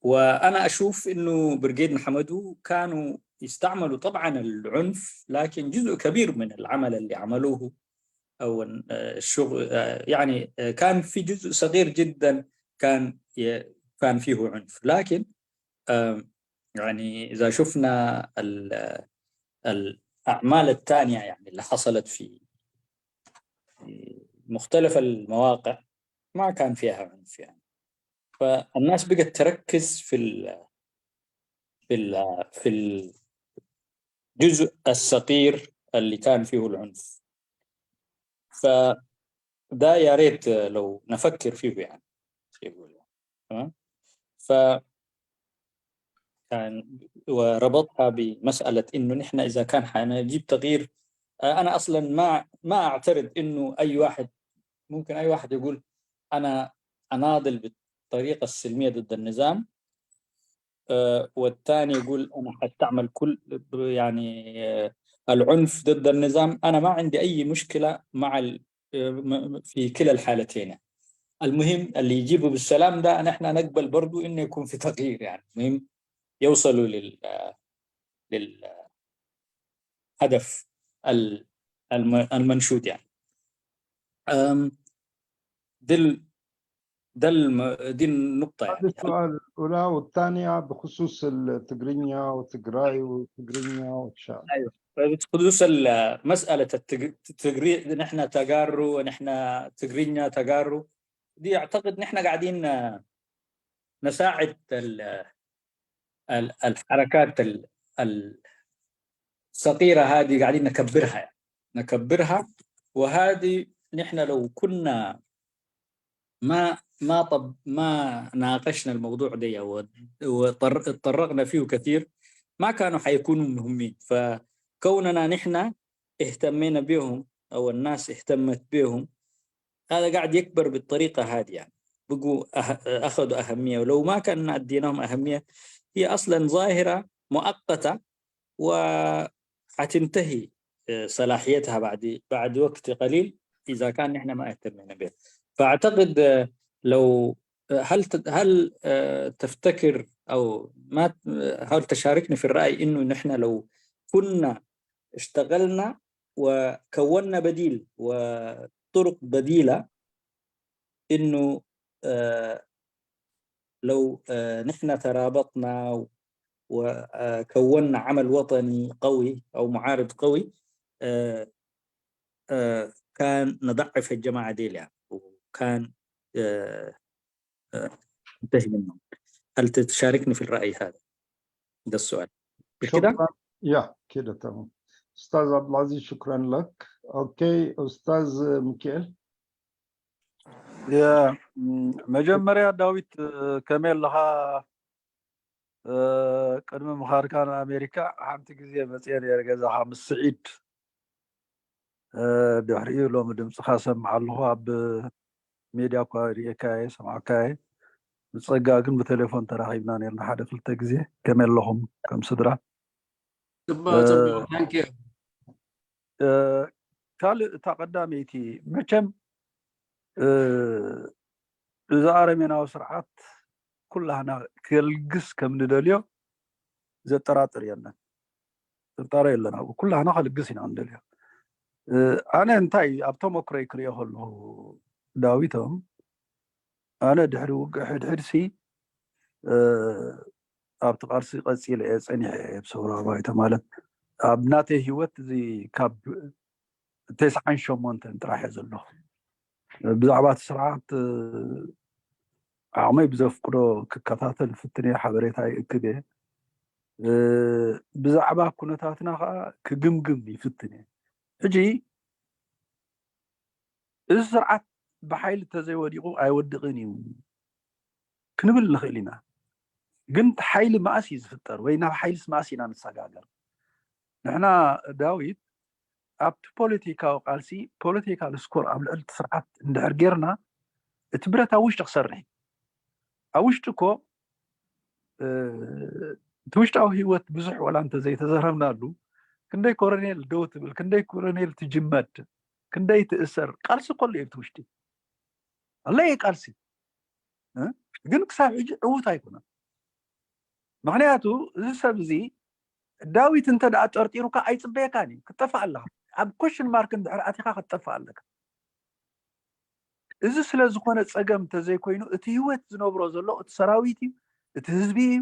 وأنا أشوف إنه برغيد نحمدو كانوا يستعملوا طبعا العنف، لكن جزء كبير من العمل اللي عملوه أو الشغل يعني كان في جزء صغير جدا كان كان فيه عنف، لكن يعني إذا شفنا الأعمال الثانية يعني اللي حصلت في مختلف المواقع ما كان فيها عنف يعني. فالناس بقت تركز في ال في ال في الجزء الصغير اللي كان فيه العنف. فده يا ريت لو نفكر فيه يعني. تمام؟ ف كان وربطها بمسألة إنه نحن إذا كان حنجيب تغيير، أنا أصلا ما ما أعترض إنه أي واحد، ممكن أي واحد يقول أنا أناضل بالطريقة السلمية ضد النظام، والثاني يقول أنا حستعمل كل يعني العنف ضد النظام. أنا ما عندي أي مشكلة مع في كلا الحالتين. المهم اللي يجيبوا بالسلام ده نحن نقبل برضو إنه يكون في تغيير يعني. المهم يوصلوا لل للهدف المنشود يعني. أم، دي ال- ده الم- دي النقطة هذا يعني هل السؤال الأولى، والثانية بخصوص التقرينيا وتقراي وتقرينيا وتشا ايوه، بخصوص ال- مسألة التقري نحن تقارو، نحن تقرينيا تقارو، دي أعتقد نحن قاعدين نساعد ال- ال- الحركات ال- ال- الصغيرة هذه، قاعدين نكبرها، يعني نكبرها. وهذه نحن لو كنا ما ما طب ما ناقشنا الموضوع ده وتطرقنا فيه كثير، ما كانوا حيكونوا مهمين. فكوننا نحن اهتمينا بهم او الناس اهتمت بهم، هذا قاعد يكبر بالطريقة هذه، يعني بقوا أه... اخذوا اهمية. ولو ما كان اديناهم اهمية، هي اصلا ظاهرة مؤقتة وحتنتهي صلاحيتها بعد بعد وقت قليل اذا كان نحن ما اهتمينا بها. فاعتقد لو هل هل تفتكر او ما هل تشاركني في الراي انه نحن لو كنا اشتغلنا وكونا بديل وطرق بديله، انه لو نحن ترابطنا وكونا عمل وطني قوي او معارض قوي، كان نضعف الجماعه دي يعني، وكان ننتهي منهم. هل تشاركني في الراي هذا؟ ده السؤال. بكده؟ شكرا. يا كده تمام. استاذ عبد العزيز، شكرا لك. اوكي، استاذ ميكائيل. يا مجمريا داويت كمال لها قدم مخاركان امريكا حمت ጊዜ مصير يرجزها مسعيد ድሕሪኡ ሎሚ ድምፅኻ ሰምዓ ኣለኹ። ኣብ ሜድያ እኳ ሪኤካየ ሰምዓካየ። ብፀጋ ግን ብቴሌፎን ተራኺብና ነርና ሓደ ክልተ ግዜ። ከመይ ኣለኹም ከም ስድራ? ፅቡቅ ፅቡቅ። Thank you። ካልእ እታ ቀዳመይቲ መቸም እዚ ኣረሜናዊ ስርዓት ኩላህና ከልግስ ከም ንደልዮ ዘጠራጥር የለን። ጥርጣረ የለን ኣብኡ። ኩላህና ከልግስ ኢና ንደልዮ። ኣነ እንታይ ኣብ ተመክሮይ ክሪኦ ከለኹ ዳዊቶም ኣነ ድሕሪ ውግእ ሕድሕድ ሲ ኣብቲ ቃልሲ ቀፂለ እየ ፀኒሐ እየ ብሰውራ ባይቶ ማለት ኣብ ናተይ ህይወት እዚ ካብ ተስዓን ሸሞንተን ጥራሕ እየ ዘለኹ። ብዛዕባ እቲ ስርዓት ዓቕመይ ብዘፍቅዶ ክከታተል ይፍትን እየ፣ ሓበሬታ ይእክብ እየ። ብዛዕባ ኩነታትና ከዓ ክግምግም ይፍትን እየ። ሕጂ እዚ ስርዓት ብሓይሊ ተዘይወዲቑ ኣይወድቕን እዩ ክንብል ንኽእል ኢና። ግን እቲ ሓይሊ መኣስ እዩ ዝፍጠር ወይ ናብ ሓይልስ መኣስ ኢና ንሰጋገር? ንሕና ዳዊት ኣብቲ ፖለቲካዊ ቃልሲ ፖለቲካል ስኮር ኣብ ልዕሊ እቲ ስርዓት እንድሕር ጌርና እቲ ብረት ኣብ ውሽጢ ክሰርሕ እዩ። ኣብ ውሽጢ እኮ እቲ ውሽጣዊ ህይወት ብዙሕ ወላ እንተዘይተዘረብናሉ ክንደይ ኮረኔል ደው ትብል፣ ክንደይ ኮረኔል ትጅመድ፣ ክንደይ ትእሰር ቃልሲ ከሎ እዩ እቲ ውሽጢ ኣለየ ቃልሲ ግን ክሳብ ሕጂ ዕዉት ኣይኮነን። ምክንያቱ እዚ ሰብ እዚ ዳዊት እንተ ደኣ ጠርጢሩካ ኣይፅበየካን እዩ፣ ክትጠፍእ ኣለካ። ኣብ ኮሽን ማርክ እንድሕር ኣቲካ ክትጠፍእ ኣለካ። እዚ ስለ ዝኾነ ፀገም እንተዘይኮይኑ እቲ ህይወት ዝነብሮ ዘሎ እቲ ሰራዊት እዩ፣ እቲ ህዝቢ እዩ።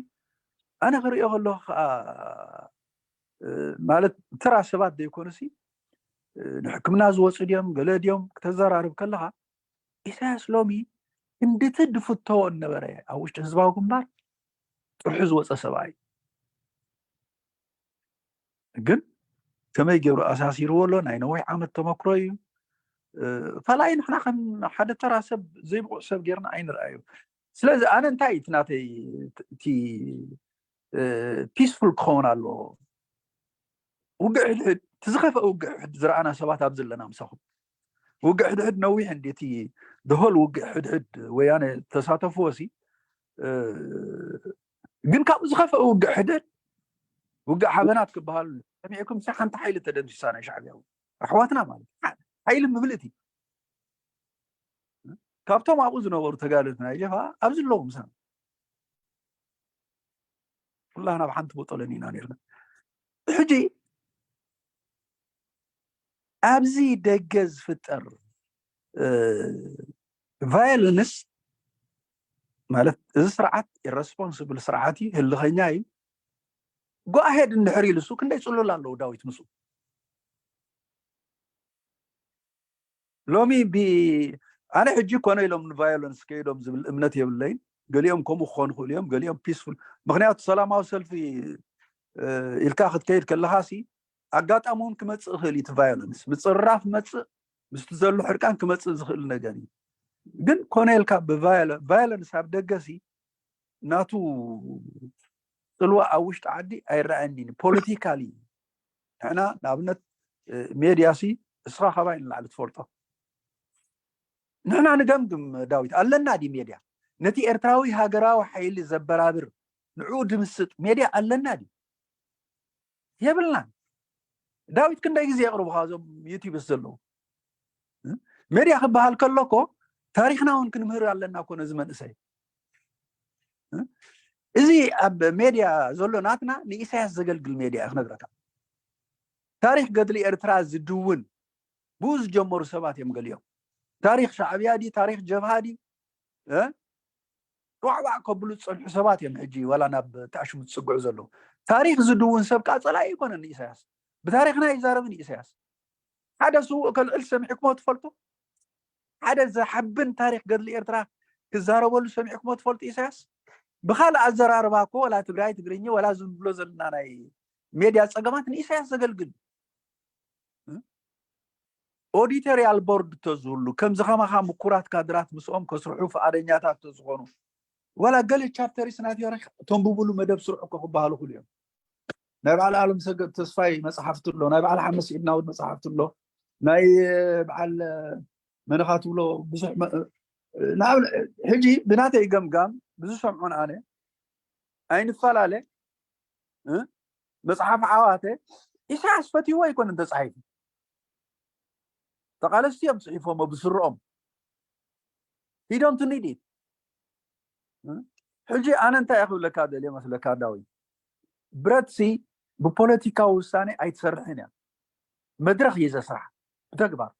ኣነ ክሪኦ ከለኩ ከዓ ማለት ተራ ሰባት ዘይኮኑሲ ንሕክምና ዝወፁ ድዮም ገለ ድዮም ክተዘራርብ ከለካ ኢሳያስ ሎሚ ክንድቲ ድፍተዎ እነበረ ኣብ ውሽጢ ህዝባዊ ግንባር ጥርሑ ዝወፀ ሰብኣይ ግን ከመይ ገይሩ ኣሳሲርዎ ኣሎ? ናይ ነዊሕ ዓመት ተመክሮ እዩ። ካልኣይ ንሕና ከም ሓደ ተራ ሰብ ዘይብቑዕ ሰብ ጌርና ኣይንርኣዩ። ስለዚ ኣነ እንታይ እቲ ናተይ እቲ ፒስፉል ክኸውን ኣለዎ። ውግእ ሕድሕድ እቲ ዝኸፍአ ውግእ ሕድ ዝረኣና ሰባት ኣብዚ ኣለና ምሳኹም ውግእ ሕድሕድ ነዊሕ እንዲ እቲ ደሆል ውግእ ሕድሕድ ወያነ ተሳተፍዎ ሲ ግን ካብኡ ዝኸፍአ ውግእ ሕድሕድ ውግእ ሓበናት ክበሃል ሰሚዕኩም ሲ ሓንቲ ሓይሊ ተደምሲሳ ናይ ሻዕብያ ኣሕዋትና ማለት ሓይሊ ምብልእቲ ካብቶም ኣብኡ ዝነበሩ ተጋደልቲ ናይ ጀብሃ ኣብዚ ኣለዉ ምሳና ኩላህና ኣብ ሓንቲ ቦጦለን ኢና ነርና። ሕጂ ኣብዚ ደገ ዝፍጠር violence ማለት እዚ ስርዓት ኢረስፖንስብል ስርዓት እዩ፣ ህልኸኛ እዩ። ጎኣሄድ እንድሕር ኢሉ እሱ ክንደይ ፅሉል ኣለዉ ዳዊት ምስኡ። ሎሚ ኣነ ሕጂ ኮነ ኢሎም ንቫዮለንስ ከይዶም ዝብል እምነት የብለይን። ገሊኦም ከምኡ ክኾኑ ይኽእሉ እዮም፣ ገሊኦም ፒስፉል። ምክንያቱ ሰላማዊ ሰልፊ ኢልካ ክትከይድ ከለካ ሲ ኣጋጣሚ እውን ክመፅእ ይኽእል እዩ። እቲ ቫዮለንስ ምፅርራፍ መፅእ ምስቲ ዘሎ ሕርቃን ክመፅእ ዝኽእል ነገር እዩ። ግን ኮነ ኢልካ ብቫዮለንስ ኣብ ደገ ሲ ናቱ ፅልዋ ኣብ ውሽጢ ዓዲ ኣይረኣየኒን። ፖለቲካሊ ንሕና ንኣብነት ሜድያ ሲ እስኻ ካባይ ንላዕሊ ትፈልጦ። ንሕና ንገምግም ዳዊት ኣለና ዲ ሜድያ ነቲ ኤርትራዊ ሃገራዊ ሓይሊ ዘበራብር ንዕኡ ድምስጥ ሜድያ ኣለና ዲ የብልናን። ዳዊት ክንደይ ግዜ የቕርቡኻ እዞም ዩቲዩብስ ዘለዉ ሜድያ ክበሃል ከሎ እኮ ታሪክና እውን ክንምህር ኣለና እኮ ነዚ መንእሰይ። እዚ ኣብ ሜድያ ዘሎ ናትና ንኢሳያስ ዘገልግል ሜድያ እዩ ክነግረካ። ታሪክ ገድሊ ኤርትራ ዝድውን ብኡ ዝጀመሩ ሰባት እዮም ገሊኦም። ታሪክ ሻዕብያ ድዩ ታሪክ ጀብሃ ድዩ ዋዕዋዕ ከብሉ ዝፀንሑ ሰባት እዮም ሕጂ ዋላ ናብ ተኣሽሙ ዝፅግዑ ዘለዉ። ታሪክ ዝድውን ሰብ ከዓ ፀላኢ ኣይኮነን ንኢሳያስ። ብታሪክና ይዛረብን ኢሳያስ ሓደ ስውእ ከልዕል ሰሚዕኩሞ ትፈልጡ? ሓደ ዘሓብን ታሪክ ገድሊ ኤርትራ ክዛረበሉ ሰሚዕኩሞ ትፈልጡ ኢሳያስ? ብካልእ ኣዘራርባ እኮ ወላ ትግራይ ትግርኛ ወላ ዝንብሎ ዘለና ናይ ሜድያ ፀገማት ንኢሳያስ ዘገልግል ኦዲተሪያል ቦርድ ተዝህሉ ከምዚ ከማኻ ምኩራት ካድራት ምስኦም ከስርሑ ፍቓደኛታት ተዝኾኑ ዋላ ገለ ቻፕተሪስ ናይ ታሪክ ተንብብሉ መደብ ስርሑ እኮ ክበሃሉ ክሉ እዮም። ናይ በዓል ኣለም ሰገድ ተስፋይ መፅሓፍቲ ኣሎ፣ ናይ በዓል ሓመስ ኢድናውድ መፅሓፍቲ ኣሎ፣ ናይ በዓል መነኻ ትብሎ ብዙሕ ሕጂ ብናተይ ገምጋም ብዝሰምዖን ኣነ ኣይንፈላለ መፅሓፍ ዓዋተ ኢሳያስ ፈትይዎ ኣይኮነን ተፃሒፉ። ተቓለስቲ እዮም ፅሒፎሞ ብስርኦም ሂዶም ትኒዲት ሕጂ ኣነ እንታይ እየ ክብለካ ደልየ መስለካ ዳዊት? ብረትሲ ብፖለቲካዊ ውሳኔ ኣይትሰርሕን እያ። መድረኽ እዩ ዘስራሕ ብተግባር።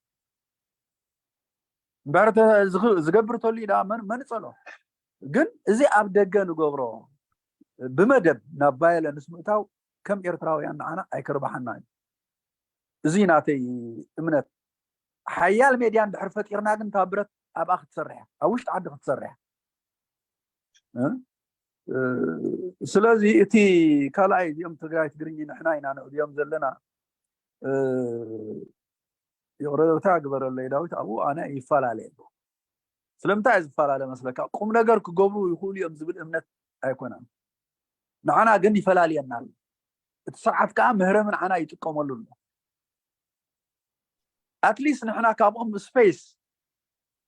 እምበኣር ዝገብር ተልዩ ደኣ መን መን ጸሎ? ግን እዚ ኣብ ደገ ንገብሮ ብመደብ ናብ ቫዮለንስ ምእታው ከም ኤርትራውያን ንዓና ኣይከርባሓና እዩ። እዚ ናተይ እምነት። ሓያል ሜድያ እንድሕር ፈጢርና ግን እታ ብረት ኣብኣ ክትሰርሕ እያ፣ ኣብ ውሽጢ ዓዲ ክትሰርሕ እያ። ስለዚ እቲ ካልኣይ እዚኦም ትግራይ ትግርኛ ንሕና ኢና ነዕብዮም ዘለና። ይቕረታ ግበረለይ ዳዊት፣ ኣብኡ ኣነ ይፈላለ ኣለኹ። ስለምንታይ እየ ዝፈላለ መስለካ? ቁም ነገር ክገብሩ ይኽእሉ እዮም ዝብል እምነት ኣይኮነን። ንዓና ግን ይፈላልየና ኣሎ። እቲ ስርዓት ከዓ ምህረም ንዓና ይጥቀመሉ ኣሎ። ኣትሊስት ንሕና ካብኦም ስፔስ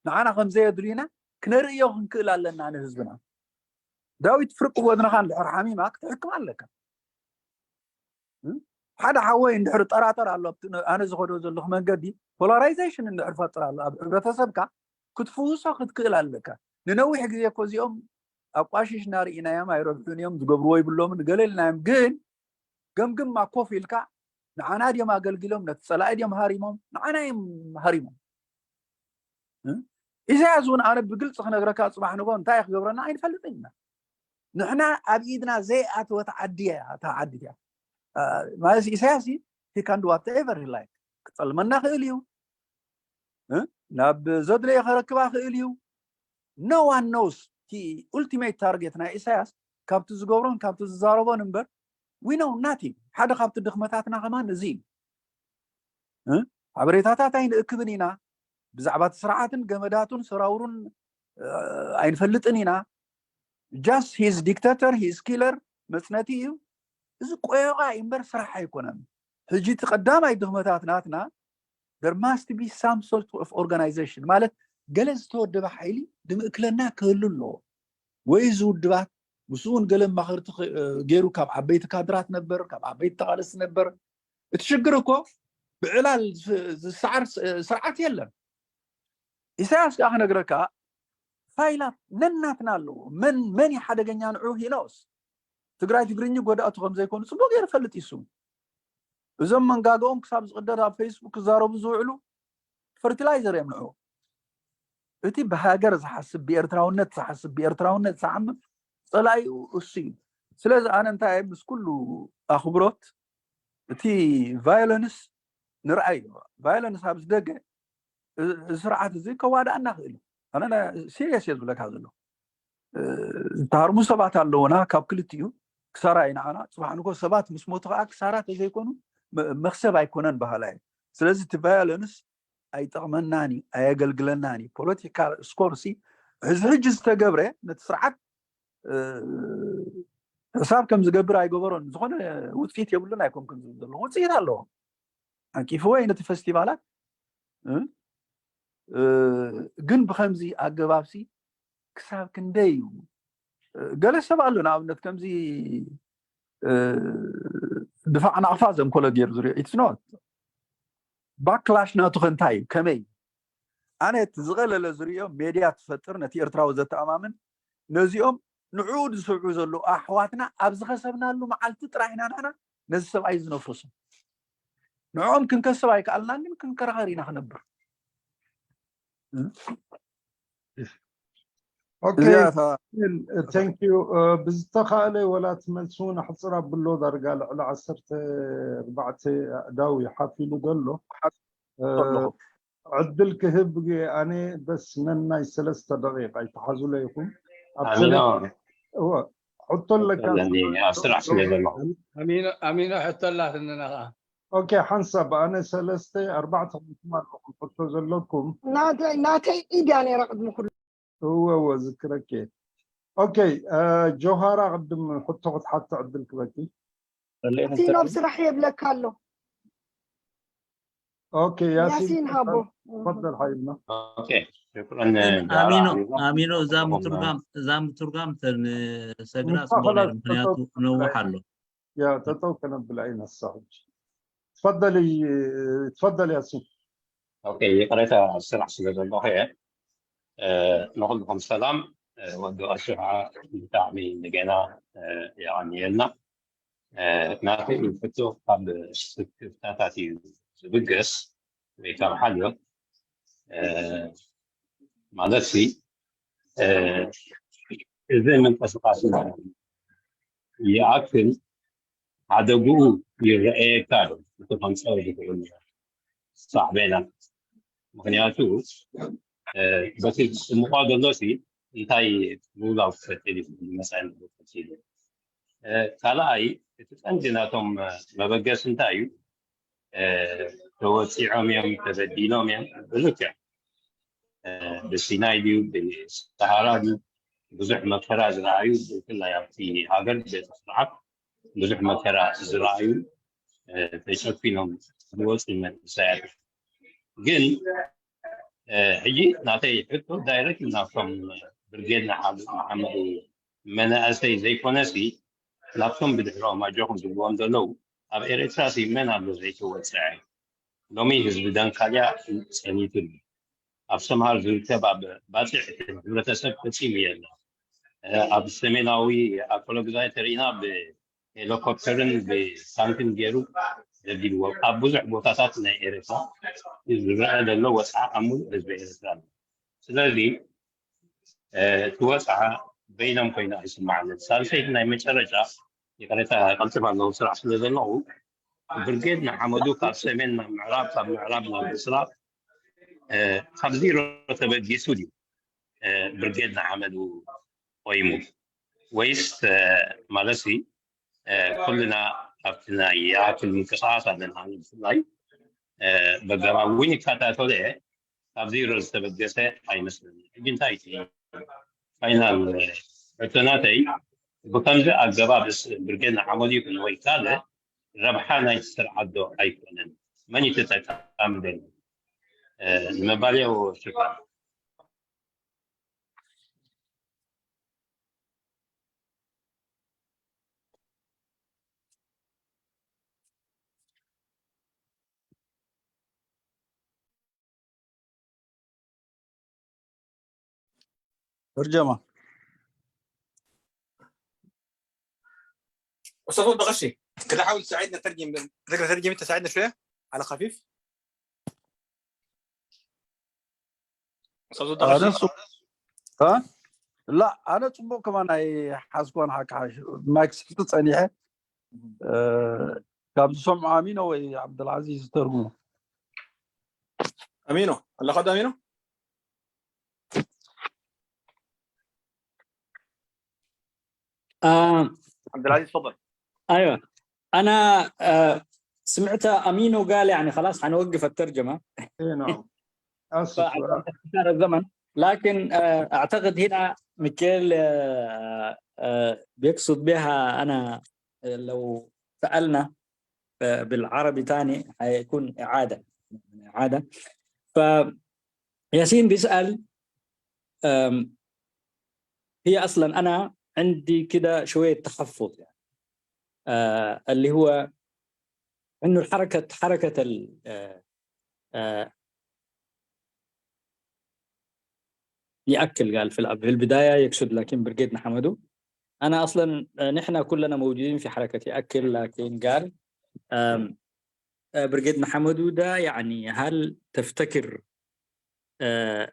ንዓና ከምዘየድልዩና ክነርእዮ ክንክእል ኣለና ንህዝብና። ዳዊት ፍርቂ ጎድንኻ እንድሕር ሓሚማ ክትሕክም ኣለካ። ሓደ ሓወይ እንድሕር ጠራጠር ኣሎ ኣነ ዝኸዶ ዘለኹ መንገዲ ፖላራይዜሽን እንድሕር ፈጥር ኣሎ ኣብ ሕብረተሰብካ ክትፍውሶ ክትክእል ኣለካ። ንነዊሕ ግዜ እኮ እዚኦም ኣቋሽሽና ርኢናዮም ኣይረብሑን እዮም ዝገብርዎ ይብሎምን ገለ ኢልናዮም። ግን ገምግማ ኮፍ ኢልካ ንዓና ድዮም ኣገልጊሎም ነቲ ፀላኢ ድዮም ሃሪሞም ንዓና እዮም ሃሪሞም። ኢሳያስ እውን ኣነ ብግልፂ ክነግረካ ፅባሕ ንጎ እንታይ ክገብረና ኣይንፈልጥን ኢና። ንሕና ኣብ ኢድና ዘይኣተወት ዓዲ እያ እታ ዓዲ እያ። ማለት ኢሳያስ he can do whatever he like ክፀልመና ክእል እዩ። ናብ ዘድለየ ከረክባ ክእል እዩ። No one knows እቲ ኡልቲሜት ታርጌት ናይ ኢሳያስ ካብቲ ዝገብሮን ካብቲ ዝዛረቦን እምበር we know nothing። ሓደ ካብቲ ድኽመታትና ከማን እዚ እዩ። ሓበሬታታት ኣይንእክብን ኢና። ብዛዕባ እቲ ስርዓትን ገመዳቱን ሰራውሩን ኣይንፈልጥን ኢና። Just he's dictator, he's killer መፅነቲ እዩ። እዚ ቆዮቃ እዩ እምበር ስራሕ ኣይኮነን። ሕጂ እቲ ቀዳማይ ድኽመታት ናትና there must be some sort of organization ማለት ገለ ዝተወደበ ሓይሊ ድምእክለና ክህሉ ኣለዎ። ወይ እዚ ውድባት ምስኡ እውን ገለ ማኸርቲ ገይሩ ካብ ዓበይቲ ካድራት ነበር፣ ካብ ዓበይቲ ተቓለስቲ ነበር። እቲ ሽግር እኮ ብዕላል ዝሰዓር ስርዓት የለን። ኢሳያስ ከዓ ክነግረካ ፋይላት ነናትና ኣለዎ። መን መን ሓደገኛ ንዑ ሂኖስ ትግራይ ትግርኛ ጎዳእቱ ከም ዘይኮኑ ፅቡቅ ገይሩ ፈልጥ ይሱ። እዞም መንጋገኦም ክሳብ ዝቅደድ ኣብ ፌስቡክ ክዛረቡ ዝውዕሉ ፈርቲላይዘር እዮም ንዑ። እቲ ብሃገር ዝሓስብ፣ ብኤርትራውነት ዝሓስብ፣ ብኤርትራውነት ዝዓምም ጸላኢኡ እሱ እዩ። ስለዚ ኣነ እንታይ ምስ ኩሉ ኣኽብሮት፣ እቲ ቫዮለንስ ንርኣዮ። ቫዮለንስ ኣብ ዝደገ እዚ ስርዓት እዚ ከዋድኣና ክእል እዩ። ኣነ ሲሪየስ እየ ዝብለካ ዘሎ። ዝተሃርሙ ሰባት ኣለውና ካብ ክልቲኡ። ክሳራ እዩ ንዓና። ጽባሕ ንኮ ሰባት ምስ ሞቱ ከዓ ክሳራ ተዘይኮኑ መክሰብ ኣይኮነን ባህላ እዩ። ስለዚ እቲ ቫዮለንስ ኣይጠቕመናን እዩ፣ ኣየገልግለናን እዩ። ፖለቲካል ስኮርሲ እዚ ሕጂ ዝተገብረ ነቲ ስርዓት ሕሳብ ከም ዝገብር ኣይገበሮን። ዝኾነ ውፅኢት የብሉን ኣይኮንኩን ዝብል ዘለኹ፣ ውፅኢት ኣለዎ። ኣንቂፍዎ እዩ ነቲ ፈስቲቫላት። ግን ብከምዚ ኣገባብሲ ክሳብ ክንደይ እዩ? ገለ ሰብ ኣሎ ንኣብነት ከምዚ ድፋዕ ናቕፋ ዘንኮሎ ገይሩ ዝሪኦ ኢትስ ኖት ባክላሽ ናቱ ከንታይ እዩ? ከመይ? ኣነ እቲ ዝቐለለ ዝሪኦ ሜድያ ትፈጥር ነቲ ኤርትራዊ ዘተኣማምን ነዚኦም ንዕኡ ዝስዕቡ ዘለዉ ኣሕዋትና ኣብ ዝኸሰብናሉ መዓልቲ ጥራሕ ኢና ንሕና ነዚ ሰብኣይ ዝነፈሱ። ንዕኦም ክንከስብ ኣይከኣልናን ግን ክንከራኸር ኢና ክነብር። ኦኬ፣ thank you። ብዝተኻእለ ወላ ትመልሱ እውን ኣሕፅር ኣብሎ ዳርጋ ልዕሊ ዓሰርተ ኣርባዕተ ኣእዳው ይሓፍ ኢሉ ዘሎ። ዕድል ክህብ ኣነ በስ ነናይ ሰለስተ ደቂቃ ይተሓዙለ ይኹም። ኣብ ኣሚኖ ሕቶ ኣለካ ኣለኒ ኣብ ስራሕ ስለ ዘለኹ ኣሚኖ ኣሚኖ ሕቶ ኣላትንና ከዓ ኦኬ፣ ሓንሳብ ኣነ ሰለስተ ኣርባዕተ ክልኩም ኣለኹም ሕቶ ዘለኩም። ናተይ ናተይ ኢድ እያ ነይራ ቅድሚ ኩሉ። እወ እወ ዝክረክ እየ። ኦኬ፣ ጆሃራ ቅድም ሕቶ ክትሓቲ ዕድል ክበኪ። ሲኖብ ስራሕ የብለካ ኣሎ። ኦኬ፣ ያሲን ያሲን ሃቦ። ተፈደል ሓይልና። ኦኬ ሽኩረን ኣሚኖ ኣሚኖ እዛ ምትርጓም እዛ ምትርጓም ተን ሰግራ ምሳኸላ ጽቡቕ ነይሩ፣ ምክንያቱ ነውሕ ኣሎ። ያ ተጠው ከነብላ ኢና ሳሕጅ። ትፈደል ትፈደል ያሲን። ኦኬ ይቅሬታ ስራሕ ስለ ዘለኹ እየ። ንኩልኩም ሰላም። ወዲ ኣሽዓ ብጣዕሚ እንደገና የቀንየልና። ናተይ ሕቶ ካብ ስክፍታታት እዩ ዝብገስ ወይ ካብ ሓልዮት ማለት ሲ እዚ ምንቅስቃስ ይኣክል ሓደግኡ ይረኣየካ ዶ? እቲ ከምፀው ዝኽእል ሳዕቤናት ምክንያቱ በቲ ዝጥምቋ ዘሎ ሲ እንታይ ምውላው ክፈጥር ይኽእል መፃኢ ክፈጥር ካልኣይ እቲ ቀንዲ ናቶም መበገስ እንታይ እዩ? ተወፂዖም እዮም ተበዲሎም እዮም ብልክዕ ብሲናይ ድዩ ብሰሃራ ድዩ ብዙሕ መከራ ዝረኣዩ ብፍላይ ኣብቲ ሃገር ቤተ ስርዓት ብዙሕ መከራ ዝረኣዩ ተጨፊኖም ዝወፁ መንእሰያት ግን ሕጂ ናተይ ሕቶ ዳይረክት ናብቶም ብርጌድ ንሓመዱ መናእሰይ ዘይኮነሲ ናብቶም ብድሕሮም ኣጆኹም ዝብልዎም ዘለዉ ኣብ ኤርትራ ሲ መን ኣሎ ዘይተወፀዐ ሎሚ ህዝቢ ደንካልያ ፀኒቱ ኣሎ ኣብ ሰምሃር ዝርከብ ኣብ ባፅዕ ሕብረተሰብ ፈፂሙ የለ ኣብ ሰሜናዊ ኣኮሎ ግዛይ ተሪኢና ብሄሊኮፕተርን ብታንክን ገይሩ ደብዲልዎ ኣብ ብዙሕ ቦታታት ናይ ኤርትራ ዝረአ ዘሎ ወፅዓ ኣብ ሙሉእ ህዝቢ ኤርትራ ኣሎ ስለዚ እቲ ወፅዓ በይኖም ኮይና ኣይስማዓንን ሳልሰይቲ ናይ መጨረሻ ይቅሬታ ቀልጥፍ ኣለዉ ስራሕ ስለ ዘለኹ ብርጌድ ንሓመዱ ካብ ሰሜን ናብ ምዕራብ ካብ ምዕራብ ናብ ምስራቅ ካብ ዚሮ ተበጊሱ ድዩ ብርጌድ ንሓመዱ ቆይሙ ወይስ ማለትሲ ኩልና ኣብቲ ናይ ይኣክል ምንቅስቃስ ኣለና ብፍላይ በገባብ እውን ይከታተሎ እየ ካብ ዚሮ ዝተበገሰ ኣይመስለኒ ሕጂ እንታይ እቲ ፋይናል ሕቶናተይ ብከምዚ ኣገባብ ብርጌድ ንሓመዱ ይኹን ወይ ካልእ ረብሓ ናይቲ ስርዓት ዶ ኣይኮነን መን እዩ ተጠቃሚ ዘሎ ንምባል እየ ሽፋን ترجمة أستاذ ود غشي كده حاول تساعدنا ترجم تقدر ترجم أنت تساعدنا شوية على خفيف ጸብዞ ኣነ ደራሲ ጽ- እ? ላ ኣነ ጽቡቕ ከማን ኣይሓዝኮን ሓቂ ሓሽ ማይክ ስሕቱ ጸኒሐ እ፣ ካብ ዝሰምዖ ኣሚኖ ወይ ዓብደልዓዚዝ ዝተርጉሙ ኣሚኖ ኣለኻ ዶ ኣሚኖ آه عبد العزيز تفضل ايوه انا آه سمعت امينو قال يعني خلاص حنوقف الترجمه اي نعم اسف فعشان اختصار الزمن لكن آه اعتقد هنا ميكيل آه آه بيقصد بها انا لو سالنا آه بالعربي تاني حيكون اعاده اعاده فياسين بيسال آم، هي اصلا انا عندي كده شويه تحفظ يعني آه اللي هو انه الحركه حركه ال- آه آه ياكل قال في الأب- في البدايه يقصد لكن برقيد نحمده انا اصلا آه، نحن كلنا موجودين في حركه ياكل لكن قال آم، آه، برقيد نحمده ده يعني هل تفتكر آه،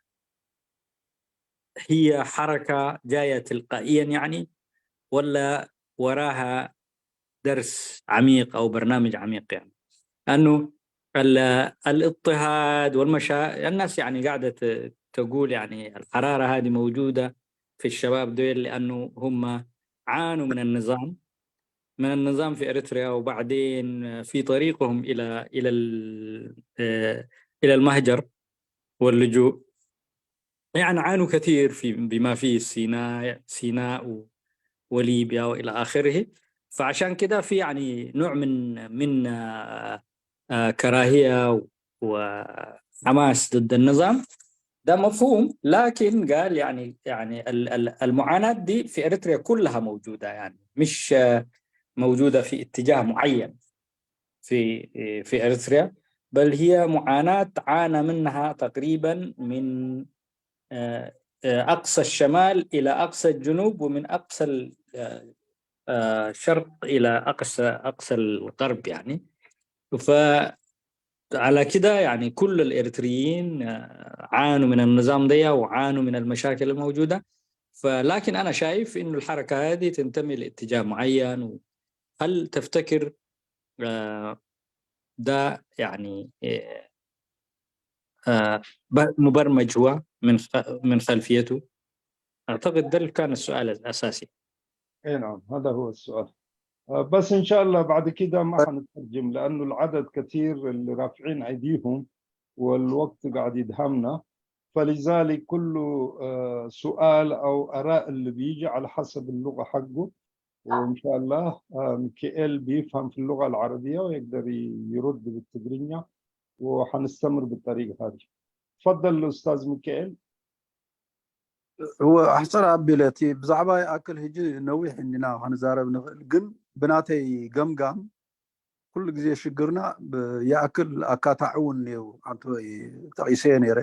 هي حركة جاية تلقائيا يعني ولا وراها درس عميق أو برنامج عميق يعني لأنه ال- الاضطهاد والمشا الناس يعني قاعدة ت- تقول يعني الحرارة هذه موجودة في الشباب دول لأنه هم عانوا من النظام من النظام في إريتريا وبعدين في طريقهم إلى إلى ال- آه، إلى المهجر واللجوء يعني عانوا كثير في بما فيه سيناء سيناء و- وليبيا والى اخره فعشان كده في يعني نوع من من آه، آه، كراهيه وحماس ضد النظام ده مفهوم لكن قال يعني يعني ال- ال- المعاناه دي في اريتريا كلها موجوده يعني مش آه، موجوده في اتجاه معين في في اريتريا بل هي معاناه عانى منها تقريبا من آه، آه، اقصى الشمال الى اقصى الجنوب ومن اقصى ال- آه، آه، الشرق الى اقصى اقصى الغرب يعني فعلى كده يعني كل الاريتريين آه، عانوا من النظام ده وعانوا من المشاكل الموجوده فلكن انا شايف انه الحركه هذه تنتمي لاتجاه معين هل تفتكر آه، ده يعني آه، آه، ب- مبرمج هو من خ- من خلفيته اعتقد ده اللي كان السؤال الاساسي اي نعم، هذا هو السؤال. آه، بس ان شاء الله بعد كده ما حنترجم، لانه العدد كثير اللي رافعين ايديهم والوقت قاعد يدهمنا، فلذلك كل آه، سؤال او اراء اللي بيجي على حسب اللغه حقه، وان شاء الله آه، ميكائيل بيفهم في اللغه العربيه ويقدر يرد بالتجرينيا، وحنستمر بالطريقه هذه. تفضل استاذ ميكائيل. እወ ኣሕፅር ኣቢለ እቲ ብዛዕባ ይኣክል ሕጂ ነዊሕ እንዲና ክንዛረብ ንኽእል ግን ብናተይ ገምጋም ኩሉ ግዜ ሽግርና ይኣክል ኣካታዕ እውን እኒው ኣንተ ጠቂሰዮ ነይረ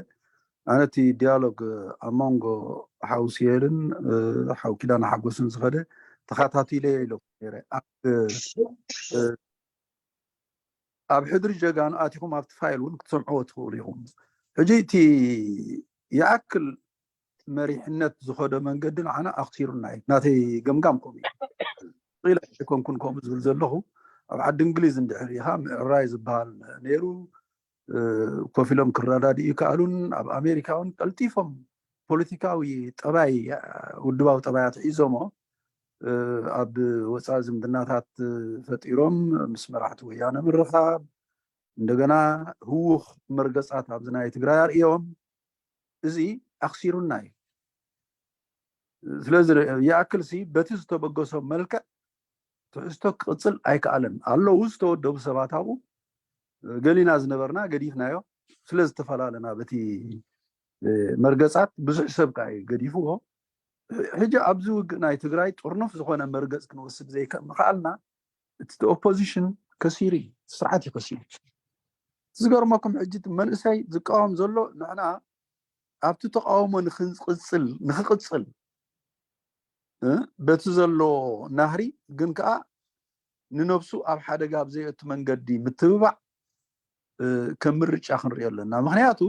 ኣነ እቲ ዲያሎግ ኣብ መንጎ ሓው ስየልን ሓው ኪዳነ ሓጎስን ዝኸደ ተኸታቲለዮ ኢለ ነይረ ኣብ ሕድሪ ጀጋኑ ኣቲኹም ኣብቲ ፋይል እውን ክትሰምዕዎ ትኽእሉ ኢኹም ሕጂ እቲ ይኣክል መሪሕነት ዝኸዶ መንገዲ ንዓና ኣኽሲሩና እዩ ናተይ ገምጋም ከምኡ እዩ ኢለ ኣይኮንኩን ከምኡ ዝብል ዘለኹ ኣብ ዓዲ እንግሊዝ እንድሕር ኢኻ ምዕራይ ዝበሃል ነይሩ ኮፍ ኢሎም ክረዳድኡ ይከኣሉን ኣብ ኣሜሪካ እውን ቀልጢፎም ፖለቲካዊ ጠባይ ውድባዊ ጠባያት ሒዞሞ ኣብ ወፃኢ ዝምድናታት ፈጢሮም ምስ መራሕቲ ወያነ ምርኻብ እንደገና ህውኽ መርገፃት ኣብዚ ናይ ትግራይ ኣርእዮም እዚ ኣኽሲሩና እዩ ስለዚ ይኣክል ሲ በቲ ዝተበገሶ መልክዕ ትሕዝቶ ክቕፅል ኣይከኣለን ኣለዉ ዝተወደቡ ሰባት ኣብኡ ገሊና ዝነበርና ገዲፍናዮ ስለ ዝተፈላለና በቲ መርገፃት ብዙሕ ሰብ ከዓ እዩ ገዲፍዎ ሕጂ ኣብዚ ውግእ ናይ ትግራይ ጥርኑፍ ዝኾነ መርገፅ ክንወስድ ዘይምኽኣልና እቲ ኦፖዚሽን ከሲሩ እዩ ስርዓት እዩ ከሲሩ ዝገርመኩም ሕጂ መንእሰይ ዝቃወም ዘሎ ንሕና ኣብቲ ተቃውሞ ንክንቅፅል ንክቅፅል በቲ ዘሎ ናህሪ ግን ከዓ ንነብሱ ኣብ ሓደጋ ኣብ ዘየእቱ መንገዲ ምትብባዕ ከም ምርጫ ክንሪኦ ኣለና ምክንያቱ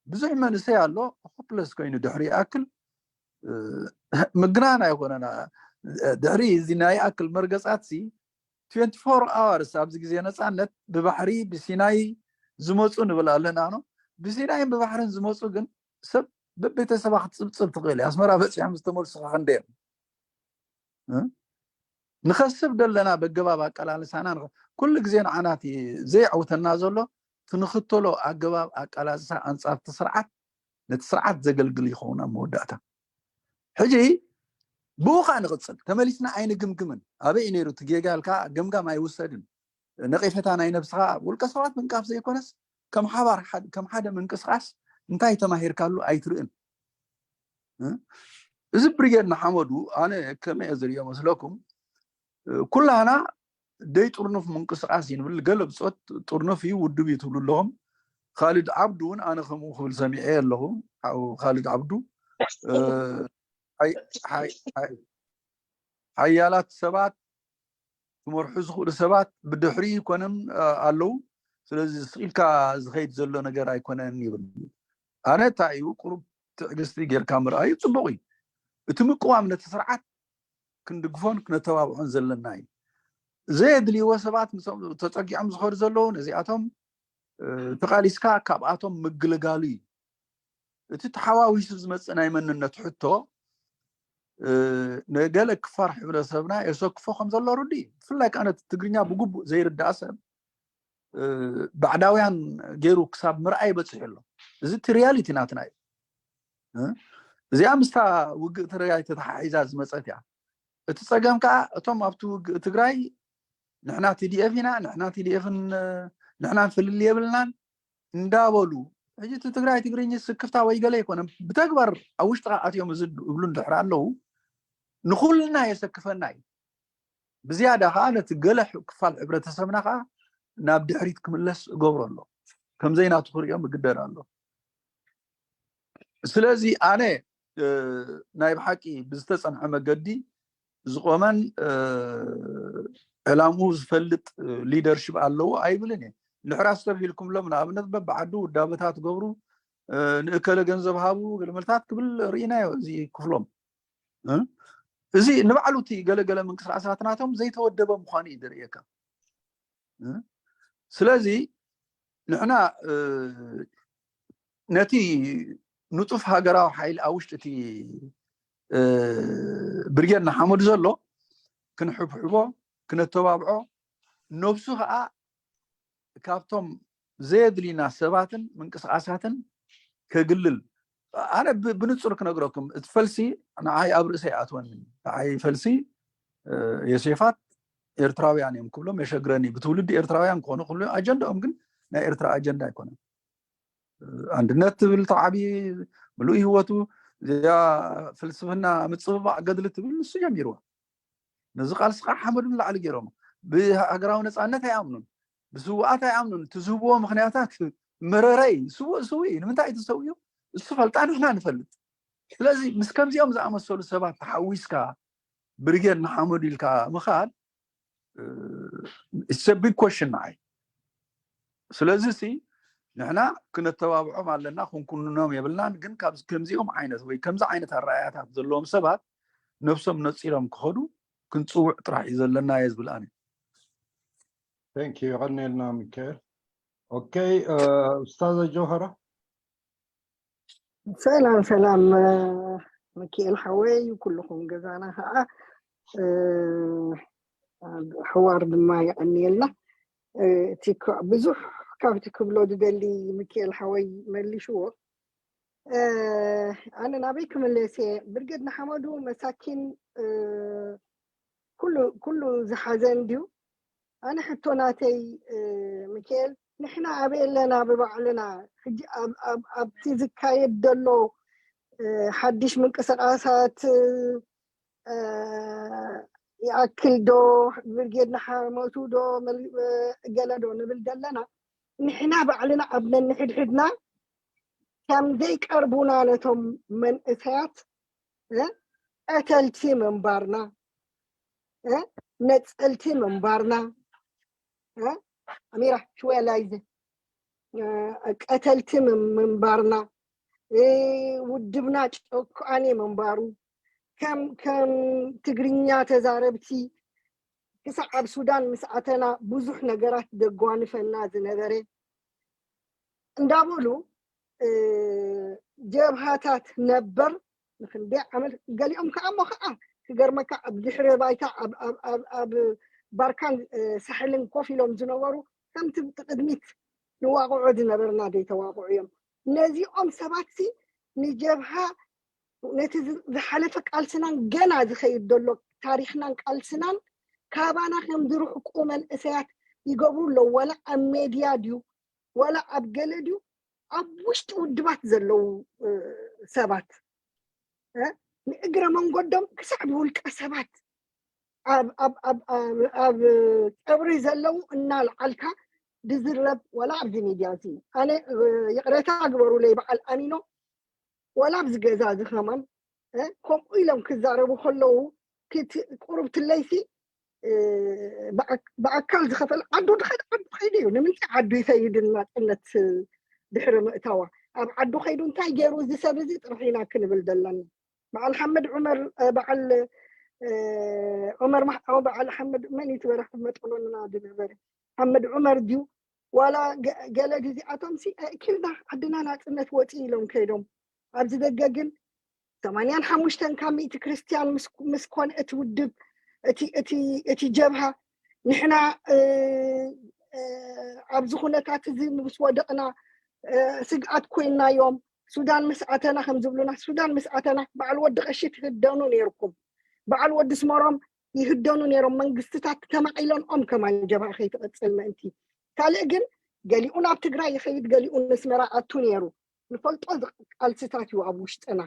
ብዙሕ መንእሰይ ኣሎ፣ ሆፕለስ ኮይኑ ድሕሪ ይኣክል ምግናን ኣይኮነና። ድሕሪ እዚ ናይ ይኣክል መርገፃት ሲ ትዌንቲ ፎር ኣዋርስ ኣብዚ ግዜ ነፃነት ብባሕሪ ብሲናይ ዝመፁ ንብል ኣለና። ኖ፣ ብሲናይን ብባሕርን ዝመፁ ግን ሰብ በቤተሰባ ክትፅብፅብ ትኽእል። ኣስመራ በፂሖም ዝተመልሱኻ ክንደዮም ንኸስብ ደለና በገባብ ኣቀላልሳና። ኩሉ ግዜ ንዓናት ዘየዕውተና ዘሎ ትንኽተሎ ኣገባብ ኣቀላልሳ ኣንጻርቲ ስርዓት፣ ነቲ ስርዓት ዘገልግል ይኸውን ኣብ መወዳእታ። ሕጂ ብኡ ከዓ ንቕጽል። ተመሊስና ኣይንግምግምን። ኣበይ ነይሩ እቲ ጌጋ ኢልካ ገምጋም ኣይውሰድን። ነቐፌታ ናይ ነብስኻ ውልቀ ሰባት ምንቃፍ ዘይኮነስ ከም ሓባር፣ ከም ሓደ ምንቅስቃስ እንታይ ተማሂርካሉ ኣይትርእን። እዚ ብሪጌድ ንሓመዱ ኣነ ከመይ እየ ዝርእዮ መስለኩም? ኩላና ደይ ጥርኑፍ ምንቅስቃስ እዩ ንብል። ገለ ብፆት ጥርኑፍ እዩ፣ ውድብ እዩ ትብሉ ኣለኹም። ካልድ ዓብዱ እውን ኣነ ከምኡ ክብል ሰሚዐ ኣለኹ። ሓው ካልድ ዓብዱ ሓያላት ሰባት ክመርሑ ዝኽእሉ ሰባት ብድሕሪ ይኮነን ኣለዉ። ስለዚ ስኢልካ ዝኸይድ ዘሎ ነገር ኣይኮነን ይብል። ኣነ እንታይ እዩ ቁሩብ ትዕግስቲ ጌርካ ምርኣዩ ፅቡቕ እዩ። እቲ ምቅዋም ነቲ ስርዓት ክንድግፎን ክነተባብዖን ዘለና እዩ። ዘየድልይዎ ሰባት ተፀጊዖም ዝኸዱ ዘለዉ ነዚኣቶም ተቃሊስካ ካብኣቶም ምግልጋሉ እዩ። እቲ ተሓዋዊሱ ዝመፅእ ናይ መንነት ሕቶ ንገለ ክፋል ሕብረተሰብና የሰክፎ ከም ዘሎ ርዱእ እዩ። ብፍላይ ከዓ ነቲ ትግርኛ ብግቡእ ዘይርዳእ ሰብ ባዕዳውያን ገይሩ ክሳብ ምርኣይ በፂሑ ኣሎ። እዚ እቲ ሪያሊቲ ናትና እዩ። እዚኣ ምስታ ውግእ ትግራይ ተተሓሒዛ ዝመፀት እያ። እቲ ፀገም ከዓ እቶም ኣብቲ ውግእ ትግራይ ንሕና ቲዲኤፍ ኢና፣ ንሕና ቲዲኤፍን ንሕናን ፍልል የብልናን እንዳበሉ፣ ሕጂ እቲ ትግራይ ትግርኝ ስክፍታ ወይ ገለ ኣይኮነን። ብተግባር ኣብ ውሽጥኻ ኣትዮም እዚ እብሉ እንድሕር ኣለዉ ንኩልና የሰክፈና እዩ። ብዝያዳ ከዓ ነቲ ገለ ክፋል ሕብረተሰብና ከዓ ናብ ድሕሪት ክምለስ እገብሮ ኣሎ። ከምዘይናቱ ክርእዮም እግደድ ኣሎ። ስለዚ ኣነ ናይ ብሓቂ ብዝተፀንዐ መገዲ ዝቆመን ዕላምኡ ዝፈልጥ ሊደርሽፕ ኣለዎ ኣይብልን እየ። እንድሕር ኣስተብሂልኩምሎም ንኣብነት በብዓዱ ውዳበታት ገብሩ ንእከለ ገንዘብ ሃቡ ገለመልታት ክብል ርኢናዮ። እዚ ክፍሎም እዚ ንባዕሉ እቲ ገለገለ ምንቅስቃሳት ናቶም ዘይተወደበ ምዃኑ እዩ ዘርእየካ። ስለዚ ንሕና ነቲ ንጡፍ ሃገራዊ ሓይሊ ኣብ ውሽጢ እቲ ብርጌድ ንሓመዱ ዘሎ ክንሕብሕቦ ክነተባብዖ፣ ነብሱ ከዓ ካብቶም ዘየድልዩና ሰባትን ምንቅስቃሳትን ከግልል ኣነ ብንፁር ክነግረኩም እቲ ፈልሲ ንዓይ ኣብ ርእሰ ይኣትወኒ። ንዓይ ፈልሲ የሴፋት ኤርትራውያን እዮም ክብሎም የሸግረኒ። ብትውልዲ ኤርትራውያን ክኾኑ ክሉ ኣጀንዳኦም ግን ናይ ኤርትራ ኣጀንዳ ኣይኮነን። ኣንድነት ትብል ተዓቢ ምሉእ ህይወቱ እዚኣ ፍልስፍና ምፅብባቕ ገድሊ ትብል ንሱ ጀሚርዋ። ነዚ ቃልሲ ከዓ ሓመዱ ንላዕሊ ገይሮም ብሃገራዊ ነፃነት ኣይኣምኑን፣ ብስውኣት ኣይኣምኑን። እቲ ዝህብዎ ምክንያታት መረረ እዩ። ስውእ ስውእ እዩ። ንምንታይ እቲ ሰውዩ እሱ ፈልጣ ንሕና ንፈልጥ። ስለዚ ምስ ከምዚኦም ዝኣመሰሉ ሰባት ተሓዊስካ ብርጌድ ንሓመዱ ኢልካ ምኻድ ቢግ ኮሽን ንዓይ። ስለዚ ሲ ንሕና ክነተባብዖም ኣለና ክንኩንኖም የብልናን። ግን ካብ ከምዚኦም ዓይነት ወይ ከምዚ ዓይነት ኣረኣያታት ዘለዎም ሰባት ነብሶም ነፂሎም ክኸዱ ክንፅውዕ ጥራሕ እዩ ዘለና እየ ዝብል ኣነ። ቴንክ ዩ የቐንየልና ሚካኤል። ኦኬ ኡስታዘ ጆሃራ። ሰላም ሰላም ሚካኤል ሓወይ ኩልኹም ገዛና ከዓ ሕዋር ድማ የቐንየልና። እቲ ብዙሕ ካብቲ ክብሎ ዝደሊ ሚካኤል ሓወይ መሊሽዎ። ኣነ ናበይ ክምለስ እየ? ብርጌድ ንሓመዱ መሳኪን ኩሉ ዝሓዘ እንድዩ። ኣነ ሕቶ ናተይ ሚካኤል፣ ንሕና ኣበይ ኣለና ብባዕልና? ሕጂ ኣብቲ ዝካየድ ዘሎ ሓድሽ ምንቅስቃሳት ይኣክል ዶ ብርጌድ ንሓመዱ ዶ ገለ ዶ ንብል ዘለና? ንሕና ባዕልና ኣብ ነንሕድሕድና ከም ዘይቀርቡና ነቶም መንእሰያት ቀተልቲ ምንባርና፣ ነፀልቲ ምንባርና፣ ኣሚራ ሽወያ ላይዘ ቀተልቲ ምንባርና፣ ውድብና ጨቋኒ ምንባሩ፣ ከም ከም ትግርኛ ተዛረብቲ ክሳዕ ኣብ ሱዳን ምስ ኣተና ብዙሕ ነገራት ዘጓንፈና ዝነበረ እንዳበሉ ጀብሃታት ነበር ንክንደይ ዓመት፣ ገሊኦም ከዓ እሞ ከዓ ክገርመካ ኣብ ድሕሪ ባይታ ኣብ ባርካን ሳሕልን ኮፍ ኢሎም ዝነበሩ ከምቲ ቅድሚት ንዋቕዖ ዝነበርና ዘይተዋቕዑ እዮም። ነዚኦም ሰባት ሲ ንጀብሃ ነቲ ዝሓለፈ ቃልስናን ገና ዝኸይድ ዘሎ ታሪክናን ቃልስናን ካባና ከም ዝርሕቁ መንእሰያት ይገብሩ ኣለዉ። ዋላ ኣብ ሜድያ ድዩ ዋላ ኣብ ገለ ድዩ ኣብ ውሽጢ ውድባት ዘለዉ ሰባት ንእግረ መንገዶም ክሳዕ ብውልቀ ሰባት ኣብ ቀብሪ ዘለዉ እናልዓልካ ዝዝረብ ዋላ ኣብዚ ሚድያ እዚ ኣነ ይቕሬታ ግበሩለይ በዓል ኣሚኖ ዋላ ኣብዚ ገዛ እዚ ከማን ከምኡ ኢሎም ክዛረቡ ከለዉ ቁሩብ ትለይሲ ብኣካል ዝኸፈል ዓዱ ድኸድ ዓዱ ከይዱ እዩ ንምንታይ ዓዱ ይኸይድ ናፅነት ድሕሪ ምእታዋ ኣብ ዓዱ ከይዱ እንታይ ገይሩ እዚ ሰብ እዚ ጥራሕ ኢና ክንብል ዘለና በዓል ሓመድ ዑመር በዓል ዑመር በዓል ሓመድ መን እዩ ትበረ መጠሎና ዝነበረ ሓመድ ዑመር ድዩ ዋላ ገለ ግዜኣቶም ሲ ኣእኪልና ዓድና ናፅነት ወፂ ኢሎም ከይዶም ኣብዚ ደገ ግን ሰማንያን ሓሙሽተን ካብ ሚእቲ ክርስትያን ምስ ኮነ እቲ ውድብ እቲ ጀብሃ ንሕና ኣብዚ ኩነታት እዚ ምስ ወደቕና ስግኣት ኮይናዮም ሱዳን ምስ ኣተና ከም ዝብሉና ሱዳን ምስ ኣተና በዓል ወዲ ቀሺ ትህደኑ ነይርኩም በዓል ወዲ ስመሮም ይህደኑ ነይሮም መንግስትታት ተማቒለንኦም ከማን ጀብሃ ከይትቐፅል ምእንቲ ካልእ ግን ገሊኡ ናብ ትግራይ ይኸይድ ገሊኡ ንስመራ ኣቱ ነይሩ ንፈልጦ ቃልስታት እዩ ኣብ ውሽጥና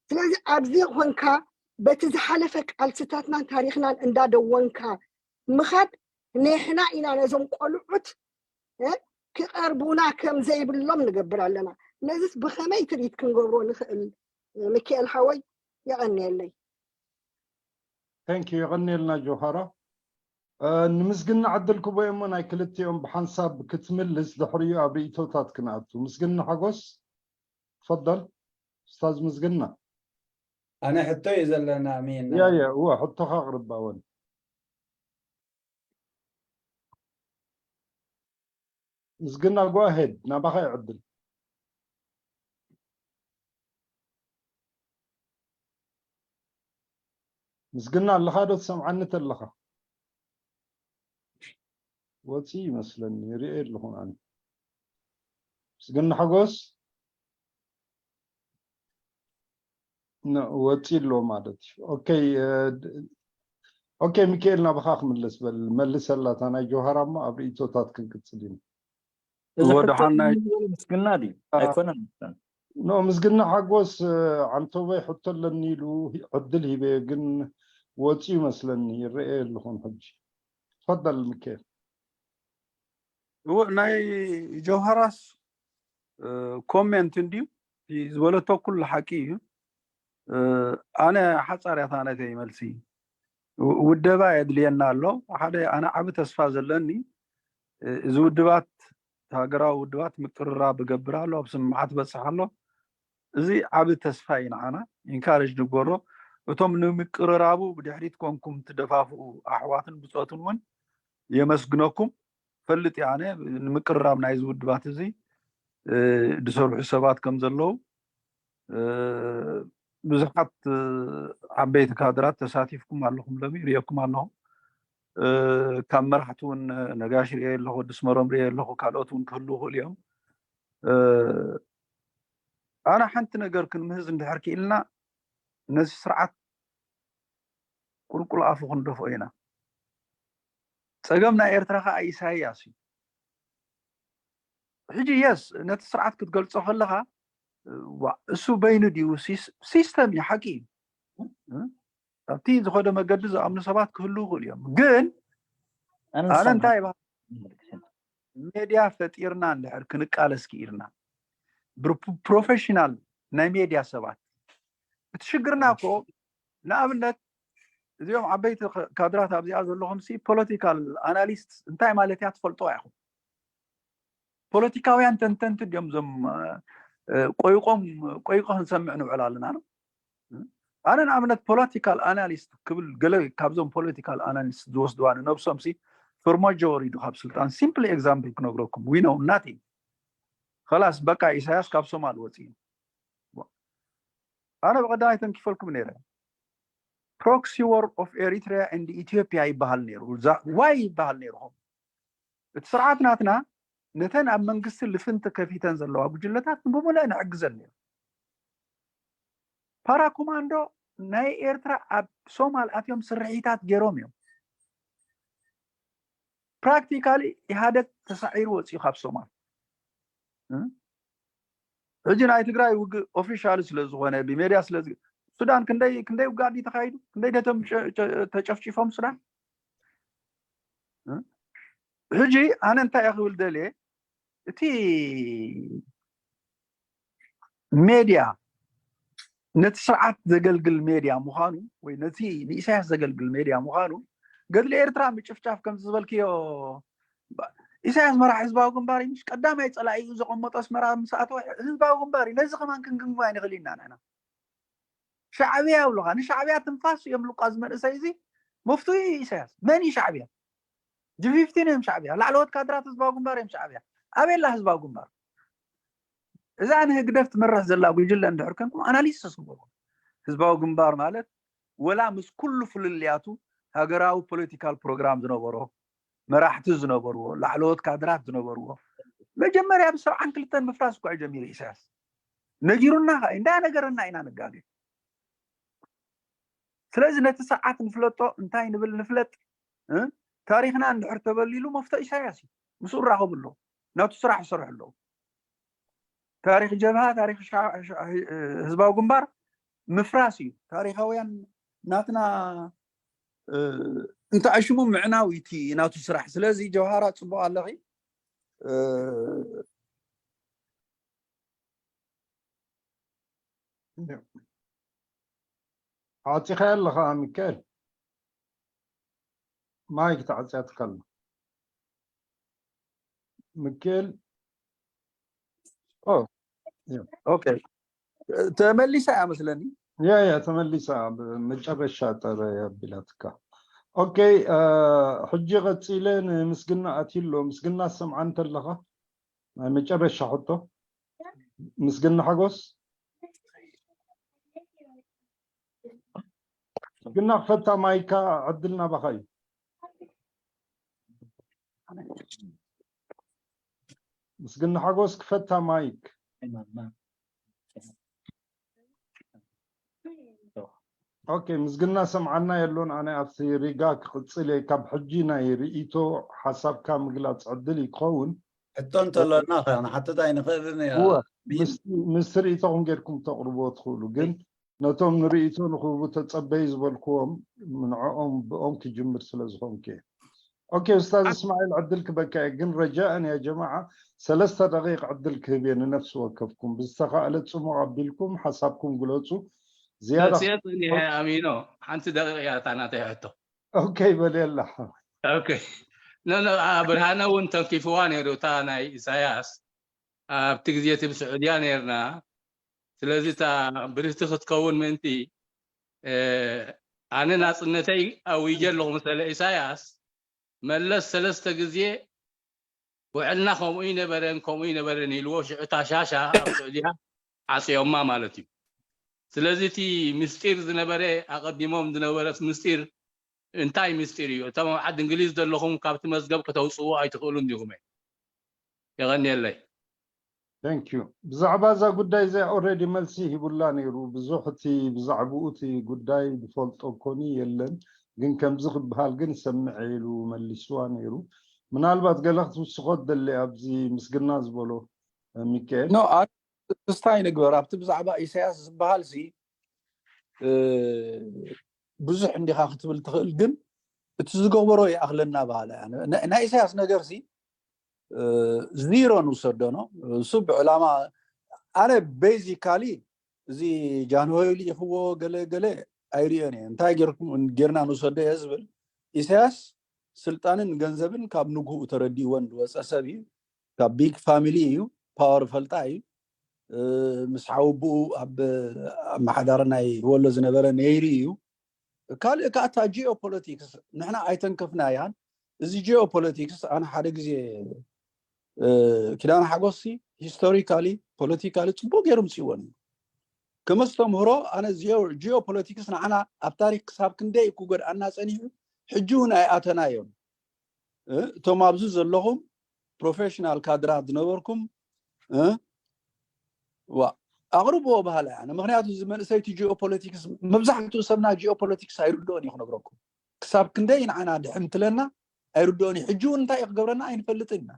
ስለዚ ኣብዚ ኮንካ በቲ ዝሓለፈ ቃልስታትናን ታሪክናን እንዳደወንካ ምኻድ ንሕና ኢና ነዞም ቆልዑት ክቐርቡና ከም ዘይብሎም ንገብር ኣለና ነዚስ ብኸመይ ትርኢት ክንገብሮ ንኽእል ሚካኤል ሓወይ የቐንየለይ Thank you የቐንየልና ጆሃራ ንምስግና ዕድል ክቦ እሞ ናይ ክልቲኦም ብሓንሳብ ክትምልስ ድሕሪኡ ኣብ ርእቶታት ክንኣቱ ምስግና ሓጎስ ትፈደል ስታዝ ምስግና ኣነ ሕቶ እዩ ዘለና ሚና ያ ያ እወ ሕቶኻ ኣቕርብ ኣወል ምስግና go ahead ናባኻ ይዕድል ምስግና ኣለኻ ዶ ትሰምዓኒ ተለኻ ወፂ ይመስለኒ ሪኦ ኣለኹን ኣነ ምስግና ሓጎስ ወፂ ኣሎ ማለት እዩ ኦኬ ኦኬ ሚካኤል ናባኻ ክምለስ በል መልሰላ እታ ናይ ጆሃራ እሞ ኣብ ርእቶታት ክንቅፅል ኢና እዚ ወደ ሓናይ ምስግና ድዩ ኣይኮነን ኖ ምስግና ሓጎስ ዓንተቦይ ሕቶ ኣለኒ ኢሉ ዕድል ሂበ ግን ወፂኡ መስለኒ ይረአ ኣለኹን ሕጂ ትፈደል ሚካኤል እወ ናይ ጆሃራስ ኮሜንት እንድዩ ዝበለቶ ኩሉ ሓቂ እዩ ኣነ ሓፃርያታ ነተይ መልሲ ውደባ የድልየና ኣሎ ሓደ ኣነ ዓብ ተስፋ ዘለኒ እዚ ውድባት ሃገራዊ ውድባት ምቅርራብ እገብር ኣሎ ኣብ ስምምዓት በፅሕ ኣሎ እዚ ዓብ ተስፋ እዩ ንዓና ኢንካረጅ ንግበሮ እቶም ንምቅርራቡ ብድሕሪት ኮንኩም ትደፋፍኡ ኣሕዋትን ብፆትን እውን የመስግነኩም ፈልጥ ኣነ ንምቅርራብ ናይዚ ውድባት እዚ ዝሰርሑ ሰባት ከም ዘለዉ ብዙሓት ዓበይቲ ካድራት ተሳቲፍኩም ኣለኹም ሎሚ ርእየኩም ኣለኹም ካብ መራሕቲ እውን ነጋሽ ርእየ ኣለኹ ወዲ ስመሮም ርእየ ኣለኹ ካልኦት እውን ክህልዉ ይኽእሉ እዮም ኣነ ሓንቲ ነገር ክንምህዝ እንድሕር ክኢልና ነዚ ስርዓት ቁልቁል ኣፉ ክንደፍኦ ኢና ፀገም ናይ ኤርትራ ከዓ ኢሳያስ እዩ ሕጂ የስ ነቲ ስርዓት ክትገልፆ ከለካ እሱ በይኑ ድዩ ሲስተም እዩ ሓቂ እዩ ኣብቲ ዝኸደ መገዲ ዝኣምኑ ሰባት ክህልው ይኽእሉ እዮም ግን ኣነ እንታይ ሜድያ ፈጢርና እንድሕር ክንቃለስ ክኢልና ፕሮፌሽናል ናይ ሜድያ ሰባት እቲ ሽግርና እኮ ንኣብነት እዚኦም ዓበይቲ ካድራት ኣብዚኣ ዘለኹም ሲ ፖለቲካል ኣናሊስት እንታይ ማለት እያ ትፈልጦ ኢኹም ፖለቲካውያን ተንተንቲ ድዮም ዞም ቆይቆም ቆይቆ ክንሰምዕ ንውዕል ኣለና ነው። ኣነ ንኣብነት ፖለቲካል ኣናሊስት ክብል ገለ ካብዞም ፖለቲካል ኣናሊስት ዝወስድዋ ንነብሶም ሲ ፍርማጆ ወሪዱ ካብ ስልጣን። ሲምፕል ኤግዛምፕል ክነግረኩም፣ we know nothing። ከላስ በቃ ኢሳያስ ካብ ሶማል ወፂኡ። ኣነ ብቀዳማይ ተንኪፈልኩም ነይረ። Proxy war of Eritrea and Ethiopia ይበሃል ነይሩ። ዋይ ይበሃል ነይሩ። እቲ ስርዓት ናትና ነተን ኣብ መንግስቲ ልፍንቲ ከፊተን ዘለዋ ጉጅለታት ንብሙልአን ይሕግዘን ነይሩ። ፓራኮማንዶ ናይ ኤርትራ ኣብ ሶማል ኣትዮም ስርሒታት ገይሮም እዮም። ፕራክቲካሊ ኢህኣደግ ተሳዒሩ ወፂኡ ካብ ሶማል። ሕጂ ናይ ትግራይ ውግእ ኦፊሻል ስለዝኾነ ብሜድያ ስለ ሱዳን ክንደይ ክንደይ ውግእ ድዩ ተኻይዱ? ክንደይ ደ ተጨፍጭፎም ሱዳን? ሕጂ ኣነ እንታይ እየ ክብል ደልየ፣ እቲ ሜድያ ነቲ ስርዓት ዘገልግል ሜድያ ምዃኑ ወይ ነቲ ንኢሳያስ ዘገልግል ሜድያ ምዃኑ፣ ገድሊ ኤርትራ ምጭፍጫፍ ከምዚ ዝበልክዮ ኢሳያስ መራሕ ህዝባዊ ግንባር እዩ። ቀዳማይ ፀላኢኡ ዘቐመጦ ኣስመራ ምስ ኣተወ ህዝባዊ ግንባር እዩ። ነዚ ከማን ክንግንግዋ ኣይንኽእል ኢና ንሕና። ሻዕብያ ይብሉኻ። ንሻዕብያ ትንፋስ እዮም ልቋ ዝመንእሰይ እዚ መፍትኡ እዩ ኢሳያስ። መን እዩ ሻዕብያ? ጂ ፊፍቲን እዮም ሻዕብያ። ላዕለዎት ካድራት ህዝባዊ ግንባር እዮም ሻዕብያ። ኣበየላ ህዝባዊ ግንባር? እዛ ንህግደፍ ትመርሕ ዘላ ጉጅለ እንድሕር ከንኩም ኣናሊሲስ ግበሩ። ህዝባዊ ግንባር ማለት ወላ ምስ ኩሉ ፍልልያቱ ሃገራዊ ፖለቲካል ፕሮግራም ዝነበሮ፣ መራሕቲ ዝነበርዎ፣ ላዕለዎት ካድራት ዝነበርዎ፣ መጀመርያ ብሰብዓን ክልተን ምፍራስ እኮ እዩ ጀሚሩ ኢሳያስ። ነጊሩና ኸ እንዳነገረና ኢና ንጋገ። ስለዚ ነቲ ስርዓት ንፍለጦ፣ እንታይ ንብል ንፍለጥ። ታሪኽና እንድሕር ተበሊሉ መፍቶ ኢሳያስ እዩ። ምስኡ ራኸቡ ኣለዉ። ናቱ ስራሕ ይሰርሑ ኣለዉ። ታሪኽ ጀብሃ፣ ታሪኽ ህዝባዊ ግንባር ምፍራስ እዩ። ታሪኻውያን ናትና እንተኣሽሙ ምዕናው እቲ ናቱ ስራሕ። ስለዚ ጀውሃራ ጽቡቕ ኣለኺ። ዓፂኻ ኣለኻ ሚካኤል፣ ማይክ ተዓፅያትካ ኣሎ። ሚካኤል ኦኬ፣ ተመሊሳ እያ መስለኒ። ያ ያ ተመሊሳ፣ መጨረሻ ጠረ ኣቢላትካ። ኦኬ፣ ሕጂ ቀፂለ ንምስግና ኣትሎ። ምስግና ሰምዓ እንተለኻ ናይ መጨረሻ ሕቶ። ምስግና ሓጎስ፣ ምስግና ክፈታ ማይካ ዕድል ናባኻ እዩ። ምስግና ሓጎስ ክፈታ ማይክ። ኦኬ፣ ምስግና ሰምዓና የሎን። ኣነ ኣብቲ ሪጋ ክቕጽል እየ። ካብ ሕጂ ናይ ርእይቶ ሓሳብካ ምግላጽ ዕድል እዩ ክኸውን። ሕቶ እንተሎና ንሓትት ኣይንኽእልን። ምስቲ ርእይቶኹም ጌርኩም ተቕርቦ ትኽእሉ፣ ግን ነቶም ንርእይቶ ንኽህቡ ተጸበዩ ዝበልክዎም ንዕኦም ብኦም ክጅምር ስለ ዝኾንኩ እየ። ኦኬ ኡስታዝ እስማዒል ዕድል ክበካ እየ፣ ግን ረጃእን ያ ጀማዓ ሰለስተ ደቂቕ ዕድል ክህብ እየ ንነፍሲ ወከፍኩም። ብዝተኻእለ ጽሙቕ ኣቢልኩም ሓሳብኩም ግለጹ። ዝያዳ መጽየ ጸኒሐ ኣሚኖ፣ ሓንቲ ደቂቕ እያ እታ ናተይ ሕቶ። ኦኬ በልየላ። ኦኬ። ኖ፣ ኖ፣ ኣ፣ ብርሃነ እውን ተንኪፍዋ ነይሩ፣ እታ ናይ ኢሳያስ። ኣብቲ ግዜ እቲ ብስዑድያ ነይርና። ስለዚ እታ ብርህቲ ክትከውን ምእንቲ፣ እ፣ ኣነ ናጽነተይ ኣዊጀ ኣለኹ መሰለ ኢሳያስ፣ መለስ ሰለስተ ግዜ ውዕልና ከምኡ ይነበረን ከምኡ ይነበረን ኢልዎ፣ ሽዑ እታ ሻሻ ኣብ ስዑድያ ዓጽዮማ ማለት እዩ። ስለዚ እቲ ምስጢር ዝነበረ፣ ኣቐዲሞም ዝነበረት ምስጢር እንታይ ምስጢር እዩ? እቶም ኣብ ዓዲ እንግሊዝ ዘለኹም ካብቲ መዝገብ ከተውጽእዎ ኣይትኽእሉን ዲኹም? የቐንየለይ። Thank you። ብዛዕባ እዛ ጉዳይ እዚኣ ኦልሬዲ መልሲ ሂቡላ ነይሩ። ብዙሕ እቲ ብዛዕባኡ እቲ ጉዳይ ዝፈልጦ ኮኒ የለን፣ ግን ከምዚ ክበሃል ግን ሰምዐ ኢሉ መሊስዋ ነይሩ። ምናልባት ገለ ክትውስኾ ትደሊ ኣብዚ ምስግና ዝበሎ ሚካኤል? ኖ፣ ኣ-፣ ትስታይ ንግበር። ኣብቲ ብዛዕባ ኢሳያስ ዝበሃል ሲ፣ እ፣ ብዙሕ እንዲኻ ክትብል ትኽእል፣ ግን እቲ ዝገበሮ ይኣኽለና በሃላ እያ። ን-፣ ናይ ኢሳያስ ነገር ሲ፣ እ፣ ዚሮ ንውሰዶ ነው። እሱ ብዕላማ ኣነ ቤዚካሊ እዚ ጃንሆይ ልኢኽዎ ገለ ገለ ኣይርእዮን እየ። እንታይ ጌርኩም፣ ጌርና ንውሰዶ እየ ዝብል፣ ኢሳያስ ስልጣንን ገንዘብን ካብ ንግሁ ተረዲእዎን ዝወፀ ሰብ እዩ። ካብ ቢግ ፋሚሊ እዩ፣ ፓወር ፈልጣ እዩ። ምስ ሓወብኡ ኣብ ኣመሓዳሪ ናይ ወሎ ዝነበረ ነይሩ እዩ። ካልእ ከዓ እታ ጂኦፖለቲክስ ንሕና ኣይተንከፍናያን። እዚ ጂኦፖለቲክስ ኣነ ሓደ ግዜ ኪዳነ ሓጎስሲ ሂስቶሪካሊ ፖለቲካሊ ፅቡቅ ገይሩ ምፅእዎን እዩ። ከመስተምህሮ ኣነ ጂኦፖለቲክስ ንዓና ኣብ ታሪክ ክሳብ ክንደይ ክጎድኣና ፀኒሑ ሕጂ እውን ኣይኣተናዮም። እቶም ኣብዚ ዘለኹም ፕሮፌሽናል ካድራት ዝነበርኩም ዋ ኣቕርብዎ ባህል ኣነ። ምክንያቱ እዚ መንእሰይቲ ጂኦፖለቲክስ መብዛሕትኡ ሰብና ጂኦፖለቲክስ ኣይርድኦን እዩ ክነግረኩም። ክሳብ ክንደይ ንዓና ድሕን ትለና ኣይርድኦን እዩ። ሕጂ እውን እንታይ እዩ ክገብረና ኣይንፈልጥን ኢና።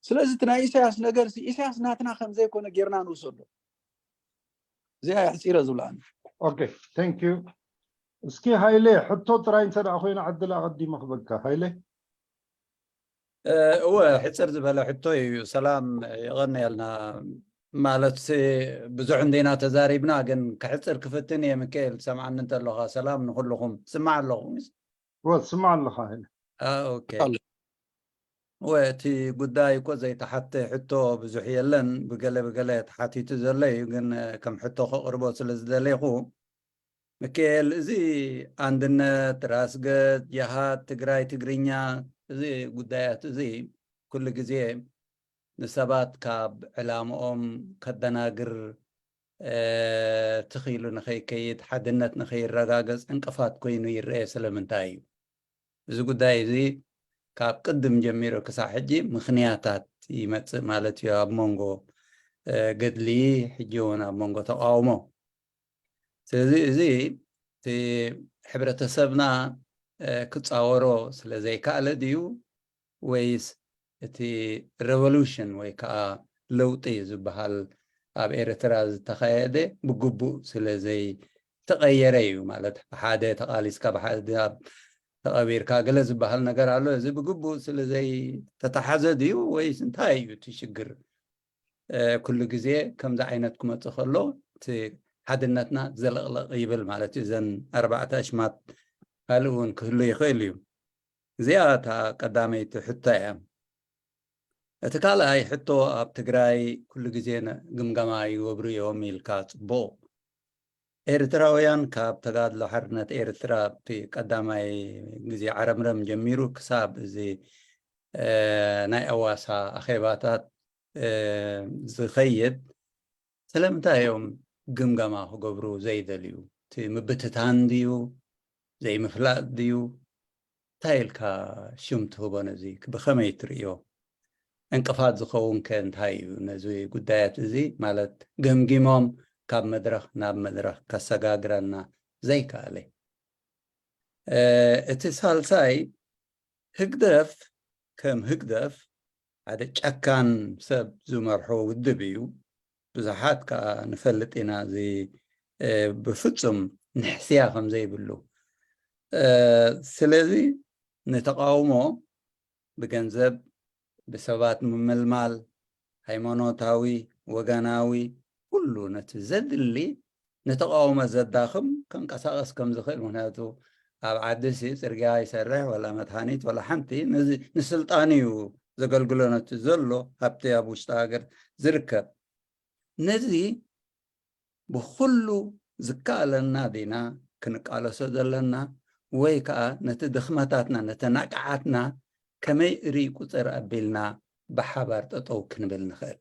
ስለዚ እቲ ናይ ኢሳያስ ነገር ኢሳያስ ናትና ከምዘይኮነ ጌርና ንውሰዶ። እዚኣ ኣሕፂረ ዝብላ። Okay, thank you። እስኪ ሃይለ ሕቶ ጥራይ እንተ ደኣ ኮይና ዕድል ኣቐዲመ ክበካ ሃይለ። እወ ሕፅር ዝበለ ሕቶ እዩ። ሰላም የቐንየልና። ማለት ብዙሕ እንዲና ተዛሪብና፣ ግን ክሕፅር ክፍትን እየ። ምክኤል ትሰምዓኒ እንተለኻ፣ ሰላም ንኩልኹም። ስማዕ ኣለኹ። እወ ትስማዕ ኣለኻ ሃይለ። ኦኬ። እወ እቲ ጉዳይ እኮ ዘይተሓተ ሕቶ ብዙሕ የለን። ብገለ ብገለ ተሓቲቱ ዘሎ እዩ፣ ግን ከም ሕቶ ከቕርቦ ስለ ዝደለኹ ምክኤል፣ እዚ ኣንድነት፣ ራስገዝ፣ ጀሃድ፣ ትግራይ ትግርኛ፣ እዚ ጉዳያት እዚ ኩሉ ግዜ ንሰባት ካብ ዕላምኦም ከደናግር፣ ትኺሉ ንኸይከይድ፣ ሓድነት ንኸይረጋገጽ ዕንቅፋት ኮይኑ ይረኤ። ስለምንታይ እዩ? እዚ ጉዳይ እዚ ካብ ቅድም ጀሚሩ ክሳብ ሕጂ ምኽንያታት ይመጽእ ማለት እዩ፣ ኣብ መንጎ ገድሊ፣ ሕጂ እውን ኣብ መንጎ ተቃውሞ። ስለዚ እዚ እቲ ሕብረተሰብና ክፃወሮ ስለ ዘይከኣለ ድዩ፣ ወይስ እቲ ሬቮሉሽን ወይ ከዓ ለውጢ ዝበሃል ኣብ ኤርትራ ዝተኸየደ ብግቡእ ስለ ዘይተቐየረ እዩ? ማለት ብሓደ ተቓሊስካ ብሓደ ተቐቢርካ ገለ ዝበሃል ነገር ኣሎ። እዚ ብግቡእ ስለ ዘይተተሓዘ ድዩ ወይስ እንታይ እዩ እቲ ሽግር? ኩሉ ግዜ ከምዚ ዓይነት ክመፅእ ከሎ እቲ ሓድነትና ዘለቕለቕ ይብል ማለት እዩ። እዘን ኣርባዕተ ኣሽማት ካልእ እውን ክህሉ ይኽእል እዩ። እዚኣ እታ ቀዳመይቲ ሕቶ እያ። እቲ ካልኣይ ሕቶ፣ ኣብ ትግራይ ኩሉ ግዜ ግምገማ ይገብሩ እዮም ኢልካ፣ ፅቡቕ። ኤርትራውያን ካብ ተጋድሎ ሓርነት ኤርትራ ኣብቲ ቀዳማይ ግዜ ዓረምረም ጀሚሩ ክሳብ እዚ ናይ ኣዋሳ ኣኼባታት ዝኸይድ ስለምንታይ እዮም ግምገማ ክገብሩ ዘይደልዩ? እቲ ምብትታን ድዩ? ዘይምፍላጥ ድዩ? እንታይ ኢልካ ሽም ትህቦ? ነዚ ብኸመይ ትርእዮ? ዕንቅፋት ዝኸውን ከ እንታይ እዩ? ነዚ ጉዳያት እዚ ማለት ገምጊሞም ካብ መድረኽ ናብ መድረኽ ከሰጋግረና ዘይከኣለ። እቲ ሳልሳይ ህግደፍ ከም ህግደፍ ሓደ ጨካን ሰብ ዝመርሖ ውድብ እዩ። ብዙሓት ከዓ ንፈልጥ ኢና እዚ ብፍፁም ንሕስያ ከም ዘይብሉ። ስለዚ ንተቃውሞ ብገንዘብ ብሰባት ምምልማል፣ ሃይማኖታዊ፣ ወገናዊ፣ ኩሉ ነቲ ዘድሊ ንተቃውሞ ዘዳኽም ከንቀሳቐስ ከም ዝኽእል። ምክንያቱ ኣብ ዓዲ ሲ ፅርግያ ይሰርሕ ወላ መድሃኒት ወላ ሓንቲ ንስልጣን እዩ ዘገልግሎ፣ ነቲ ዘሎ ሃብቲ ኣብ ውሽጢ ሃገር ዝርከብ። ነዚ ብኩሉ ዝከኣለና ዲና ክንቃለሶ ዘለና፣ ወይ ከዓ ነቲ ድኽመታትና ነቲ ናቅዓትና ከመይ እርይ ቁፅር ኣቢልና ብሓባር ጠጠው ክንብል ንኽእል?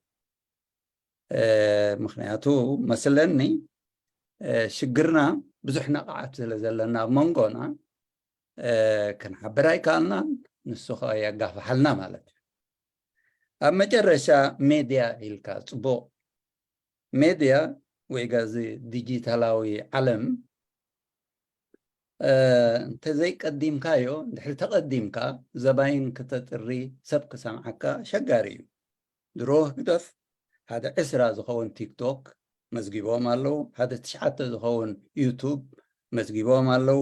ምክንያቱ መስለኒ ሽግርና ብዙሕ ናቅዓት ስለ ዘለና ኣብ መንጎና ክንሓብር ኣይከኣልናን፣ ንሱ ከዓ የጋፍሓልና ማለት እዩ። ኣብ መጨረሻ ሜድያ ኢልካ ፅቡቕ። ሜድያ ወይ ጋዚ ዲጂታላዊ ዓለም እንተዘይቀዲምካዮ፣ እንድሕሪ ተቐዲምካ ዘባይን ክተጥሪ ሰብ ክሰምዓካ ኣሸጋሪ እዩ። ድሮ ህግደፍ ሓደ ዕስራ ዝኸውን ቲክቶክ መዝጊቦም ኣለዉ፣ ሓደ ትሽዓተ ዝኸውን ዩቱብ መዝጊቦም ኣለዉ።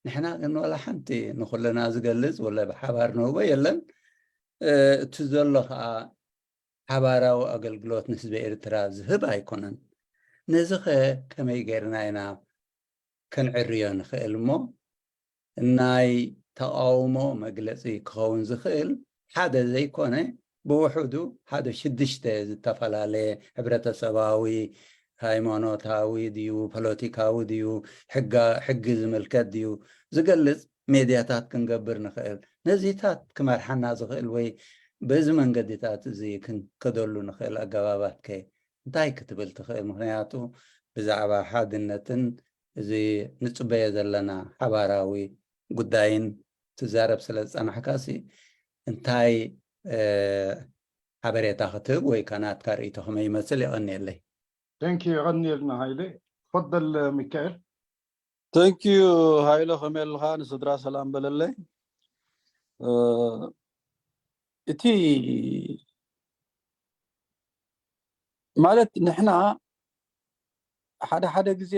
ንሕና ግን ዋላ ሓንቲ ንኹልና ዝገልጽ ወላ ብሓባር ንህቦ የለን። እቲ ዘሎ ከዓ ሓባራዊ ኣገልግሎት ንህዝቢ ኤርትራ ዝህብ ኣይኮነን። ነዚ ኸ ከመይ ጌርና ኢና ከንዕርዮ ንኽእል እሞ ናይ ተቓውሞ መግለጺ ክኸውን ዝኽእል ሓደ ዘይኮነ ብውሑዱ ሓደ ሽዱሽተ ዝተፈላለየ ሕብረተሰባዊ፣ ሃይማኖታዊ ድዩ፣ ፖለቲካዊ ድዩ፣ ሕጋ-፣ ሕጊ ዝምልከት ድዩ ዝገልጽ ሜድያታት ክንገብር ንኽእል። ነዚታት ክመርሓና ዝኽእል ወይ በዚ መንገዲታት እዚ ክንከደሉ ንኽእል ኣገባባት ከ እንታይ ክትብል ትኽእል? ምኽንያቱ ብዛዕባ ሓድነትን እዚ ንጽበዮ ዘለና ሓባራዊ ጉዳይን ትዛረብ ስለ ዝጸናሕካሲ እንታይ፣ እ፣ ሓበሬታ ክትህብ ወይ ከ ናትካ ርእይቶ ከመይ ይመስል? የቐንየለይ። Thank you፣ የቐንየልና ሃይለ። ትፈደል ሚካኤል። Thank you ሃይለ፣ ከመይ ኣለኻ? ንስድራ ሰላም በለለይ። እ፣ እቲ ማለት ንሕና ሓደ ሓደ ግዜ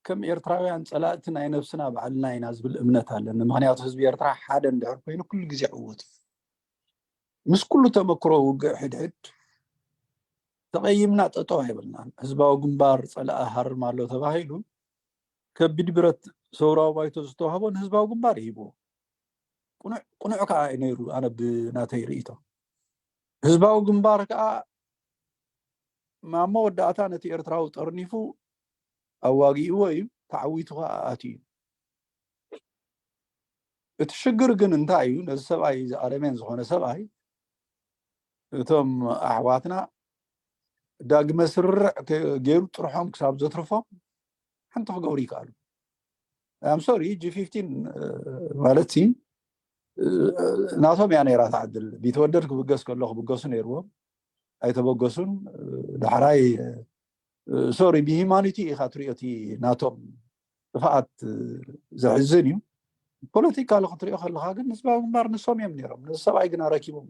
ከም ኤርትራውያን ጸላእቲ ናይ ነብስና ባዕልና ኢና ዝብል እምነት ኣለኒ። ምኽንያቱ ህዝቢ ኤርትራ ሓደ እንድሕር ኮይኑ ኩሉ ግዜ ዕዉት እዩ። ምስ ኩሉ ተመክሮ ውግእ ሕድሕድ ተቐይምና ጠጠው ኣይበልናን። ህዝባዊ ግንባር ጸላኢ ሃርም ኣሎ ተባሂሉ ከቢድ ብረት ሰውራዊ ባይቶ ዝተዋህቦ ንህዝባዊ ግንባር ይሂብዎ። ቅኑዕ፣ ቅኑዕ ከዓ እዩ ነይሩ። ኣነ ብናተይ ርእይቶ ህዝባዊ ግንባር ከዓ ማሞ ወዳእታ ነቲ ኤርትራዊ ጠርኒፉ ኣዋጊእዎ እዩ፣ ተዓዊቱ ከዓ ኣትዩ እዩ። እቲ ሽግር ግን እንታይ እዩ? ነዚ ሰብኣይ፣ እዚ ኣረሜን ዝኾነ ሰብኣይ እቶም ኣሕዋትና ዳግመ ስርርዕ ከ-፣ ገይሩ ጥርሖም ክሳብ ዘትርፎም ሓንቲ ክገብሩ ይከኣሉ። I'm sorry፣ ጂ ፊፍቲን ማለት ሲ ናቶም እያ ነይራ ትዓድል። ቢተወደድ ክብገስ ከሎ ክብገሱ ነይርዎም፣ ኣይተበገሱን። ዳሕራይ ሶሪ፣ ብሂማኒቲ ኢኻ ትሪኦ እቲ ናቶም ጥፍኣት። ዘሕዝን እዩ። ፖለቲካሊ ክትሪኦ ከለካ ግን ህዝባዊ ግንባር ንሶም እዮም ነይሮም፣ ነዚ ሰብኣይ ግና ረኪቦም።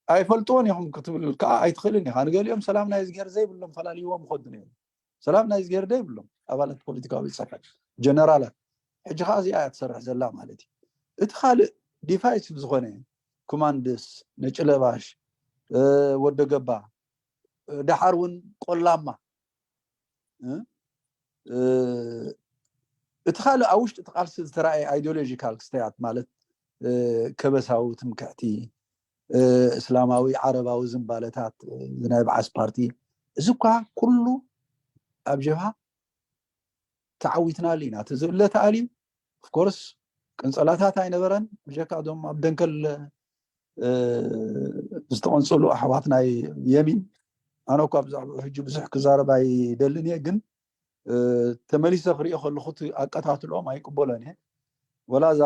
ኣይፈልጥዎን ኢኹም ክትብል ከዓ ኣይትኽእልን ኢኻ። ንገሊኦም ሰላም ናይ እዝግሄር ዘይብሎም ፈላልይዎም ይኸዱ ነይሩ። ሰላም ናይ እዝግሄር ዘይብሎም ኣባላት ፖለቲካዊ ጽሕፈት ጀነራላት። ሕጂ ከዓ እዚኣ እያ ትሰርሕ ዘላ ማለት እዩ። እቲ ካልእ ዲፋይሲቭ ዝኾነ ኮማንድስ፣ ነጭ ለባሽ፣ እ፣ ወደ ገባ፣ እ፣ ደሓር እውን ቆላማ፣ እ፣ እ፣ እቲ ካልእ ኣብ ውሽጢ እቲ ቃልሲ ዝተረኣየ ኣይዲዮሎጂካል ክስተያት ማለት፣ እ፣ ከበሳዊ ትምክሕቲ፣ እ፣ እስላማዊ ዓረባዊ ዝንባለታት፣ እ፣ ናይ በዓስ ፓርቲ፣ እዚ እኳ ኩሉ ኣብ ጀብሃ ተዓዊትናሉ ኢና። እቲ ዝእለ ተኣልዩ፣ ኦፍኮርስ ቅንጸላታት ኣይነበረን፣ ብጀካ እዞም ኣብ ደንከል፣ እ፣ ዝተቐንጸሉ ኣሕዋት ናይ የሚን። ኣነ እኳ ብዛዕባኡ ሕጂ ብዙሕ ክዛረብ ኣይደልን እየ፣ ግን፣ እ፣ ተመሊሰ ክሪኦ ከለኹ እቲ ኣቀታትልኦም ኣይቅበሎን እየ። ወላ እዛ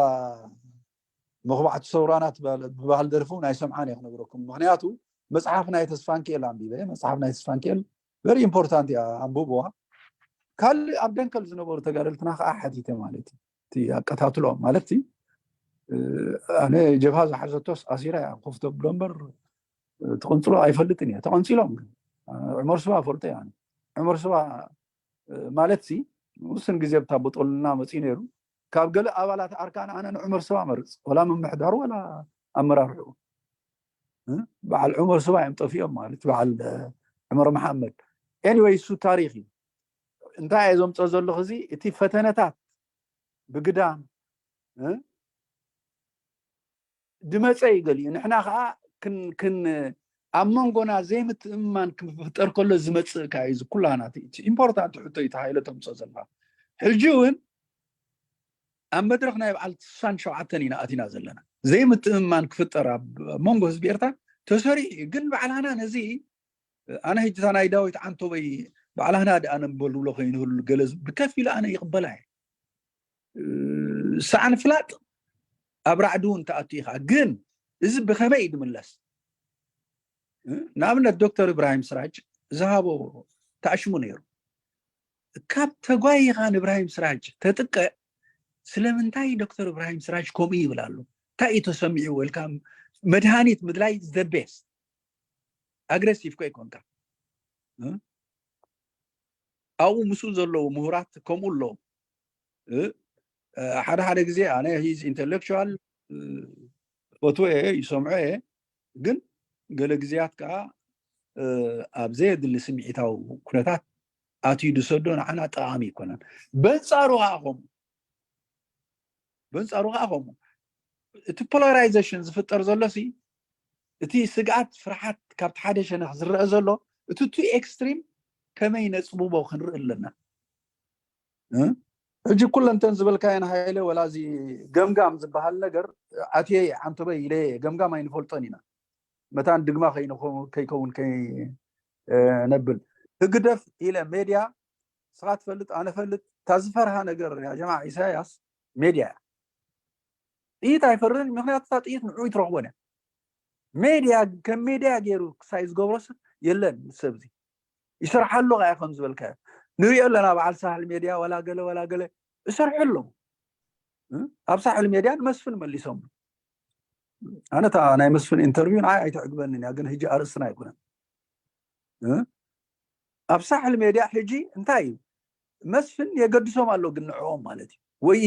መኹባዕቲ ሰውራና ትበሃል፣ ትበሃል ደርፊ እውን ኣይሰምዓን እየ ክነግረኩም። ምኽንያቱ መጽሓፍ ናይ ተስፋንኪኤል ኣንቢበ፣ መጽሓፍ ናይ ተስፋንኪኤል ቨሪ ኢምፖርታንት እያ፣ ኣንብብዋ። ካልእ ኣብ ደንከል ዝነበሩ ተጋደልትና ከዓ ሓቲተ ማለት እዩ። እቲ ኣቀታትሎም ማለት እቲ፣ እ፣ ኣነ ጀብሃ ዝሓዘቶስ ኣሲራ እያ ኮፍ ተብሎ እምበር፣ እ፣ ትቕንጽሎ ኣይፈልጥን እየ። ተቐንጺሎም ግን፣ እ፣ ዑመር ስባ ፈልጦ እየ ኣነ። ዑመር ስባ፣ እ፣ ማለት ሲ ውስን ግዜ ብታ ቦጦልና መጺኡ ነይሩ። ካብ ገለ ኣባላት ኣርካን ኣነ ንዑመር ስባ መርጽ፣ ወላ ምምሕዳሩ ወላ ኣመራርሕኡ። እ፣ በዓል ዑመር ስባ እዮም ጠፊኦም ማለት በዓል፣ እ፣ ዑመር መሓመድ። ኤኒወይ፣ እሱ ታሪኽ እዩ። እንታይ እየ ዘምጾ ዘለኹ፣ እዚ እቲ ፈተነታት ብግዳም፣ እ፣ ድመጸ እዩ ገሊኡ። ንሕና ከዓ ክን-፣ ክን-፣ ኣብ መንጎና ዘይምትእምማን ክፍጠር ከሎ ዝመጽእ ከዓ እዩ እዚ ኩላና። እቲ፣ እቲ ኢምፖርታንት ሕቶ እዩ፣ እቲ ሃይለ ተምጽኦ ዘለኻ። ሕጂ እውን ኣብ መድረኽ ናይ በዓል ስሳን ሸውዓተን ኢና ኣቲና ዘለና። ዘይምትእምማን ክፍጠር ኣብ፣ ኣብ መንጎ ህዝቢ ኤርትራ ተሰሪዑ እዩ። ግን ባዕላና ነዚ፣ ኣነ ሕጂ እታ ናይ ዳዊት ዓንቶበይ ባዕላና ደኣ ነንበልብሎ ከይንህሉ ገለ ዝ-፣ ብከፊል ኣነ ይቕበላ እየ። እ፣ ሰዓን ፍላጥ ኣብ ራዕዲ እውን ትኣቱ ኢኻ። ግን እዚ ብኸመይ እዩ ዝምለስ? እ፣ ንኣብነት ዶክተር እብራሂም ስራጅ ዝሃቦ ተኣሽሙ ነይሩ። ካብ ተጓይኻ ንእብራሂም ስራጅ ተጥቀዕ፣ ስለምንታይ ዶክተር እብራሂም ስራጅ ከምኡ ይብል ኣሎ? እንታይ እዩ ተሰሚዑ? ወልካ መድሃኒት ምድላይ is the best። ኣግሬሲቭ ኮይኮንካ፣ እ? ኣብኡ ምስኡ ዘለዉ ምሁራት ከምኡ ኣለዉ። እ? ሓደ ሓደ ግዜ ኣነ ሂዝ ኢንተሌክቹዋል፣ እ፣ ፈትዎ እየ፣ ይሰምዖ እየ። ግን ገለ ግዜያት ከዓ፣ እ፣ ኣብ ዘየድሊ ስምዒታዊ ኩነታት ኣትዩ ዝሰዶ ንዓና ጠቓሚ ኣይኮነን። በንጻሩ ከዓ ከምኡ፣ በንጻሩ ከዓ ከምኡ። እቲ ፖላራይዜሽን ዝፍጠር ዘሎ ሲ እቲ ስግኣት ፍርሓት ካብቲ ሓደ ሸነኽ ዝረአ ዘሎ እቲ ቱ ኤክስትሪም ከመይ ነፅብቦ ክንርኢ ኣለና። ሕጂ ኩለንተን ዝበልካየን ሃይለ ወላ እዚ ገምጋም ዝበሃል ነገር ኣትየ ዓንተበይ ኢለ ገምጋም ኣይንፈልጦን ኢና። መታን ድግማ ከይከውን ከይነብል ህግደፍ ኢለ ሜድያ ስኻ ትፈልጥ ኣነ ፈልጥ እታ ዝፈርሃ ነገር ያ ጀማ ኢሳያስ ሜድያ እያ። ጥይት ኣይፈርን ምክንያቱ እታ ጥይት ንዑ ይትረኽቦን እያ። ሜድያ ከም ሜድያ ገይሩ ክሳይ ዝገብሮስ የለን። ሰብዚ ይሰርሓሉ ያ ከም ዝበልካዮ ንሪኦ ኣለና። በዓል ሳሕል ሜድያ ዋላ ገለ ዋላ ገለ ይሰርሑ ኣለዉ። ኣብ ሳሕል ሜድያ ንመስፍን መሊሶም። ኣነ እታ ናይ መስፍን ኢንተርቪው ንዓይ ኣይትዕግበንን እያ፣ ግን ህጂ ኣርእስትና ኣይኮነን። ኣብ ሳሕል ሜድያ ሕጂ እንታይ እዩ መስፍን የገድሶም ኣሎ፣ ግን ንዕኦም ማለት እዩ ወይ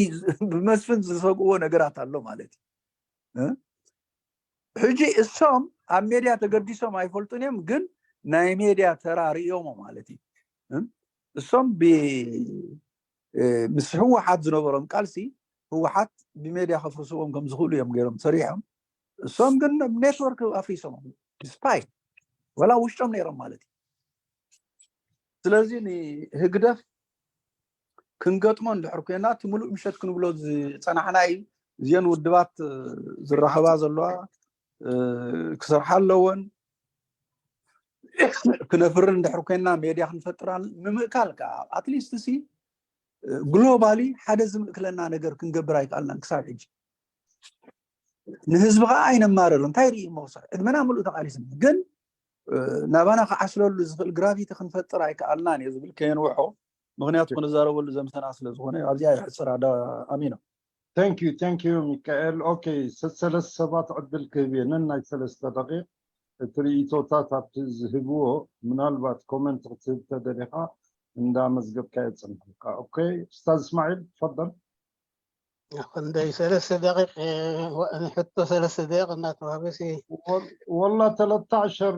ብመስፍን ዝሰግዎ ነገራት ኣሎ ማለት እዩ። ሕጂ እሶም ኣብ ሜድያ ተገዲሶም ኣይፈልጡን እዮም፣ ግን ናይ ሜድያ ተራ ርእዮሞ ማለት እዩ። እሶም ምስ ህወሓት ዝነበሮም ቃልሲ ህወሓት ብሜድያ ከፍርስዎም ከም ዝኽእሉ እዮም ገይሮም ሰሪሖም። እሶም ግን ኔትወርክ ኣፍሪሶም ስፓይ ወላ ውሽጦም ነይሮም ማለት እዩ። ስለዚ ንህግደፍ ክንገጥሞ እንድሕር ኮይና እቲ ሙሉእ ምሸት ክንብሎ ዝፀናሕና እዩ። እዚአን ውድባት ዝራኸባ ዘለዋ ክሰርሓ ኣለወን። ክነፍርን እንድሕር ኮይና ሜድያ ክንፈጥር ምምእካል ከዓ ኣትሊስት ሲ ግሎባሊ ሓደ ዝምእክለና ነገር ክንገብር ኣይከኣልናን ክሳብ ሕጂ። ንህዝቢ ከዓ ኣይነማርር። እንታይ ርኢ መውስዕ ዕድመና ምሉእ ተቃሊስና ግን ናባና ክዓስለሉ ዝኽእል ግራቪቲ ክንፈጥር ኣይከኣልናን እየ ዝብል ከየንውሖ። ምክንያቱ ክንዛረበሉ ዘምሰና ስለዝኾነ ኣብዚኣ ይሕፅር። ኣሚኖ። Thank you, thank you ሚካኤል። ኦኬ፣ ሰለስተ ሰባት ዕድል ክህብ እየ ነናይ ሰለስተ ደቂቕ እቲ ርእይቶታት ኣብቲ ዝህብዎ ምናልባት ኮመንት ክትህብ ተደሊኻ እንዳመዝገብካዮ ፅንሕልካ። ኦኬ፣ ኡስታዝ እስማዒል ትፈደል። ክንደይ ሰለስተ ደቂቕ ሕቶ ሰለስተ ደቂቕ እናተዋህበ ወላ ተለተ ዓሸር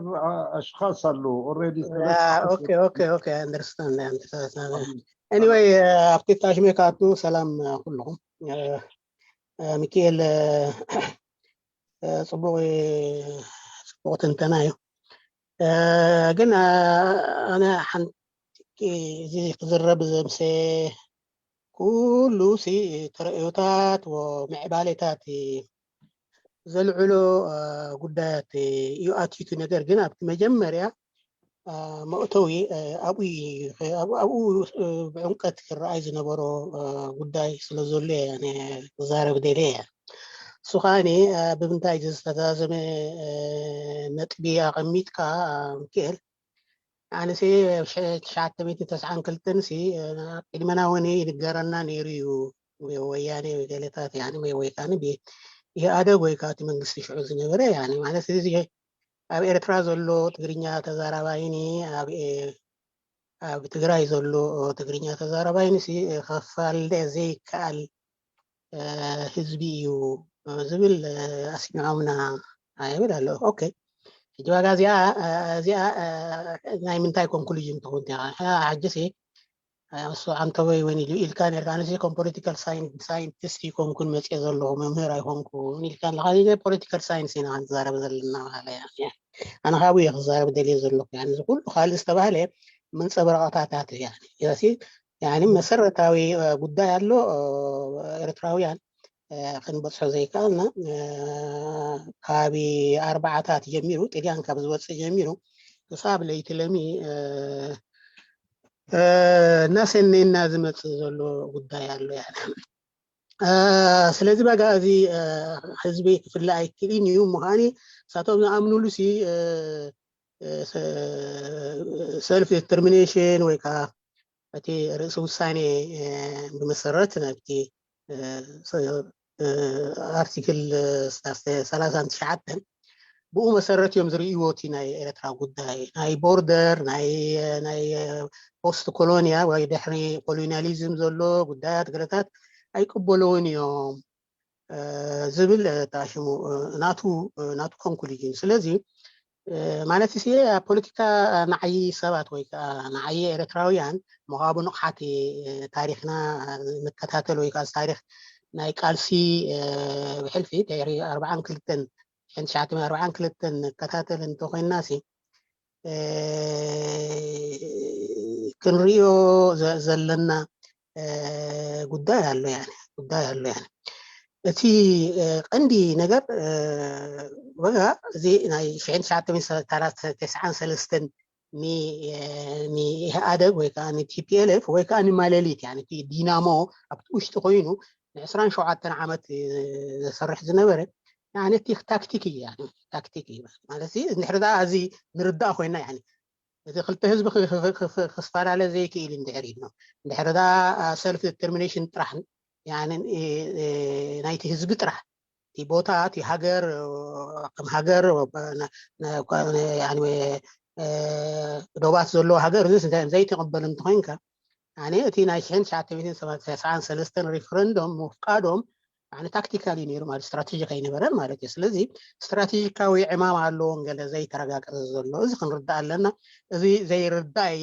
ኣሽኻስ ኣለዉ ኦልሬዲ። ኦኬ ኦኬ ኦኬ ኣንደርስታንድ ኣንደርስታንድ። ኤኒወይ ኣብቲ ታሽሜ ካቱ ሰላም ኩልኹም። ሚካኤል ፅቡቅ ፅቡቅ ትንተና እዩ። ግን ኣነ ሓንቲ እዚ ክዝረብ ዘምሰ ኩሉ ሲ ተረእዮታት ምዕባሌታት ዘልዕሎ ጉዳያት እዩ ኣትዩ። ነገር ግን ኣብቲ መጀመርያ መእተዊ ኣብኡ ብዕምቀት ክረኣይ ዝነበሮ ጉዳይ ስለ ዘሎ እየ ክዛረብ ደልየ እየ። እሱ ከዓኒ ብምንታይ ዝተዛዘመ ነጥቢ ኣቐሚጥካ ምክኤል ኣነሲ ትሽዓተ ሚእቲ ተስዓን ክልተን ሲ ቅድመና እውን ይንገረና ነይሩ እዩ። ወያኔ ገለታት ያኒ ወይ ወይ ካኒ ኢህኣደግ ወይ ከዓ እቲ መንግስቲ ሽዑ ዝነበረ ያኒ ማለት እዚ ኣብ ኤርትራ ዘሎ ትግርኛ ተዛራባይኒ ኣብ ትግራይ ዘሎ ትግርኛ ተዛራባይኒ ሲ ከፋልደ ዘይከኣል ህዝቢ እዩ ዝብል ኣስሚዖምና ይብል ኣሎ። ኦኬ ሕጂ ዋጋ እዚኣ እዚኣ ናይ ምንታይ ኮንክሉዥን ትኸውን እያ? ሕጂ ሲ እሱ ዓንተወይ ወይን ኢሉ ኢልካ ነርካ ኣነሲ ከም ፖለቲካል ሳይንቲስት ይኮንኩን መፅየ ዘለኹ መምህር ኣይኮንኩን ኢልካ ኣለካ። ፖለቲካል ሳይንስ ኢና ክንዛረብ ዘለና ማለት እያ። ኣነ ካብኡ እየ ክዛረብ ደልየ ዘለኹ። እዚ ኩሉ ካልእ ዝተባህለ መንፀብረቐታት እያ። መሰረታዊ ጉዳይ ኣሎ ኤርትራውያን ክንበፅሖ ዘይከኣልና ካብ ኣርባዓታት ጀሚሩ ጥልያን ካብ ዝወፅእ ጀሚሩ ክሳብ ለይቲ ለሚ እናሰነና ዝመፅእ ዘሎ ጉዳይ ኣሎ። ስለዚ በጋ እዚ ህዝቢ ክፍለ ኣይክእልን እዩ ምዃኒ እሳቶም ዝኣምኑሉ ሲ ሰልፍ ዲተርሚኔሽን ወይ ከዓ እቲ ርእሲ ውሳኔ ብመሰረት ናብቲ ኣርቲክል ሰላሳን ትሽዓተን ብኡ መሰረት እዮም ዝርእይዎ እቲ ናይ ኤርትራ ጉዳይ ናይ ቦርደር ናይ ናይ ፖስት ኮሎኒያ ወይ ድሕሪ ኮሎኒያሊዝም ዘሎ ጉዳያት ገለታት ኣይቅበለውን እዮም ዝብል ተኣሽሙ ናቱ ናቱ ኮንክሉዥን። ስለዚ ማለት ሲ ኣብ ፖለቲካ ንዓይ ሰባት ወይ ከዓ ንዓይ ኤርትራውያን መኻቡ ንቕሓት ታሪክና ንከታተል ወይ ከዓ ታሪክ ናይ ቃልሲ ብሕልፊ ድሕሪ ኣርባዓን ክልተን ሽሕን ትሽዓተ ሚእትን ኣርባዓን ክልተን ንከታተል እንተኾይንና ሲ ክንሪኦ ዘለና ጉዳይ ኣሎ። ጉዳይ ኣሎ። እቲ ቀንዲ ነገር በጋ እዚ ናይ ሽሕን ትሽዓተ ሚእትን ተስዓን ሰለስተን ንኢህኣደግ ወይ ከዓ ንቲፒኤልኤፍ ወይ ከዓ ንማለሊት እቲ ዲናሞ ኣብቲ ውሽጢ ኮይኑ ንዕስራን ሸውዓተን ዓመት ዘሰርሕ ዝነበረ እቲ ታክቲክ እዩ። ታክቲክ እዩ ማለት እንድሕር ዳ እዚ ንርዳእ ኮይና እቲ ክልተ ህዝቢ ክፈላለ ዘይክእል እንድሕር ኢልና እንድሕር ዳ ሰልፍ ዲተርሚኔሽን ጥራሕ ናይቲ ህዝቢ ጥራሕ እቲ ቦታ እቲ ሃገር ከም ሃገር ዶባት ዘለዎ ሃገር እዚ ዘይትቕበል እንተኮይንካ ኣነ እቲ ናይ ሽሕን ትሽዓተ ሚእትን ሰብዓን ሰለስተን ሪፈረንዶም ምፍቃዶም ኣነ ታክቲካል እዩ ነይሩ ማለት ስትራቴጂክ ኣይነበረን ማለት እዩ። ስለዚ ስትራቴጂካዊ ዕማም ኣለዎን ገለ ዘይተረጋገጸ ዘሎ እዚ ክንርዳእ ኣለና። እዚ ዘይርዳእ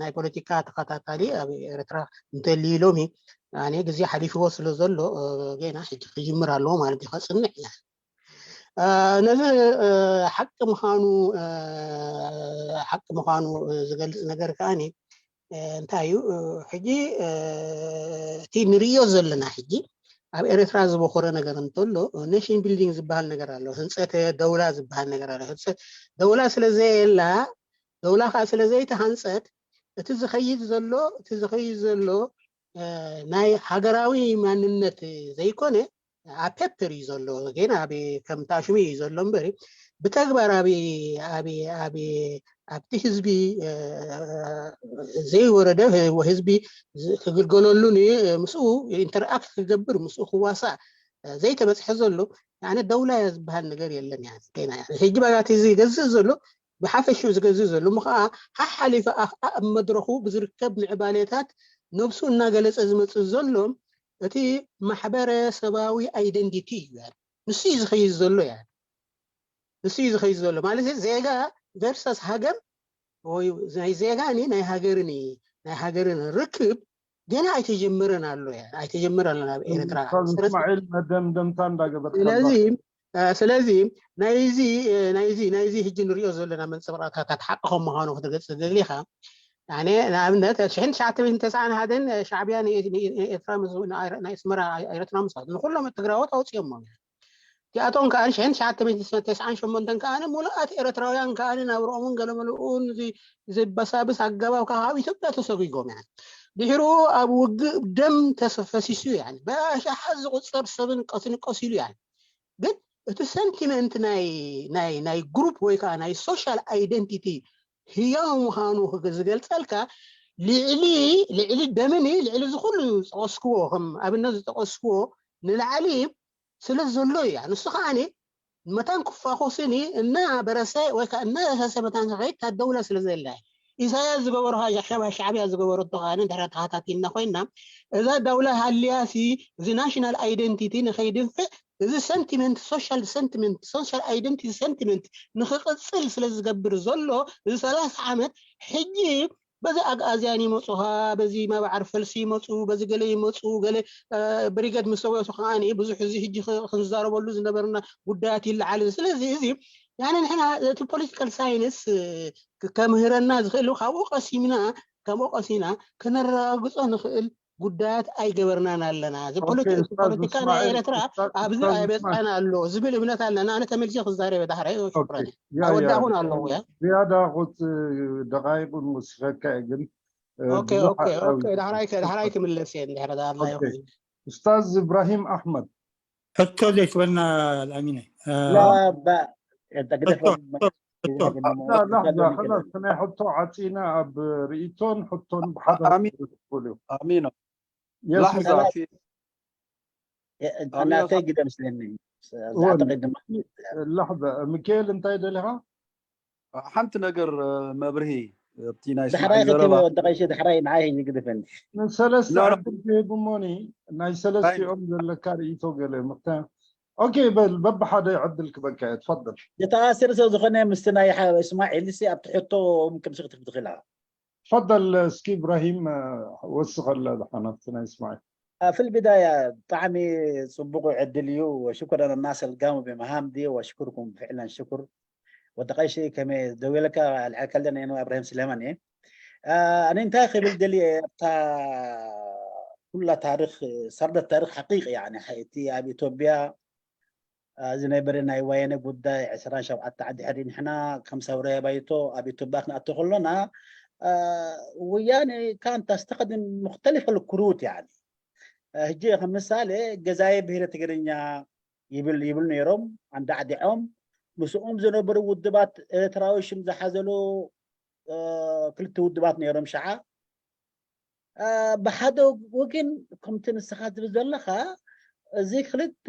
ናይ ፖለቲካ ተኸታታሊ ኣብ ኤርትራ እንተልዩ ሎሚ ኣነ ግዜ ሓሊፍዎ ስለ ዘሎ ገና ሕጂ ክጅምር ኣለዎ ማለት እዩ። ከጽንዕ እያ ነዚ ሓቂ ምዃኑ ሓቂ ምዃኑ ዝገልጽ ነገር ከዓኒ እንታይ እዩ ሕጂ እቲ ንርእዮ ዘለና ሕጂ ኣብ ኤርትራ ዝበኾረ ነገር እንተሎ ኔሽን ቢልዲንግ ዝበሃል ነገር ኣሎ፣ ህንፀት ደውላ ዝበሃል ነገር ኣሎ። ህንፀት ደውላ ስለ ዘየላ ደውላ ከዓ ስለ ዘይተሃንፀት እቲ ዝኸይድ ዘሎ እቲ ዝኸይድ ዘሎ ናይ ሃገራዊ ማንነት ዘይኮነ ኣብ ፔፐር እዩ ዘሎ ጌና ኣብ ከም ታሽሙ እዩ ዘሎ እምበር ብተግባር ኣብ ኣብ ኣብ ኣብቲ ህዝቢ ዘይወረደ ህዝቢ ክግልገለሉ ምስኡ ኢንተርኣክት ክገብር ምስኡ ክዋሳእ ዘይተበፅሐ ዘሎ ኣነ ደውላ ዝበሃል ነገር የለን። ሕጂ ባጋቲ እዚ ገዝእ ዘሎ ብሓፈሽኡ ዝገዝእ ዘሎ እሞ ከዓ ሓሓሊፈ ኣብ መድረኹ ብዝርከብ ምዕባሌታት ነብሱ እናገለፀ ዝመፅእ ዘሎ እቲ ማሕበረሰባዊ ኣይደንቲቲ እዩ። ንሱ እዩ ዝኸይድ ዘሎ። ያ ንሱ እዩ ዝኸይድ ዘሎ ማለት ዜጋ ቨርሰስ ሃገር ወይ ናይ ዜጋ ናይ ሃገርን ናይ ሃገርን ርክብ ገና ኣይተጀመረን ኣሎ። ያ ኣይተጀመረ ኣሎ ናብ ኤርትራ። እስማዒል መደምደምታ እንዳገበርካ። ስለዚ ስለዚ ናይዚ ናይዚ ናይዚ ሕጂ ንሪኦ ዘለና መንፀብራታት ሓቂ ከም ምዃኑ ክትገልፅ ዝደሊኻ ኣነ ንኣብነት ሽሕን ትሽዓተ ሚእትን ተስዓን ሓደን ሻዕብያ ኤርትራ ናይ ስመራ ኤርትራ ምስፋት ንኩሎም ትግራዎት ኣውፅኦሞ። እቲኣቶም ከዓ ሽሕን ትሽዓተ ሚእትን ተስዓን ሸሞንተን ከዓ ሙሉኣት ኤርትራውያን ከዓ ናብርኦምን ገለመልኡን ዝበሳብስ ኣገባብ ከዓ ኣብ ኢትዮጵያ ተሰጒጎም። ያ ድሕሩ ኣብ ውግእ ደም ተፈሲሱ። ያ ብኣሻሓት ዝቁፀር ሰብን ቀስን ቀሲሉ። ያ ግን እቲ ሰንቲመንት ናይ ናይ ናይ ግሩፕ ወይ ከዓ ናይ ሶሻል ኣይደንቲቲ ህያው ምዃኑ ዝገልፀልካ ልዕሊ ልዕሊ ደምኒ ልዕሊ ዝኩሉ ዝጠቀስክዎ ከም ኣብነት ዝጠቀስክዎ ንላዕሊ ስለ ዘሎ እያ። ንሱ ከዓኒ መታን ክፋኾስኒ እና በረሰ ወይ ከዓ እና ሰሰ መታን ከኸይድ ታደውለ ስለ ዘለ ኢሳያስ ዝገበሮ ሻዕብያ ዝገበሮ ተኻነ ድሕረ ተኸታቲልና ኮይና እዛ ዳውላ ሃልያሲ እዚ ናሽናል ኣይደንቲቲ ንኸይድንፍዕ እዚ ሰንቲመንት ሶሻል ሰንቲመንት ሶሻል ኣይደንቲቲ ሰንቲመንት ንክቅፅል ስለ ዝገብር ዘሎ እዚ ሰላሳ ዓመት ሕጂ በዚ ኣግኣዝያን ይመፁኻ በዚ መባዓር ፈልሲ ይመፁ በዚ ገለ ይመፁ ገለ ብሪገድ ምስ ሰወቱ ከዓኒ ብዙሕ እዚ ሕጂ ክንዛረበሉ ዝነበርና ጉዳያት ይለዓል። ስለዚ እዚ ያነ ንሕና እቲ ፖለቲካል ሳይንስ ከምህረና ዝኽእል ካብኡ ቀሲምና ካብኡ ቀሲና ከነረጋግፆ ንኽእል ጉዳያት ኣይገበርናን ኣለና። እዚ ፖለቲካ ናይ ኤርትራ ኣብዚ ኣይበፅሐን ኣሎ ዝብል እምነት ኣለና። ኣነ ተመልሴ ክዛረበ ዳሕራይ ሽኩረን ኣወዳእኹን ኣለዉ። ያ ዝያዳ ቁፅ ደቃይቁን ወሲኸካ እየ ግን ዳሕራይ ክምለስ እየ እንድሕር ኣላ ይኹን። ኡስታዝ እብራሂም ኣሕመድ ሕቶ ዘይክበልና ኣሚነ ናይ ሕቶ ዓፂና ኣብ ርእቶን ሕቶን ብሓደ ኣሚኖ ላሕዛ ናተይ ግደ ምስለኒ ላሕዛ ሚካኤል እንታይ ደሊኻ ሓንቲ ነገር መብርሂ ኣብቲ ናይ ዳሕራይ ከተመ ወዲ ቀይሽ ዳሕራይ ንዓይ ህጂ ግድፈኒ ንሰለስተ ዕድል ክህብ እሞኒ ናይ ሰለስቲኦም ዘለካ ርእቶ ገለ ምክንያት ኦኬ በል በብሓደ ዕድል ክበካ እየ ትፈضል ዝተኣስር ሰብ ዝኾነ ምስቲ ናይ እስማዒል ሲ ኣብቲ ሕቶ ምቅምሲ ክትብ ትኽእል ትፈضል እስኪ እብራሂም ወስኸለ ሓናፍቲ ናይ እስማዒል في البداية ብጣዕሚ ጽቡቕ ዕድል እዩ። وشكرا الناس القاموا بمهام دي وأشكركم فعلا شكر. ወዲ ቀሺ ከመይ ደዊለካ ኣልዕልከልና የነ እብራሂም ስለማን እየ። ኣነ እንታይ ክብል ደልየ ኣብታ ኩላ ታሪኽ ሰርደት ታሪኽ ሓቂቕ ያኒ እቲ ኣብ ኢትዮጵያ ዝነበረ ናይ ወያነ ጉዳይ ዕስራን ሸውዓተ ዓዲ ሕሪ ንሕና ከም ሰውራዊ ባይቶ ኣብ ኢትዮጵያ ክንኣቶ ከሎና ወያነ ካን ተስተኸድም ሙክተሊፈ ልክሩት ያኒ ሕጂ ከም ምሳሌ ገዛየ ብሄረ ትግርኛ ይብል ይብል ነይሮም ኣንዳዕዲዖም ምስኦም ዝነበሩ ውድባት ኤርትራዊ ሽም ዝሓዘሉ ክልተ ውድባት ነይሮም ሸዓ ብሓደ ወገን ከምቲ ንስኻ ትብል ዘለኻ እዚ ክልተ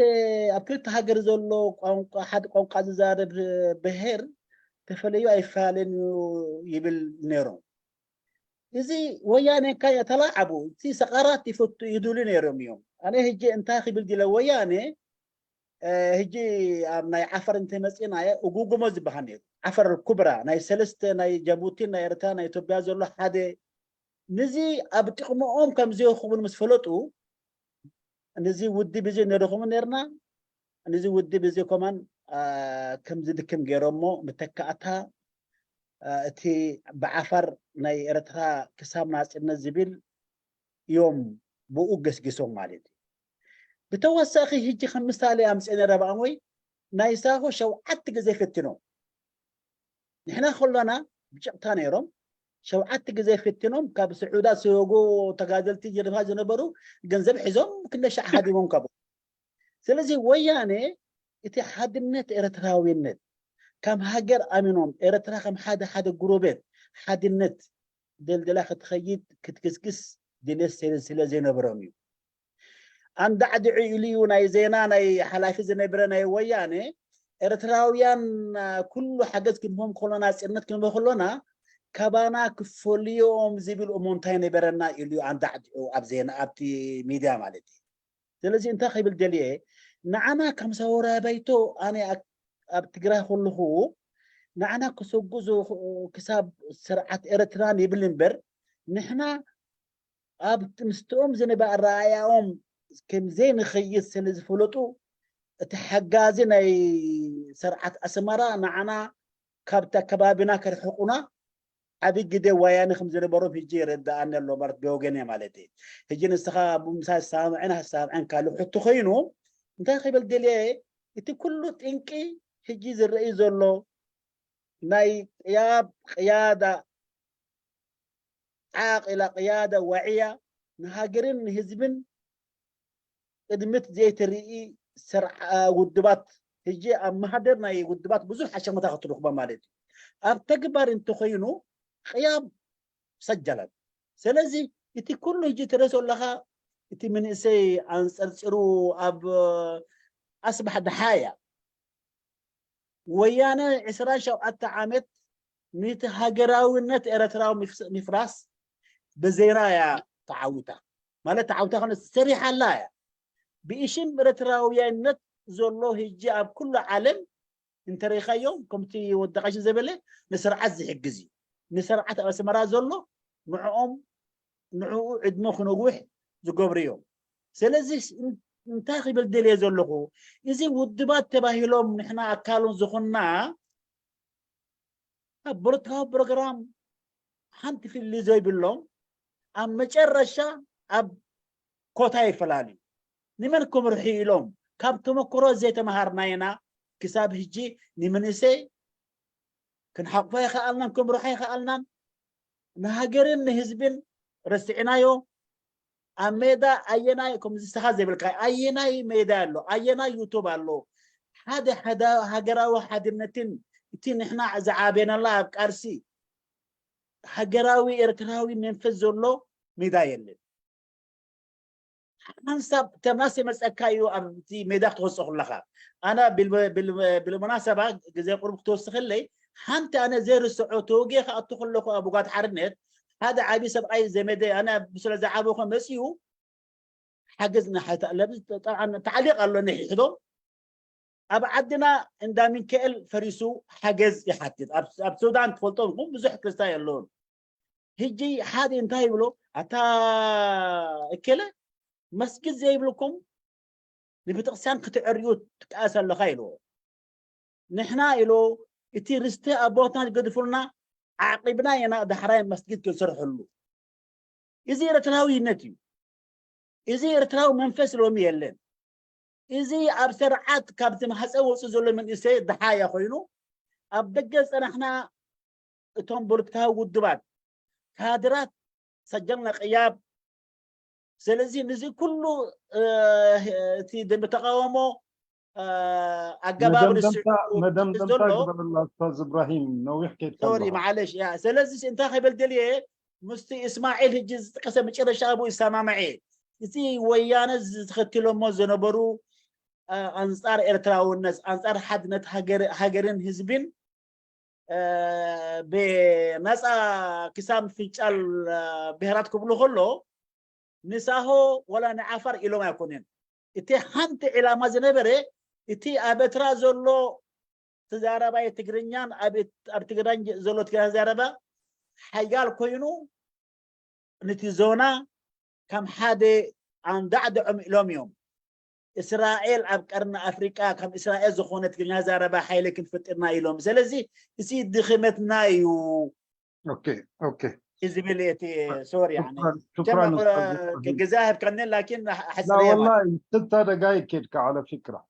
ኣብ ክልተ ሃገር ዘሎ ቋንቋ ሓደ ቋንቋ ዝዛረብ ብሄር ተፈለዩ ኣይፈላለን እዩ ይብል ነይሮም። እዚ ወያነ እንካ ተላዓቡ እቲ ሰቓራት ይፈቱ ይድሉ ነይሮም እዮም። ኣነ ህጂ እንታይ ክብል ዲለ ወያነ ህጂ ኣብ ናይ ዓፈር እንተመፂና እጉጉሞ ዝበሃል ነይሩ ዓፈር ኩብራ ናይ ሰለስተ ናይ ጀቡቲን ናይ ኤርትራ ናይ ኢትዮጵያ ዘሎ ሓደ ንዚ ኣብ ጥቕምኦም ከም ዘይረኽቡን ምስ ፈለጡ ንዚ ውድብ እዚ ንረኽቡ ነርና ንዚ ውድብ እዚ ኮማን ከም ዝድክም ገይሮሞ ምተካእታ እቲ ብዓፋር ናይ ኤርትራ ክሳብ ናፅነት ዝብል እዮም ብኡ ገስጊሶም ማለት እዩ። ብተወሳኺ ህጂ ከም ምሳሌ ኣምፅአ ነረ ብኣሞይ ናይ ሳሆ ሸውዓተ ግዜ ፈትኖም ንሕና ከሎና ብጭቕታ ነይሮም ሸውዓተ ግዜ ፈትኖም ካብ ስዑዳ ዝሰጎ ተጋደልቲ ጀርባ ዝነበሩ ገንዘብ ሒዞም ክንደ ሻዕ ሃዲሞም ካብ ስለዚ ወያነ እቲ ሓድነት ኤርትራዊነት ከም ሃገር ኣሚኖም ኤርትራ ከም ሓደ ሓደ ጉሩበት ሓድነት ደልደላ ክትኸይድ ክትግስግስ ድሌት ስለ ዘይነበሮም እዩ። ኣንዳዕድዑ ኢሉ እዩ ናይ ዜና ናይ ሓላፊ ዝነበረ ናይ ወያነ ኤርትራውያን ኩሉ ሓገዝ ክንቦም ከሎና ፅነት ክንቦ ከሎና ካባና ክፈልዮም ዝብል እሞ እንታይ ነበረና ኢሉ ኣንዳዕድዑ ኣብ ዜና ኣብቲ ሚድያ ማለት እዩ። ስለዚ እንታይ ክብል ደልየ ንዓና ከም ሰውራ ባይቶ ኣነ ኣብ ትግራይ ከለኹ ንዓና ክሰጉ ክሳብ ስርዓት ኤርትራን ይብል እምበር ንሕና ኣብ ምስትኦም ዝነበ ኣረኣያኦም ከም ዘይንኸይድ ስለ ዝፈለጡ እቲ ሓጋዚ ናይ ስርዓት ኣስመራ ንዓና ካብቲ ኣከባቢና ከርሕቁና ዓብይ ግደ ዋያነ ከም ዝነበሮም ሕጂ ይረዳኣኒ ኣሎ ማለት ብወገነ ማለት እዩ። ሕጂ ንስኻ ብምሳይ ዝሰማምዐን ኣሰማምዐን ካልእ ሕቶ ኮይኑ እንታይ ክብል ደልየ እቲ ኩሉ ጥንቂ ሕጂ ዝረኢ ዘሎ ናይ ቅያብ ቅያዳ ዓቂላ ቅያዳ ዋዕያ ንሃገርን ንህዝብን ቅድምት ዘይትርኢ ውድባት ህጂ ኣብ ማህደር ናይ ውድባት ብዙሕ ሓሸመታ ክትረኽቦ ማለት እዩ። ኣብ ተግባር እንተኾይኑ ቅያም ሰጀለን። ስለዚ እቲ ኩሉ ህጂ ትረሶ ኣለኻ እቲ መንእሰይ ኣንፀርፂሩ ኣብ ኣስባሕ ደሓያ ወያነ ዕስራን ሸውዓተ ዓመት ነቲ ሃገራዊነት ኤረትራዊ ምፍራስ ብዜና እያ ተዓዊታ ማለት ተዓዊታ ኮነ ሰሪሓላ እያ ብእሽም ኤረትራውያነት ዘሎ ህጂ ኣብ ኩሉ ዓለም እንተሪኻዮ ከምቲ ወዲ ቀሺ ዘበለ ንስርዓት ዝሕግዝ እዩ ንስርዓት ኣብ ኣስመራ ዘሎ ንዕኦም ንዕኡ ዕድመ ክነውሕ ዝገብሩ እዮም ስለዚ እንታይ ክብል ደልየ ዘለኹ እዚ ውድባት ተባሂሎም ንሕና ኣካሎም ዝኾንና ኣብ ብረታዊ ፕሮግራም ሓንቲ ፍሊ ዘይብሎም ኣብ መጨረሻ ኣብ ኮታ ይፈላለዩ ንመን ክምርሑ ኢሎም ካብ ተመክሮ ዘይተምሃርና ኢና ክሳብ ህጂ ንምንእሰይ ክንሓቕፎ ኣይኸኣልናን ክንምርሖ ኣይኸኣልናን ንሃገርን ንህዝብን ረሲዕናዮ ኣብ ሜዳ ኣየናይ ከም ዝስኻ ዘይብልካ ኣየናይ ሜዳ ኣሎ ኣየናይ ዩቱብ ኣሎ ሓደ ሃገራዊ ሓድነትን እቲ ንሕና ዝዓበናላ ኣብ ቃልሲ ሃገራዊ ኤርትራዊ መንፈስ ዘሎ ሜዳ የለን ሓንሳብ ተማስ የመፀካ እዩ ኣብቲ ሜዳ ክትወፅእ ከለካ ኣነ ብልመናሰባ ግዜ ቁሩብ ክትወስኸለይ ሓንቲ ኣነ ዘይርስዖ ተወጊ ክኣቱ ከለኩ ኣብ ጓድ ሓርነት ሓደ ዓብዪ ሰብኣይ ዘመደ ኣነ ስለ ዝዓበኹ መፅኡ ሓገዝ ንሓይታ ለብ ተዓሊቕ ኣሎ ንሕሕዶ ኣብ ዓድና እንዳ ሚካኤል ፈሪሱ ሓገዝ ይሓትት ኣብ ሱዳን ትፈልጦም ብዙሕ ክርስታ የለውን ህጂ ሓደ እንታይ ይብሎ ኣታ እከለ መስጊድ ዘይብልኩም ንቤተክርስትያን ክትዕርዩ ትቃስ ኣለኻ ኢልዎ። ንሕና ኢሉ እቲ ርስቲ ኣቦትና ዝገድፉልና ዓቂብና ኢና ዳሕራይ መስጊድ ክንሰርሐሉ። እዚ ኤርትራዊነት እዩ። እዚ ኤርትራዊ መንፈስ ሎሚ የለን። እዚ ኣብ ስርዓት ካብቲ ማህፀ ወፅኡ ዘሎ መንእሰይ ደሓያ ኮይኑ ኣብ ደገ ዝፀናሕና እቶም ፖለቲካዊ ውድባት ካድራት ሰጀልና ቅያብ። ስለዚ ንዚ ኩሉ እቲ ደንበ ተቃውሞ ኣገባብ ርስ መደምደምታ ግበረላ ኡስታዝ እብራሂም፣ ነዊሕ ኬድካ ሶሪ ማዓለሽ ያ። ስለዚ እንታይ ከይበል ደልየ ምስቲ እስማዒል ህጂ ዝጥቀሰ መጨረሻ ኣብኡ ይሰማማዕ እየ። እቲ ወያነ ዝተኸትሎሞ ዝነበሩ ኣንፃር ኤርትራውነት፣ ኣንፃር ሓድነት ሃገርን ህዝብን ብነፃ ክሳብ ፍንጫል ብሄራት ክብሉ ከሎ ንሳሆ ወላ ንዓፋር ኢሎም ኣይኮነን። እቲ ሓንቲ ዕላማ ዝነበረ እቲ ኣብ ኤርትራ ዘሎ ተዛራባይ ትግርኛን ኣብ ትግራይ ዘሎ ትግርኛ ተዛረባ ሓያል ኮይኑ ነቲ ዞና ከም ሓደ ኣንዳዕድዖም ኢሎም እዮም። እስራኤል ኣብ ቀርኒ ኣፍሪቃ ከም እስራኤል ዝኾነ ትግርኛ ተዛረባ ሓይሊ ክንፈጥርና ኢሎም። ስለዚ እዚ ድኽመትና እዩ ኦኬ ኦኬ ዝብል እቲ ሶሪ ሽክራን ግዜ ሂብካኒ ላኪን لا والله ست دقائق كيدك على فكرة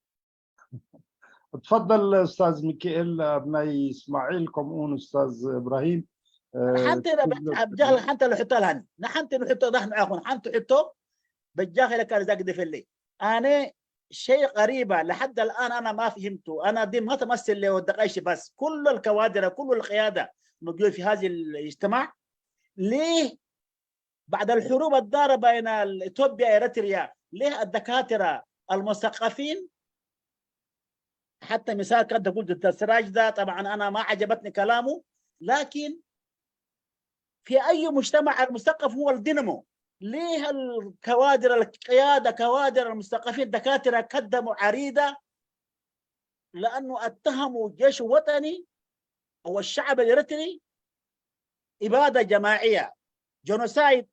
تفضل استاذ ميكائيل ابناي اسماعيل كمؤون استاذ ابراهيم ሓንቲ ሓንቲ ልሕቶ ኣልሃኒ ንሓንቲ ልሕቶ ዳህ ንዓኹን ሓንቲ ሕቶ በጃ ከለካ ዛ ግደፈለይ ኣነ شيء غريبة لحد الآن أنا ما فهمته. أنا دي ما تمثل لي ودقايش بس كل الكوادر كل القيادة موجودة في هذا الاجتماع. ليه بعد الحروب الدارة بين إثيوبيا إريتريا ليه الدكاترة المثقفين حتى مثال كان تقول ضد السراج ده طبعا أنا ما عجبتني كلامه لكن في أي مجتمع المثقف هو الدينامو. ليه الكوادر القيادة كوادر المثقفين دكاترة قدموا عريضة لأنه اتهموا جيش وطني أو الشعب الإريتري إبادة جماعية جينوسايد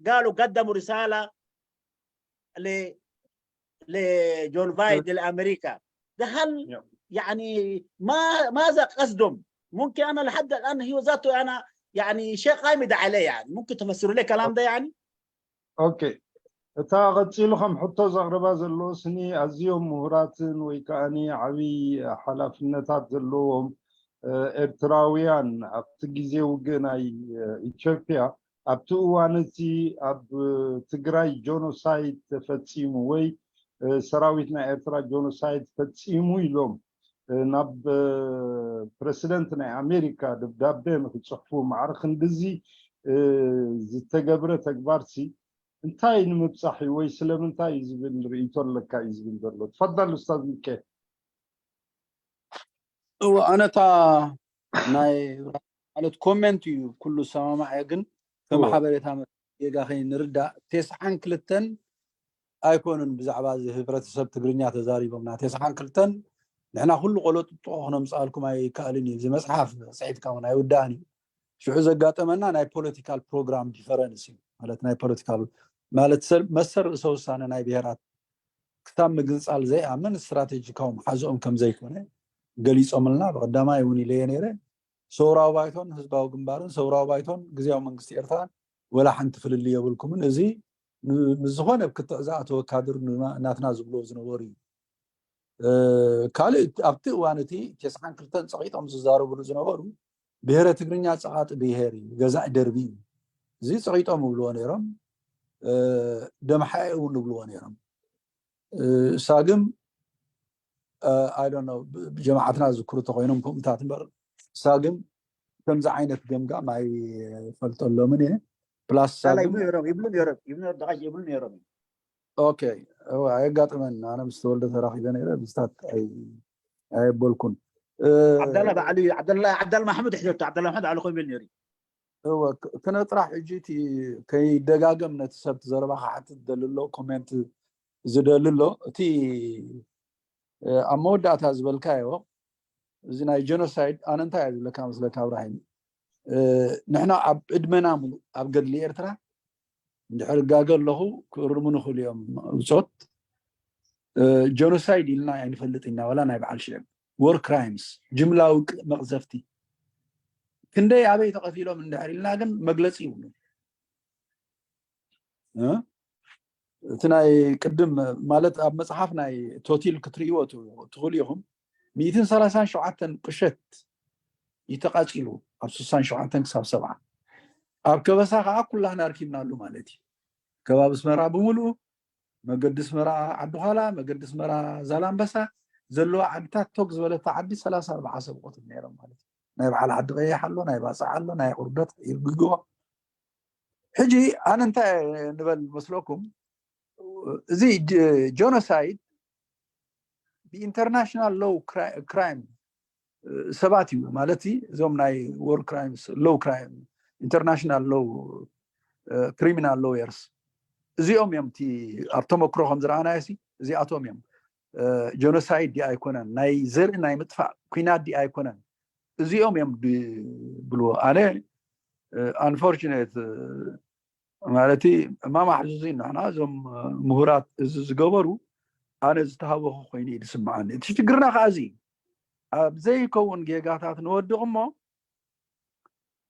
قالوا قدموا رسالة ل لجون فايد لأمريكا ده هل يعني ما ماذا قصدهم؟ ممكن أنا لحد الآن هي ذاته أنا يعني شيء غامض عليه يعني ممكن تفسروا لي الكلام ده يعني؟ ኦኬ እታ ቀፂሉ ከም ሕቶ ዘቕርባ ዘለዎ ስኒ ኣዝዮም ምሁራትን ወይ ከዓኒ ዓብይ ሓላፍነታት ዘለዎም ኤርትራውያን ኣብቲ ግዜ ውግእ ናይ ኢትዮጵያ ኣብቲ እዋን እቲ ኣብ ትግራይ ጆኖሳይድ ተፈፂሙ ወይ ሰራዊት ናይ ኤርትራ ጆኖሳይድ ፈፂሙ ኢሎም ናብ ፕረሲደንት ናይ ኣሜሪካ ደብዳቤ ንክፅሕፉ ማዕረ ክንድዚ ዝተገብረ ተግባርሲ እንታይ ንምብፃሕ እዩ ወይ ስለምንታይ እዩ ዝብል ርእይቶ ኣለካ እዩ ዝብል ዘሎ። ትፈዳል ኡስታዝ ሚካኤል። እወ ኣነታ ናይ ማለት ኮሜንት እዩ ኩሉ ዝሰማማዕ እየ፣ ግን ከም ሓበሬታ ጌጋ ከይንርዳእ ቴስዓን ክልተን ኣይኮኑን ብዛዕባ እዚ ህብረተሰብ ትግርኛ ተዛሪቦምና። ቴስዓን ክልተን ንሕና ኩሉ ቆሎ ጥጥቆ ክነምፅኣልኩም ኣይከኣልን እዩ። እዚ መፅሓፍ ፅሒፍካ እውን ኣይውዳእን እዩ። ሽዑ ዘጋጠመና ናይ ፖለቲካል ፕሮግራም ዲፈረንስ እዩ። ማለት ናይ ፖለቲካል ማለት ሰብ መሰል ርእሰ ውሳነ ናይ ብሄራት ክሳብ ምግንፃል ዘይኣምን ስትራቴጂካዊ መሓዝኦም ከም ዘይኮነ ገሊፆምልና። ብቀዳማይ እውን ኢለየ ነይረ ሰውራዊ ባይቶን ህዝባዊ ግንባርን ሰውራዊ ባይቶን ግዜያዊ መንግስቲ ኤርትራን ወላ ሓንቲ ፍልልይ የብልኩምን። እዚ ምስ ዝኾነ ኣብ ክትዕ ዝኣተወ ካድር ናትና ዝብልዎ ዝነበሩ እዩ። ካልእ ኣብቲ እዋን እቲ ቴስዓን ክልተን ፀቒጦም ዝዛረብሉ ዝነበሩ ብሄረ ትግርኛ ፀቓጢ ብሄር እዩ፣ ገዛኢ ደርቢ እዩ። እዚ ፀቒጦም ይብልዎ ነይሮም፣ ደምሓኤ እውን ይብልዎ ነይሮም። ሳግም ኣይዶኖ ጀማዓትና ዝክሩ ተኮይኖም ከምኡታት እምበር ሳግም ከምዚ ዓይነት ገምጋም ኣይፈልጠሎምን እየ። ፕላስ ሳግም ይብሉ ነይሮም ይብሉ ነይሮም ይብሉ ነይሮም ደቃሽ ይብሉ ነይሮም ኦኬ። ኣየጋጥመን። ኣነ ምስ ተወልደ ተራኺበ ነይረ ብዝታት ኣየበልኩን። ዓብዳላ ባዕሉ እዩ። ዓብዳላ ዓብዳላ ማሕሙድ ሕዘቶ። ዓብዳላ ማሕሙድ ባዕሉ ኮይኑ ይብል ነይሩ። እወ፣ ክነ ጥራሕ ሕጂ እቲ ከይደጋገም ነቲ ሰብ ዘረባ ክሓትት ዝደሊ ኣሎ፣ ኮሜንት ዝደሊ ኣሎ። እቲ ኣብ መወዳእታ ዝበልካዮ እዚ ናይ ጀኖሳይድ ኣነ እንታይ እየ ዝብለካ መስለካ እብራሂም፣ ንሕና ኣብ እድመና ሙሉእ ኣብ ገድሊ ኤርትራ እንድሕር እጋገ ኣለኹ ክእርሙኒ ይኽእሉ እዮም። ብጾት ጀኖሳይድ ኢልና ኣይንፈልጥ ኢና፣ ዋላ ናይ በዓል ሽዕብ፣ ወር ክራይምስ፣ ጅምላዊ መቕዘፍቲ። ክንደይ ኣበይ ተቐቲሎም እንድሕር ኢልና ግን መግለጺ ይብሉ። እቲ ናይ ቅድም ማለት ኣብ መጽሓፍ ናይ ቶቲል ክትርእይዎ ትኽእሉ ኢኹም። ሚእትን ሰላሳን ሸውዓተን ቁሸት እዩ ተቓጺሉ፣ ኣብ ስሳን ሸውዓተን ክሳብ ሰብዓ። ኣብ ከበሳ ከዓ ኩላህና ኣርኪብናሉ ማለት እዩ። ከባቢ ኣስመራ ብምሉኡ፣ መገዲ ኣስመራ ዓዲ ዃላ፣ መገዲ ኣስመራ ዛላምበሳ ዘለዋ ዓድታት፣ ቶግ ዝበለታ ዓዲ ሰላሳ ኣርባዓ ሰብ ቆትሉ ነይሮም ማለት እዩ። ናይ በዓል ዓዲ ቀይሕ ኣሎ፣ ናይ ባጽዕ ኣሎ፣ ናይ ቁርደት ይርግግዎ። ሕጂ ኣነ እንታይ ንበል መስለኩም? እዚ ጀኖሳይድ ብኢንተርናሽናል ሎው ክራይም ሰባት እዩ ማለት፣ እዞም ናይ ወር ክራይምስ፣ ሎው ክራይም፣ ኢንተርናሽናል ሎው ክሪሚናል ሎየርስ እዚኦም እዮም። እቲ ኣብ ተመክሮ ከም ዝረኣናዮ ሲ እዚኣቶም እዮም። ጀኖሳይድ ዲ ኣይኮነን፣ ናይ ዘርኢ ናይ ምጥፋእ ኩናት ዲ ኣይኮነን፣ እዚኦም እዮም ድብልዎ። ኣነ ኣንፎርቹኔት ማለት እማማ ሕዙዚ ንሕና እዞም ምሁራት እዚ ዝገበሩ ኣነ ዝተሃወኹ ኮይኑ እዩ ዝስምዓኒ። እቲ ሽግርና ከዓ እዚ ኣብ ዘይከውን ጌጋታት ንወድቕ እሞ፣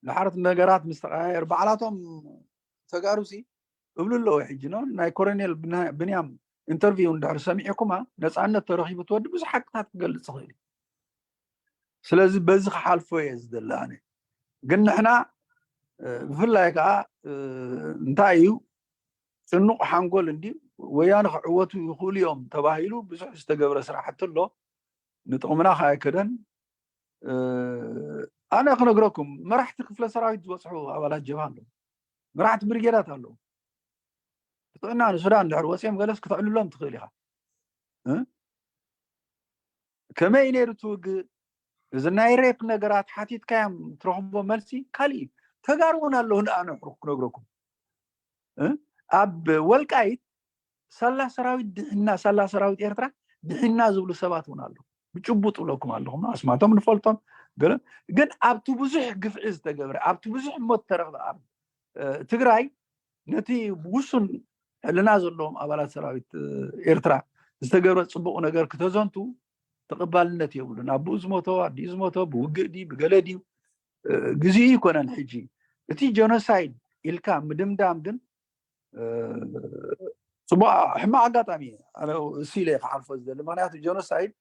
ድሓር እቲ ነገራት ምስ ተቐያየር ባዕላቶም ተጋሩሲ እብሉ ኣለዉ። ሕጂ ኖ ናይ ኮሎኔል ብና- ብንያም ኢንተርቪው እንድሕር ሰሚዕኩማ፣ ነፃነት ተረኺቡ ትወዲ ብዙሕ ሓቅታት ክገልፅ ይኽእል እዩ። ስለዚ በዚ ክሓልፎ እየ ዝደሊ ኣነ። ግን ንሕና ብፍላይ ከዓ እንታይ እዩ፣ ፅኑቕ ሓንጎል እንዲ ወያነ ክዕወቱ ይኽእሉ እዮም ተባሂሉ ብዙሕ ዝተገብረ ስራሕቲ ኣሎ። ንጥቕምና ከዓ ኣይከደን። ኣነ ክነግረኩም፣ መራሕቲ ክፍለ ሰራዊት ዝበፅሑ ኣባላት ጀብሃ ኣለዉ፣ መራሕቲ ብሪጌዳት ኣለዉ። ብጥዕና ንሱዳን እንድሕር ወፂኦም ገለስ ክተዕልሎም ትኽእል ኢኻ። ከመይ ነይሩ እቲ ውግእ? እዚ ናይ ሬፕ ነገራት ሓቲትካዮም ትረኽቦ መልሲ ካሊእ እዩ። ተጋሩ እውን ኣለዉ። ንኣነ ክነግረኩም፣ ኣብ ወልቃይት ሳላ ሰራዊት ድሕና፣ ሳላ ሰራዊት ኤርትራ ድሕና ዝብሉ ሰባት እውን ኣለዉ። ብጭቡጥ እብለኩም ኣለኹ፣ ኣስማቶም ንፈልጦም። ግን ኣብቲ ብዙሕ ግፍዒ ዝተገብረ፣ ኣብቲ ብዙሕ ሞት ተረኽበ ኣብ ትግራይ፣ ነቲ ውሱን ሕልና ዘለዎም ኣባላት ሰራዊት ኤርትራ ዝተገብረ ፅቡቕ ነገር ክተዘንቱ ተቐባልነት የብሉን። ኣቦኡ ዝሞቶ፣ ኣዲኡ ዝሞቶ፣ ብውግእ ድዩ ብገለ ድዩ፣ ግዜኡ ይኮነን ሕጂ። እቲ ጀኖሳይድ ኢልካ ምድምዳም ግን ፅቡቅ፣ ሕማቅ ኣጋጣሚ እዩ። ኣነ እሱ ኢለ ክሓልፎ ዝደሊ፣ ምክንያቱ ጀኖሳይድ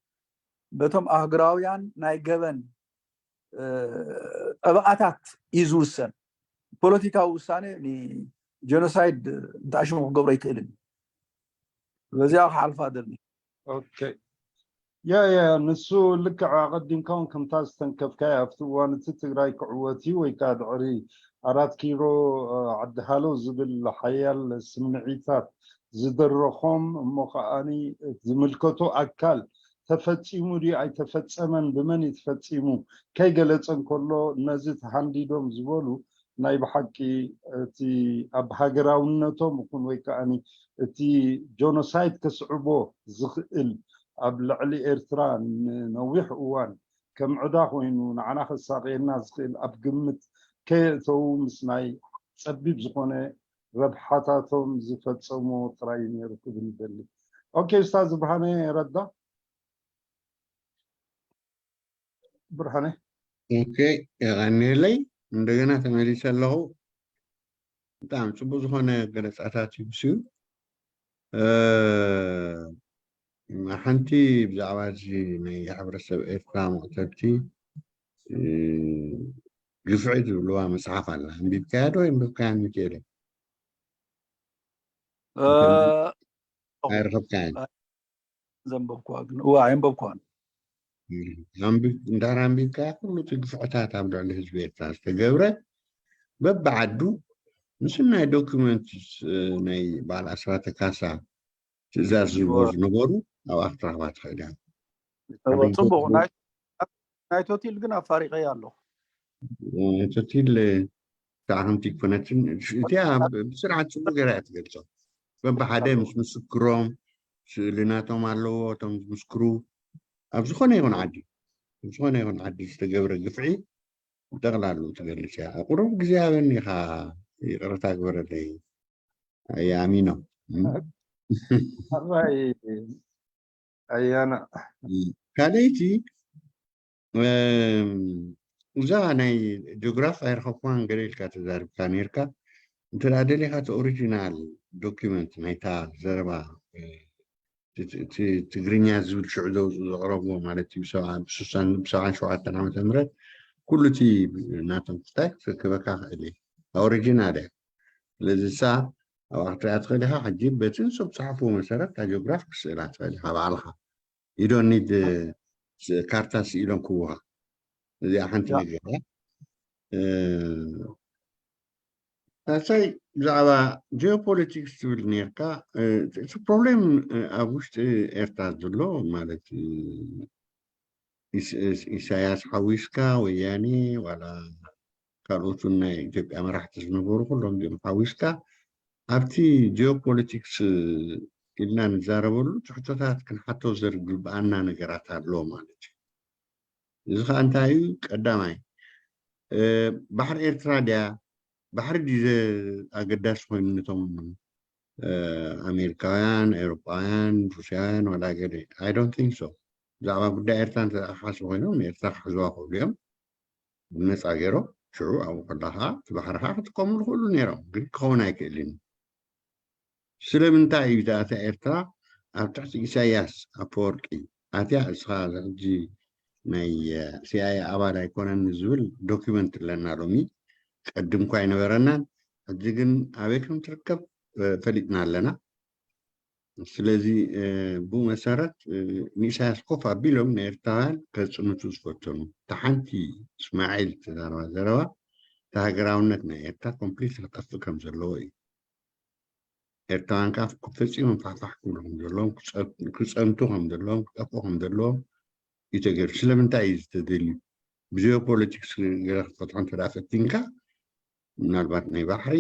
በቶም ኣህግራውያን ናይ ገበን ጠበቃታት እዩ ዝውሰን። ፖለቲካዊ ውሳኔ ንጀኖሳይድ እንተኣሽሙ ክገብሮ ኣይክእልን። በዚኣ ክሓልፋ ደሊ። ኦኬ። ያ ያ ንሱ ልክዕ ኣቐዲምካ እውን ከምታ ዝተንከፍካያ ኣብቲ እዋን እቲ ትግራይ ክዕወት እዩ ወይ ከዓ ድዕሪ ኣራት ኪሎ ዓዲ ሃሎ ዝብል ሓያል ስምዒታት ዝደረኾም እሞ ከዓኒ ዝምልከቶ ኣካል ተፈፂሙ ድዩ ኣይተፈፀመን ብመን እዩ ተፈፂሙ ከይገለፀ እንከሎ ነዚ ተሃንዲዶም ዝበሉ ናይ ብሓቂ እቲ ኣብ ሃገራውነቶም ይኹን ወይ ከዓ እቲ ጆኖሳይድ ከስዕቦ ዝኽእል ኣብ ልዕሊ ኤርትራ ንነዊሕ እዋን ከም ዕዳ ኮይኑ ንዓና ከሳቅየና ዝኽእል ኣብ ግምት ከየእተዉ ምስ ናይ ፀቢብ ዝኾነ ረብሓታቶም ዝፈፀሞ ጥራይ ነይሩ ክብል ይደሊ። ኦኬ፣ ኡስታዝ ብርሃነ ረዳ። ብርሃነ። ኦኬ፣ የቐንየለይ። እንደገና ተመሊሰ ኣለኹ። ብጣዕሚ ፅቡቅ ዝኾነ ገለፃታት እዩ ምስኡ። ሓንቲ ብዛዕባ እዚ ናይ ሕብረተሰብ ኤርትራ መቕተልቲ ግፍዒ ዝብልዋ መፅሓፍ ኣላ። ኣንቢብካያ ዶ? ኣንቢብካያ ሚካኤል? ኣይረኸብካያን? ዘንበብኩዋ ግን እዋ ኣየንበብኩዋን። እንድሕር ኣንቢብካያ ኩሉ እቲ ግፍዕታት ኣብ ልዕሊ ህዝቢ ኤርትራ ዝተገብረ በብዓዱ ምስናይ ዶክመንት ናይ በዓል ኣስራተ ካሳ ትእዛዝ ዝህቦ ዝነበሩ ኣብኣ ክትረኽባ ትኽእል እያ። ጽቡቕ። ናይ ቶቲል ግን ኣፋሪቐያ ኣለኹ። ቶቲል ብጣዕሚ ከምቲ ኣይኮነትን እቲኣ ብስርዓት ጽቡቅ ገይራ እያ ትገልጾ። በብሓደ ምስ ምስክሮም ስእሊ ናቶም ኣለዎ እቶም ዝምስክሩ ኣብ ዝኾነ ይኹን ዓዲ ኣብ ዝኾነ ይኹን ዓዲ ዝተገብረ ግፍዒ ብጠቕላሉ ትገልጽ እያ። ቁሩብ ግዜ ሃበኒ ኢኻ ይቕርታ ግበረለይ። ኣያሚኖ። ኣባይ ኣያና ካልኣይቲ እዛ ናይ ጂኦግራፍ ኣይረኸብኳን ገለ ኢልካ ተዛሪብካ ነርካ። እንተ ደኣ ደሊኻ እቲ ኦሪጂናል ዶኪመንት ናይታ ዘረባ እቲ ትግርኛ ዝብል ሽዑ ዘውፅኡ ዘቕረብዎ ማለት እዩ ብሰብዓን ሸውዓተን ዓመተ ምህረት ኩሉ እቲ ናቶም ክታይ ክረክበካ ክእል እዩ። ኦሪጂናል እያ። ስለዚ እሳ ኣብኣ ክትሪኣ ትኽእል ኢኻ። ሕጂ በቲ ንሶም ዝፀሓፍዎ መሰረት እታ ጂኦግራፍ ክስእላ ትኽእል ኢኻ ባዕልኻ። You don't need ካርታ ስኢሎም ክውኻ። እዚኣ ሓንቲ ነገር እያ። ሳልሳይ ብዛዕባ ጂኦፖለቲክስ ትብል ነርካ። እቲ ፕሮብሌም ኣብ ውሽጢ ኤርትራ ዘሎ ማለት ኢሳያስ ሓዊስካ ወያኔ ዋላ ካልኦቱን ናይ ኢትዮጵያ መራሕቲ ዝነበሩ ኩሎም ዚኦም ሓዊስካ ኣብቲ ጂኦፖለቲክስ ኢልና ንዛረበሉ ትሕቶታት ክንሓቶ ዝግብኣና ነገራት ኣሎ ማለት እዩ። እዚ ከዓ እንታይ እዩ? ቀዳማይ ባሕሪ ኤርትራ ድያ? ባሕሪ ድዩ ኣገዳሲ ኮይኑ ነቶም ኣሜሪካውያን፣ ኤውሮጳውያን፣ ሩስያውያን ዋላ ገለ? I don't think so። ብዛዕባ ጉዳይ ኤርትራ እንተ ክሓስቡ ኮይኖም ንኤርትራ ክሕዝዋ ክእሉ እዮም ብነፃ ገይሮም። ሽዑ ኣብኡ ከላ ከዓ እቲ ባሕሪ ከዓ ክጥቀሙሉ ክእሉ ነይሮም፣ ግን ክኸውን ኣይክእልን። ስለምንታይ እዩ እታ ኤርትራ ኣብ ትሕቲ ኢሳያስ ኣፈወርቂ ኣትያ? እስኻ ሕጂ ናይ ሲኣይኤ ኣባል ኣይኮነን ዝብል ዶኪመንት ኣለና ሎሚ። ቀድም እኳ ኣይነበረናን፣ ሕጂ ግን ኣበይ ከም ትርከብ ፈሊጥና ኣለና። ስለዚ ብኡ መሰረት ንኢሳያስ ኮፍ ኣቢሎም ንኤርትራውያን ከፅንቱ ዝፈተኑ እታ ሓንቲ እስማዒል ተዛረባ ዘረባ እታ ሃገራውነት ናይ ኤርትራ ኮምፕሊት ክጠፍእ ከም ዘለዎ እዩ። ኤርትራውያን ከዓ ፈፂሞም ፋሕፋሕ ክብሉ ከም ዘለዎም ክፀንቱ ከም ዘለዎም ክጠፍኡ ከም ዘለዎም እዩ ተገይሩ። ስለምንታይ እዩ ዝተደልዩ? ብጂኦፖለቲክስ ገለ ክትፈትሖ እንተ ፈቲንካ ምናልባት ናይ ባሕሪ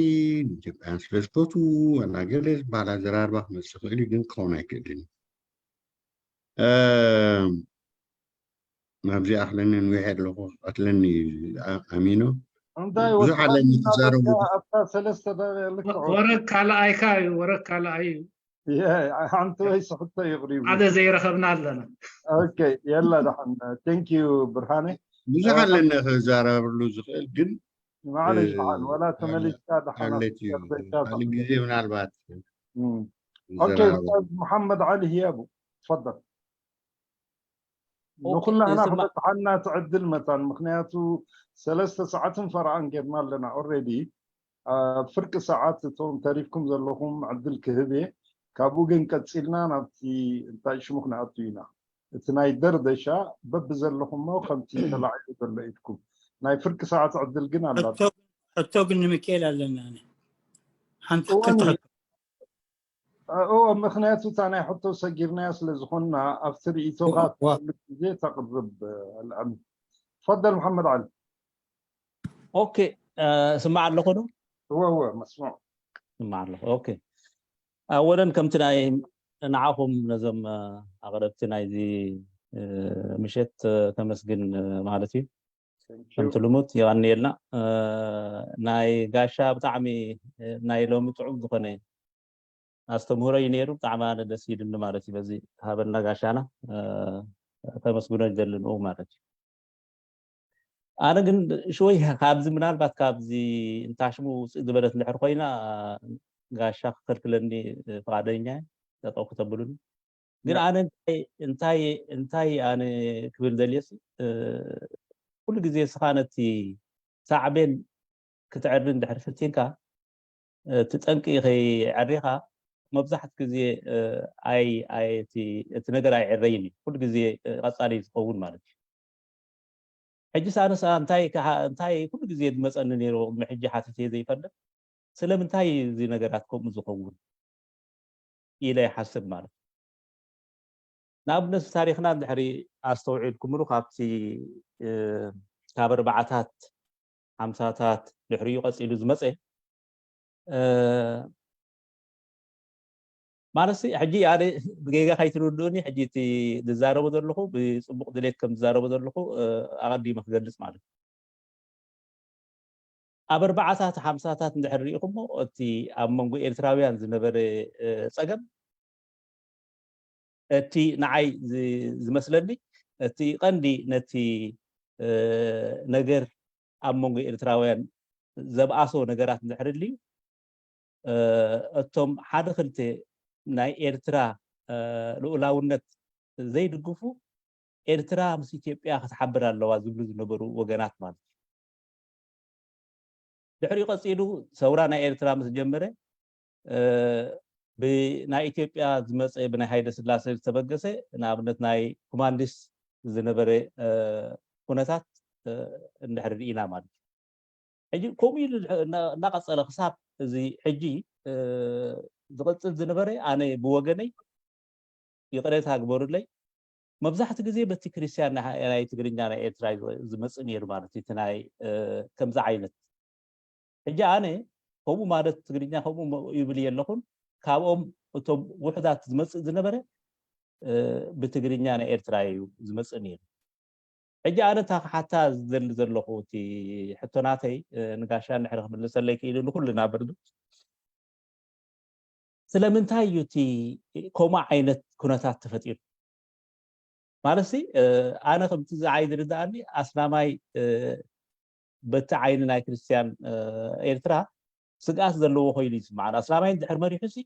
ንኢትዮጵያን ስለ ዝፈትዉ ዋላ ገለ ዝበሃል ኣዘራርባ ክመፅእ ይኽእል እዩ፣ ግን ክኸውን ኣይክእልን እዩ። ናብዚ ኣኽለኒ ንዊሐ ኣለኹ። ቀትለኒ ኣሚኖ እንታይ ብዙሕ ኣለኒ ክዛረቡ። ኣብታ ሰለስተ ደቂቕ ልክዑ ወረ ካልኣይካ እዩ፣ ወረ ካልኣይ እዩ። ሓንቲ ወይ ስሕቶ ይቕሪቡ ሓደ ዘይረኸብና ኣለና። ኦኬ የላ ደሓን። ቴንክ ዩ ብርሃነ። ብዙሕ ኣለኒ ክዛረበሉ ዝኽእል ግን ማዕለሽ ደሓን ወላ ተመሊስካ ደሓን ኣለት እዩ። ካልእ ግዜ ምናልባት ኦኬ ኡስታዝ መሓመድ ዓሊ ህያቡ ትፈضل። ንኩላህና ክበፅሓና ትዕድል መታን ምክንያቱ ሰለስተ ሰዓትን ፈርዓን ጌርና ኣለና ኦሬዲ። ኣብ ፍርቂ ሰዓት እቶም ተሪፍኩም ዘለኹም ዕድል ክህብ እየ። ካብኡ ግን ቀፂልና ናብቲ እንታይ ሽሙ ክንኣቱ ኢና። እቲ ናይ ደርደሻ በብዘለኹሞ ከምቲ ተላዒሉ ዘሎ ኢድኩም ናይ ፍርቂ ሰዓት ዕድል ግን ኣላ። ሕቶ ግን ንምክኤል ኣለና። ሓንቲ እዋን ክትሕቶ እዎ ምክንያቱ እታ ናይ ሕቶ ሰጊርናያ ስለ ዝኾንና ኣብቲ ርእይቶኻ ዋ- ትፈልጥ ግዜ ተቕርብ ኣልኣም። ትፈደል መሓመድ ዓሊ። ኦኬ ስማዕ ኣለኹ ዶ? እወ እወ መስሙዕ። ስማዕ ኣለኹ። ኦኬ ኣወለን ከምቲ ናይ ንዓኹም ነዞም ኣቕረብቲ ናይዚ ምሸት ከመስግን ማለት እዩ። ከምቲ ልሙት የቐንየልና። ናይ ጋሻ ብጣዕሚ ናይ ሎሚ ጥዑም ዝኾነ ኣስተምህሮ እዩ ነይሩ። ብጣዕሚ ኣነ ደስ ኢሉኒ ማለት እዩ። በዚ ሃበልና ጋሻና ከመስግኖ ይደሊ ንኡ ማለት እዩ። ኣነ ግን ሽወይ ካብዚ ምናልባት ካብዚ እንታሽሙ ውፅእ ዝበለት እንድሕር ኮይና ጋሻ ክከልክለኒ ፍቃደኛ እየ፣ ጠጠው ክተብሉኒ። ግን ኣነ እንታይ እንታይ እንታይ ኣነ ክብል ደልየሲ ኩሉ ግዜ እስኻ ነቲ ሳዕቤን ክትዕሪ እንድሕር ፈቲንካ እቲ ጠንቂ ከይዕሪኻ መብዛሕት ግዜ ኣይ ኣይ እቲ ነገር ኣይዕረይን እዩ። ኩሉ ግዜ ቀጻሊ እዩ ዝኸውን ማለት እዩ። ሕጂ ኣነስ እንታይ እንታይ ኩሉ ግዜ ዝመፀኒ ነይሩ ቅድሚ ሕጂ ሓቲተ ዘይፈልጥ ስለምንታይ እዚ ነገራት ከምኡ ዝኸውን ኢለ ይሓስብ ማለት እዩ። ንኣብነት ታሪኽና እንድሕሪ ኣስተውዒልኩምሉ ካብቲ ካብ ኣርባዓታት ሓምሳታት ድሕሪኡ ቀፂሉ ዝመፀ ማለት ሕጂ ኣነ ብጌጋ ከይትርድኡኒ ሕጂ እቲ ዝዛረቦ ዘለኹ ብፅቡቅ ድሌት ከም ዝዛረቦ ዘለኹ ኣቐዲመ ክገልፅ ማለት እዩ። ኣብ ኣርባዓታት ሓምሳታት እንድሕር ርኢኹሞ እቲ ኣብ መንጎ ኤርትራውያን ዝነበረ ጸገም እቲ ንዓይ ዝመስለኒ እቲ ቀንዲ ነቲ ነገር ኣብ መንጎ ኤርትራውያን ዘብኣሶ ነገራት እንድሕር ልዩ እቶም ሓደ ክልተ ናይ ኤርትራ ልኡላውነት ዘይድግፉ ኤርትራ ምስ ኢትዮጵያ ክትሓብር ኣለዋ ዝብሉ ዝነበሩ ወገናት ማለት እዩ። ድሕሪኡ ቀፂሉ ሰውራ ናይ ኤርትራ ምስ ጀመረ ብናይ ኢትዮጵያ ዝመፀ ብናይ ሃይለ ስላሴ ዝተበገሰ ንኣብነት ናይ ኮማንዲስ ዝነበረ ኩነታት እንድሕር ርኢና ማለት እዩ። ሕጂ ከምኡ ኢሉ እናቐፀለ ክሳብ እዚ ሕጂ ዝቕፅል ዝነበረ ኣነ ብወገነይ ይቕሬታ ግበሩለይ መብዛሕቲ ግዜ በቲ ክርስቲያን ናይ ትግርኛ ናይ ኤርትራ ዝመፅእ ነይሩ ማለት እቲ ናይ ከምዚ ዓይነት ሕጂ ኣነ ከምኡ ማለት ትግርኛ ከምኡ ይብል የለኹን ካብኦም እቶም ውሕዳት ዝመፅእ ዝነበረ ብትግርኛ ናይ ኤርትራ እዩ ዝመፅእ ነይሩ። ሕጂ ኣነ እታ ክሓታ ዝደሊ ዘለኹ እቲ ሕቶ ናተይ ንጋሻ እንድሕር ክምልሰለይ ክኢሉ ንኩልና ብርግፅ ስለምንታይ እዩ እቲ ከምኡ ዓይነት ኩነታት ተፈጢሩ? ማለት ሲ ኣነ ከምቲ ዝዓይ ዝርድኣኒ ኣስላማይ በቲ ዓይኒ ናይ ክርስትያን ኤርትራ ስግኣት ዘለዎ ኮይኑ ይስምዓን። ኣስላማይ እንድሕር መሪሑ ሲ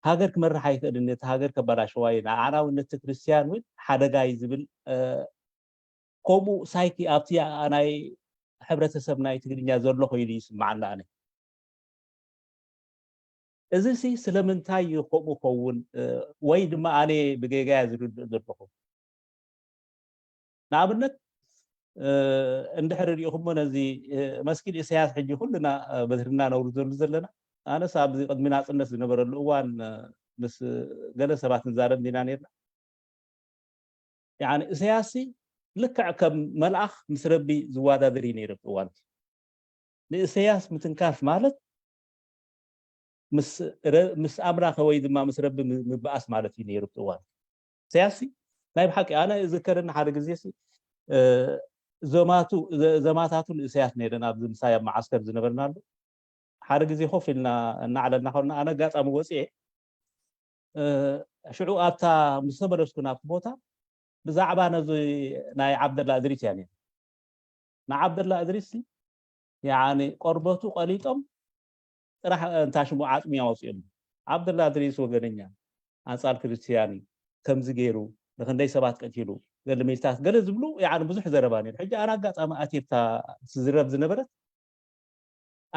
ሃገር ክመርሕ ኣይክእልን፣ ነቲ ሃገር ከበላሸዋ እዩ፣ ንኣዕናውነት ክርስትያን እውን ሓደጋ እዩ ዝብል ከምኡ ሳይኪ ኣብቲ ናይ ሕብረተሰብ ናይ ትግርኛ ዘሎ ኮይኑ ይስምዓኒ ኣነ። እዚ ሲ ስለምንታይ እዩ ከምኡ ኸውን ወይ ድማ ኣነ ብጌጋያ ዝርድእ ዘለኹ? ንኣብነት እንድሕር ሪኢኹሞ ነዚ መስጊድ ኢሳያስ ሕጂ ኩልና በትርና ነውርደሉ ዘለና ኣነስ ኣብዚ ቅድሚ ናፅነት ዝነበረሉ እዋን ምስ ገለ ሰባት ንዛረብ እንዲና ነርና። ያኒ እሰያስ ልክዕ ከም መልኣኽ ምስ ረቢ ዝወዳደር እዩ ነይሩ ኣብቲ እዋን እቲ። ንእሰያስ ምትንካፍ ማለት ምስ ኣምላኸ ወይ ድማ ምስ ረቢ ምበኣስ ማለት እዩ ነይሩ ኣብቲ እዋን። እሰያስ ናይ ብሓቂ ኣነ ዝከረኒ ሓደ ግዜ ዘማቱ ዘማታቱ ንእሰያስ ነይረን ኣብዚ ምሳይ ኣብ መዓስከር ዝነበርናሉ ሓደ ግዜ ኮፍ ኢልና እናዕለልና ከለና ኣነ ኣጋጣሚ ወፅኤ ሽዑ ኣብታ ምስ ተመለስኩ ናብቲ ቦታ ብዛዕባ ነዚ ናይ ዓብደላ እድሪስ እያ ነይሩ። ንዓብደላ እድሪስ ያኒ ቆርበቱ ቀሊጦም ጥራሕ እንታ ሽሙ ዓፅሚ ኣውፅኦም። ዓብደላ እድሪስ ወገነኛ ኣንፃር ክርስትያን እዩ ከምዚ ገይሩ ንክንደይ ሰባት ቀቲሉ ገለ ሚልታት ገለ ዝብሉ ያኒ ብዙሕ ዘረባ ነይሩ። ሕጂ ኣነ ኣጋጣሚ ኣቲርታ ዝዝረብ ዝነበረት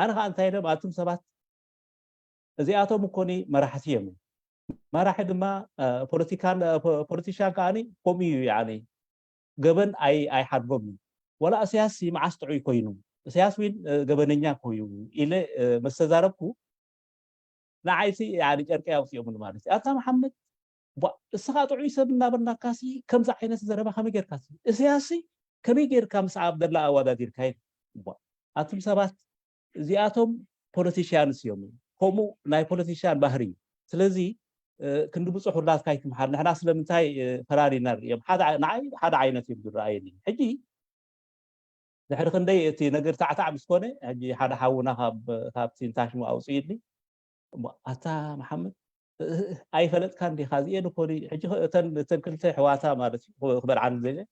ኣነ ከዓ እንታይ ኢሎም ኣቱም ሰባት እዚኣቶም እኮኒ መራሕቲ እዮም። መራሒ ድማ ፖለቲካን ፖለቲሻን ከዓ ከምኡ እዩ ያኒ ገበን ኣይሓድጎም እዩ። ወላ እሰያስ መዓስ ጥዑይ ኮይኑ እሰያስ ዊን ገበነኛ ኮይኑ ኢለ መስተዛረብኩ ንዓይሲ ያኒ ጨርቀይ ኣውፅኦምኒ ማለት እዩ። ኣታ መሓመድ እስኻ ጥዑይ ሰብ እናበልናካሲ ከምዚ ዓይነት ዘረባ ከመይ ጌርካ እሰያሲ ከመይ ጌርካ ምስ ዓብደላ ኣወዳዲርካ ኣቱም ሰባት እዚኣቶም ፖለቲሽያንስ እዮም። ከምኡ ናይ ፖለቲሽያን ባህሪ እዩ። ስለዚ ክንዲ ብፁሕ ሁላትካ ይትምሓር። ንሕና ስለምንታይ ፈላሊና ንሪኦም? ንዓይ ሓደ ዓይነት እዮም ዝረኣየኒ። ሕጂ ድሕሪ ክንደይ እቲ ነገር ታዕታዕ ምስ ኮነ ሕጂ ሓደ ሓውና ካብቲ እንታሽሙ ኣውፅኢልኒ ኣታ መሓመድ ኣይፈለጥካን ዲኻ እዚኤን እኮ ሕጂ እተን ክልተ ኣሕዋታ ማለት እዩ ክበልዓኒ ደልየ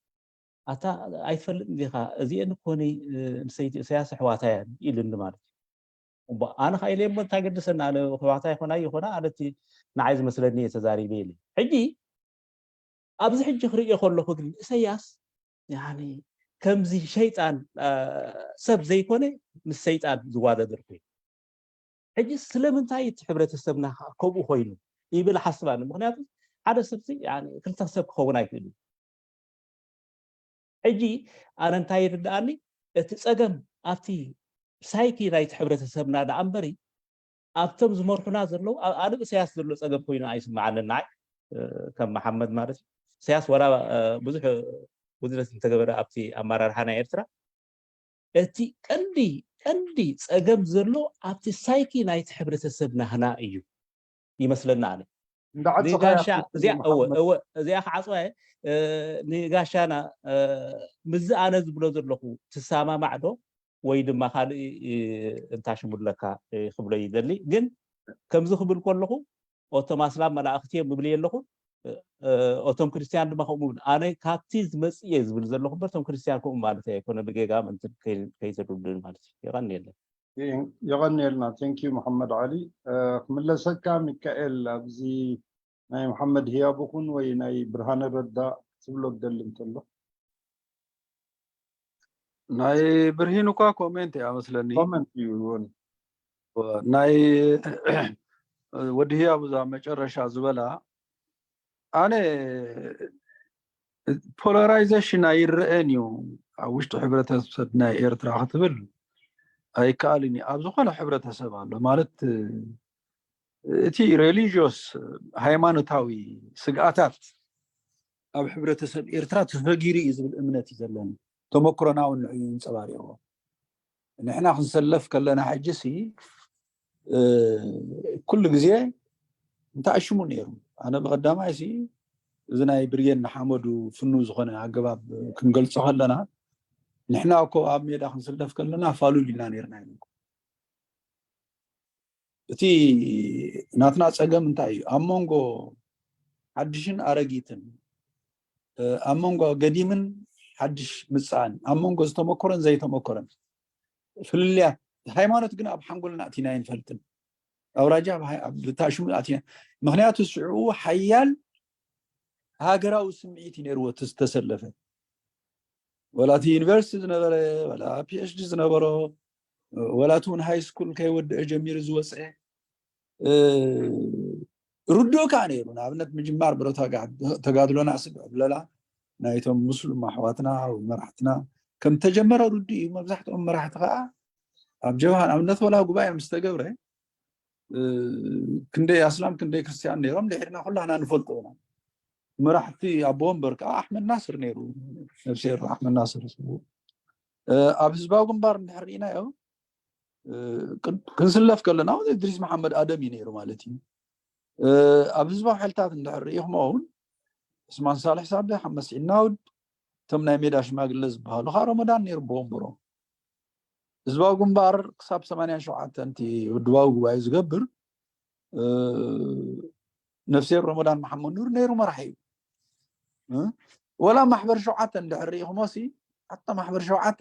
ኣታ ኣይትፈልጥን ዲኻ እዚኤን እኮ ንሰይቲ እሰያስ ኣሕዋታ እየን ኢሉኒ ማለት እዩ። ኣነ ከዓ ኢለ እሞ እንታይ ገድሰኒ ኣነ ኣሕዋታ ይኾና ይኾና ኣነ እቲ ንዓይ ዝመስለኒ እየ ተዛሪበ ኢለ ሕጂ ኣብዚ ሕጂ ክርእዮ ከለኹ ግን እሰያስ ከምዚ ሸይጣን ሰብ ዘይኮነ ምስ ሰይጣን ዝዋዳደር ኮይኑ ሕጂ ስለምንታይ እቲ ሕብረተሰብና ከምኡ ኮይኑ ይብል ሓስብ ኣነ ምክንያቱ ሓደ ሰብ ክልተ ሰብ ክኸውን ኣይክእል እዩ ሕጂ ኣነ እንታይ ይርድኣኒ እቲ ፀገም ኣብቲ ሳይኪ ናይቲ ሕብረተሰብና ደኣ እምበሪ ኣብቶም ዝመርሑና ዘለዉ ኣብ ኣነ እሰያስ ዘሎ ፀገም ኮይኑ ኣይስምዓንን ንዓይ ከም መሓመድ ማለት እዩ እሰያስ ወላ ብዙሕ ጉድለት እንተገበረ ኣብቲ ኣመራርሓ ናይ ኤርትራ እቲ ቀንዲ ቀንዲ ፀገም ዘሎ ኣብቲ ሳይኪ ናይቲ ሕብረተሰብ ናህና እዩ ይመስለና ኣነ ንጋሻ እዚኣ ክዓፅዋ ንጋሻና ምዚ ኣነ ዝብሎ ዘለኹ ትሰማማዕ ዶ ወይ ድማ ካልእ እንታይ ሽሙ ኣለካ ክብሎ ይደሊ። ግን ከምዚ ክብል ከለኹ እቶም ኣስላም መላእኽቲ እዮም እብል የለኹ፣ እቶም ክርስትያን ድማ ከምኡ እብል። ኣነ ካብቲ ዝመጽእ እየ ዝብል ዘለኹ እምበር እቶም ክርስትያን ከምኡ ማለት ኣይኮነ፣ ብጌጋ ምእንቲ ከይተርዱኒ ማለት እዩ። የቐንየለይ። የቐንየልና። Thank you መሓመድ ዓሊ። ክምለሰካ ሚካኤል፣ ኣብዚ ናይ መሓመድ ህያብ ይኹን ወይ ናይ ብርሃነ ረዳ ክትብሎ ትደሊ እንተሎ። ናይ ብርሂን እኳ ኮሜንት እያ መስለኒ። ኮሜንት እዩ። ናይ ወዲ ህያብ እዛ መጨረሻ ዝበላ ኣነ ፖላራይዜሽን ኣይረአን እዩ ኣብ ውሽጢ ሕብረተሰብ ናይ ኤርትራ ክትብል ኣይከኣልን እዩ። ኣብ ዝኾነ ሕብረተሰብ ኣሎ ማለት እቲ ሬሊጂዮስ ሃይማኖታዊ ስግኣታት ኣብ ሕብረተሰብ ኤርትራ ተፈጊሩ እዩ ዝብል እምነት እዩ ዘለኒ። ተመክሮና እውን ንዕኡ ይንፀባሪቕዎ። ንሕና ክንሰለፍ ከለና ሕጂ ሲ ኩሉ ግዜ እንተኣሽሙ ነይሩ። ኣነ ብቐዳማይ ሲ እዚ ናይ ብርጌድ ንሓመዱ ፍኑ ዝኾነ ኣገባብ ክንገልጾ ከለና ንሕና እኮ ኣብ ሜዳ ክንስለፍ ከለና ፋሉል ኢና ነርና ኢሉ። እቲ ናትና ጸገም እንታይ እዩ? ኣብ መንጎ ሓድሽን ኣረጊትን፣ ኣብ መንጎ ገዲምን ሓድሽ ምጻእን፣ ኣብ መንጎ ዝተመኮረን ዘይተመኮረን ፍልልያት። ሃይማኖት ግን ኣብ ሓንጎልና ኣቲና ኣይንፈልጥን። ኣውራጃ ብታሽሙ ኣቲና፣ ምክንያቱ ሽዑ ሓያል ሃገራዊ ስምዒት እዩ ነይርዎ እቲ ዝተሰለፈ። ወላ እቲ ዩኒቨርሲቲ ዝነበረ፣ ወላ ፒኤችዲ ዝነበሮ፣ ወላ እቲ እውን ሃይ ስኩል ከይወድአ ጀሚሩ ዝወፀ ርዱእ ከዓ ነይሩ። ንኣብነት ምጅማር ብረታዊ ተጋድሎና ስግዕ ብለላ ናይቶም ሙስሉም ኣሕዋትና መራሕትና ከም ተጀመረ ርዱእ እዩ። መብዛሕትኦም መራሕቲ ከዓ ኣብ ጀብሃ ንኣብነት ወላ ጉባኤ ምስ ተገብረ ክንደይ ኣስላም ክንደይ ክርስትያን ነይሮም ድሕርና ኩላና ንፈልጦ ኢና። መራሕቲ ኣቦ ወንበር ከዓ ኣሕመድ ናስር ነይሩ። ነብሲ ኣሕመድ ናስር ኣብ ህዝባዊ ግንባር እንድሕር ርኢናዮ ክንስለፍ ከለና እውን እድሪስ መሓመድ ኣደም እዩ ነይሩ ማለት እዩ። ኣብ ህዝባዊ ሓይልታት እንድሕር ርኢኹሞ እውን ዑስማን ሳልሕ ሳብሕ፣ ሓመድ ስዒድ ናውድ፣ እቶም ናይ ሜዳ ሽማግለ ዝበሃሉ ከዓ ረመዳን ነይሩ ብወንበሮም። ህዝባዊ ግንባር ክሳብ ሰማንያን ሸውዓተን እቲ ውድባዊ ጉባኤ ዝገብር ነፍሴር ረመዳን መሓመድ ኑር ነይሩ መራሒ እዩ። ወላ ማሕበር ሸውዓተ እንድሕር ርኢኹሞ ሲ ኣታ ማሕበር ሸውዓተ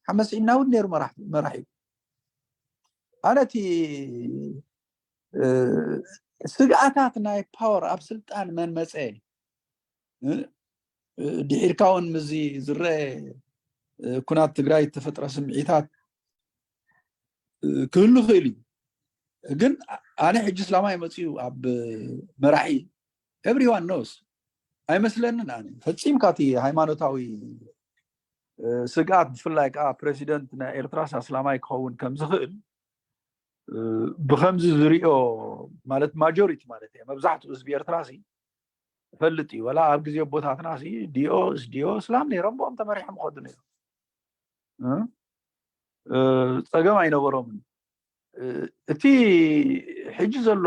ሓመድ ስዒድ ናውድ ነይሩ መራሒ እዩ። ኣነ እቲ ስግኣታት ናይ ፓወር ኣብ ስልጣን መን መፀ ድሒርካ እውን ምዚ ዝረአ ኩናት ትግራይ እተፈጥረ ስምዒታት ክህሉ ይኽእል እዩ። ግን ኣነ ሕጂ እስላማይ መፅኡ ኣብ መራሒ everyone knows ኣይመስለንን። ኣነ ፈፂምካ እቲ ሃይማኖታዊ ስግኣት ብፍላይ ከዓ ፕሬዚደንት ናይ ኤርትራስ ኣስላማይ ክኸውን ከም ዝኽእል ብከምዚ ዝሪኦ ማለት ማጆሪቲ ማለት እየ መብዛሕትኡ ህዝቢ ኤርትራ ሲ ይፈልጥ እዩ። ወላ ኣብ ግዜ ኣቦታትና ሲ ዲኦ ዲኦ እስላም ነይሮም ብኦም ተመሪሖም ይኸዱ ነይሮም። ፀገም ኣይነበሮምን። እቲ ሕጂ ዘሎ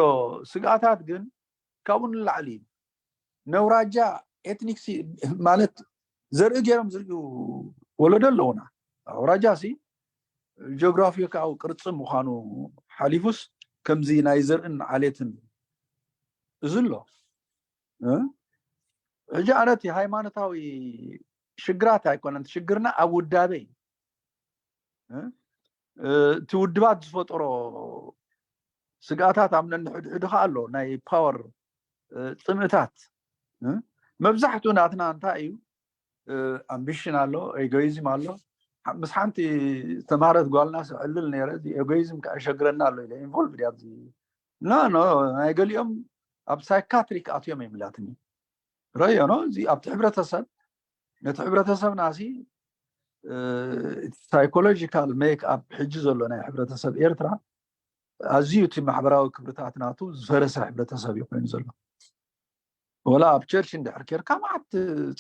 ስግኣታት ግን ካብኡ ንላዕሊ እዩ። ነውራጃ ኤትኒክ ማለት ዘርኢ ገይሮም ዝርእዩ ወለዶ ኣለውና። ኣውራጃ ሲ ጂኦግራፊካዊ ቅርፂ ምዃኑ ሓሊፉስ ከምዚ ናይ ዘርእን ዓሌትን እዚ ኣሎ። ሕጂ ኣነ እቲ ሃይማኖታዊ ሽግራት ኣይኮነን ሽግርና ኣብ ውዳበ እዩ። እቲ ውድባት ዝፈጠሮ ስግኣታት ኣብ ነንሕድሕዱ ከዓ ኣሎ ናይ ፓወር ፅምእታት። መብዛሕትኡ ናትና እንታይ እዩ ኣምቢሽን ኣሎ፣ ኤጎይዝም ኣሎ። ምስ ሓንቲ ዝተማህረት ጓልና ስዕልል ነይረ እዚ ኤጎይዝም ከዓ ሸግረና ኣሎ ኢለ ኢንቮልቭ ኣብዚ ኖ ኖ ናይ ገሊኦም ኣብ ሳይካትሪክ ኣትዮም እዮም ኢላትኒ። ረዮ ኖ እዚ ኣብቲ ሕብረተሰብ ነቲ ሕብረተሰብና ሲ ሳይኮሎጂካል ሜክ ኣፕ ሕጂ ዘሎ ናይ ሕብረተሰብ ኤርትራ ኣዝዩ እቲ ማሕበራዊ ክብርታት ናቱ ዝፈረሰ ሕብረተሰብ እዩ ኮይኑ ዘሎ። ወላ ኣብ ቸርች እንድሕር ኬርካ መዓት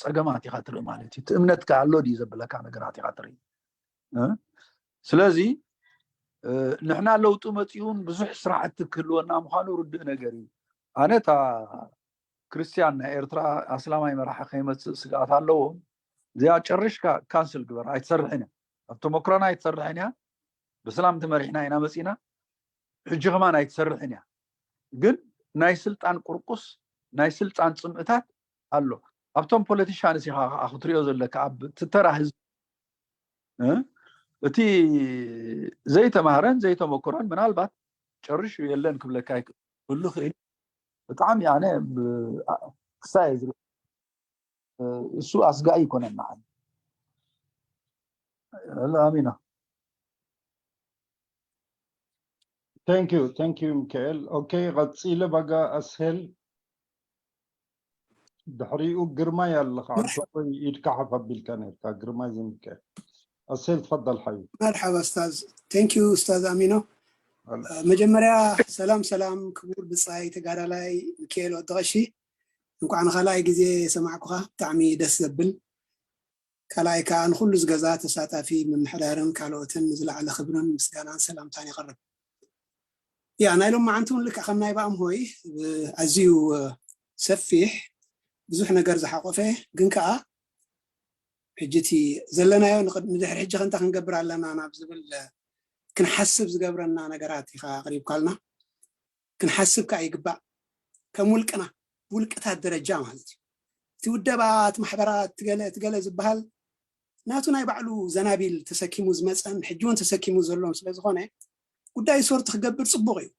ፀገማት ኢኻ ትርኢ ማለት እዩ። እቲ እምነትካ ኣሎ ድዩ ዘብለካ ነገራት ኢኻ ትርኢ። ስለዚ ንሕና ለውጢ መፂኡን ብዙሕ ስራሕቲ ክህልወና ምዃኑ ርድእ ነገር እዩ። ኣነ እታ ክርስትያን ናይ ኤርትራ ኣስላማይ መራሒ ከይመፅእ ስግኣት ኣለዎም። እዚኣ ጨርሽካ ካንስል ግበር ኣይትሰርሕን እያ። ኣብ ተመክሮና ኣይትሰርሕን እያ። ብሰላም ተመሪሕና ኢና መፂና። ሕጂ ከማን ኣይትሰርሕን እያ። ግን ናይ ስልጣን ቁርቁስ፣ ናይ ስልጣን ፅምእታት ኣሎ። ኣብቶም ፖለቲሻንስ ኢኻ ከዓ ክትሪኦ ዘለካ፣ ኣብ እቲ ተራ ህዝቢ እቲ ዘይተማህረን ዘይተመክሮን ምናልባት ጨርሹ የለን ክብለካ ይክእሉ ክእል። ብጣዕሚ ኣነ ክሳየ ዝር እሱ ኣስጋኢ ይኮነና። ኣሚና። Thank you, thank you ሚካኤል። ኦኬ፣ ቀፂለ ባጋ ኣስሄል። ድሕሪኡ ግርማይ ኣለካ። ኣንተ ኢድካ ሓፍ ኣቢልካ ነርካ። ግርማይ ዘሚካኤል፣ ኣስሄል ትፈደል ሓዩ። መርሓባ ኡስታዝ። Thank you ኡስታዝ ኣሚኖ። መጀመርያ ሰላም ሰላም ክቡር ብፃይ ተጋዳላይ ሚካኤል ወዲ ቀሺ፣ እንኳዕ ንካልኣይ ግዜ ሰማዕኩኻ። ብጣዕሚ ደስ ዘብል። ካልኣይ ከዓ ንኩሉ ዝገዛ ተሳታፊ ምምሕዳርን ካልኦትን ንዝለዓለ ክብርን ምስጋናን ሰላምታን የቕርብ። ያ ናይ ሎም መዓንቲ እውን ልክዕ ከም ናይ ብኣምሆይ ኣዝዩ ሰፊሕ ብዙሕ ነገር ዝሓቆፈ፣ ግን ከዓ ሕጂ እቲ ዘለናዮ ንድሕሪ ሕጂ ከንታ ክንገብር ኣለና ናብ ዝብል ክንሓስብ ዝገብረና ነገራት ኢኻ ኣቕሪብካልና። ክንሓስብ ከዓ ይግባእ። ከም ውልቅና ውልቅታት ደረጃ ማለት እዩ። እቲ ውደባት ማሕበራት ትገለ ትገለ ዝበሃል ናቱ ናይ ባዕሉ ዘናቢል ተሰኪሙ ዝመፀን ሕጂ እውን ተሰኪሙ ዘሎን ስለዝኾነ ጉዳይ ሶርቲ ክገብር ፅቡቅ እዩ።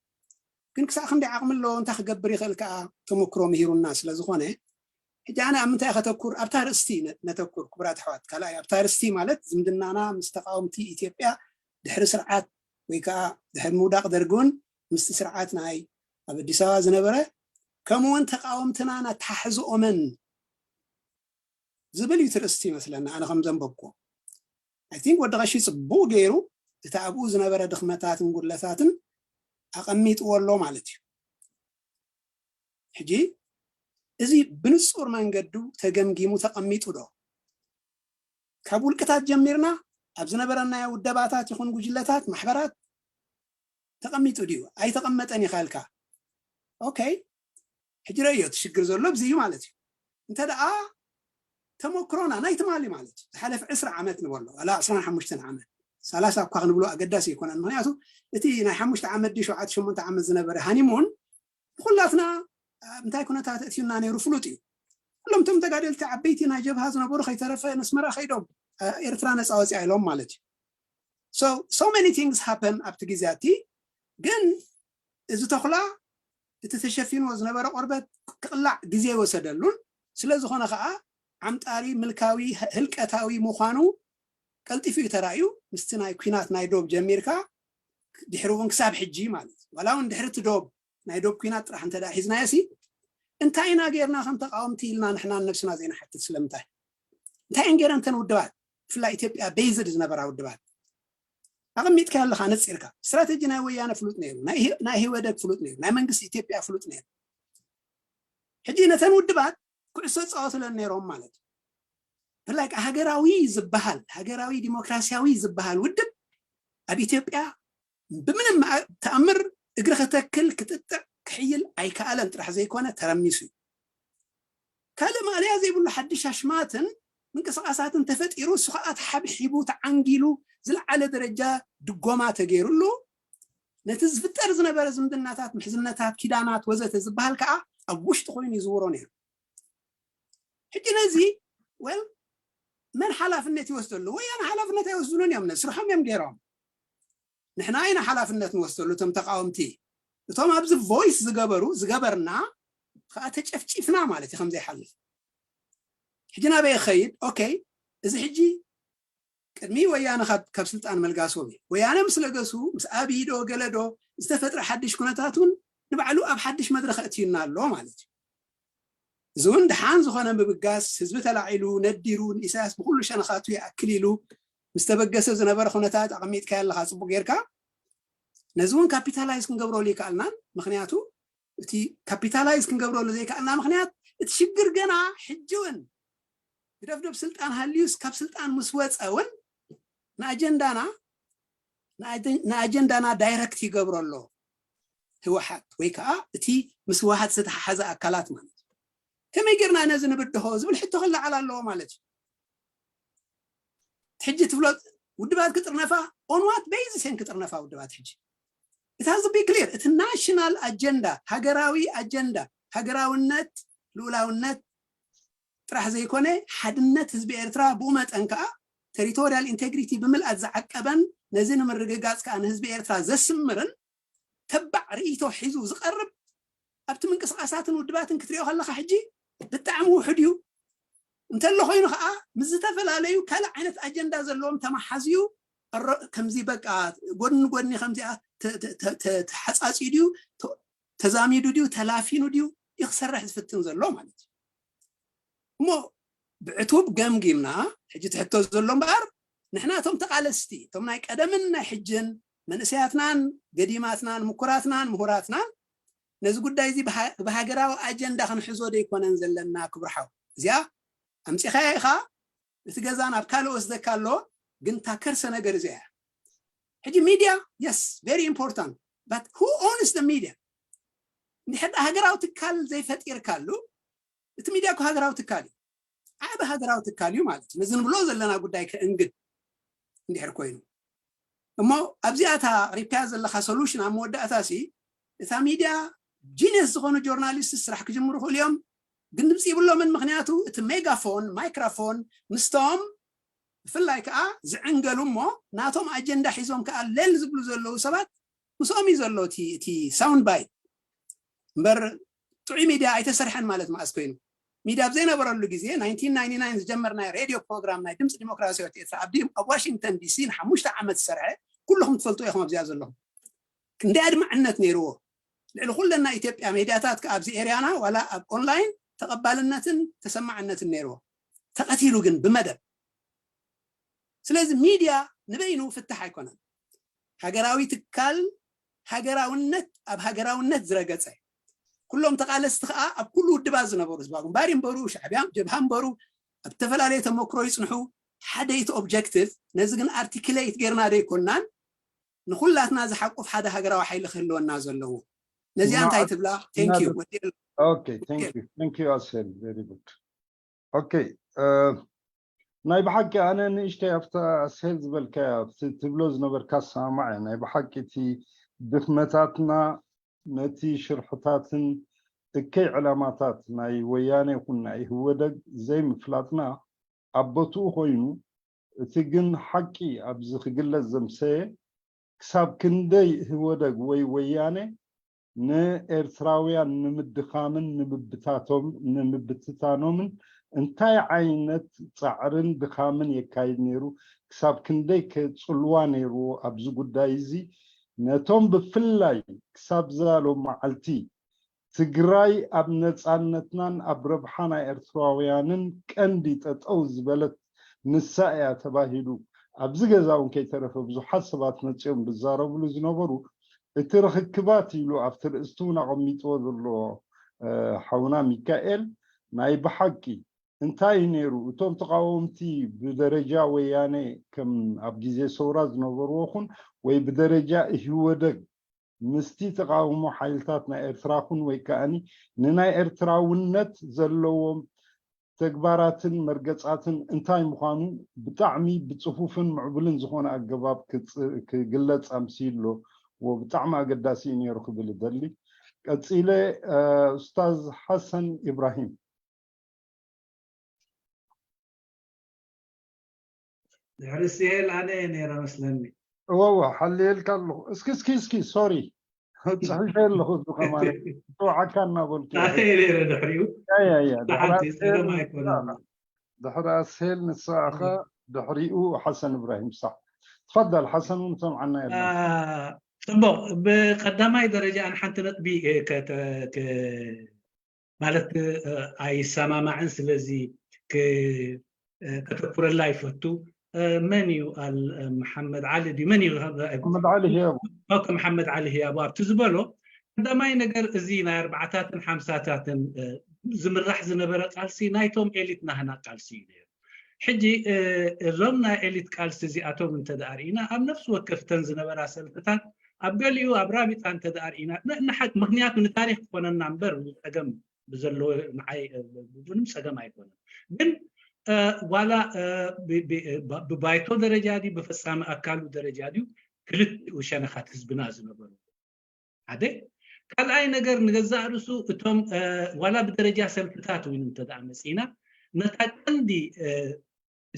ግን ክሳዕ ክንደይ ዓቕሚ ኣለዎ እንታይ ክገብር ይኽእል ከዓ ተመክሮ ምሂሩና ስለዝኾነ ሕጂ ኣነ ኣብ ምንታይ ከተኩር ኣብታ ርእስቲ ነተኩር ክቡራት ኣሕዋት። ካልኣይ ኣብታ ርእስቲ ማለት ዝምድናና ምስ ተቃወምቲ ኢትዮጵያ ድሕሪ ስርዓት ወይ ከዓ ድሕሪ ምውዳቅ ደርግውን ምስቲ ስርዓት ናይ ኣብ ኣዲስ ኣበባ ዝነበረ ከምኡውን ተቃወምትና ናተሓሕዝኦመን ዝብል እዩ ትርእስቲ ይመስለኒ ኣነ ከም ዘንበብኩ። I think ወዲ ቀሺ ፅቡቅ ገይሩ እቲ ኣብኡ ዝነበረ ድኽመታትን ጉድለታትን ኣቐሚጥዎ ኣሎ ማለት እዩ። ሕጂ እዚ ብንፁር መንገዱ ተገምጊሙ ተቐሚጡ ዶ? ካብ ውልቅታት ጀሚርና ኣብ ዝነበረናዮ ውደባታት ይኹን ጉጅለታት ማሕበራት ተቐሚጡ ድዩ? ኣይተቐመጠን ኢኻ ኢልካ። ኦኬ፣ ሕጂ ረእዮ እቲ ሽግር ዘሎ ብዚ እዩ ማለት እዩ። እንተ ደኣ ተመክሮና ናይ ትማሊ ማለት እዩ ዝሓለፈ ዕስራ ዓመት ንበሎ ዋላ ዕስራን ሓሙሽተን ዓመት ሰላሳ እኳ ክንብሎ ኣገዳሲ ኣይኮነን። ምክንያቱ እቲ ናይ ሓሙሽተ ዓመት ድዩ ሸውዓተ ሸሞንተ ዓመት ዝነበረ ሃኒሙን ንኩላትና ኣብ እንታይ ኩነታት እትዩና ነይሩ ፍሉጥ እዩ። ኩሎም እቶም ተጋደልቲ ዓበይቲ ናይ ጀብሃ ዝነበሩ ከይተረፈ ነስመራ ከይዶም ኤርትራ ነፃ ወፂኣ ኢሎም ማለት እዩ። So so many things happen ኣብቲ ግዜ እቲ ግን እዚ ተኹላ እቲ ተሸፊንዎ ዝነበረ ቆርበት ክቕላዕ ግዜ ይወሰደሉን ስለ ዝኾነ ከዓ ዓምጣሪ ምልካዊ ህልቀታዊ ምዃኑ ቀልጢፉ እዩ ተራእዩ። ምስቲ ናይ ኲናት ናይ ዶብ ጀሚርካ ድሕሪ እውን ክሳብ ሕጂ ማለት ዋላ እውን ድሕሪ እቲ ዶብ ናይ ዶብ ኲናት ጥራሕ እንተ ሒዝናዮ ሲ እንታይ ኢና ገይርና ከም ተቃወምቲ ኢልና ንሕና ነብስና ዘይንሓትት ስለምንታይ? እንታይ እየን ገይረን እተን ውድባት ብፍላይ ኢትዮጵያ ቤይዝድ ዝነበራ ውድባት ኣቐሚጥካ ኣለካ ነፂርካ ስትራቴጂ ናይ ወያነ ፍሉጥ ነይሩ፣ ናይ ህወደግ ፍሉጥ ነይሩ፣ ናይ መንግስቲ ኢትዮጵያ ፍሉጥ ነይሩ። ሕጂ ነተን ውድባት ኩዕሶ ፃወትለን ነይሮም ማለት እዩ። ብፍላይ ሃገራዊ ዝበሃል ሃገራዊ ዲሞክራሲያዊ ዝበሃል ውድብ ኣብ ኢትዮጵያ ብምንም ተኣምር እግሪ ከተክል ክጥጥዕ ክሕይል ኣይከኣለን ጥራሕ ዘይኮነ ተረሚሱ እዩ። ካልእ ማእለያ ዘይብሉ ሓድሽ ኣሽማትን ምንቅስቃሳትን ተፈጢሩ እሱ ከዓ ተሓብሒቡ ተዓንጊሉ ዝለዓለ ደረጃ ድጎማ ተገይሩሉ ነቲ ዝፍጠር ዝነበረ ዝምድናታት ምሕዝነታት ኪዳናት ወዘተ ዝበሃል ከዓ ኣብ ውሽጢ ኮይኑ ይዝውሮ ነይሩ። ሕጂ ነዚ ወል መን ሓላፍነት ይወስደሉ? ወያነ ሓላፍነት ኣይወስድሉን እዮም። ነዚ ስርሖም እዮም ገይሮም። ንሕና ኢና ሓላፍነት ንወስደሉ እቶም ተቃወምቲ። እቶም ኣብዚ ቮይስ ዝገበሩ ዝገበርና ከዓ ተጨፍጪፍና ማለት እዩ ከምዘይሓልፍ። ሕጂ ናበይ ይኸይድ? ኦኬ፣ እዚ ሕጂ ቅድሚ ወያነ ካብ ስልጣን መልጋሶም እዩ። ወያነ ምስ ለገሱ ምስ ኣብይ ዶ ገለ ዶ ዝተፈጥረ ሓድሽ ኩነታት እውን ንባዕሉ ኣብ ሓድሽ መድረክ ኣእትዩና ኣሎ ማለት እዩ። እዚ እውን ደሓን ዝኾነ ምብጋስ ህዝቢ ተላዒሉ ነዲሩ ንኢሳያስ ብኩሉ ሸነኻቱ ይኣክል ኢሉ ምስ ተበገሰ ዝነበረ ኩነታት ኣቐሚጥካዮ ኣለኻ ፅቡቅ ጌርካ። ነዚ እውን ካፒታላይዝ ክንገብረሉ ይከኣልናን ምክንያቱ እቲ ካፒታላይዝ ክንገብረሉ ዘይከኣልና ምክንያት እቲ ሽግር ገና ሕጂ እውን ግደፍደፍ ስልጣን ሃልዩስ ካብ ስልጣን ምስ ወፀ እውን ንኣጀንዳና ንኣጀንዳና ዳይረክት ይገብሮ ኣሎ ህወሓት ወይ ከዓ እቲ ምስ ህወሓት ዝተተሓሓዘ ኣካላት ማለት እዩ። ከመይ ጌርና ነዚ ንብድሆ ዝብል ሕቶ ክለዓል ኣለዎ ማለት እዩ። ሕጂ ትብሎ ውድባት ክጥርነፋ on what basis እየን ክጥርነፋ ውድባት ሕጂ? It has to be clear። እቲ ናሽናል ኣጀንዳ፣ ሃገራዊ ኣጀንዳ፣ ሃገራውነት፣ ልኡላውነት ጥራሕ ዘይኮነ፣ ሓድነት ህዝቢ ኤርትራ፣ ብኡ መጠን ከዓ ቴሪቶሪያል ኢንቴግሪቲ ብምልኣት ዝዓቀበን ነዚ ንምርግጋፅ ከዓ ንህዝቢ ኤርትራ ዘስምርን ተባዕ ርእይቶ ሒዙ ዝቐርብ ኣብቲ ምንቅስቃሳትን ውድባትን ክትሪኦ ከለካ ሕጂ ብጣዕሚ ውሑድ እዩ። እንተሎ ኮይኑ ከዓ ምስ ዝተፈላለዩ ካልእ ዓይነት ኣጀንዳ ዘለዎም ተመሓዝዩ፣ ከምዚ በቃ ጎድኒ ጎድኒ ከምዚኣ ተሓፃፂዩ ድዩ፣ ተዛሚዱ ድዩ፣ ተላፊኑ ድዩ እዩ ክሰርሕ ዝፍትን ዘሎ ማለት እዩ። እሞ ብዕቱብ ገምጊምና፣ ሕጂ ትሕቶ ዘሎ እምበኣር፣ ንሕና እቶም ተቓለስቲ፣ እቶም ናይ ቀደምን ናይ ሕጅን መንእሰያትናን ገዲማትናን ምኩራትናን ምሁራትናን ነዚ ጉዳይ እዚ ብሃገራዊ ኣጀንዳ ክንሕዞ ደይኮነን ዘለና ክብርሓው? እዚኣ ኣምፂኻያ ኢኻ፣ እቲ ገዛ ናብ ካልእ ወስደካ ኣሎ፣ ግን እታ ከርሰ ነገር እዚኣ እያ። ሕጂ ሚድያ፣ yes, very important, but who owns the media? እንድሕር ሃገራዊ ትካል ዘይፈጢርካሉ፣ እቲ ሚድያ እኮ ሃገራዊ ትካል እዩ። ዓቢ ሃገራዊ ትካል እዩ ማለት እዩ። ነዚ ንብሎ ዘለና ጉዳይ ከእንግድ እንድሕር ኮይኑ እሞ ኣብዚኣ እታ ሪፓያ ዘለካ ሶሉሽን ኣብ መወዳእታ ሲ እታ ሚድያ ጂነስ ዝኾኑ ጆርናሊስት ስራሕ ክጅምሩ ክእሉ እዮም፣ ግን ድምፂ ይብሎምን። ምክንያቱ እቲ ሜጋፎን ማይክራፎን ምስቶም ብፍላይ ከዓ ዝዕንገሉ እሞ ናቶም ኣጀንዳ ሒዞም ከዓ ሌል ዝብሉ ዘለዉ ሰባት ምስኦም እዩ ዘሎ እቲ ሳውንድ ባይት እምበር ጥዑይ ሚድያ ኣይተሰርሐን ማለት መዓስ ኮይኑ። ሚድያ ኣብ ዘይነበረሉ ግዜ ናይንቲን ናይንቲ ናይን ዝጀመርናዮ ሬድዮ ፕሮግራም ናይ ድምፂ ዲሞክራሲያዊት ኤርትራ ኣብ ዋሽንግተን ዲሲ ንሓሙሽተ ዓመት ዝሰርሐ ኩልኹም ትፈልጡ ኢኹም ኣብዚኣ ዘለኹም። ክንደይ ኣድማዕነት ነይርዎ። ልዕሊ ኩለን ናይ ኢትዮጵያ ሚድያታት ከዓ ኣብዚ ኤርያና ዋላ ኣብ ኦንላይን ተቐባልነትን ተሰማዕነትን ነይርዎ። ተቐቲሉ ግን ብመደብ። ስለዚ ሚድያ ንበይኑ ፍታሕ ኣይኮነን። ሃገራዊ ትካል ሃገራውነት ኣብ ሃገራውነት ዝረገፀ ኩሎም ተቓለስቲ ከዓ ኣብ ኩሉ ውድባት ዝነበሩ ህዝባዊ ግንባር ይንበሩ ሻዕብያ ጀብሃ ይንበሩ ኣብ ዝተፈላለየ ተመክሮ ይፅንሑ ሓደ እቲ ኦብጀክቲቭ ነዚ ግን ኣርቲክሌት ጌርና ደይኮናን ንኩላትና ዝሓቁፍ ሓደ ሃገራዊ ሓይሊ ክህልወና ዘለዎ ነዚኣ እንታይ ትብላ? Thank you። Okay, thank you. Thank you ኣሰል very good. Okay. ናይ ብሓቂ ኣነ ንእሽተይ ኣብታ ኣስሄል ዝበልካያ ትብሎ ዝነበርካ ሰማማዕ ናይ ብሓቂ እቲ ድኽመታትና ነቲ ሽርሕታትን እከይ ዕላማታት ናይ ወያነ ይኹን ናይ ህወደግ ዘይምፍላጥና ኣብ ቦትኡ ኮይኑ እቲ ግን ሓቂ ኣብዚ ክግለጽ ዘምሰየ ክሳብ ክንደይ ህወደግ ወይ ወያነ ንኤርትራውያን ንምድኻምን ንምብታቶም ንምብትታኖምን እንታይ ዓይነት ጻዕርን ድኻምን የካይድ ነይሩ ክሳብ ክንደይ ከጽልዋ ነይርዎ ኣብዚ ጉዳይ እዚ ነቶም ብፍላይ ክሳብ ዛሎም መዓልቲ ትግራይ ኣብ ነፃነትናን ኣብ ረብሓ ናይ ኤርትራውያንን ቀንዲ ጠጠው ዝበለት ንሳ እያ ተባሂሉ ኣብዚ ገዛ እውን ከይተረፈ ብዙሓት ሰባት መፂኦም ዝዛረብሉ ዝነበሩ እቲ ርኽክባት ኢሉ ኣብቲ ርእስቲ እውን ኣቐሚጥዎ ዘሎ ሓውና ሚካኤል ናይ ብሓቂ እንታይ እዩ ነይሩ እቶም ተቃወምቲ ብደረጃ ወያነ ከም ኣብ ግዜ ሰውራ ዝነበርዎ ኹን ወይ ብደረጃ ኢህወደግ ምስቲ ተቃውሞ ሓይልታት ናይ ኤርትራ ኹን ወይ ከኣኒ ንናይ ኤርትራውነት ዘለዎም ተግባራትን መርገጻትን እንታይ ምዃኑ ብጣዕሚ ብጽፉፍን ምዕቡልን ዝኾነ ኣገባብ ክግለጽ ኣምሲሎ ብጣዕሚ ኣገዳሲ እዩ ነይሩ ክብል እደሊ። ቀጺለ ኡስታዝ ሓሰን ኢብራሂም። ድሕሪ ስሄል ኣነ እየ ነይረ መስለኒ። እወ እወ ሓልየልካ ኣለኹ። እስኪ እስኪ እስኪ ሶሪ ጽሒፈ ኣለኹ እዚ ከማን ተወዓካ እናበልኩ። ኣነ እየ ነይረ ድሕሪኡ። ያ ያ ያ ሓንቲ ጸገም ኣይኮነን። ድሕሪ ኣስሄል ንስኻ ድሕሪኡ ሓሰን እብራሂም ሳሕ። ትፈደል ሓሰን እውን ሰምዓና የለን። ጽቡቕ ብቀዳማይ ደረጃ ኣን ሓንቲ ነጥቢ ማለት ኣይሰማማዕን ስለዚ ከተኩረላ ይፈቱ መን እዩ መሓመድ ዓሊ ድዩ መን እዩ መሓመድ ዓሊ ህያቡ መሓመድ ዓሊ ህያቡ ኣብቲ ዝበሎ ቀዳማይ ነገር እዚ ናይ ኣርባዕታትን ሓምሳታትን ዝምራሕ ዝነበረ ቃልሲ ናይቶም ኤሊት ናህና ቃልሲ እዩ ነይሩ ሕጂ እዞም ናይ ኤሊት ቃልሲ እዚኣቶም እንተ ርኢና ኣብ ነፍሲ ወከፍተን ዝነበራ ሰልፍታት ኣብ ገሊኡ ኣብ ራቢጣ እንተ ርኢና ምክንያቱ ንታሪክ ክኾነና እምበር ፀገም ብዘለዎ ንዓይ ምንም ፀገም ኣይኮነን ግን ዋላ ብባይቶ ደረጃ ድዩ ብፈፃሚ ኣካሉ ደረጃ ድዩ ክልቲኡ ሸነኻት ህዝብና ዝነበሩ ሓደ። ካልኣይ ነገር ንገዛእ ርእሱ እቶም ዋላ ብደረጃ ሰልፍታት እውን እንተ ደኣ መፂና ነታ ቀንዲ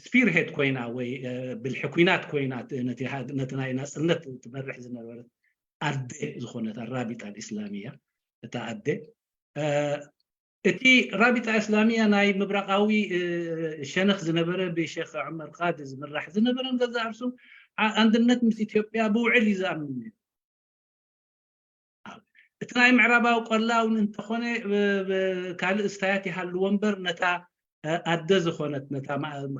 ስፒርሄድ ኮይና ወይ ብልሒ ኩናት ኮይና ነቲ ናይ ናፅነት ትመርሕ ዝነበረት ኣደ ዝኾነት ኣራቢጣ ኣልእስላምያ እታ ኣደ እቲ ራቢጣ እስላሚያ ናይ ምብራቃዊ ሸነኽ ዝነበረ ብሸክ ዑመር ቃዲ ዝምራሕ ዝነበረ ንገዛእ ርእሱ ኣንድነት ምስ ኢትዮጵያ ብውዕል እዩ ዝኣምን ነይሩ። እቲ ናይ ምዕራባዊ ቆላ እውን እንተኾነ ካልእ እስታያት ይሃልዎ እምበር ነታ ኣደ ዝኾነት ነታ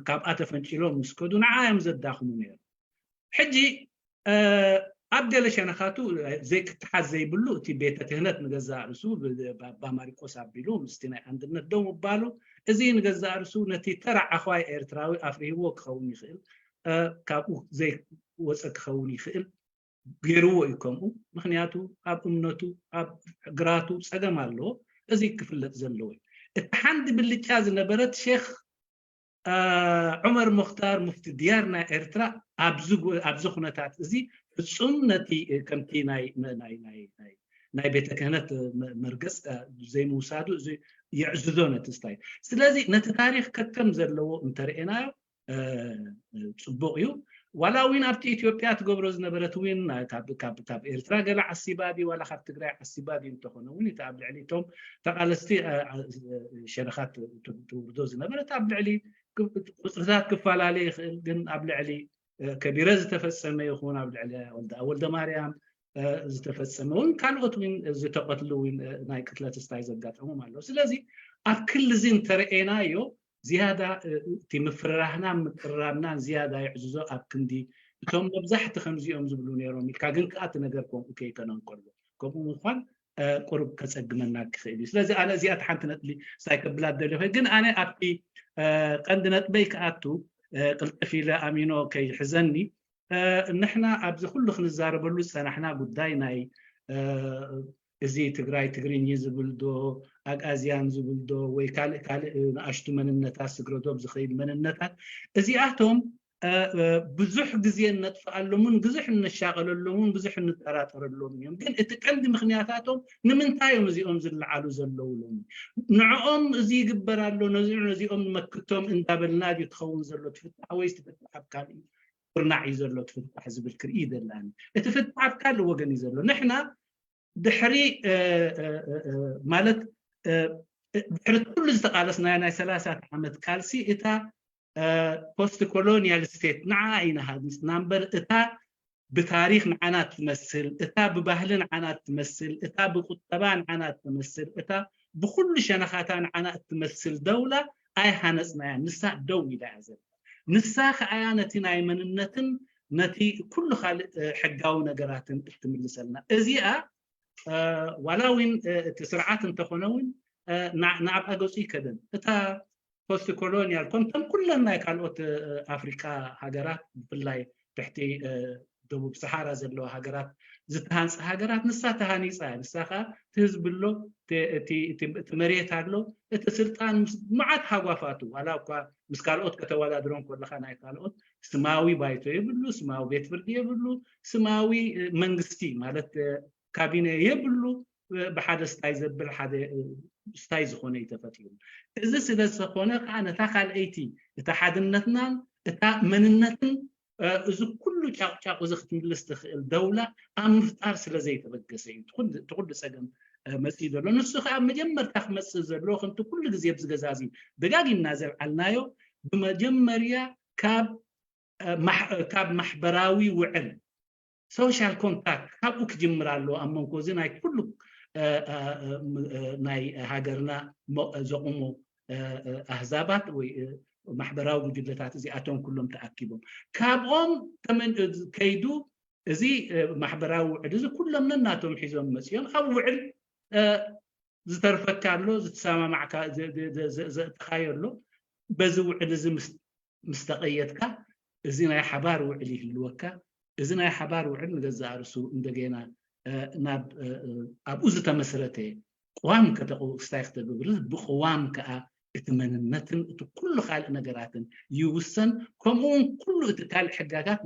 ካብኣ ተፈንጭሎም ምስ ከዱ ንዓ እዮም ዘዳኽሙ ነይሩ። ሕጂ ኣብ ገለ ሸነኻቱ ዘይክትሓዝ ዘይብሉ እቲ ቤተ ክህነት ንገዛእ ርእሱ ባባ ማሪቆስ ኣቢሉ ምስቲ ናይ ኣንድነት ደው ምባሉ እዚ ንገዛእ ርእሱ ነቲ ተራ ዓኽዋይ ኤርትራዊ ኣፍሪህዎ ክኸውን ይኽእል፣ ካብኡ ዘይወፀ ክኸውን ይኽእል ገይርዎ እዩ ከምኡ። ምክንያቱ ኣብ እምነቱ ኣብ ግራቱ ፀገም ኣለዎ። እዚ ክፍለጥ ዘለዎ እዩ። እቲ ሓንቲ ብልጫ ዝነበረት ሼክ ዑመር ሙክታር ሙፍቲ ድያር ናይ ኤርትራ ኣብዚ ኩነታት እዚ ፍጹም ነቲ ከምቲ ናይ ቤተ ክህነት መርገጽ ዘይምውሳዱ እዚ የዕዝዞ ነቲ ስታይ። ስለዚ ነቲ ታሪክ ከከም ዘለዎ እንተርእናዮ ጽቡቅ እዩ። ዋላ እውን ኣብቲ ኢትዮጵያ ትገብሮ ዝነበረት እውን ካብ ኤርትራ ገለ ዓሲባ ድዩ ዋላ ካብ ትግራይ ዓሲባ ድዩ እንተኾነ እውን እቲ ኣብ ልዕሊ እቶም ተቃለስቲ ሸነኻት ትውርዶ ዝነበረት ኣብ ልዕሊ ቁፅርታት ክፈላለ ይኽእል፣ ግን ኣብ ልዕሊ ከቢረ ዝተፈፀመ ይኹን ኣብ ልዕሊ ወልደ ማርያም ዝተፈፀመ እውን ካልኦት እውን ዝተቐትሉ እውን ናይ ቅትለት ስታይ ዘጋጠሞም ኣለዉ። ስለዚ ኣብ ክሊ እዚ እንተረኤናዮ ዝያዳ እቲ ምፍርራህናን ምቅርራብናን ዝያዳ ይዕዝዞ ኣብ ክንዲ እቶም መብዛሕቲ ከምዚኦም ዝብሉ ነይሮም ኢልካ ግን ከዓ እቲ ነገር ከምኡ ከይከነ እንከሎ ከምኡ ምኳን ቁሩብ ከፀግመና ክኽእል እዩ። ስለዚ ኣነ እዚኣ ሓንቲ ነጥቢ ስታይ ከብላ ደልዮ ግን ኣነ ኣብቲ ቀንዲ ነጥበይ ክኣቱ ቅልጥፍ ኢለ ኣሚኖ ከይሕዘኒ ንሕና ኣብዚ ኩሉ ክንዛረበሉ ዝፀናሕና ጉዳይ ናይ እዚ ትግራይ ትግርኝ ዝብል ዶ ኣግኣዝያን ዝብል ዶ ወይ ካልእ ካልእ ንኣሽቱ መንነታት ስግረዶብ ዝኸይድ መንነታት እዚኣቶም ብዙሕ ግዜ እነጥፍኣሎምን ብዙሕ እንሻቐለሎምን ብዙሕ እንጠራጠረሎም እዮም። ግን እቲ ቀንዲ ምክንያታቶም ንምንታይ እዮም እዚኦም ዝለዓሉ ዘለዉ ሎሚ? ንዕኦም እዚ ይግበር ኣሎ፣ ነዚኦም ነዚኦም ንመክቶም እንዳበልና ድዩ ትኸውን ዘሎ ትፍታሕ ወይስ ትፍታሕ ኣብ ካልእ ኩርናዕ እዩ ዘሎ ትፍታሕ ዝብል ክርኢ ይደላኒ። እቲ ፍታሕ ኣብ ካልእ ወገን እዩ ዘሎ። ንሕና ድሕሪ ማለት ድሕሪ ኩሉ ዝተቃለስናዮ ናይ ሰላሳ ዓመት ቃልሲ እታ ፖስት ኮሎኒያል ስቴት ንዓ ኢና ሃኒፅና እምበር እታ ብታሪክ ንዓና ትመስል እታ ብባህሊ ንዓና ትመስል እታ ብቁጠባ ንዓና ትመስል እታ ብኩሉ ሸነኻታ ንዓና እትመስል ደውላ ኣይሃነፅናያ። ንሳ ደው ኢላ እያ ዘላ። ንሳ ከኣያ ነቲ ናይ መንነትን ነቲ ኩሉ ካልእ ሕጋዊ ነገራትን እትምልሰልና እዚኣ ዋላ እውን እቲ ስርዓት እንተኾነ እውን ንኣብኣ ገፁ ይከደን እታ ፖስት ኮሎኒያል ከምቶም ኩለን ናይ ካልኦት ኣፍሪቃ ሃገራት ብፍላይ ትሕቲ ደቡብ ሰሃራ ዘለዋ ሃገራት ዝተሃንፀ ሃገራት ንሳ ተሃኒፃ እያ። ንሳ ከዓ ትህዝቢ ኣሎ እቲ መሬት ኣሎ እቲ ስልጣን መዓት ሃጓፋቱ ዋላ እኳ ምስ ካልኦት ከተወዳድሮም ከለካ ናይ ካልኦት ስማዊ ባይቶ የብሉ፣ ስማዊ ቤት ፍርዲ የብሉ፣ ስማዊ መንግስቲ ማለት ካቢነ የብሉ። ብሓደ ስታይ ዘብል ሓደ ስታይ ዝኾነ እዩ ተፈጢሩ። እዚ ስለ ዝኾነ ከዓ ነታ ካልኣይቲ እታ ሓድነትናን እታ መንነትን እዚ ኩሉ ጫቁጫቁ እዚ ክትምልስ ትኽእል ደውላ ኣብ ምፍጣር ስለ ዘይተበገሰ እዩ እቲ ኩሉ ፀገም መፅኡ ዘሎ። ንሱ ከዓ መጀመርታ ክመፅእ ዘለዎ ከምቲ ኩሉ ግዜ ኣብዚ ገዛ እዚ ደጋጊምና ዘልዓልናዮ ብመጀመርያ ካብ ካብ ማሕበራዊ ውዕል ሶሻል ኮንታክት ካብኡ ክጅምር ኣለዎ ኣብ መንጎ እዚ ናይ ኩሉ ናይ ሃገርና ዘቑሙ ኣህዛባት ወይ ማሕበራዊ ጉጅለታት እዚኣቶም ኩሎም ተኣኪቦም ካብኦም ከይዱ እዚ ማሕበራዊ ውዕል እዚ ኩሎም ነናቶም ሒዞም መፅኦም ኣብ ውዕል ዝተርፈካ ኣሎ ዝተሰማማዕካ ዘእተኻዮ ኣሎ በዚ ውዕል እዚ ምስ ተቐየድካ እዚ ናይ ሓባር ውዕል ይህልወካ። እዚ ናይ ሓባር ውዕል ንገዛእ ርእሱ እንደገና ናብ ኣብኡ ዝተመስረተ ቅዋም ከተስታይ ክተገብር ብቅዋም ከዓ እቲ መንነትን እቲ ኩሉ ካልእ ነገራትን ይውሰን። ከምኡ እውን ኩሉ እቲ ካልእ ሕጋጋት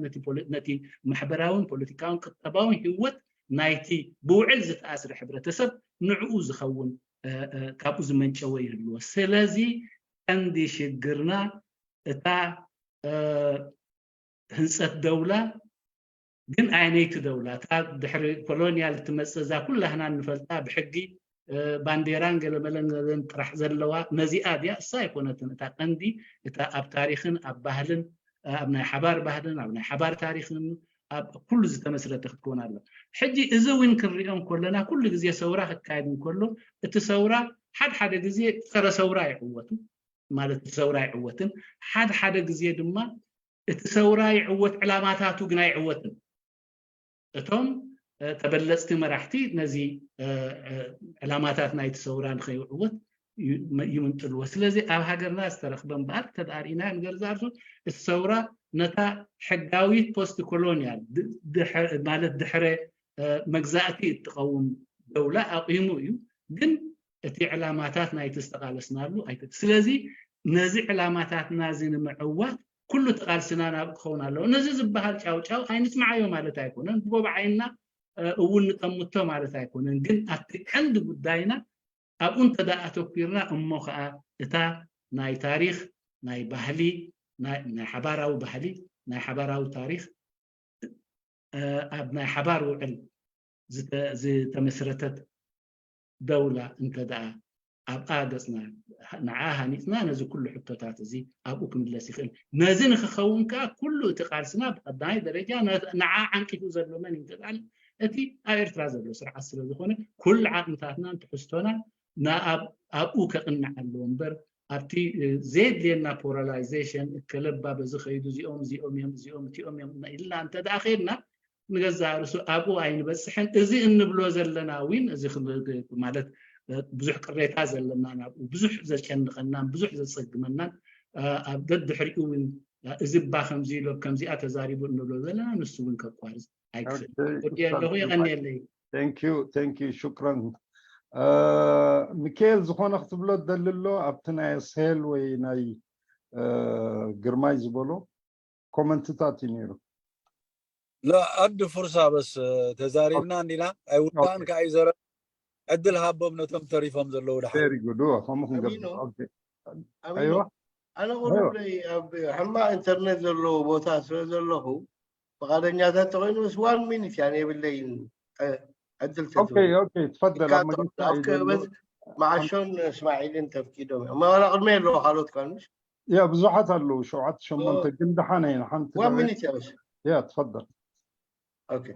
ነቲ ማሕበራውን ፖለቲካውን ቁጠባውን ህይወት ናይቲ ብውዕል ዝተኣስረ ሕብረተሰብ ንዕኡ ዝኸውን ካብኡ ዝመንጨወ ይህልዎ። ስለዚ ቀንዲ ሽግርና እታ ህንፀት ደውላ ግን ኣየነይቲ ደውላ እታ ድሕሪ ኮሎኒያል ትመፅእ እዛ ኩላህና እንፈልጣ ብሕጊ ባንዴራን ገለመለን ገለን ጥራሕ ዘለዋ ነዚኣ ድያ? እሳ ኣይኮነትን። እታ ቀንዲ እታ ኣብ ታሪክን ኣብ ባህልን ኣብ ናይ ሓባር ባህልን ኣብ ናይ ሓባር ታሪክን ኣብ ኩሉ ዝተመስረተ ክትኮን ኣሎ። ሕጂ እዚ እውን ክንሪኦ እንከለና ኩሉ ግዜ ሰውራ ክካየድ እንከሎ እቲ ሰውራ ሓደ ሓደ ግዜ ፀረ ሰውራ ይዕወቱ ማለት እቲ ሰውራ ይዕወትን ሓደ ሓደ ግዜ ድማ እቲ ሰውራ ይዕወት ዕላማታቱ ግን ኣይዕወትን። እቶም ተበለፅቲ መራሕቲ ነዚ ዕላማታት ናይቲ ሰውራ ንኸይዕወት ይምንጥልዎ። ስለዚ ኣብ ሃገርና ዝተረኽበ እምበኣር እንተደኣ ርኢና ንገርዛርሱ እቲ ሰውራ ነታ ሕጋዊት ፖስት ኮሎኒያል ማለት ድሕረ መግዛእቲ እትቐውም ደውላ ኣቑሙ እዩ። ግን እቲ ዕላማታት ናይቲ ዝተቓለስናሉ ኣይተ ስለዚ ነዚ ዕላማታትና እዚ ንምዕዋት ኩሉ እቲ ቃልስና ናብ ክኸውን ኣለዎ። ነዚ ዝበሃል ጫውጫው ኣይንስምዓዮ ማለት ኣይኮነን። ብጎብ ዓይንና እውን ንጠምቶ ማለት ኣይኮነን። ግን ኣብቲ ቀንዲ ጉዳይና ኣብኡ እንተ ደኣ ኣተኲርና እሞ ኸዓ እታ ናይ ታሪኽ ናይ ባህሊ ናይ ሓባራዊ ባህሊ ናይ ሓባራዊ ታሪኽ ኣብ ናይ ሓባር ውዕል ዝተመስረተት ደውላ እንተ ደኣ ኣብኣ ገፅና ንዓ ሃኒፅና ነዚ ኩሉ ሕቶታት እዚ ኣብኡ ክምለስ ይኽእል። ነዚ ንክኸውን ከዓ ኩሉ እቲ ቃልስና ብቀዳማይ ደረጃ ንዓ ዓንቂፉ ዘሎ መን እዩ እንተበሃል እቲ ኣብ ኤርትራ ዘሎ ስርዓት ስለ ዝኾነ ኩሉ ዓቕምታትናን ትሕዝቶናን ኣብኡ ከቕንዕ ኣለዎ እምበር ኣብቲ ዘየድልየና ፖላራይዜሽን እከለባ በዚ ከይዱ እዚኦም እዚኦም እዮም እዚኦም እቲኦም እዮም ኢልና እንተ ደኣ ከይድና ንገዛእ ርእሱ ኣብኡ ኣይንበፅሕን። እዚ እንብሎ ዘለና እውን እዚ ማለት ብዙሕ ቅሬታ ዘለና ናብኡ ብዙሕ ዘጨንቐናን ብዙሕ ዘፀግመናን ኣብ ደድሕሪኡ እውን እዚ እባ ከምዚ ኢሎ ከምዚኣ ተዛሪቡ እንብሎ ዘለና ንሱ እውን ከቋርፅ ኣይክፍል ኣለኹ። የቐንየለይ። ሹክራን። ሚካኤል ዝኾነ ክትብሎ ደሊ ኣሎ ኣብቲ ናይ ኣስሄል ወይ ናይ ግርማይ ዝበሎ ኮመንትታት እዩ ነይሩ። لا أد فرصة بس ተዛሪብና እንዲና ኣይውዳእን ከኣ ይዘረ ዕድል ሃቦም ነቶም ተሪፎም ዘለዉ ድሓ ከምኡ ክንገብር ኣነ ቁሩብለይ ኣብ ሕማቕ ኢንተርኔት ዘለዎ ቦታ ስለ ዘለኹ ፍቓደኛታት ተኮይኑ ምስ ዋን ሚኒት እያ የብለይን ዕድል ተትበል መዓሾን እስማዒልን ተፍቂዶም እዮም መባላ ቅድመ ኣለዎ ካልኦት ኳንሽ ያ ብዙሓት ኣለዉ ሸውዓተ ሸሞንተ ግን ደሓነ ኢና ሓንቲ ዋን ሚኒት እያ በስ ያ ትፈደል ኦኬ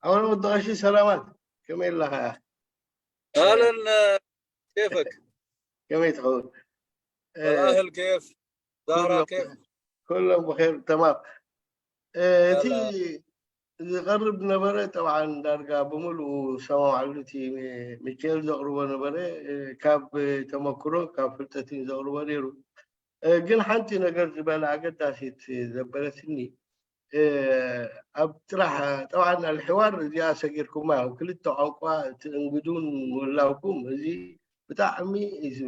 ኣወል ወዲ ቀሺ ሰላማት ከመይ ኣለኻ اهلا كيفك ከመይ ትኸውን الاهل كيف زهرة كيف ኩሎም ብኸይር ተማም እቲ ዝቐርብ ነበረ ጠብዓን ዳርጋ ብምሉኡ ሰማማዕሉ እቲ ሚካኤል ዘቕርቦ ነበረ ካብ ተመክሮ ካብ ፍልጠት ዘቕርቦ ነይሩ ግን ሓንቲ ነገር ዝበለ ኣገዳሲት ዘበለትኒ ኣብ ጥራሕ ጠብዓን ኣልሕዋር እዚኣ ሰጊርኩማ ክልተ ቋንቋ ትእንግዱን ምህላውኩም እዚ ብጣዕሚ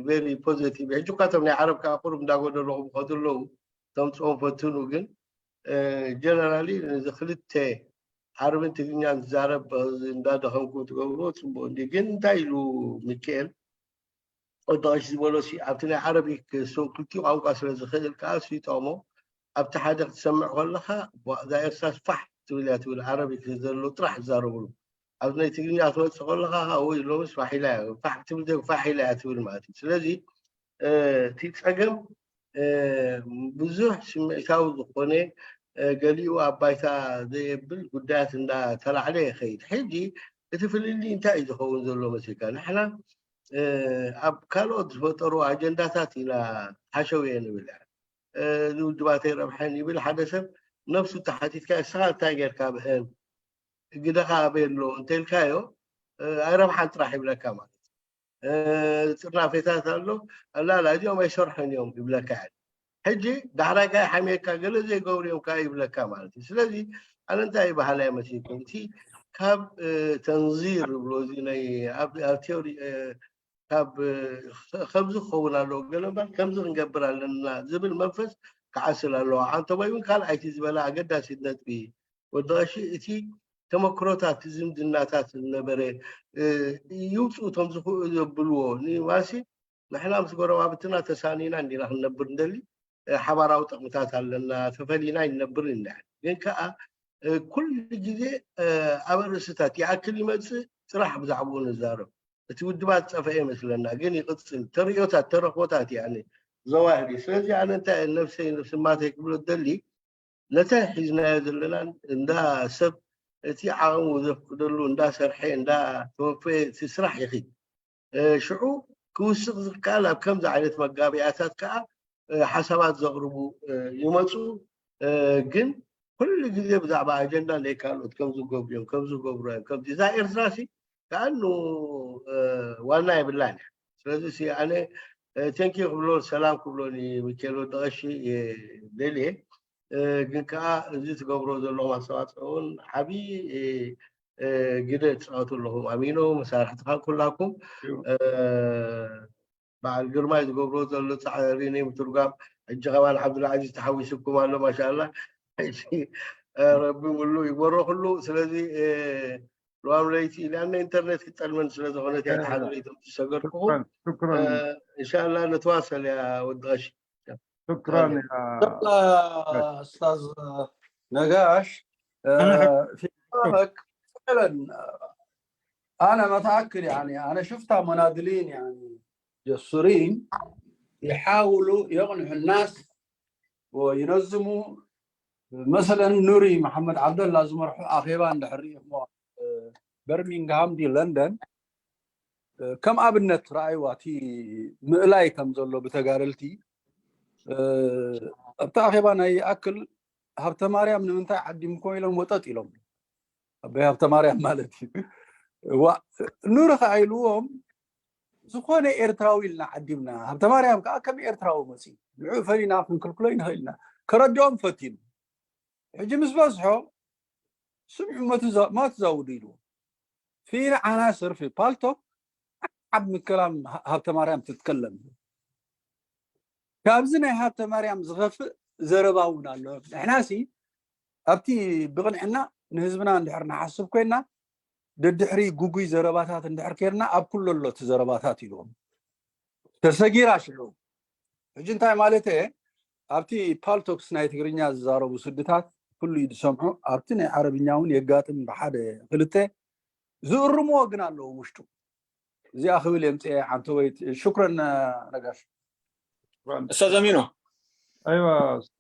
very positive ሕጂ እኳ እቶም ናይ ዓረብ ከዓ ቁሩብ እንዳጎደለኹም ከዱ ኣለዉ ተምፅኦም ፈትኑ ግን generally ነዚ ክልተ ዓረብን ትግርኛን ዝዛረብ እንዳደኸምኩም ትገብርዎ ፅቡቅ እንዲ ግን እንታይ ኢሉ ሚካኤል ወዲ ቀሺ ዝበሎ ኣብቲ ናይ ዓረቢክ ክልቲኡ ቋንቋ ስለ ዝኽእል ከዓ ይጠቕሞ ኣብቲ ሓደ ክትሰምዕ ከለካ እዛ ኤርትራስ ፋሕ ትብል እያ ትብል ዓረቢክ ዘሎ ጥራሕ ዝዛረብሉ ኣብዚ ናይ ትግርኛ ክትመፅእ ከለካ ወይ ሎምስ ፋሕ ኢላ እያ ፋሕ ትብል ፋሕ ኢላ እያ ትብል ማለት እዩ ስለዚ እቲ ፀገም ብዙሕ ስምዒታዊ ዝኾነ ገሊኡ ኣብ ባይታ ዘየብል ጉዳያት እንዳተላዕለ ይኸይድ ሕጂ እቲ ፍልልይ እንታይ እዩ ዝኸውን ዘሎ መሲልካ ንሕና ኣብ ካልኦት ዝፈጠሩ ኣጀንዳታት ኢና ሓሸውየ ንብል እዚ ውድባት ኣይረብሐን ይብል ሓደ ሰብ ነብሱ ተሓቲትካ እስኻ እንታይ ጌርካ ብአን ግደኻ ኣበይ ኣሎ እንተልካዮ ኣይረብሓን ጥራሕ ይብለካ ማለት ጥርናፌታት ኣሎ ኣላላ እዚኦም ኣይሰርሑን እዮም ይብለካ ሕጂ ዳሕራይ ካይ ሓሚየካ ገለ ዘይገብሩ እዮም ከዓ ይብለካ ማለት እዩ ስለዚ ኣነ እንታይ ይበሃላይ መሲልኩም እቲ ካብ ተንዚር ዝብሎ እዚ ናይ ኣብ ቴዎሪ ካብ ከምዚ ክኸውን ኣለዎ፣ ገለ እምበር ከምዚ ክንገብር ኣለና ዝብል መንፈስ ክዓስል ኣለዎ። ዓንተቦይ እውን ካልኣይቲ ዝበላ ኣገዳሲት ነጥቢ እዩ። ወዲ ቀሺ፣ እቲ ተመክሮታት፣ ዝምድናታት ዝነበረ ይውፅኡ እቶም ዝኽእሉ ዘብልዎ። ንማሲ ንሕና ምስ ጎረባብትና ተሳኒና እንዲና ክንነብር እንደሊ፣ ሓባራዊ ጥቕምታት ኣለና፣ ተፈሊና ይነብር ኢና። ግን ከዓ ኩሉ ግዜ ኣብ ኣርእስታት ይኣክል ይመፅእ፣ ጥራሕ ብዛዕባኡ ንዛረብ። እቲ ውድባት ፀፈ ይመስለና፣ ግን ይቕፅል። ተርእዮታት፣ ተረኽቦታት ያኒ ዘዋህድ እዩ። ስለዚ ኣነ እንታይ ነብሰይ፣ ነብሲ ማተይ ክብሎ ደሊ፣ ነተ ሒዝናዮ ዘለናን እንዳ ሰብ፣ እቲ ዓቕሙ ዘፍቅደሉ እንዳ ሰርሐ፣ እንዳ ተወፈየ እቲ ስራሕ ይኺድ። ሽዑ ክውስኽ ዝከኣል ኣብ ከምዚ ዓይነት መጋቢያታት ከዓ ሓሳባት ዘቕርቡ ይመፁ። ግን ኩሉ ግዜ ብዛዕባ ኣጀንዳ ናይ ካልኦት፣ ከምዚ ገብርዮም፣ ከምዚ ገብርዮም፣ ከምዚ፣ እዛ ኤርትራ ሲ ከኣኑ ዋና የብላን እያ። ስለዚ ሲ ኣነ ቴንኪ ክብሎ፣ ሰላም ክብሎ ንሚካኤል ወዲ ቀሺ ደልየ። ግን ከዓ እዚ ትገብሮ ዘለኹም ኣስተዋፅኦ እውን ዓብዪ ግደ ትፃወቱ ኣለኹም። ኣሚኖ፣ መሳርሕትኻ ኩላኩም። በዓል ግርማይ ዝገብሮ ዘሎ ፃዕሪ ናይ ምትርጓም፣ ሕጂ ከማን ዓብዱልዓዚዝ ተሓዊስኩም ኣሎ። ማሻላ፣ ረቢ ሙሉ ይግበሮ ኩሉ። ስለዚ ልዋም ለይቲ ኢላና ኢንተርኔት ክጠልመን ስለ ዝኾነት እያ፣ ተሓዘ ለይቲ ዝሰገድኩኹም። እንሻላ ንተዋሰል እያ ወዲ ቀሺ። شكرا يا استاذ نقاش فعلا انا متاكد، يعني انا شفتها مناضلين، يعني جسورين يحاولوا يقنعوا الناس وينظموا. مثلا نوري محمد عبد الله زمرحو اخيبا عند حريه برمنغهام دي لندن ከም ኣብነት ረኣይዋ እቲ ምእላይ ከም ዘሎ ብተጋደልቲ ኣብቲ ኣኼባ ናይ ይኣክል ሃብተ ማርያም ንምንታይ ዓዲምኮ ኢሎም ወጠጥ ኢሎም። ኣበይ ሃብተ ማርያም ማለት እዩ። ኑር ከዓ ኢልዎም ዝኾነ ኤርትራዊ ኢልና ዓዲምና፣ ሃብተ ማርያም ከዓ ከም ኤርትራዊ መፅዩ ንዑ ፈሊና ክንክልክሎ ይንኽእል ኢና። ከረድኦም ፈቲኑ። ሕጂ ምስ በዝሖ ስምዑ መትዛውዱ ኢልዎ ፊ ዓናስር ፊ ፓልቶክ ዓብ ምከላም ሃብተ ማርያም ትትከለም። ካብዚ ናይ ሃብተ ማርያም ዝኸፍእ ዘረባ እውን ኣሎ። ንሕናሲ ኣብቲ ብቕንዕና ንህዝብና እንድሕር ንሓስብ ኮይና ደድሕሪ ጉጉይ ዘረባታት እንድሕር ኬርና ኣብ ኩሉ ኣሎ እቲ ዘረባታት ኢልዎም። ተሰጊራ ሽዑ ሕጂ እንታይ ማለት እየ? ኣብቲ ፓልቶክስ ናይ ትግርኛ ዝዛረቡ ስድታት ኩሉ እዩ ዝሰምዑ። ኣብቲ ናይ ዓረብኛ እውን የጋጥም ብሓደ ክልተ ዝእርምዎ ግን ኣለዉ ውሽጡ። እዚኣ ክብል የምፅአ ዓንተወይት። ሽኩረን ነጋሽ። استاذ امينو ايوه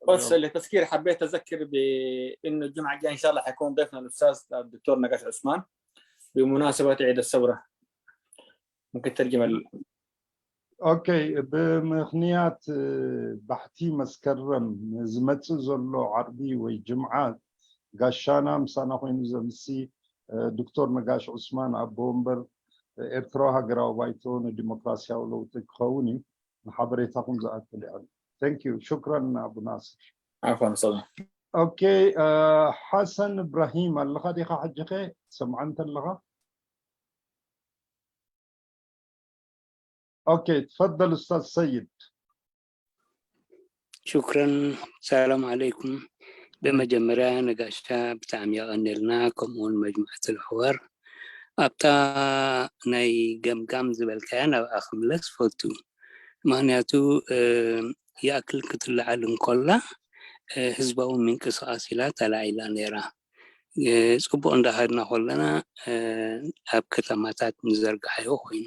بس لتذكير حبيت اذكر بانه الجمعه الجايه ان شاء الله حيكون ضيفنا الاستاذ الدكتور نقاش عثمان بمناسبه عيد الثوره ممكن ترجم ال... اوكي ብምኽንያት ባሕቲ መስከረም ዝመፅእ ዘሎ ዓርቢ ወይ ጅምዓ ጋሻና ምሳና ኮይኑ ዘምሲ ዶክተር ነጋሽ ዑስማን ኣቦ ወንበር ኤርትራዊ ሃገራዊ ባይቶ ንዲሞክራሲያዊ ለውጢ ክኸውን እዩ። ንሓበሬታኹም ዝኣክል ይዕል። Thank you. شكرا ኣቡ ናስር። عفوا استاذ ኦኬ፣ ሓሰን እብራሂም ኣለኻ ዲኻ? ሕጂ ኸ ትሰምዓኒ እንተለኻ? ኦኬ፣ ትፈደል ኡስታዝ ሰይድ። ሽኩረን። ሰላም ዓለይኩም። ብመጀመርያ ነጋሽታ ብጣዕሚ የቐንየልና፣ ከምኡውን መጅሙዓት ልሕዋር ኣብታ ናይ ገምጋም ዝበልካያ ናብኣ ክምለስ ፈቱ። ምክንያቱ ይኣክል ክትለዓል እንኮላ ህዝባዊ ምንቅስቃስ ኢላ ተላዒላ ነይራ። ፅቡቅ እንዳኸድና ከለና ኣብ ከተማታት ንዘርግሓዮ ኮይኑ፣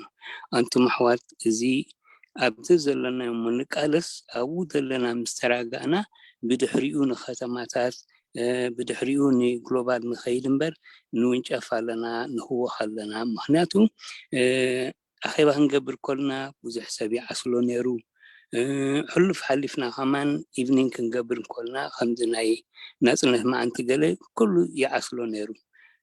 ኣንቱም ኣሕዋት እዚ ኣብዚ ዘለናዮ እሞ ንቃለስ፣ ኣብኡ ዘለና ምስ ተራጋእና ብድሕሪኡ ንከተማታት ብድሕሪኡ ንግሎባል ንኸይድ እምበር ንውንጨፍ ኣለና ንህወኽ ኣለና። ምክንያቱ ኣኼባ ክንገብር ከልና ብዙሕ ሰብ ይዓስሎ ነይሩ። ሕሉፍ ሓሊፍና ከማን ኢቭኒንግ ክንገብር ከልና ከምዚ ናይ ናፅነት መዓንቲ ገለ ኩሉ ይዓስሎ ነይሩ።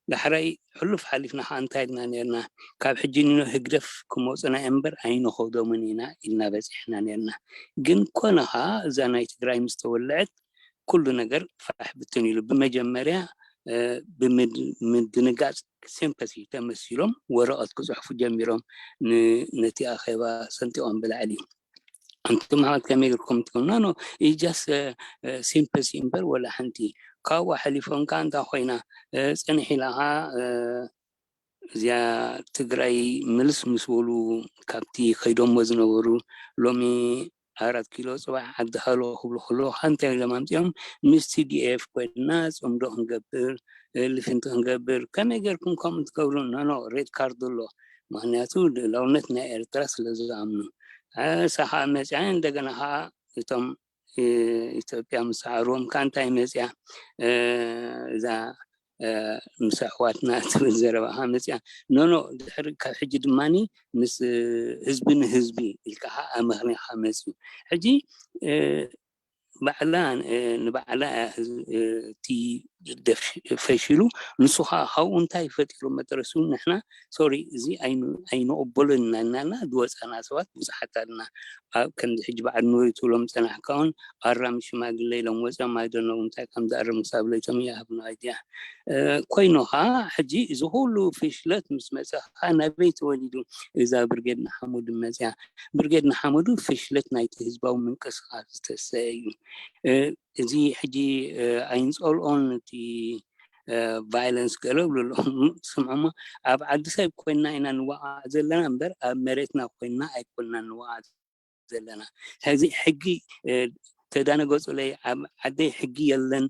ዳሕራይ ሕሉፍ ሓሊፍና ከዓ እንታይ ኢልና ነርና? ካብ ሕጂ ንኖ ህግደፍ ክመፁና እዮም እምበር ኣይንኸብዶምን ኢና ኢልና በፂሕና ነርና። ግን ኮነ ከዓ እዛ ናይ ትግራይ ምስ ተወልዐት ኩሉ ነገር ፋሕ ብትን ኢሉ። ብመጀመርያ ብምድንጋፅ፣ ሲምፐቲ ተመሲሎም ወረቐት ክፅሕፉ ጀሚሮም። ነቲ ኣኼባ ሰንጢቖም ብላዕሊ። ኣንቱም ኣሕዋት ከመይ ጌርኩም ትብሉና? ኖ፣ ጃስ ሲምፐቲ እምበር ወላ ሓንቲ። ካብኡ ሓሊፎም ከዓ እንታይ ኮይና? ፅንሕ ኢላ ከዓ እዚኣ ትግራይ ምልስ ምስ በሉ፣ ካብቲ ከይዶሞ ዝነበሩ፣ ሎሚ ኣራት ኪሎ ፅባሕ ዓዲ ሃሎ ክብሉ ከለዉ፣ እንታይ ኢሎም ኣምፅኦም? ምስ ቲ ዲ ኤፍ ኮይና ፅምዶ ክንገብር፣ ልፍንቲ ክንገብር። ከመይ ጌርኩም ከምኡ ትገብሩ? ኖ ኖ፣ ሬድ ካርድ ኣሎ። ምክንያቱ ልእላውነት ናይ ኤርትራ ስለ ዝኣምኑ። ኣሳ ከዓ መፅያ፣ እንደገና ከዓ እቶም ኢትዮጵያ ምስ ሰዓርዎም ከዓ እንታይ መፅያ? እዛ ምስ ኣሕዋትና ትብል ዘረባ ከዓ መፅያ። ኖ ኖ፣ ድሕሪ ካብ ሕጂ ድማኒ ምስ ህዝቢ ንህዝቢ ኢልካ ከዓ ኣመኽንያኻ መፅዩ። ሕጂ ባዕላ ንባዕላ እቲ ፈሺሉ፣ ንሱ ከዓ ካብኡ እንታይ ፈጢሩ መጠረሱ? ንሕና ሶሪ፣ እዚ ኣይንቕበሎን እናልና ዝወፃና ሰባት ብዙሓት ኣለና። ኣብ ከምዚ ሕጂ በዓል ኑሪ ትብሎም ፀናሕካ እውን ኣራሚ ሽማግለ ኢሎም ወፅኦም፣ ኣይደነው እንታይ ከም ዝኣርም ክሳብ ለይቶም ይሃብ ነው ኣይድያ። ኮይኑ ከዓ ሕጂ እዚ ኩሉ ፍሽለት ምስ መፀ ከዓ ናበይ ተወሊዱ? እዛ ብርጌድ ንሓመዱ መፅያ። ብርጌድ ንሓመዱ ፍሽለት ናይቲ ህዝባዊ ምንቅስቃስ ዝተሰ እዩ። እዚ ሕጂ ኣይንፀልኦን፣ እቲ ቫይለንስ ገለ ብሉ ኣለኹም። ስምዑሞ፣ ኣብ ዓዲ ሰብ ኮይንና ኢና ንዋዓዕ ዘለና እምበር ኣብ መሬትና ኮይንና ኣይኮንና ንዋዓዕ ዘለና። ሕዚ ሕጊ ተዳነገፁለይ፣ ኣብ ዓደይ ሕጊ የለን፣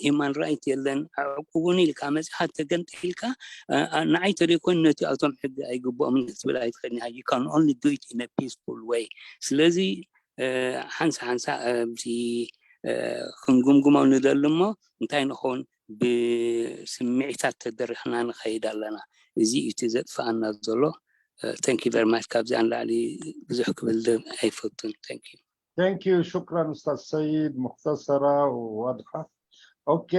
ሂማን ራይት የለን፣ ዕቁቡኒ ኢልካ መፂኻ ተገንጢልካ፣ ንዓይ ተደይኮን ነቲ ኣቶም ሕጊ ኣይግብኦምን ክትብል ኣይትኽእልን። You can only do it in a peaceful way። ስለዚ ሓንሳ ሓንሳ ኣብዚ ክንጉምጉሞ ንደሊ እሞ እንታይ ንኸውን፣ ብስምዒታት ተደሪኽና ንኸይድ ኣለና። እዚ እዩ እቲ ዘጥፍኣና ዘሎ። Thank you very much። ካብዚኣ ንላዕሊ ብዙሕ ክብል ኣይፈቱን። Thank you። Thank you። ሽክራን ኡስታዝ ሰይድ። ሙክተሰራ ዋድሓ። ኦኬ፣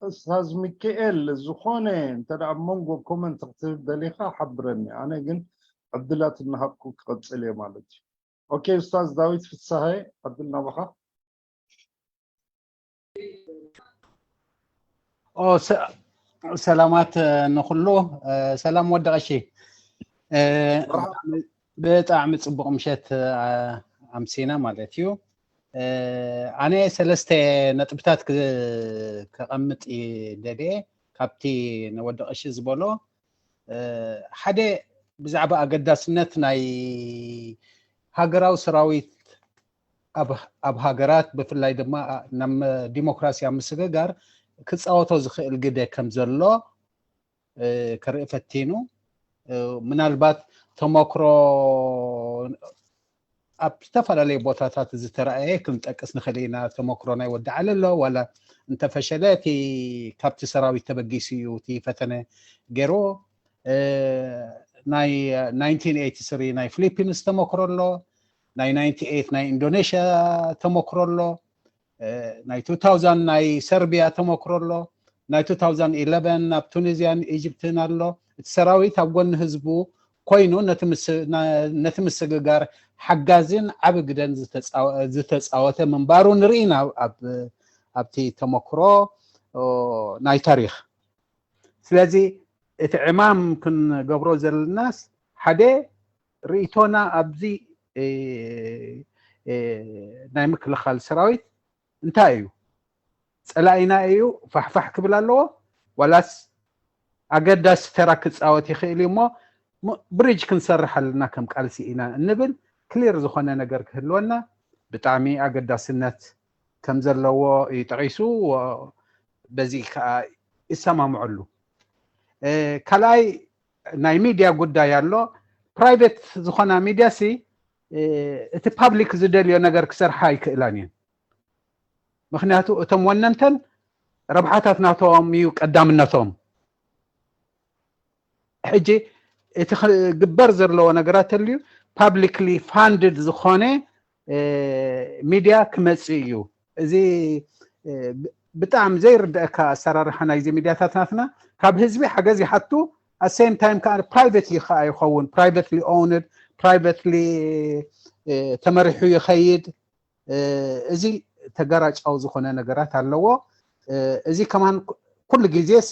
ኡስታዝ ሚካኤል፣ ዝኾነ እንተ ኣብ መንጎ ኮመንት ክትህብ ደሊኻ ሓብረኒ። ኣነ ግን ዕድላት እናሃብኩ ክቐፅል እየ ማለት እዩ። ኦኬ፣ ኡስታዝ ዳዊት ፍሳሃይ፣ ዕድል ናባኻ። ሰላማት ንኩሉ። ሰላም ወዲ ቀሺ። ብጣዕሚ ፅቡቕ ምሸት ኣምሲና ማለት እዩ። ኣነ ሰለስተ ነጥብታት ከቐምጥ ደልየ፣ ካብቲ ንወዲ ቀሺ ዝበሎ። ሓደ፣ ብዛዕባ ኣገዳስነት ናይ ሃገራዊ ሰራዊት ኣብ ሃገራት፣ ብፍላይ ድማ ናብ ዲሞክራሲ ኣብ ምስግጋር ክፃወቶ ዝኽእል ግደ ከም ዘሎ ክርኢ ፈቲኑ። ምናልባት ተመክሮ ኣብ ዝተፈላለዩ ቦታታት ዝተረኣየ ክንጠቅስ ንኽእል ኢና። ተመክሮ ናይ ወዲ ዓሊ ኣሎ፣ ዋላ እንተፈሸለ እቲ ካብቲ ሰራዊት ተበጊሱ እዩ እቲ ፈተነ ገይሩ። ናይ ናይንቲን ኤይቲ ስሪ ናይ ፊሊፒንስ ተመክሮ ኣሎ፣ ናይ ናይንቲ ኤይት ናይ ኢንዶኔሽያ ተመክሮ ኣሎ፣ ናይ ቱ ታውዛንድ ናይ ሰርቢያ ተመክሮ ኣሎ፣ ናይ ቱ ታውዛንድ ኢለቨን ኣብ ቱኒዝያን ኢጅፕትን ኣሎ። እቲ ሰራዊት ኣብ ጎኒ ህዝቡ ኮይኑ ነቲ ምስግጋር ሓጋዚን ዓቢ ግደን ዝተፃወተ ምንባሩ ንርኢ ኢና ኣብቲ ተመክሮ ናይ ታሪኽ። ስለዚ እቲ ዕማም ክንገብሮ ዘለናስ ሓደ ርእይቶና ኣብዚ ናይ ምክልኻል ሰራዊት እንታይ እዩ? ፀላኢና እዩ ፋሕፋሕ ክብል ኣለዎ ዋላስ ኣገዳሲ ተራ ክፃወት ይኽእል እዩ እሞ ብሪጅ ክንሰርሕ ኣለና ከም ቃልሲ ኢና እንብል ክሊር ዝኾነ ነገር ክህልወና ብጣዕሚ ኣገዳስነት ከም ዘለዎ እዩ ጠቒሱ። በዚ ከዓ ይሰማምዐሉ። ካልኣይ ናይ ሚድያ ጉዳይ ኣሎ። ፕራይቬት ዝኾና ሚድያ ሲ እቲ ፓብሊክ ዝደልዮ ነገር ክሰርሓ ኣይክእላን እየን። ምክንያቱ እቶም ወነንተን ረብሓታት ናቶም እዩ ቀዳምነቶም። ሕጂ እቲ ክግበር ዘለዎ ነገራት ተልዩ ፓብሊክሊ ፋንድድ ዝኾነ ሚድያ ክመፅእ እዩ። እዚ ብጣዕሚ ዘይርድአካ ኣሰራርሓ ናይዚ ሚድያታት ናትና። ካብ ህዝቢ ሓገዝ ይሓቱ፣ ኣሴም ታይም ከዓ ፕራይቬትሊ ከዓ ይኸውን፣ ፕራይቬትሊ ኦውንድ፣ ፕራይቬትሊ ተመሪሑ ይኸይድ። እዚ ተገራጫዊ ዝኾነ ነገራት ኣለዎ። እዚ ከማን ኩሉ ግዜስ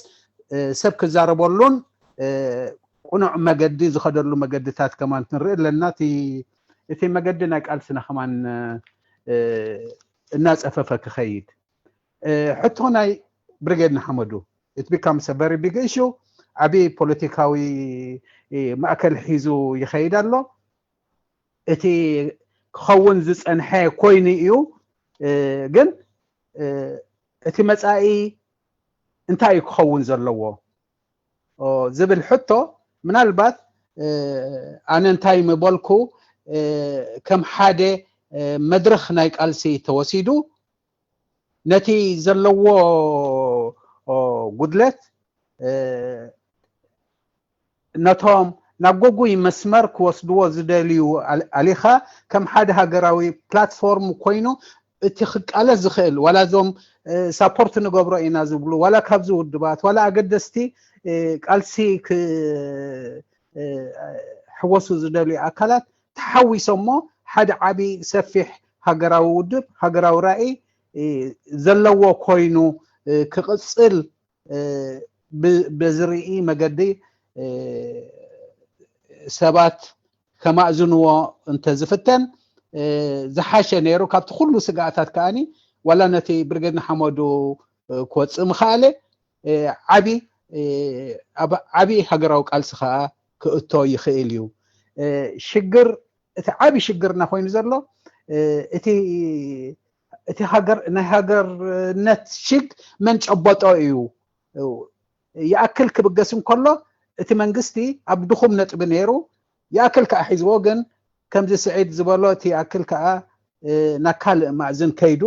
ሰብ ክዛረበሉን ቅኑዕ መገዲ ዝኸደሉ መገድታት ከማን ክንርኢ ኣለና። እቲ መገዲ ናይ ቃልስና ከማን እናፀፈፈ ክኸይድ። ሕቶ ናይ ብሪጌድ ንሓመዱ፣ it becomes a very big issue። ዓብዪ ፖለቲካዊ ማእከል ሒዙ ይኸይድ ኣሎ። እቲ ክኸውን ዝፀንሐ ኮይኑ እዩ። ግን እቲ መፃኢ እንታይ እዩ ክኸውን ዘለዎ ዝብል ሕቶ፣ ምናልባት ኣነ እንታይ ምበልኩ፣ ከም ሓደ መድረኽ ናይ ቃልሲ ተወሲዱ፣ ነቲ ዘለዎ ጉድለት ነቶም ናብ ጎጉይ መስመር ክወስድዎ ዝደልዩ ኣሊኻ ከም ሓደ ሃገራዊ ፕላትፎርም ኮይኑ፣ እቲ ክቃለስ ዝኽእል፣ ዋላ እዞም ሳፖርት ንገብሮ ኢና ዝብሉ፣ ዋላ ካብዚ ውድባት ዋላ ኣገደስቲ ቃልሲ ክሕወሱ ዝደልዩ ኣካላት ተሓዊሶሞ ሓደ ዓቢ ሰፊሕ ሃገራዊ ውድብ፣ ሃገራዊ ራእይ ዘለዎ ኮይኑ ክቕጽል በዝርኢ መገዲ ሰባት ከማእዝንዎ እንተዝፍተን ዝሓሸ ነይሩ። ካብቲ ኩሉ ስጋኣታት ከኣኒ ዋላ ነቲ ብርጌድ ንሓመዱ ክወፅእ ምኽኣለ ዓቢ ዓቢ ሃገራዊ ቃልሲ ከዓ ክእቶ ይኽእል እዩ። ሽግር፣ እቲ ዓቢ ሽግርና ኮይኑ ዘሎ እቲ እቲ ሃገር ናይ ሃገርነት ሽግ መን ጨበጦ እዩ። ይኣክል ክብገስ እንከሎ እቲ መንግስቲ ኣብ ድኹም ነጥቢ ነይሩ፣ ይኣክል ከዓ ሒዝዎ። ግን ከምዚ ስዒድ ዝበሎ እቲ ይኣክል ከዓ ናብ ካልእ ማእዝን ከይዱ።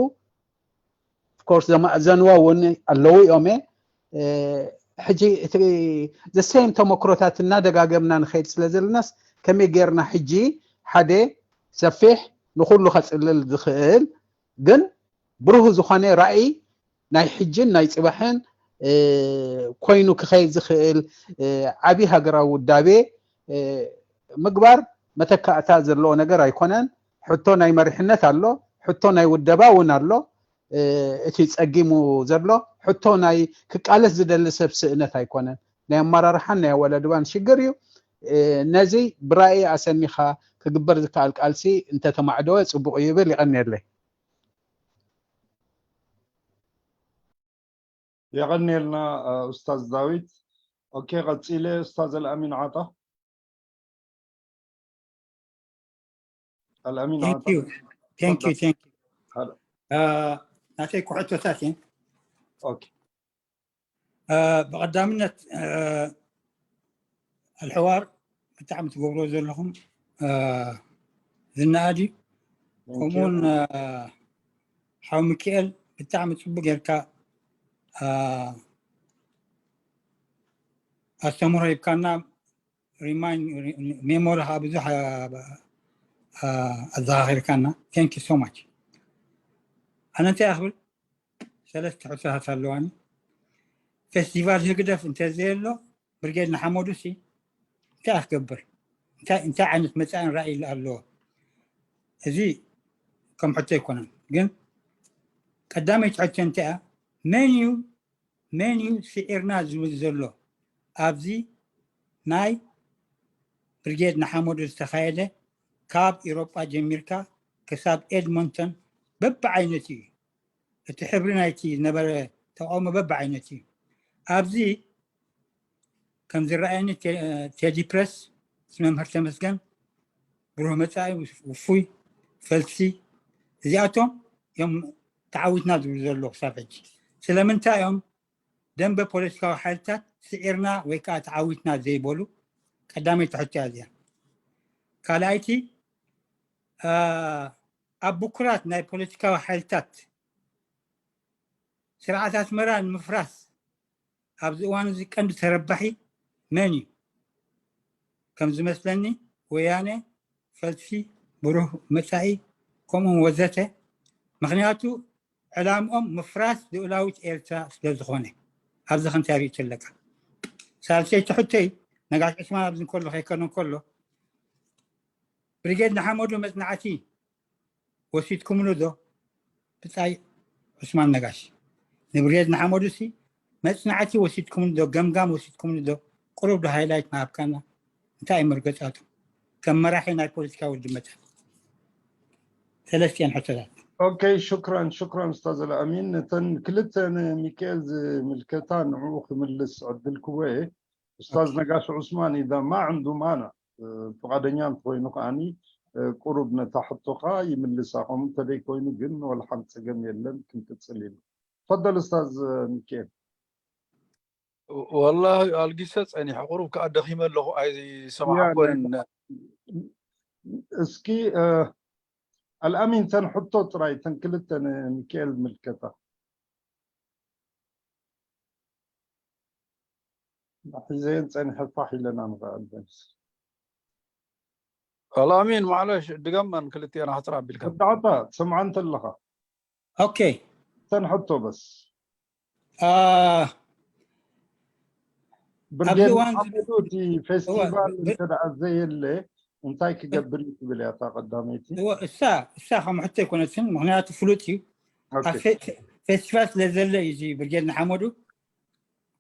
ኦፍኮርስ ዘማእዘንዎ እውን ኣለዉ እዮም። ሕጂ እቲ ዘሰይም ተመክሮታት እናደጋገምና ንኸይድ ስለ ዘለናስ ከመይ ጌርና ሕጂ ሓደ ሰፊሕ ንኩሉ ከፅልል ዝኽእል ግን ብሩህ ዝኾነ ራእይ ናይ ሕጅን ናይ ፅባሕን ኮይኑ ክኸይድ ዝኽእል ዓብዪ ሃገራዊ ውዳቤ ምግባር መተካእታ ዘለዎ ነገር ኣይኮነን። ሕቶ ናይ መሪሕነት ኣሎ፣ ሕቶ ናይ ውደባ እውን ኣሎ። እቲ ፀጊሙ ዘሎ ሕቶ ናይ ክቃለስ ዝደሊ ሰብ ስእነት ኣይኮነን። ናይ ኣመራርሓን ናይ ኣወዳድባን ሽግር እዩ። ነዚ ብራእይ ኣሰኒኻ ክግበር ዝከኣል ቃልሲ እንተተማዕደወ ፅቡቕ እዩ ይብል። ይቐንየለይ። የቐንየልና ኡስታዝ ዳዊት። ኦኬ፣ ቀፂለ ኡስታዝ ኣልኣሚን ዓጣ። ኣልኣሚን ዓጣ። ናተይ ክሕቶታት እየን። ኦኬ። ብቐዳምነት ኣልሕዋር ብጣዕሚ ትገብሮ ዘለኹም ዝነኣድ እዩ። ከምኡውን ሓው ሚካኤል ብጣዕሚ ፅቡቅ ጌርካ ኣስተምህሮ ሂብካና። ሜሞሪ ከዓ ብዙሕ ኣዘኻኺርካና። Thank you so much። ኣነ እንታይ ክብል ሰለስተ ሕቶታት ኣለዋኒ። ፌስቲቫል ህግደፍ እንተዘየሎ ብርጌድ ንሓመዱ ሲ እንታይ ክገብር? እንታይ ዓይነት መፃእን ራእይ ኣለዎ? እዚ ከም ሕቶ ኣይኮነን። ግን ቀዳመይቲ ሕቶ እንታይ እያ? መን እዩ መን እዩ ስዒርና ዝብል ዘሎ ኣብዚ ናይ ብርጌድ ንሓመዱ ዝተኻየደ? ካብ ኢሮጳ ጀሚርካ ክሳብ ኤድሞንተን በብዓይነቱ እዩ። እቲ ሕብሪ ናይቲ ዝነበረ ተቃውሞ በብዓይነቱ እዩ። ኣብዚ ከም ዝረኣየኒ ቴዲ ፕረስ ምስ መምህር ተመስገን ብሩህ መፃኢ፣ ውፉይ፣ ፈልሲ፣ እዚኣቶም እዮም ተዓዊትና ዝብሉ ዘለዉ ክሳብ ሕጂ። ስለምንታይ እዮም ደንበ ፖለቲካዊ ሓይልታት ስዒርና ወይ ከዓ ተዓዊትና ዘይበሉ? ቀዳመይቲ ሕቶ እያ እዚኣ። ካልኣይቲ ኣብ ብኩራት ናይ ፖለቲካዊ ሓይልታት ስርዓት ኣስመራ ንምፍራስ ኣብዚ እዋን እዚ ቀንዲ ተረባሒ መን እዩ? ከም ዝመስለኒ ወያነ፣ ፈልሲ፣ ብሩህ መፃኢ ከምኡውን ወዘተ። ምክንያቱ ዕላምኦም ምፍራስ ልኡላዊት ኤርትራ ስለ ዝኾነ። ኣብዚ ከምታይ ርእቶ ኣለካ። ሳልሰይቲ ሕቶይ ነጋሽ ዕስማን ኣብዚ እንከሎ ከይከነ እንከሎ ብሪጌድ ንሓመዱ መፅናዕቲ ወሲድኩምሉ ዶ? ብፃይ ዑስማን ነጋሽ። ንብርጌድ ንሓመዱ ሲ መፅናዕቲ ወሲድኩምኒ ዶ? ገምጋም ወሲድኩምኒ ዶ? ቁሩብ ዶ ሃይላይት ምሃብካና? እንታይ እዩ መርገፃቱ ከም መራሒ ናይ ፖለቲካ ውድብ መታን? ሰለስቲኤን ሕቶታት። ኦኬ፣ ሽክራን ሽክራን ኡስታዝ ኣልኣሚን። እተን ክልተ ንሚካኤል ዝምልከታ ንዕኡ ክምልስ ዕድል ክቦ እየ። ኡስታዝ ነጋሽ ዑስማን ኢዛ ማ ዕንዱ ማና ፍቃደኛ እንተኮይኑ ከዓኒ ቁሩብ ነታ ሕቶካ ይምልሳ፣ ከምኡ እንተደይ ኮይኑ ግን ወላ ሓንቲ ፀገም የለን፣ ክንቅፅል ኢና። ፈደል ኡስታዝ ሚካኤል። ወላሂ ኣልጊሰ ፀኒሐ ቁሩብ ከዓ ደኺመ ኣለኹ ኣይሰማዕኮን። እስኪ ኣልኣሚን ተን ሕቶ ጥራይ ተን ክልተ ንሚካኤል ምልከታ ሒዘየን ፀኒሐ ፋሕ ኢለና ንኽኣል በንስ ኣልኣሚን ማዕለሽ ድገመን ክልቲኤን ኣሕፅር ኣቢልካ ዳዕታ ትሰምዓ እንተለኻ ኦኬ ተን ሕቶ በስ አ፣ ብርጌድ እዋን ሓመዱ እቲ ፌስቲቫል ብ- እንተ ደኣ ዘየለ እንታይ ክገብር እዩ ትብል እያ እታ ቀዳመይቲ? እወ፣ እሳ እሳ ከም ሕቶ ኣይኮነትን፣ ምክንያቱ ፍሉጥ እዩ። ኦኬ። ኣብ ፌ- ፌስቲቫል ስለ ዘለ እዩ እዚ ብርጌድ ንሓመዱ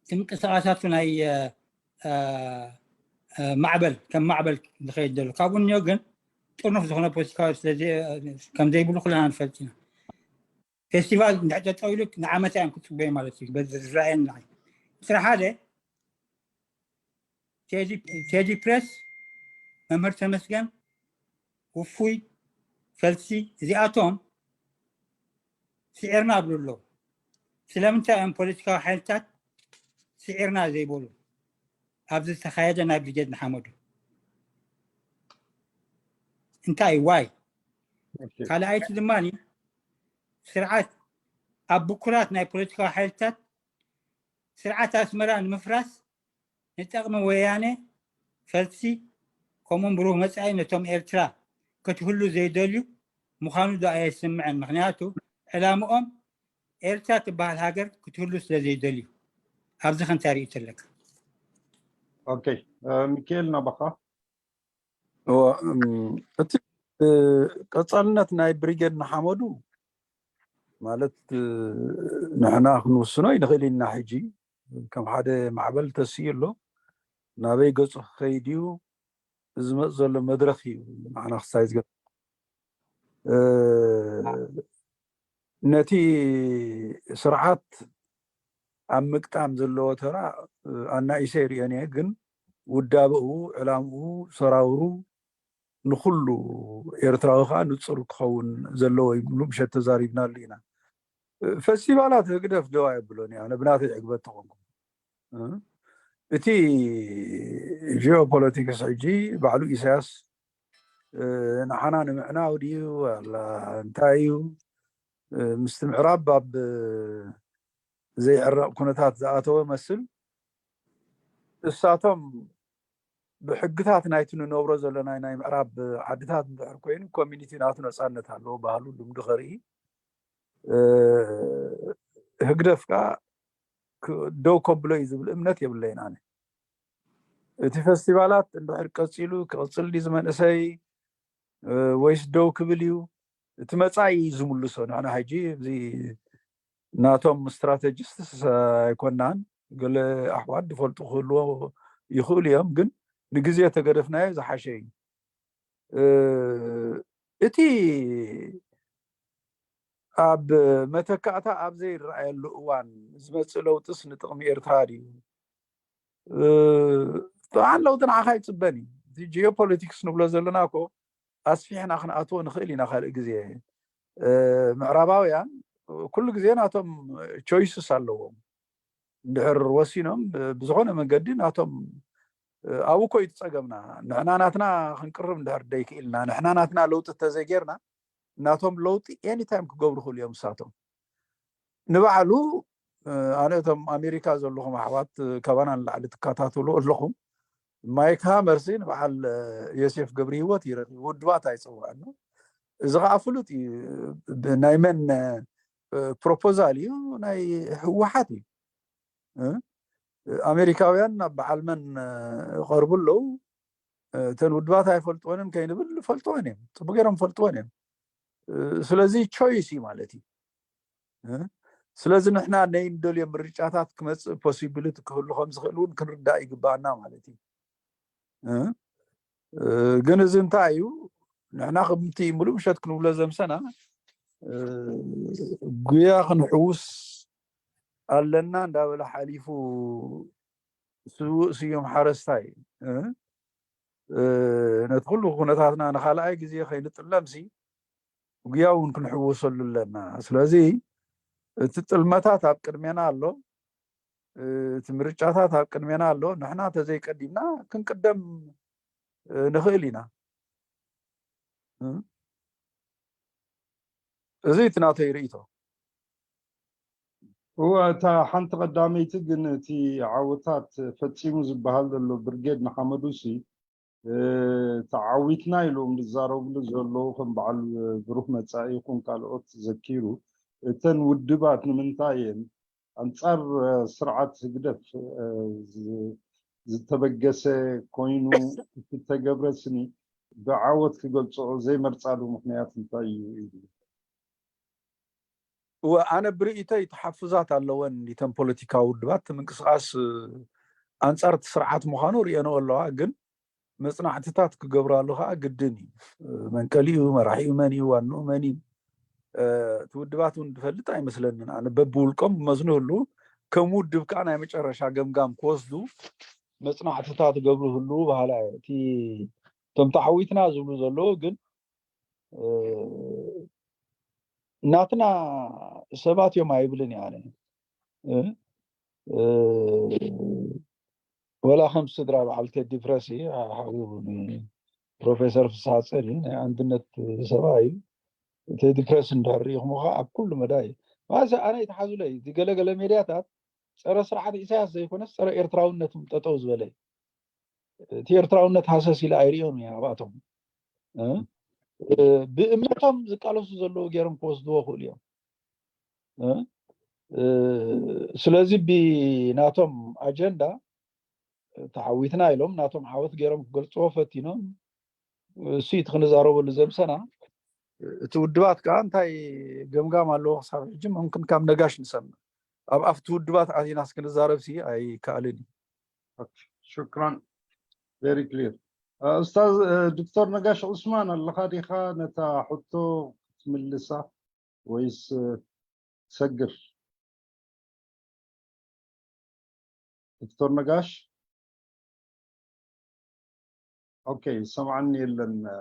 እቲ ምንቅስቃሳቱ ናይ አ፣ አ፣ ማዕበል ከም ማዕበል ዝኸይድ ዘሎ ካብኡ እኒኦ ግን ጥርኑፍ ዝኾነ ፖለቲካዊ ስለ ዘ- ከም ዘይብሉ ኩለና ንፈልጥ ኢና። ፌስቲቫል እንድሕር ጠጠው ኢሉ ንዓመት እዮም ክፅበዩ ማለት እዩ። በዚ ዝረኣየኒ ንዓይ። ዕስራ ሓደ ቴዲ ቴዲ ፕሬስ፣ መምህር ተመስገን፣ ውፉይ፣ ፈልሲ እዚኣቶም ስዒርና ኣብሉ ኣለዉ። ስለምንታይ እዮም ፖለቲካዊ ሓይልታት ስዒርና ዘይበሉ ኣብዚ ዝተኻየደ ናይ ብርጌድ ንሓመዱ? እንታይ ዋይ? ካልኣይቲ ድማ ስርዓት ኣብ ብኩራት ናይ ፖለቲካዊ ሓይልታት ስርዓት ኣስመራ ንምፍራስ ንጠቕሚ ወያነ ፈልሲ ከምኡውን ብሩህ መጻኢ ነቶም ኤርትራ ክትህሉ ዘይደልዩ ምዃኑ ዶ ኣየስምዕን? ምክንያቱ ዕላምኦም ኤርትራ ትበሃል ሃገር ክትህሉ ስለ ዘይደልዩ። ኣብዚ ከ እንታይ ርእይቶ ኣለካ? ኦኬ፣ ሚካኤል ናባኻ። እወ፣ እም፣ እቲ እ፣ ቀጻልነት ናይ ብሪጌድ ንሓመዱ ማለት እ፣ ንሕና ክንውስኖ ይንኽእል ኢና። ሕጂ ከም ሓደ ማዕበል ተስዩ ኣሎ። ናበይ ገጹ ክኸይድ እዩ? እዚ ዝመጽእ ዘሎ መድረኽ እዩ ንዓና ክሳይ ዝገ እ፣ ነቲ ስርዓት ኣብ ምግጣም ዘለዎ ተራ ኣናኢሰ ይርእዮን እየ። ግን ውዳበኡ፣ ዕላምኡ፣ ሰራውሩ ንኩሉ ኤርትራዊ ከዓ ንጹር ክኸውን ዘለዎ እዩ። ምሉእ ምሸት ተዛሪብናሉ ኢና። ፈስቲቫላት ህግደፍ ደው ኣየብሎን እያ፣ ኣነ ብናተይ ዕግበት ተኾንኩ። እ? እቲ ጂኦፖለቲክስ ሕጂ ባዕሉ ኢሳያስ እ፣ ንዓና ንምዕናው ድዩ ዋላ እንታይ እዩ? እ፣ ምስቲ ምዕራብ ኣብ ዘይዕረቕ ኩነታት ዝኣተወ መስል። እሳቶም ብሕግታት ናይቲ ንነብሮ ዘለና ናይ ምዕራብ ዓድታት እንድሕር ኮይኑ ኮሚኒቲ ናቱ ነፃነት ኣለዎ ባህሉ ልምዱ ከርኢ እ፣ ህግደፍ ከዓ ክ- ደው ከብሎ እዩ ዝብል እምነት የብለይን ኣነ። እቲ ፈስቲቫላት እንድሕር ቀፂሉ ክቕፅል ድዩ ዝመንእሰይ እ፣ ወይስ ደው ክብል እዩ? እቲ መጻኢ እዩ ዝምልሶ። ንሕና ሕጂ እዚ ናቶም ስትራቴጂስትስ ኣይኮናን። ገለ ኣሕዋት ዝፈልጡ ክህልዎ ይኽእሉ እዮም፣ ግን ንግዜ ተገደፍናዮ ዝሓሸ እዩ። እ፣ እቲ ኣብ መተካእታ ኣብ ዘይረኣየሉ እዋን ዝመፅእ ለውጥስ ንጥቕሚ ኤርትራ ድዩ? እ፣ ጥቓን ለውጢ ንዓኻ ይፅበን እዩ። እቲ ጂኦፖለቲክስ ንብሎ ዘለና እኮ ኣስፊሕና ክንኣትዎ ንኽእል ኢና ካልእ ግዜ። እ፣ ምዕራባውያን ኩሉ ግዜ ናቶም ቾይስስ ኣለዎም። እንድሕር ወሲኖም ብ- ብዝኾነ መንገዲ ናቶም እ፣ ኣብኡ እኮ እዩ እቲ ጸገምና። ንሕና ናትና ክንቅርብ እንድሕር ደይክኢልና፣ ንሕና ናትና ለውጢ እንተዘይጌርና ናቶም ለውጢ ኤኒታይም ክገብሩ ክእሉ እዮም። እሳቶም ንባዕሉ እ፣ ኣነ እቶም ኣሜሪካ ዘለኹም ኣሕዋት እ፣ ካባና ንላዕሊ ትከታተሉ ኣለኹም። ማይክ ሃመርሲ ንበዓል እ፣ ዮሴፍ ገብረ ህይወት ይረኺቡ ውድባት ኣይጸውዐን። እዚ ከዓ ፍሉጥ እዩ። ብ- ናይ መን እ፣ ፕሮፖዛል እዩ? ናይ ህወሓት እዩ። እ፣ ኣሜሪካውያን ናብ በዓል መን እ፣ ይቐርቡ ኣለዉ? እ፣ እተን ውድባት ኣይፈልጥወንን ከይንብል ፈልጥወን እዮም፣ ፅቡቅ ገይሮም ፈልጥወን እዮም። እ፣ ስለዚ ቾይስ እዩ ማለት እዩ። እ፣ ስለዚ ንሕና ናይ እንደልዮ ምርጫታት ክመፅእ possibility ክህሉ ከም ዝኽእል እውን ክንርዳእ ይግባኣና ማለት እዩ። እ? እ፣ ግን እዚ እንታይ እዩ? ንሕና ከምቲ ሙሉእ ምሸት ክንብሎ ዘምሰና፣ እ፣ ጉያ ክንሕውስ ኣለና እንዳበለ ሓሊፉ ስዉእ ስዮም ሓረስታይ፣ እ፣ እ፣ ነቲ ኩሉ ኩነታትና ንኻልኣይ ግዜ ከይንጥለምሲ ጉያ እውን ክንሕውሰሉ ኣለና። ስለዚ እቲ ጥልመታት ኣብ ቅድሜና ኣሎ፣ እ፣ እቲ ምርጫታት ኣብ ቅድሜና ኣሎ። ንሕና ተዘይቀዲምና ክንቅደም፣ እ፣ ንኽእል ኢና። እ፣ እዚ እቲ ናተይ ርእይቶ። እወ፣ እታ ሓንቲ ቀዳመይቲ ግን እቲ ዓወታት ፈጺሙ ዝበሃል ዘሎ ብርጌድ ንሓመዱሲ፣ እ፣ ተዓዊትና ኢሎም ዝዛረብሉ ዘለዉ ከም በዓል ብሩህ መጻኢ ይኹን ካልኦት ዘኪሩ፣ እተን ውድባት ንምንታይ እየን ኣንጻር፣ እ፣ ስርዓት ህግደፍ፣ እ፣ ዝ-፣ ዝተበገሰ ኮይኑ እቲ ተገብረ ስኒ ብዓወት ክገልጽኦ ዘይመርጻሉ ምኽንያት እንታይ እዩ ኢሉ? እወ፣ ኣነ ብርእይተይ ተሓፉዛት ኣለወን። እተን ፖለቲካዊ ውድባት እቲ ምንቅስቃስ፣ እ፣ ኣንጻር እቲ ስርዓት ምዃኑ ርእየንኦ ኣለዋ፣ ግን መጽናዕትታት ክገብራሉ ከዓ ግድን እዩ። እ፣ መንቀሊኡ፣ መራሒኡ መን እዩ፣ ዋንኡ መን እዩ፣ እ፣ እቲ ውድባት እውን ዝፈልጥ ኣይመስለንን። ኣነ በብውልቆም መዝንህሉ ከም ውድብ ከዓ ናይ መጨረሻ ገምጋም ክወስዱ መጽናዕትታት ገብሩ ህሉ በሃላ እየ። እቲ እቶም ተዓዊትና ዝብሉ ዘለዉ ግን፣ እ፣ ናትና ሰባት እዮም ኣይብልን እየ ኣነ። እ፣ እ፣ ወላ ከም ስድራ በዓል ቴዲ ፍረስ እዩ፣ ሓው ፕሮፌሰር ፍስሃ ጸሪ ናይ ኣንድነት ሰብኣይ እዩ። ቴዲ ፍረስ እንድሕር ርኢኹም ከዓ ኣብ ኩሉ መዳይ ማለት ኣነ ይተሓዙለይ። እቲ ገለገለ ሜድያታት ጸረ ስርዓት ኢሳያስ ዘይኮነስ ጸረ ኤርትራውነት ጠጠው ዝበለ እዩ። እቲ ኤርትራውነት ሃሰስ ኢለ ኣይርእዮን እየ ኣብኣቶም። እ? እ፣ ብእምነቶም ዝቃለሱ ዘለዉ ገይሮም ክወስድዎ ክእሉ እዮም። እ? እ፣ ስለዚ ብናቶም ኣጀንዳ ተዓዊትና ኢሎም ናቶም ዓወት ገይሮም ክገልጽዎ ፈቲኖም። እሱ እቲ ክንዛረበሉ ዘምሰና። እቲ ውድባት ከዓ እንታይ ገምጋም ኣለዎ ክሳብ ሕጂ? መምክን ካብ ነጋሽ ንሰምዕ። ኣብ ኣፍቲ ውድባት ኣቲናስ ክንዛረብ ሲ ኣይከኣልን እዩ። ኦኬ፣ ሽክራን። ቨሪ ክሊር። እ፣ ኡስታዝ፣ እ፣ ዶክተር ነጋሽ ዑስማን ኣለኻ ዲኻ? ነታ ሕቶ ክትምልሳ ወይስ፣ እ፣ ሰግር? ዶክተር ነጋሽ? ኦኬ፣ ይሰምዓኒ የለን። እ፣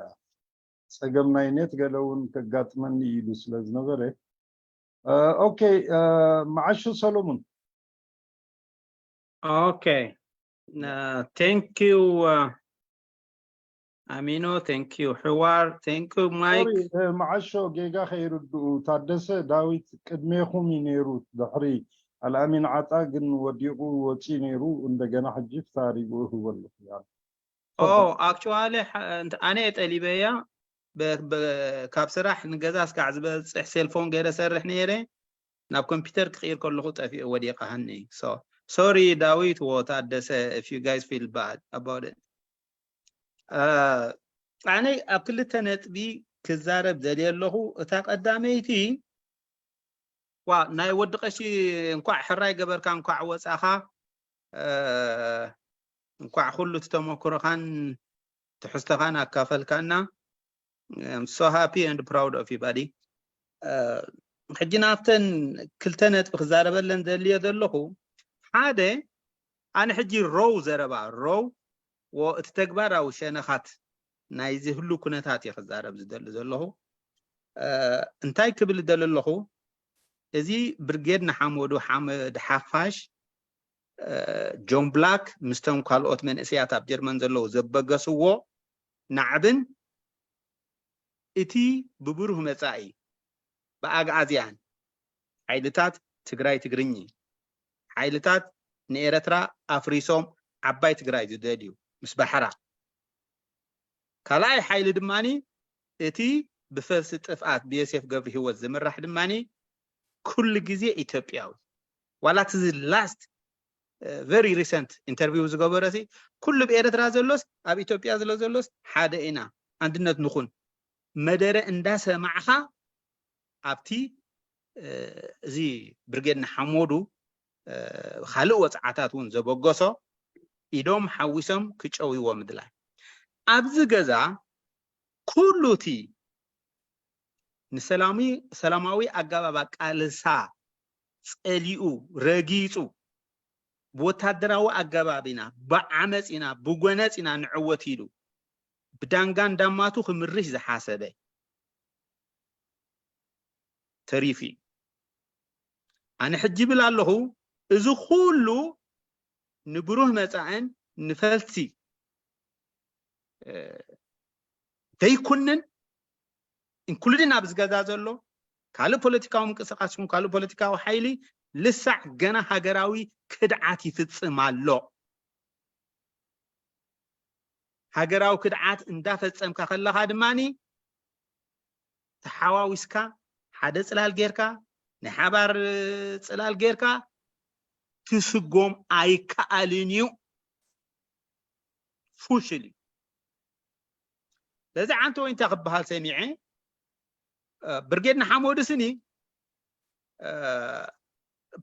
ጸገም ናይ ኔት ገለ እውን ከጋጥመኒ ኢሉ ስለ ዝነበረ። እ፣ ኦኬ፣ እ፣ መዓሹ ሰሎሙን። ኦኬ፣ እ፣ ቴንክ ዩ፣ እ፣ ኣሚኖ፣ ቴንክ ዩ ሕዋር፣ ቴንክ ዩ ማይክ። ሶሪ፣ እ፣ መዓሾ ጌጋ ከይርድኡ፣ ታደሰ ዳዊት ቅድሜኹም እዩ ነይሩ፣ ድሕሪ ኣልኣሚን ዓጣ ግን ወዲቑ ወፂኡ ነይሩ፣ እንደገና ሕጂ ፍታሪጉ እህቦ ኣለኹ። ያላ። ኦ ተፈضل። ኣክቹዋሊ፣ ኣነ እየ ጠሊበያ። በ-፣ በ-፣ ካብ ስራሕ ንገዛ እስካዕ ዝበፅሕ ሴልፎን ገይረ ሰርሕ ነይረ። ናብ ኮምፒውተር ክቕይር ከለኹ ጠፊኡ ወዲቐ ሃኒ። ሶ፣ ሶሪ ዳዊት ወ ታደሰ፣ if you guys feel bad about it። እ፣ ኣነ ኣብ ክልተ ነጥቢ ክዛረብ ደልየ ኣለኹ። እታ ቀዳመይቲ፣ ዋ፣ ናይ ወዲ ቀሺ እንኳዕ ሕራይ ገበርካ፣ እንኳዕ ወፃኻ። እ፣ እንኳዕ ኩሉ እቲ ተመክሮኻን ትሕዝቶኻን ኣካፈልካና። I'm so happy and proud of you, buddy። እ፣ ሕጂ ናብተን ክልተ ነጥቢ ክዛረበለን ዘልዮ ዘለኹ፣ ሓደ፣ ኣነ ሕጂ ሮው ዘረባ፣ ሮው ወ-፣ እቲ ተግባራዊ ሸነኻት ናይዚ ህሉ ኩነታት እየ ክዛረብ ዝደሊ ዘለኹ። እ፣ እንታይ ክብል ደሊ ኣለኹ? እዚ ብርጌድ ንሓመዱ፣ ሓመድ ሓፋሽ፣ እ፣ ጆን ብላክ ምስቶም ካልኦት መንእሰያት ኣብ ጀርመን ዘለዉ ዘበገስዎ ናዕብን፣ እቲ ብብሩህ መጻኢ ብኣግኣዝያን ሓይልታት ትግራይ ትግርኚ፣ ሓይልታት ንኤረትራ ኣፍሪሶም ዓባይ ትግራይ ዝደልዩ ምስ ባሕራ፣ ካልኣይ ሓይሊ ድማኒ እቲ ብፈልሲ ጥፍኣት ብዮሴፍ ገብረ ህይወት ዝምራሕ ድማኒ ኩሉ ግዜ ኢትዮጵያዊ። ዋላ እቲ ላስት ቨሪ ሪሰንት ኢንተርቪው ዝገበረ ሲ፣ ኩሉ ብኤረትራ ዘሎስ ኣብ ኢትዮጵያ ዝሎ ዘሎስ ሓደ ኢና፣ ኣንድነት ንኹን መደረ እንዳሰማዕኻ ኣብቲ እዚ ብርጌድ ንሓመዱ ካልእ ወፅዓታት እውን ዘበገሶ ኢዶም ሓዊሶም ክጨውይዎ ምድላይ። ኣብዚ ገዛ ኩሉ እቲ ንሰላማዊ ኣገባብ ኣቃልሳ ፀሊኡ ረጊፁ ብወታደራዊ ኣገባብ ኢና ብዓመፅ ኢና ብጎነፅ ኢና ንዕወት ኢሉ ብዳንጋ እንዳማቱ ክምርሽ ዝሓሰበ ተሪፉ እዩ። ኣነ ሕጂ ይብል ኣለኹ፣ እዚ ኩሉ ንብሩህ መፃእን ንፈልሲ ዘይኩንን ኢንክሉዲን ኣብዚ ገዛ ዘሎ ካልእ ፖለቲካዊ ምንቅስቃስ ይኹን ካልእ ፖለቲካዊ ሓይሊ ልሳዕ ገና ሃገራዊ ክድዓት ይፍፅም ኣሎ። ሃገራዊ ክድዓት እንዳፈፀምካ ከለኻ ድማ ተሓዋዊስካ ሓደ ፅላል ጌርካ ናይ ሓባር ፅላል ጌርካ ክስጎም ኣይከኣልን እዩ። ፍሽል እዩ። ስለዚ ዓንተ ወይ እንታይ ክበሃል ሰሚዐ ብርጌድ ንሓመዱ ስኒ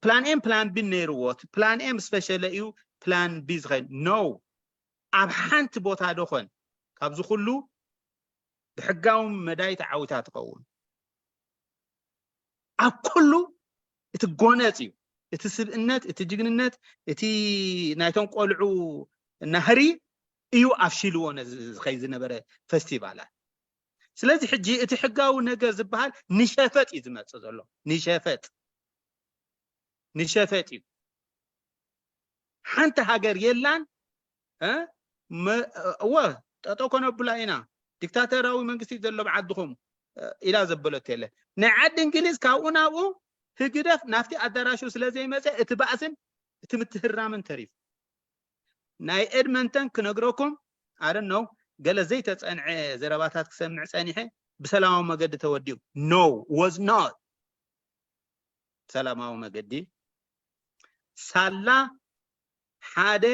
ፕላን ኤም ፕላን ቢ ነይርዎ። ፕላን ኤም ምስ ፈሸለ እዩ ፕላን ቢ ዝኸይድ። ኖ፣ ኣብ ሓንቲ ቦታ ዶ ኾን ካብዚ ኩሉ ብሕጋዊ መዳይ ተዓዊታ ትኸውን። ኣብ ኩሉ እቲ ጎነፅ እዩ እቲ ስብእነት፣ እቲ ጅግንነት፣ እቲ ናይቶም ቆልዑ ናህሪ እዩ ኣፍሽልዎ ነዚ ዝኸይድ ዝነበረ ፈስቲቫላት። ስለዚ ሕጂ እቲ ሕጋዊ ነገር ዝበሃል ንሸፈጥ እዩ ዝመፅእ ዘሎ። ንሸፈጥ ንሸፈጥ እዩ። ሓንቲ ሃገር የላን። እወ ጠጠው ከነብላ ኢና፣ ዲክታተራዊ መንግስቲ ዘሎ ብዓድኹም ኢላ ዘበለቶ የለ። ናይ ዓዲ እንግሊዝ ካብኡ ናብኡ ህግደፍ ናብቲ ኣዳራሹ ስለ ዘይመፀ እቲ ባእስን እቲ ምትህራምን ተሪፉ። ናይ ኤድመንተን ክነግረኩም ኣረነው ገለ ዘይተፀንዐ ዘረባታት ክሰምዕ ፀኒሐ። ብሰላማዊ መገዲ ተወዲኡ? No, was not ሰላማዊ መገዲ። ሳላ ሓደ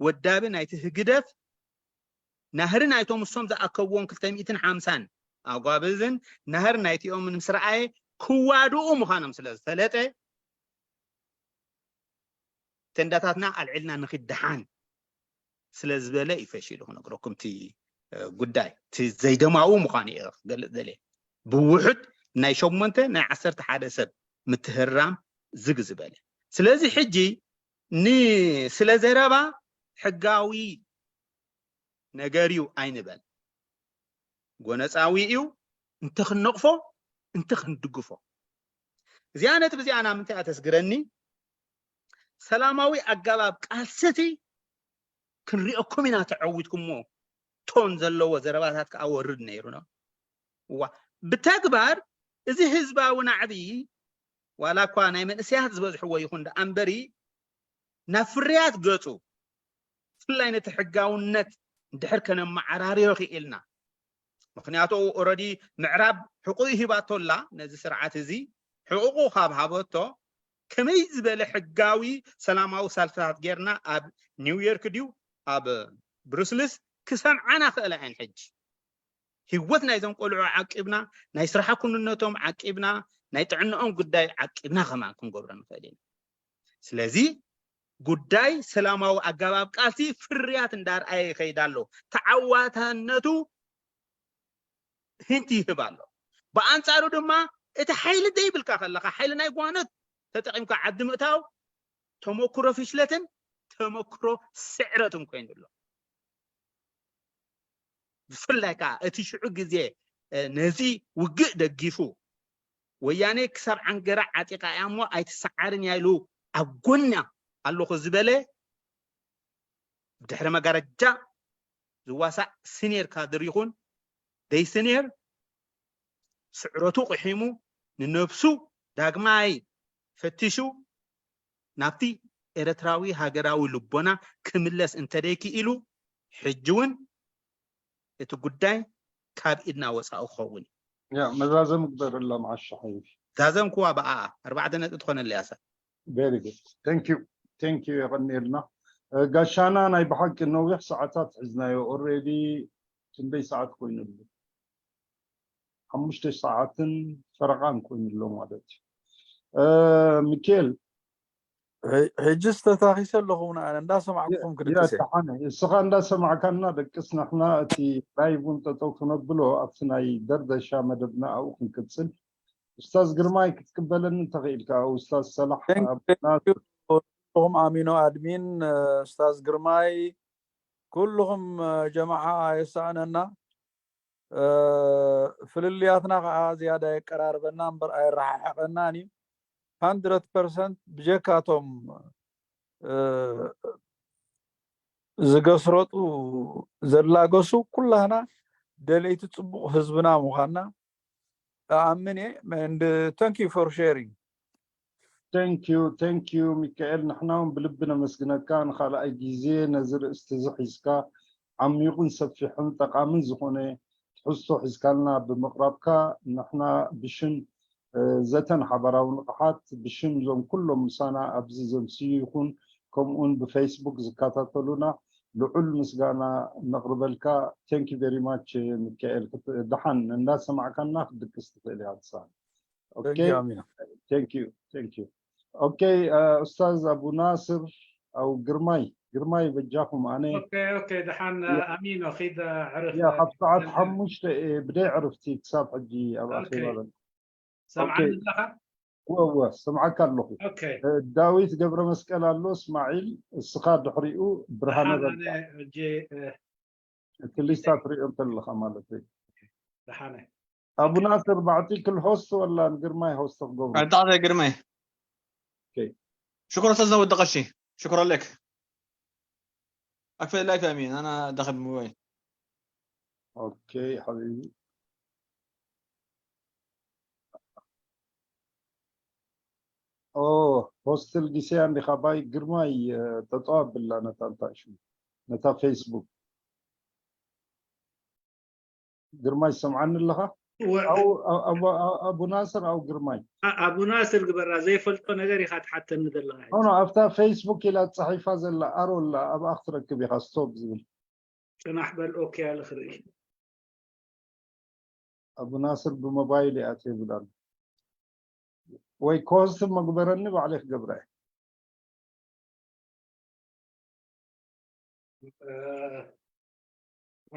ወዳቢ ናይቲ ህግደፍ ናህሪ ናይቶም እሶም ዝኣከብዎም ክልተ ሚእትን ሓምሳን ኣጓብዝን ናህሪ ናይቲኦምን ምስ ረኣየ ክዋድኡ ምዃኖም ስለ ዝፈለጠ ተንዳታትና ኣልዒልና ንኺድ ደሓን ስለ ዝበለ እዩ ፈሺሉ ክነግረኩም እቲ ጉዳይ እቲ ዘይደማዊ ምዃኑ እየ ክገልፅ ደልየ። ብውሑድ ናይ ሸሞንተ ናይ ዓሰርተ ሓደ ሰብ ምትህራም ዝግ ዝበለ። ስለዚ ሕጂ ንስለ ዘረባ ሕጋዊ ነገር እዩ ኣይንበል። ጎነፃዊ እዩ እንተ ክንነቕፎ እንተ ክንድግፎ። እዚኣ ነጥብ እዚኣ ናብ ምንታይ እያ ተስግረኒ? ሰላማዊ ኣገባብ ቃልስቲ ክንሪኦኩም ኢና ተዐዊትኩሞ ቶን ዘለዎ ዘረባታት ከዓ ወርድ ነይሩ ነው። እዋ ብተግባር እዚ ህዝባዊ ናዕቢ ዋላ እኳ ናይ መንእሰያት ዝበዝሕዎ ይኹን ደኣ እምበሪ ናብ ፍርያት ገፁ ብፍላይ ነቲ ሕጋውነት እንድሕር ከነመዓራርዮ ክኢልና ምክንያቱ ኦረዲ ምዕራብ ሕቁኡ ሂባቶላ ነዚ ስርዓት እዚ ሕቁቁ ካብ ሃበቶ ከመይ ዝበለ ሕጋዊ ሰላማዊ ሳልፍታት ጌርና ኣብ ኒውዮርክ ድዩ ኣብ ብሩስልስ ክሰምዓና ክእላ እየን ሕጂ ህይወት ናይዞም ቆልዑ ዓቂብና ናይ ስራሓ ኩንነቶም ዓቂብና ናይ ጥዕንኦም ጉዳይ ዓቂብና ከማን ክንገብሮ ንኽእል ኢና ስለዚ ጉዳይ ሰላማዊ ኣገባብ ቃልሲ ፍርያት እንዳርኣየ ይኸይድ ኣሎ ተዓዋታነቱ ህንቲ ይህብ ኣሎ ብኣንፃሩ ድማ እቲ ሓይሊ ዘይብልካ ከለካ ሓይሊ ናይ ጓኖት ተጠቂምካ ዓዲ ምእታው ተመክሮ ፍሽለትን ተመክሮ ስዕረትን ኮይኑ ኣሎ ብፍላይ ከዓ እቲ ሽዑ ግዜ ነዚ ውግእ ደጊፉ ወያኔ ክሳብ ዓንገራ ዓጢቓ እያ እሞ ኣይትሰዓርን እያ ኢሉ ኣብ ጎና ኣለኹ ዝበለ ብድሕሪ መጋረጃ ዝዋሳእ ሲኒየር ካድር ይኹን ደይ ሲኒየር ስዕረቱ ቂሒሙ ንነብሱ ዳግማይ ፈቲሹ ናብቲ ኤረትራዊ ሃገራዊ ልቦና ክምለስ እንተደይክኢሉ ሕጂ እውን እቲ ጉዳይ ካብ ኢድና ወፃኢ ክኸውን እዩ። ያ መዛዘም ግበረሎም ዓሻ ሓይሽ። ዛዘምክዋ ብኣኣ ኣርባዕተ ነጥቢ ትኾነለይ ኣሳ። Very good. Thank you. Thank you የቐንየልና። ጋሻና ናይ ብሓቂ ነዊሕ ሰዓታት ሒዝናዮ already ክንደይ ሰዓት ኮይኑ ኣሎ? ሓሙሽተ ሰዓትን ፈረቓን ኮይኑ ኣሎ ማለት እዩ። ሚካኤል፣ ሕጅስ ተታኺሰ ኣለኹ። ኣነ እንዳሰማዕኩም ክድቅሰ እስኻ እንዳሰማዕካና ደቅስ። ንሕና እቲ ላይቭ እውን ጠጠው ክነብሎ ኣብቲ ናይ ደርደሻ መደብና ኣብኡ ክንቅፅል። ኡስታዝ ግርማይ ክትቅበለኒ እንተኽኢልካ። ኡስታዝ ሰላሕ ኹም ኣሚኖ ኣድሚን፣ ኡስታዝ ግርማይ፣ ኩልኹም ጀማዓ የሳእነና። ፍልልያትና ከዓ ዝያዳ የቀራርበና እምበር ኣየረሓሕቀናን እዩ። ሃንድረድ ፐርሰንት ብጀካቶም ዝገስረጡ ዘላገሱ ኩላህና ደለይቲ ፅቡቕ ህዝብና ምዃንና እኣምን እየ። And thank you for sharing. Thank you, thank you ሚካኤል። ንሕና እውን ብልቢ ነመስግነካ። ንኻልኣይ ግዜ ነዚ ርእስቲ እዚ ሒዝካ ዓሚቑን ሰፊሕን ጠቓምን ዝኾነ ትሕዝቶ ሒዝካልና ብምቕራብካ ንሕና ብሽም ዘተን ሓባራዊ ንቕሓት ብሽም ዞም ኩሎም ምሳና ኣብዚ ዘምስዩ ይኹን ከምኡውን ብፌስቡክ ዝከታተሉና ልዑል ምስጋና ነቕርበልካ። Thank you very much ሚካኤል። ደሓን እንዳሰማዕካና ክትድቅስ ትኽእል እያ። ኦኬ፣ ኡስታዝ ኣቡ ናስር ኣው ግርማይ፣ ግርማይ በጃኹም። ኣነ ደሓን ኣሚኖ ኺድ ዕርፍ። ካብ ሰዓት ሓሙሽተ ብደይ ዕርፍቲ ክሳብ ሕጂ ኣብ ኣኼባ። ሰምዓኒ ኣለኻ? እወ፣ እወ፣ ሰምዓካ ኣለኹ። ዳዊት ገብረ መስቀል ኣሎ፣ እስማዒል፣ እስኻ፣ ድሕሪኡ ብርሃነ በቃ። እቲ ሊስታ ትሪኦ እንተለኻ ማለት እዩ። ደሓነ ኣቡ ናስር ባዕጢ ክል ሆስት ወላ ንግርማይ ሆስት ክገብሩ? ኣዳዕተ ግርማይ። ሽኩር ተዝና ወዲ ቀሺ። ሽኩር ኣለክ። أقفل اللايف يا أمين، أنا داخل بموبايل. أوكي حبيبي. ኦ ሆስት ጊሴ እንዲኻ ባይ ግርማይ ጠጠው ኣብላ ነታ እንታይ ሽሙ ነታ ፌስቡክ። ግርማይ ትሰምዓኒ ኣለኻ? ኣቡ ናስር ኣው ግርማይ ኣቡ ናስር ግበራ ዘይፈልጦ ነገር ኢኻ ትሓተኒ ዘለኻ። ኖ ኣብታ ፌስቡክ ኢላ ፃሒፋ ዘላ ኣሮ ኣላ ኣብኣ ክትረክብ ኢኻ ስቶፕ ዝብል። ፅናሕ በል ኦኬ ኣለ ክርኢ። ኣቡ ናስር ብሞባይል ይኣትየ ይብል ኣሎ። ወይ ኮስት መግበረኒ ባዕለይ ክገብራ እየ።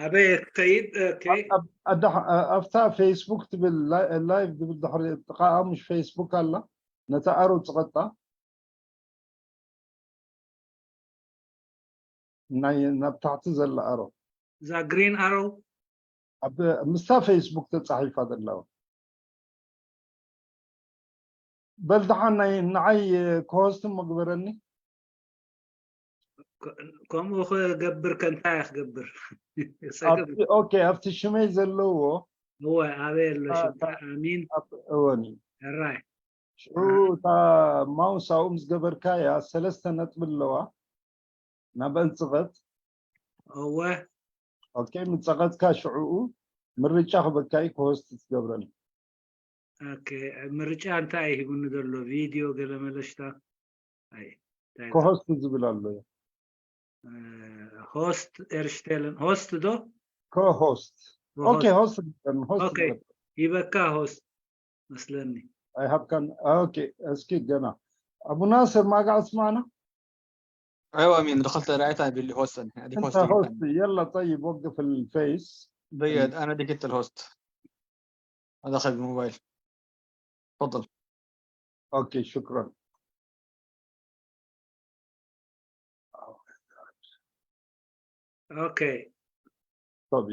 ኣበይ ክከይድ? ኣብታ ፌስቡክ ትብል ላይቭ ትብል ድሕሪ ጥቃኣ ምሽ ፌስቡክ ኣላ ነታ ኣሮ ፅቐጣ ናይ ናብ ታሕቲ ዘላ ኣሮ እዛ ግሪን ኣሮ ኣብ ምስታ ፌስቡክ ተፃሒፋ ዘለዋ በል ደሓን ናይ ንዓይ ክሆስት እሞ ግበረኒ። ከምኡ ክገብር ከ እንታይ ክገብር? ኦኬ ኣብቲ ሽመይ ዘለዎ እወ ኣበይ ኣሎ ሽምካ ኣሚን እወኒ ራይ ሽዑ እታ ማውስ ኣብኡ ምስ ገበርካያ ሰለስተ ነጥቢ ኣለዋ ናበን ፅቐት እወ ኦኬ ምፀቐትካ ሽዕኡ ምርጫ ክበካ እዩ ክሆስት ትገብረኒ ምርጫ እንታይ ሂቡኒ ዘሎ ቪድዮ ገለ መለሽታ ኮሆስት ዝብል ኣሎ ሆስት ኤርሽቴልን ሆስት ዶ ኮሆስት ኦኬ ሆስት ሆስት ይበካ ሆስት መስለኒ ኣይሃብካን ኦኬ እስኪ ገና ኣቡ ናስር ማጋ እስማዕና ايوه امين دخلت رأيتها باللي هوست هذه انت هوست يلا طيب وقف الفيس زيد انا دقيقة الهوست ادخل الموبايل تفضل اوكي شكرا اوكي طبيعي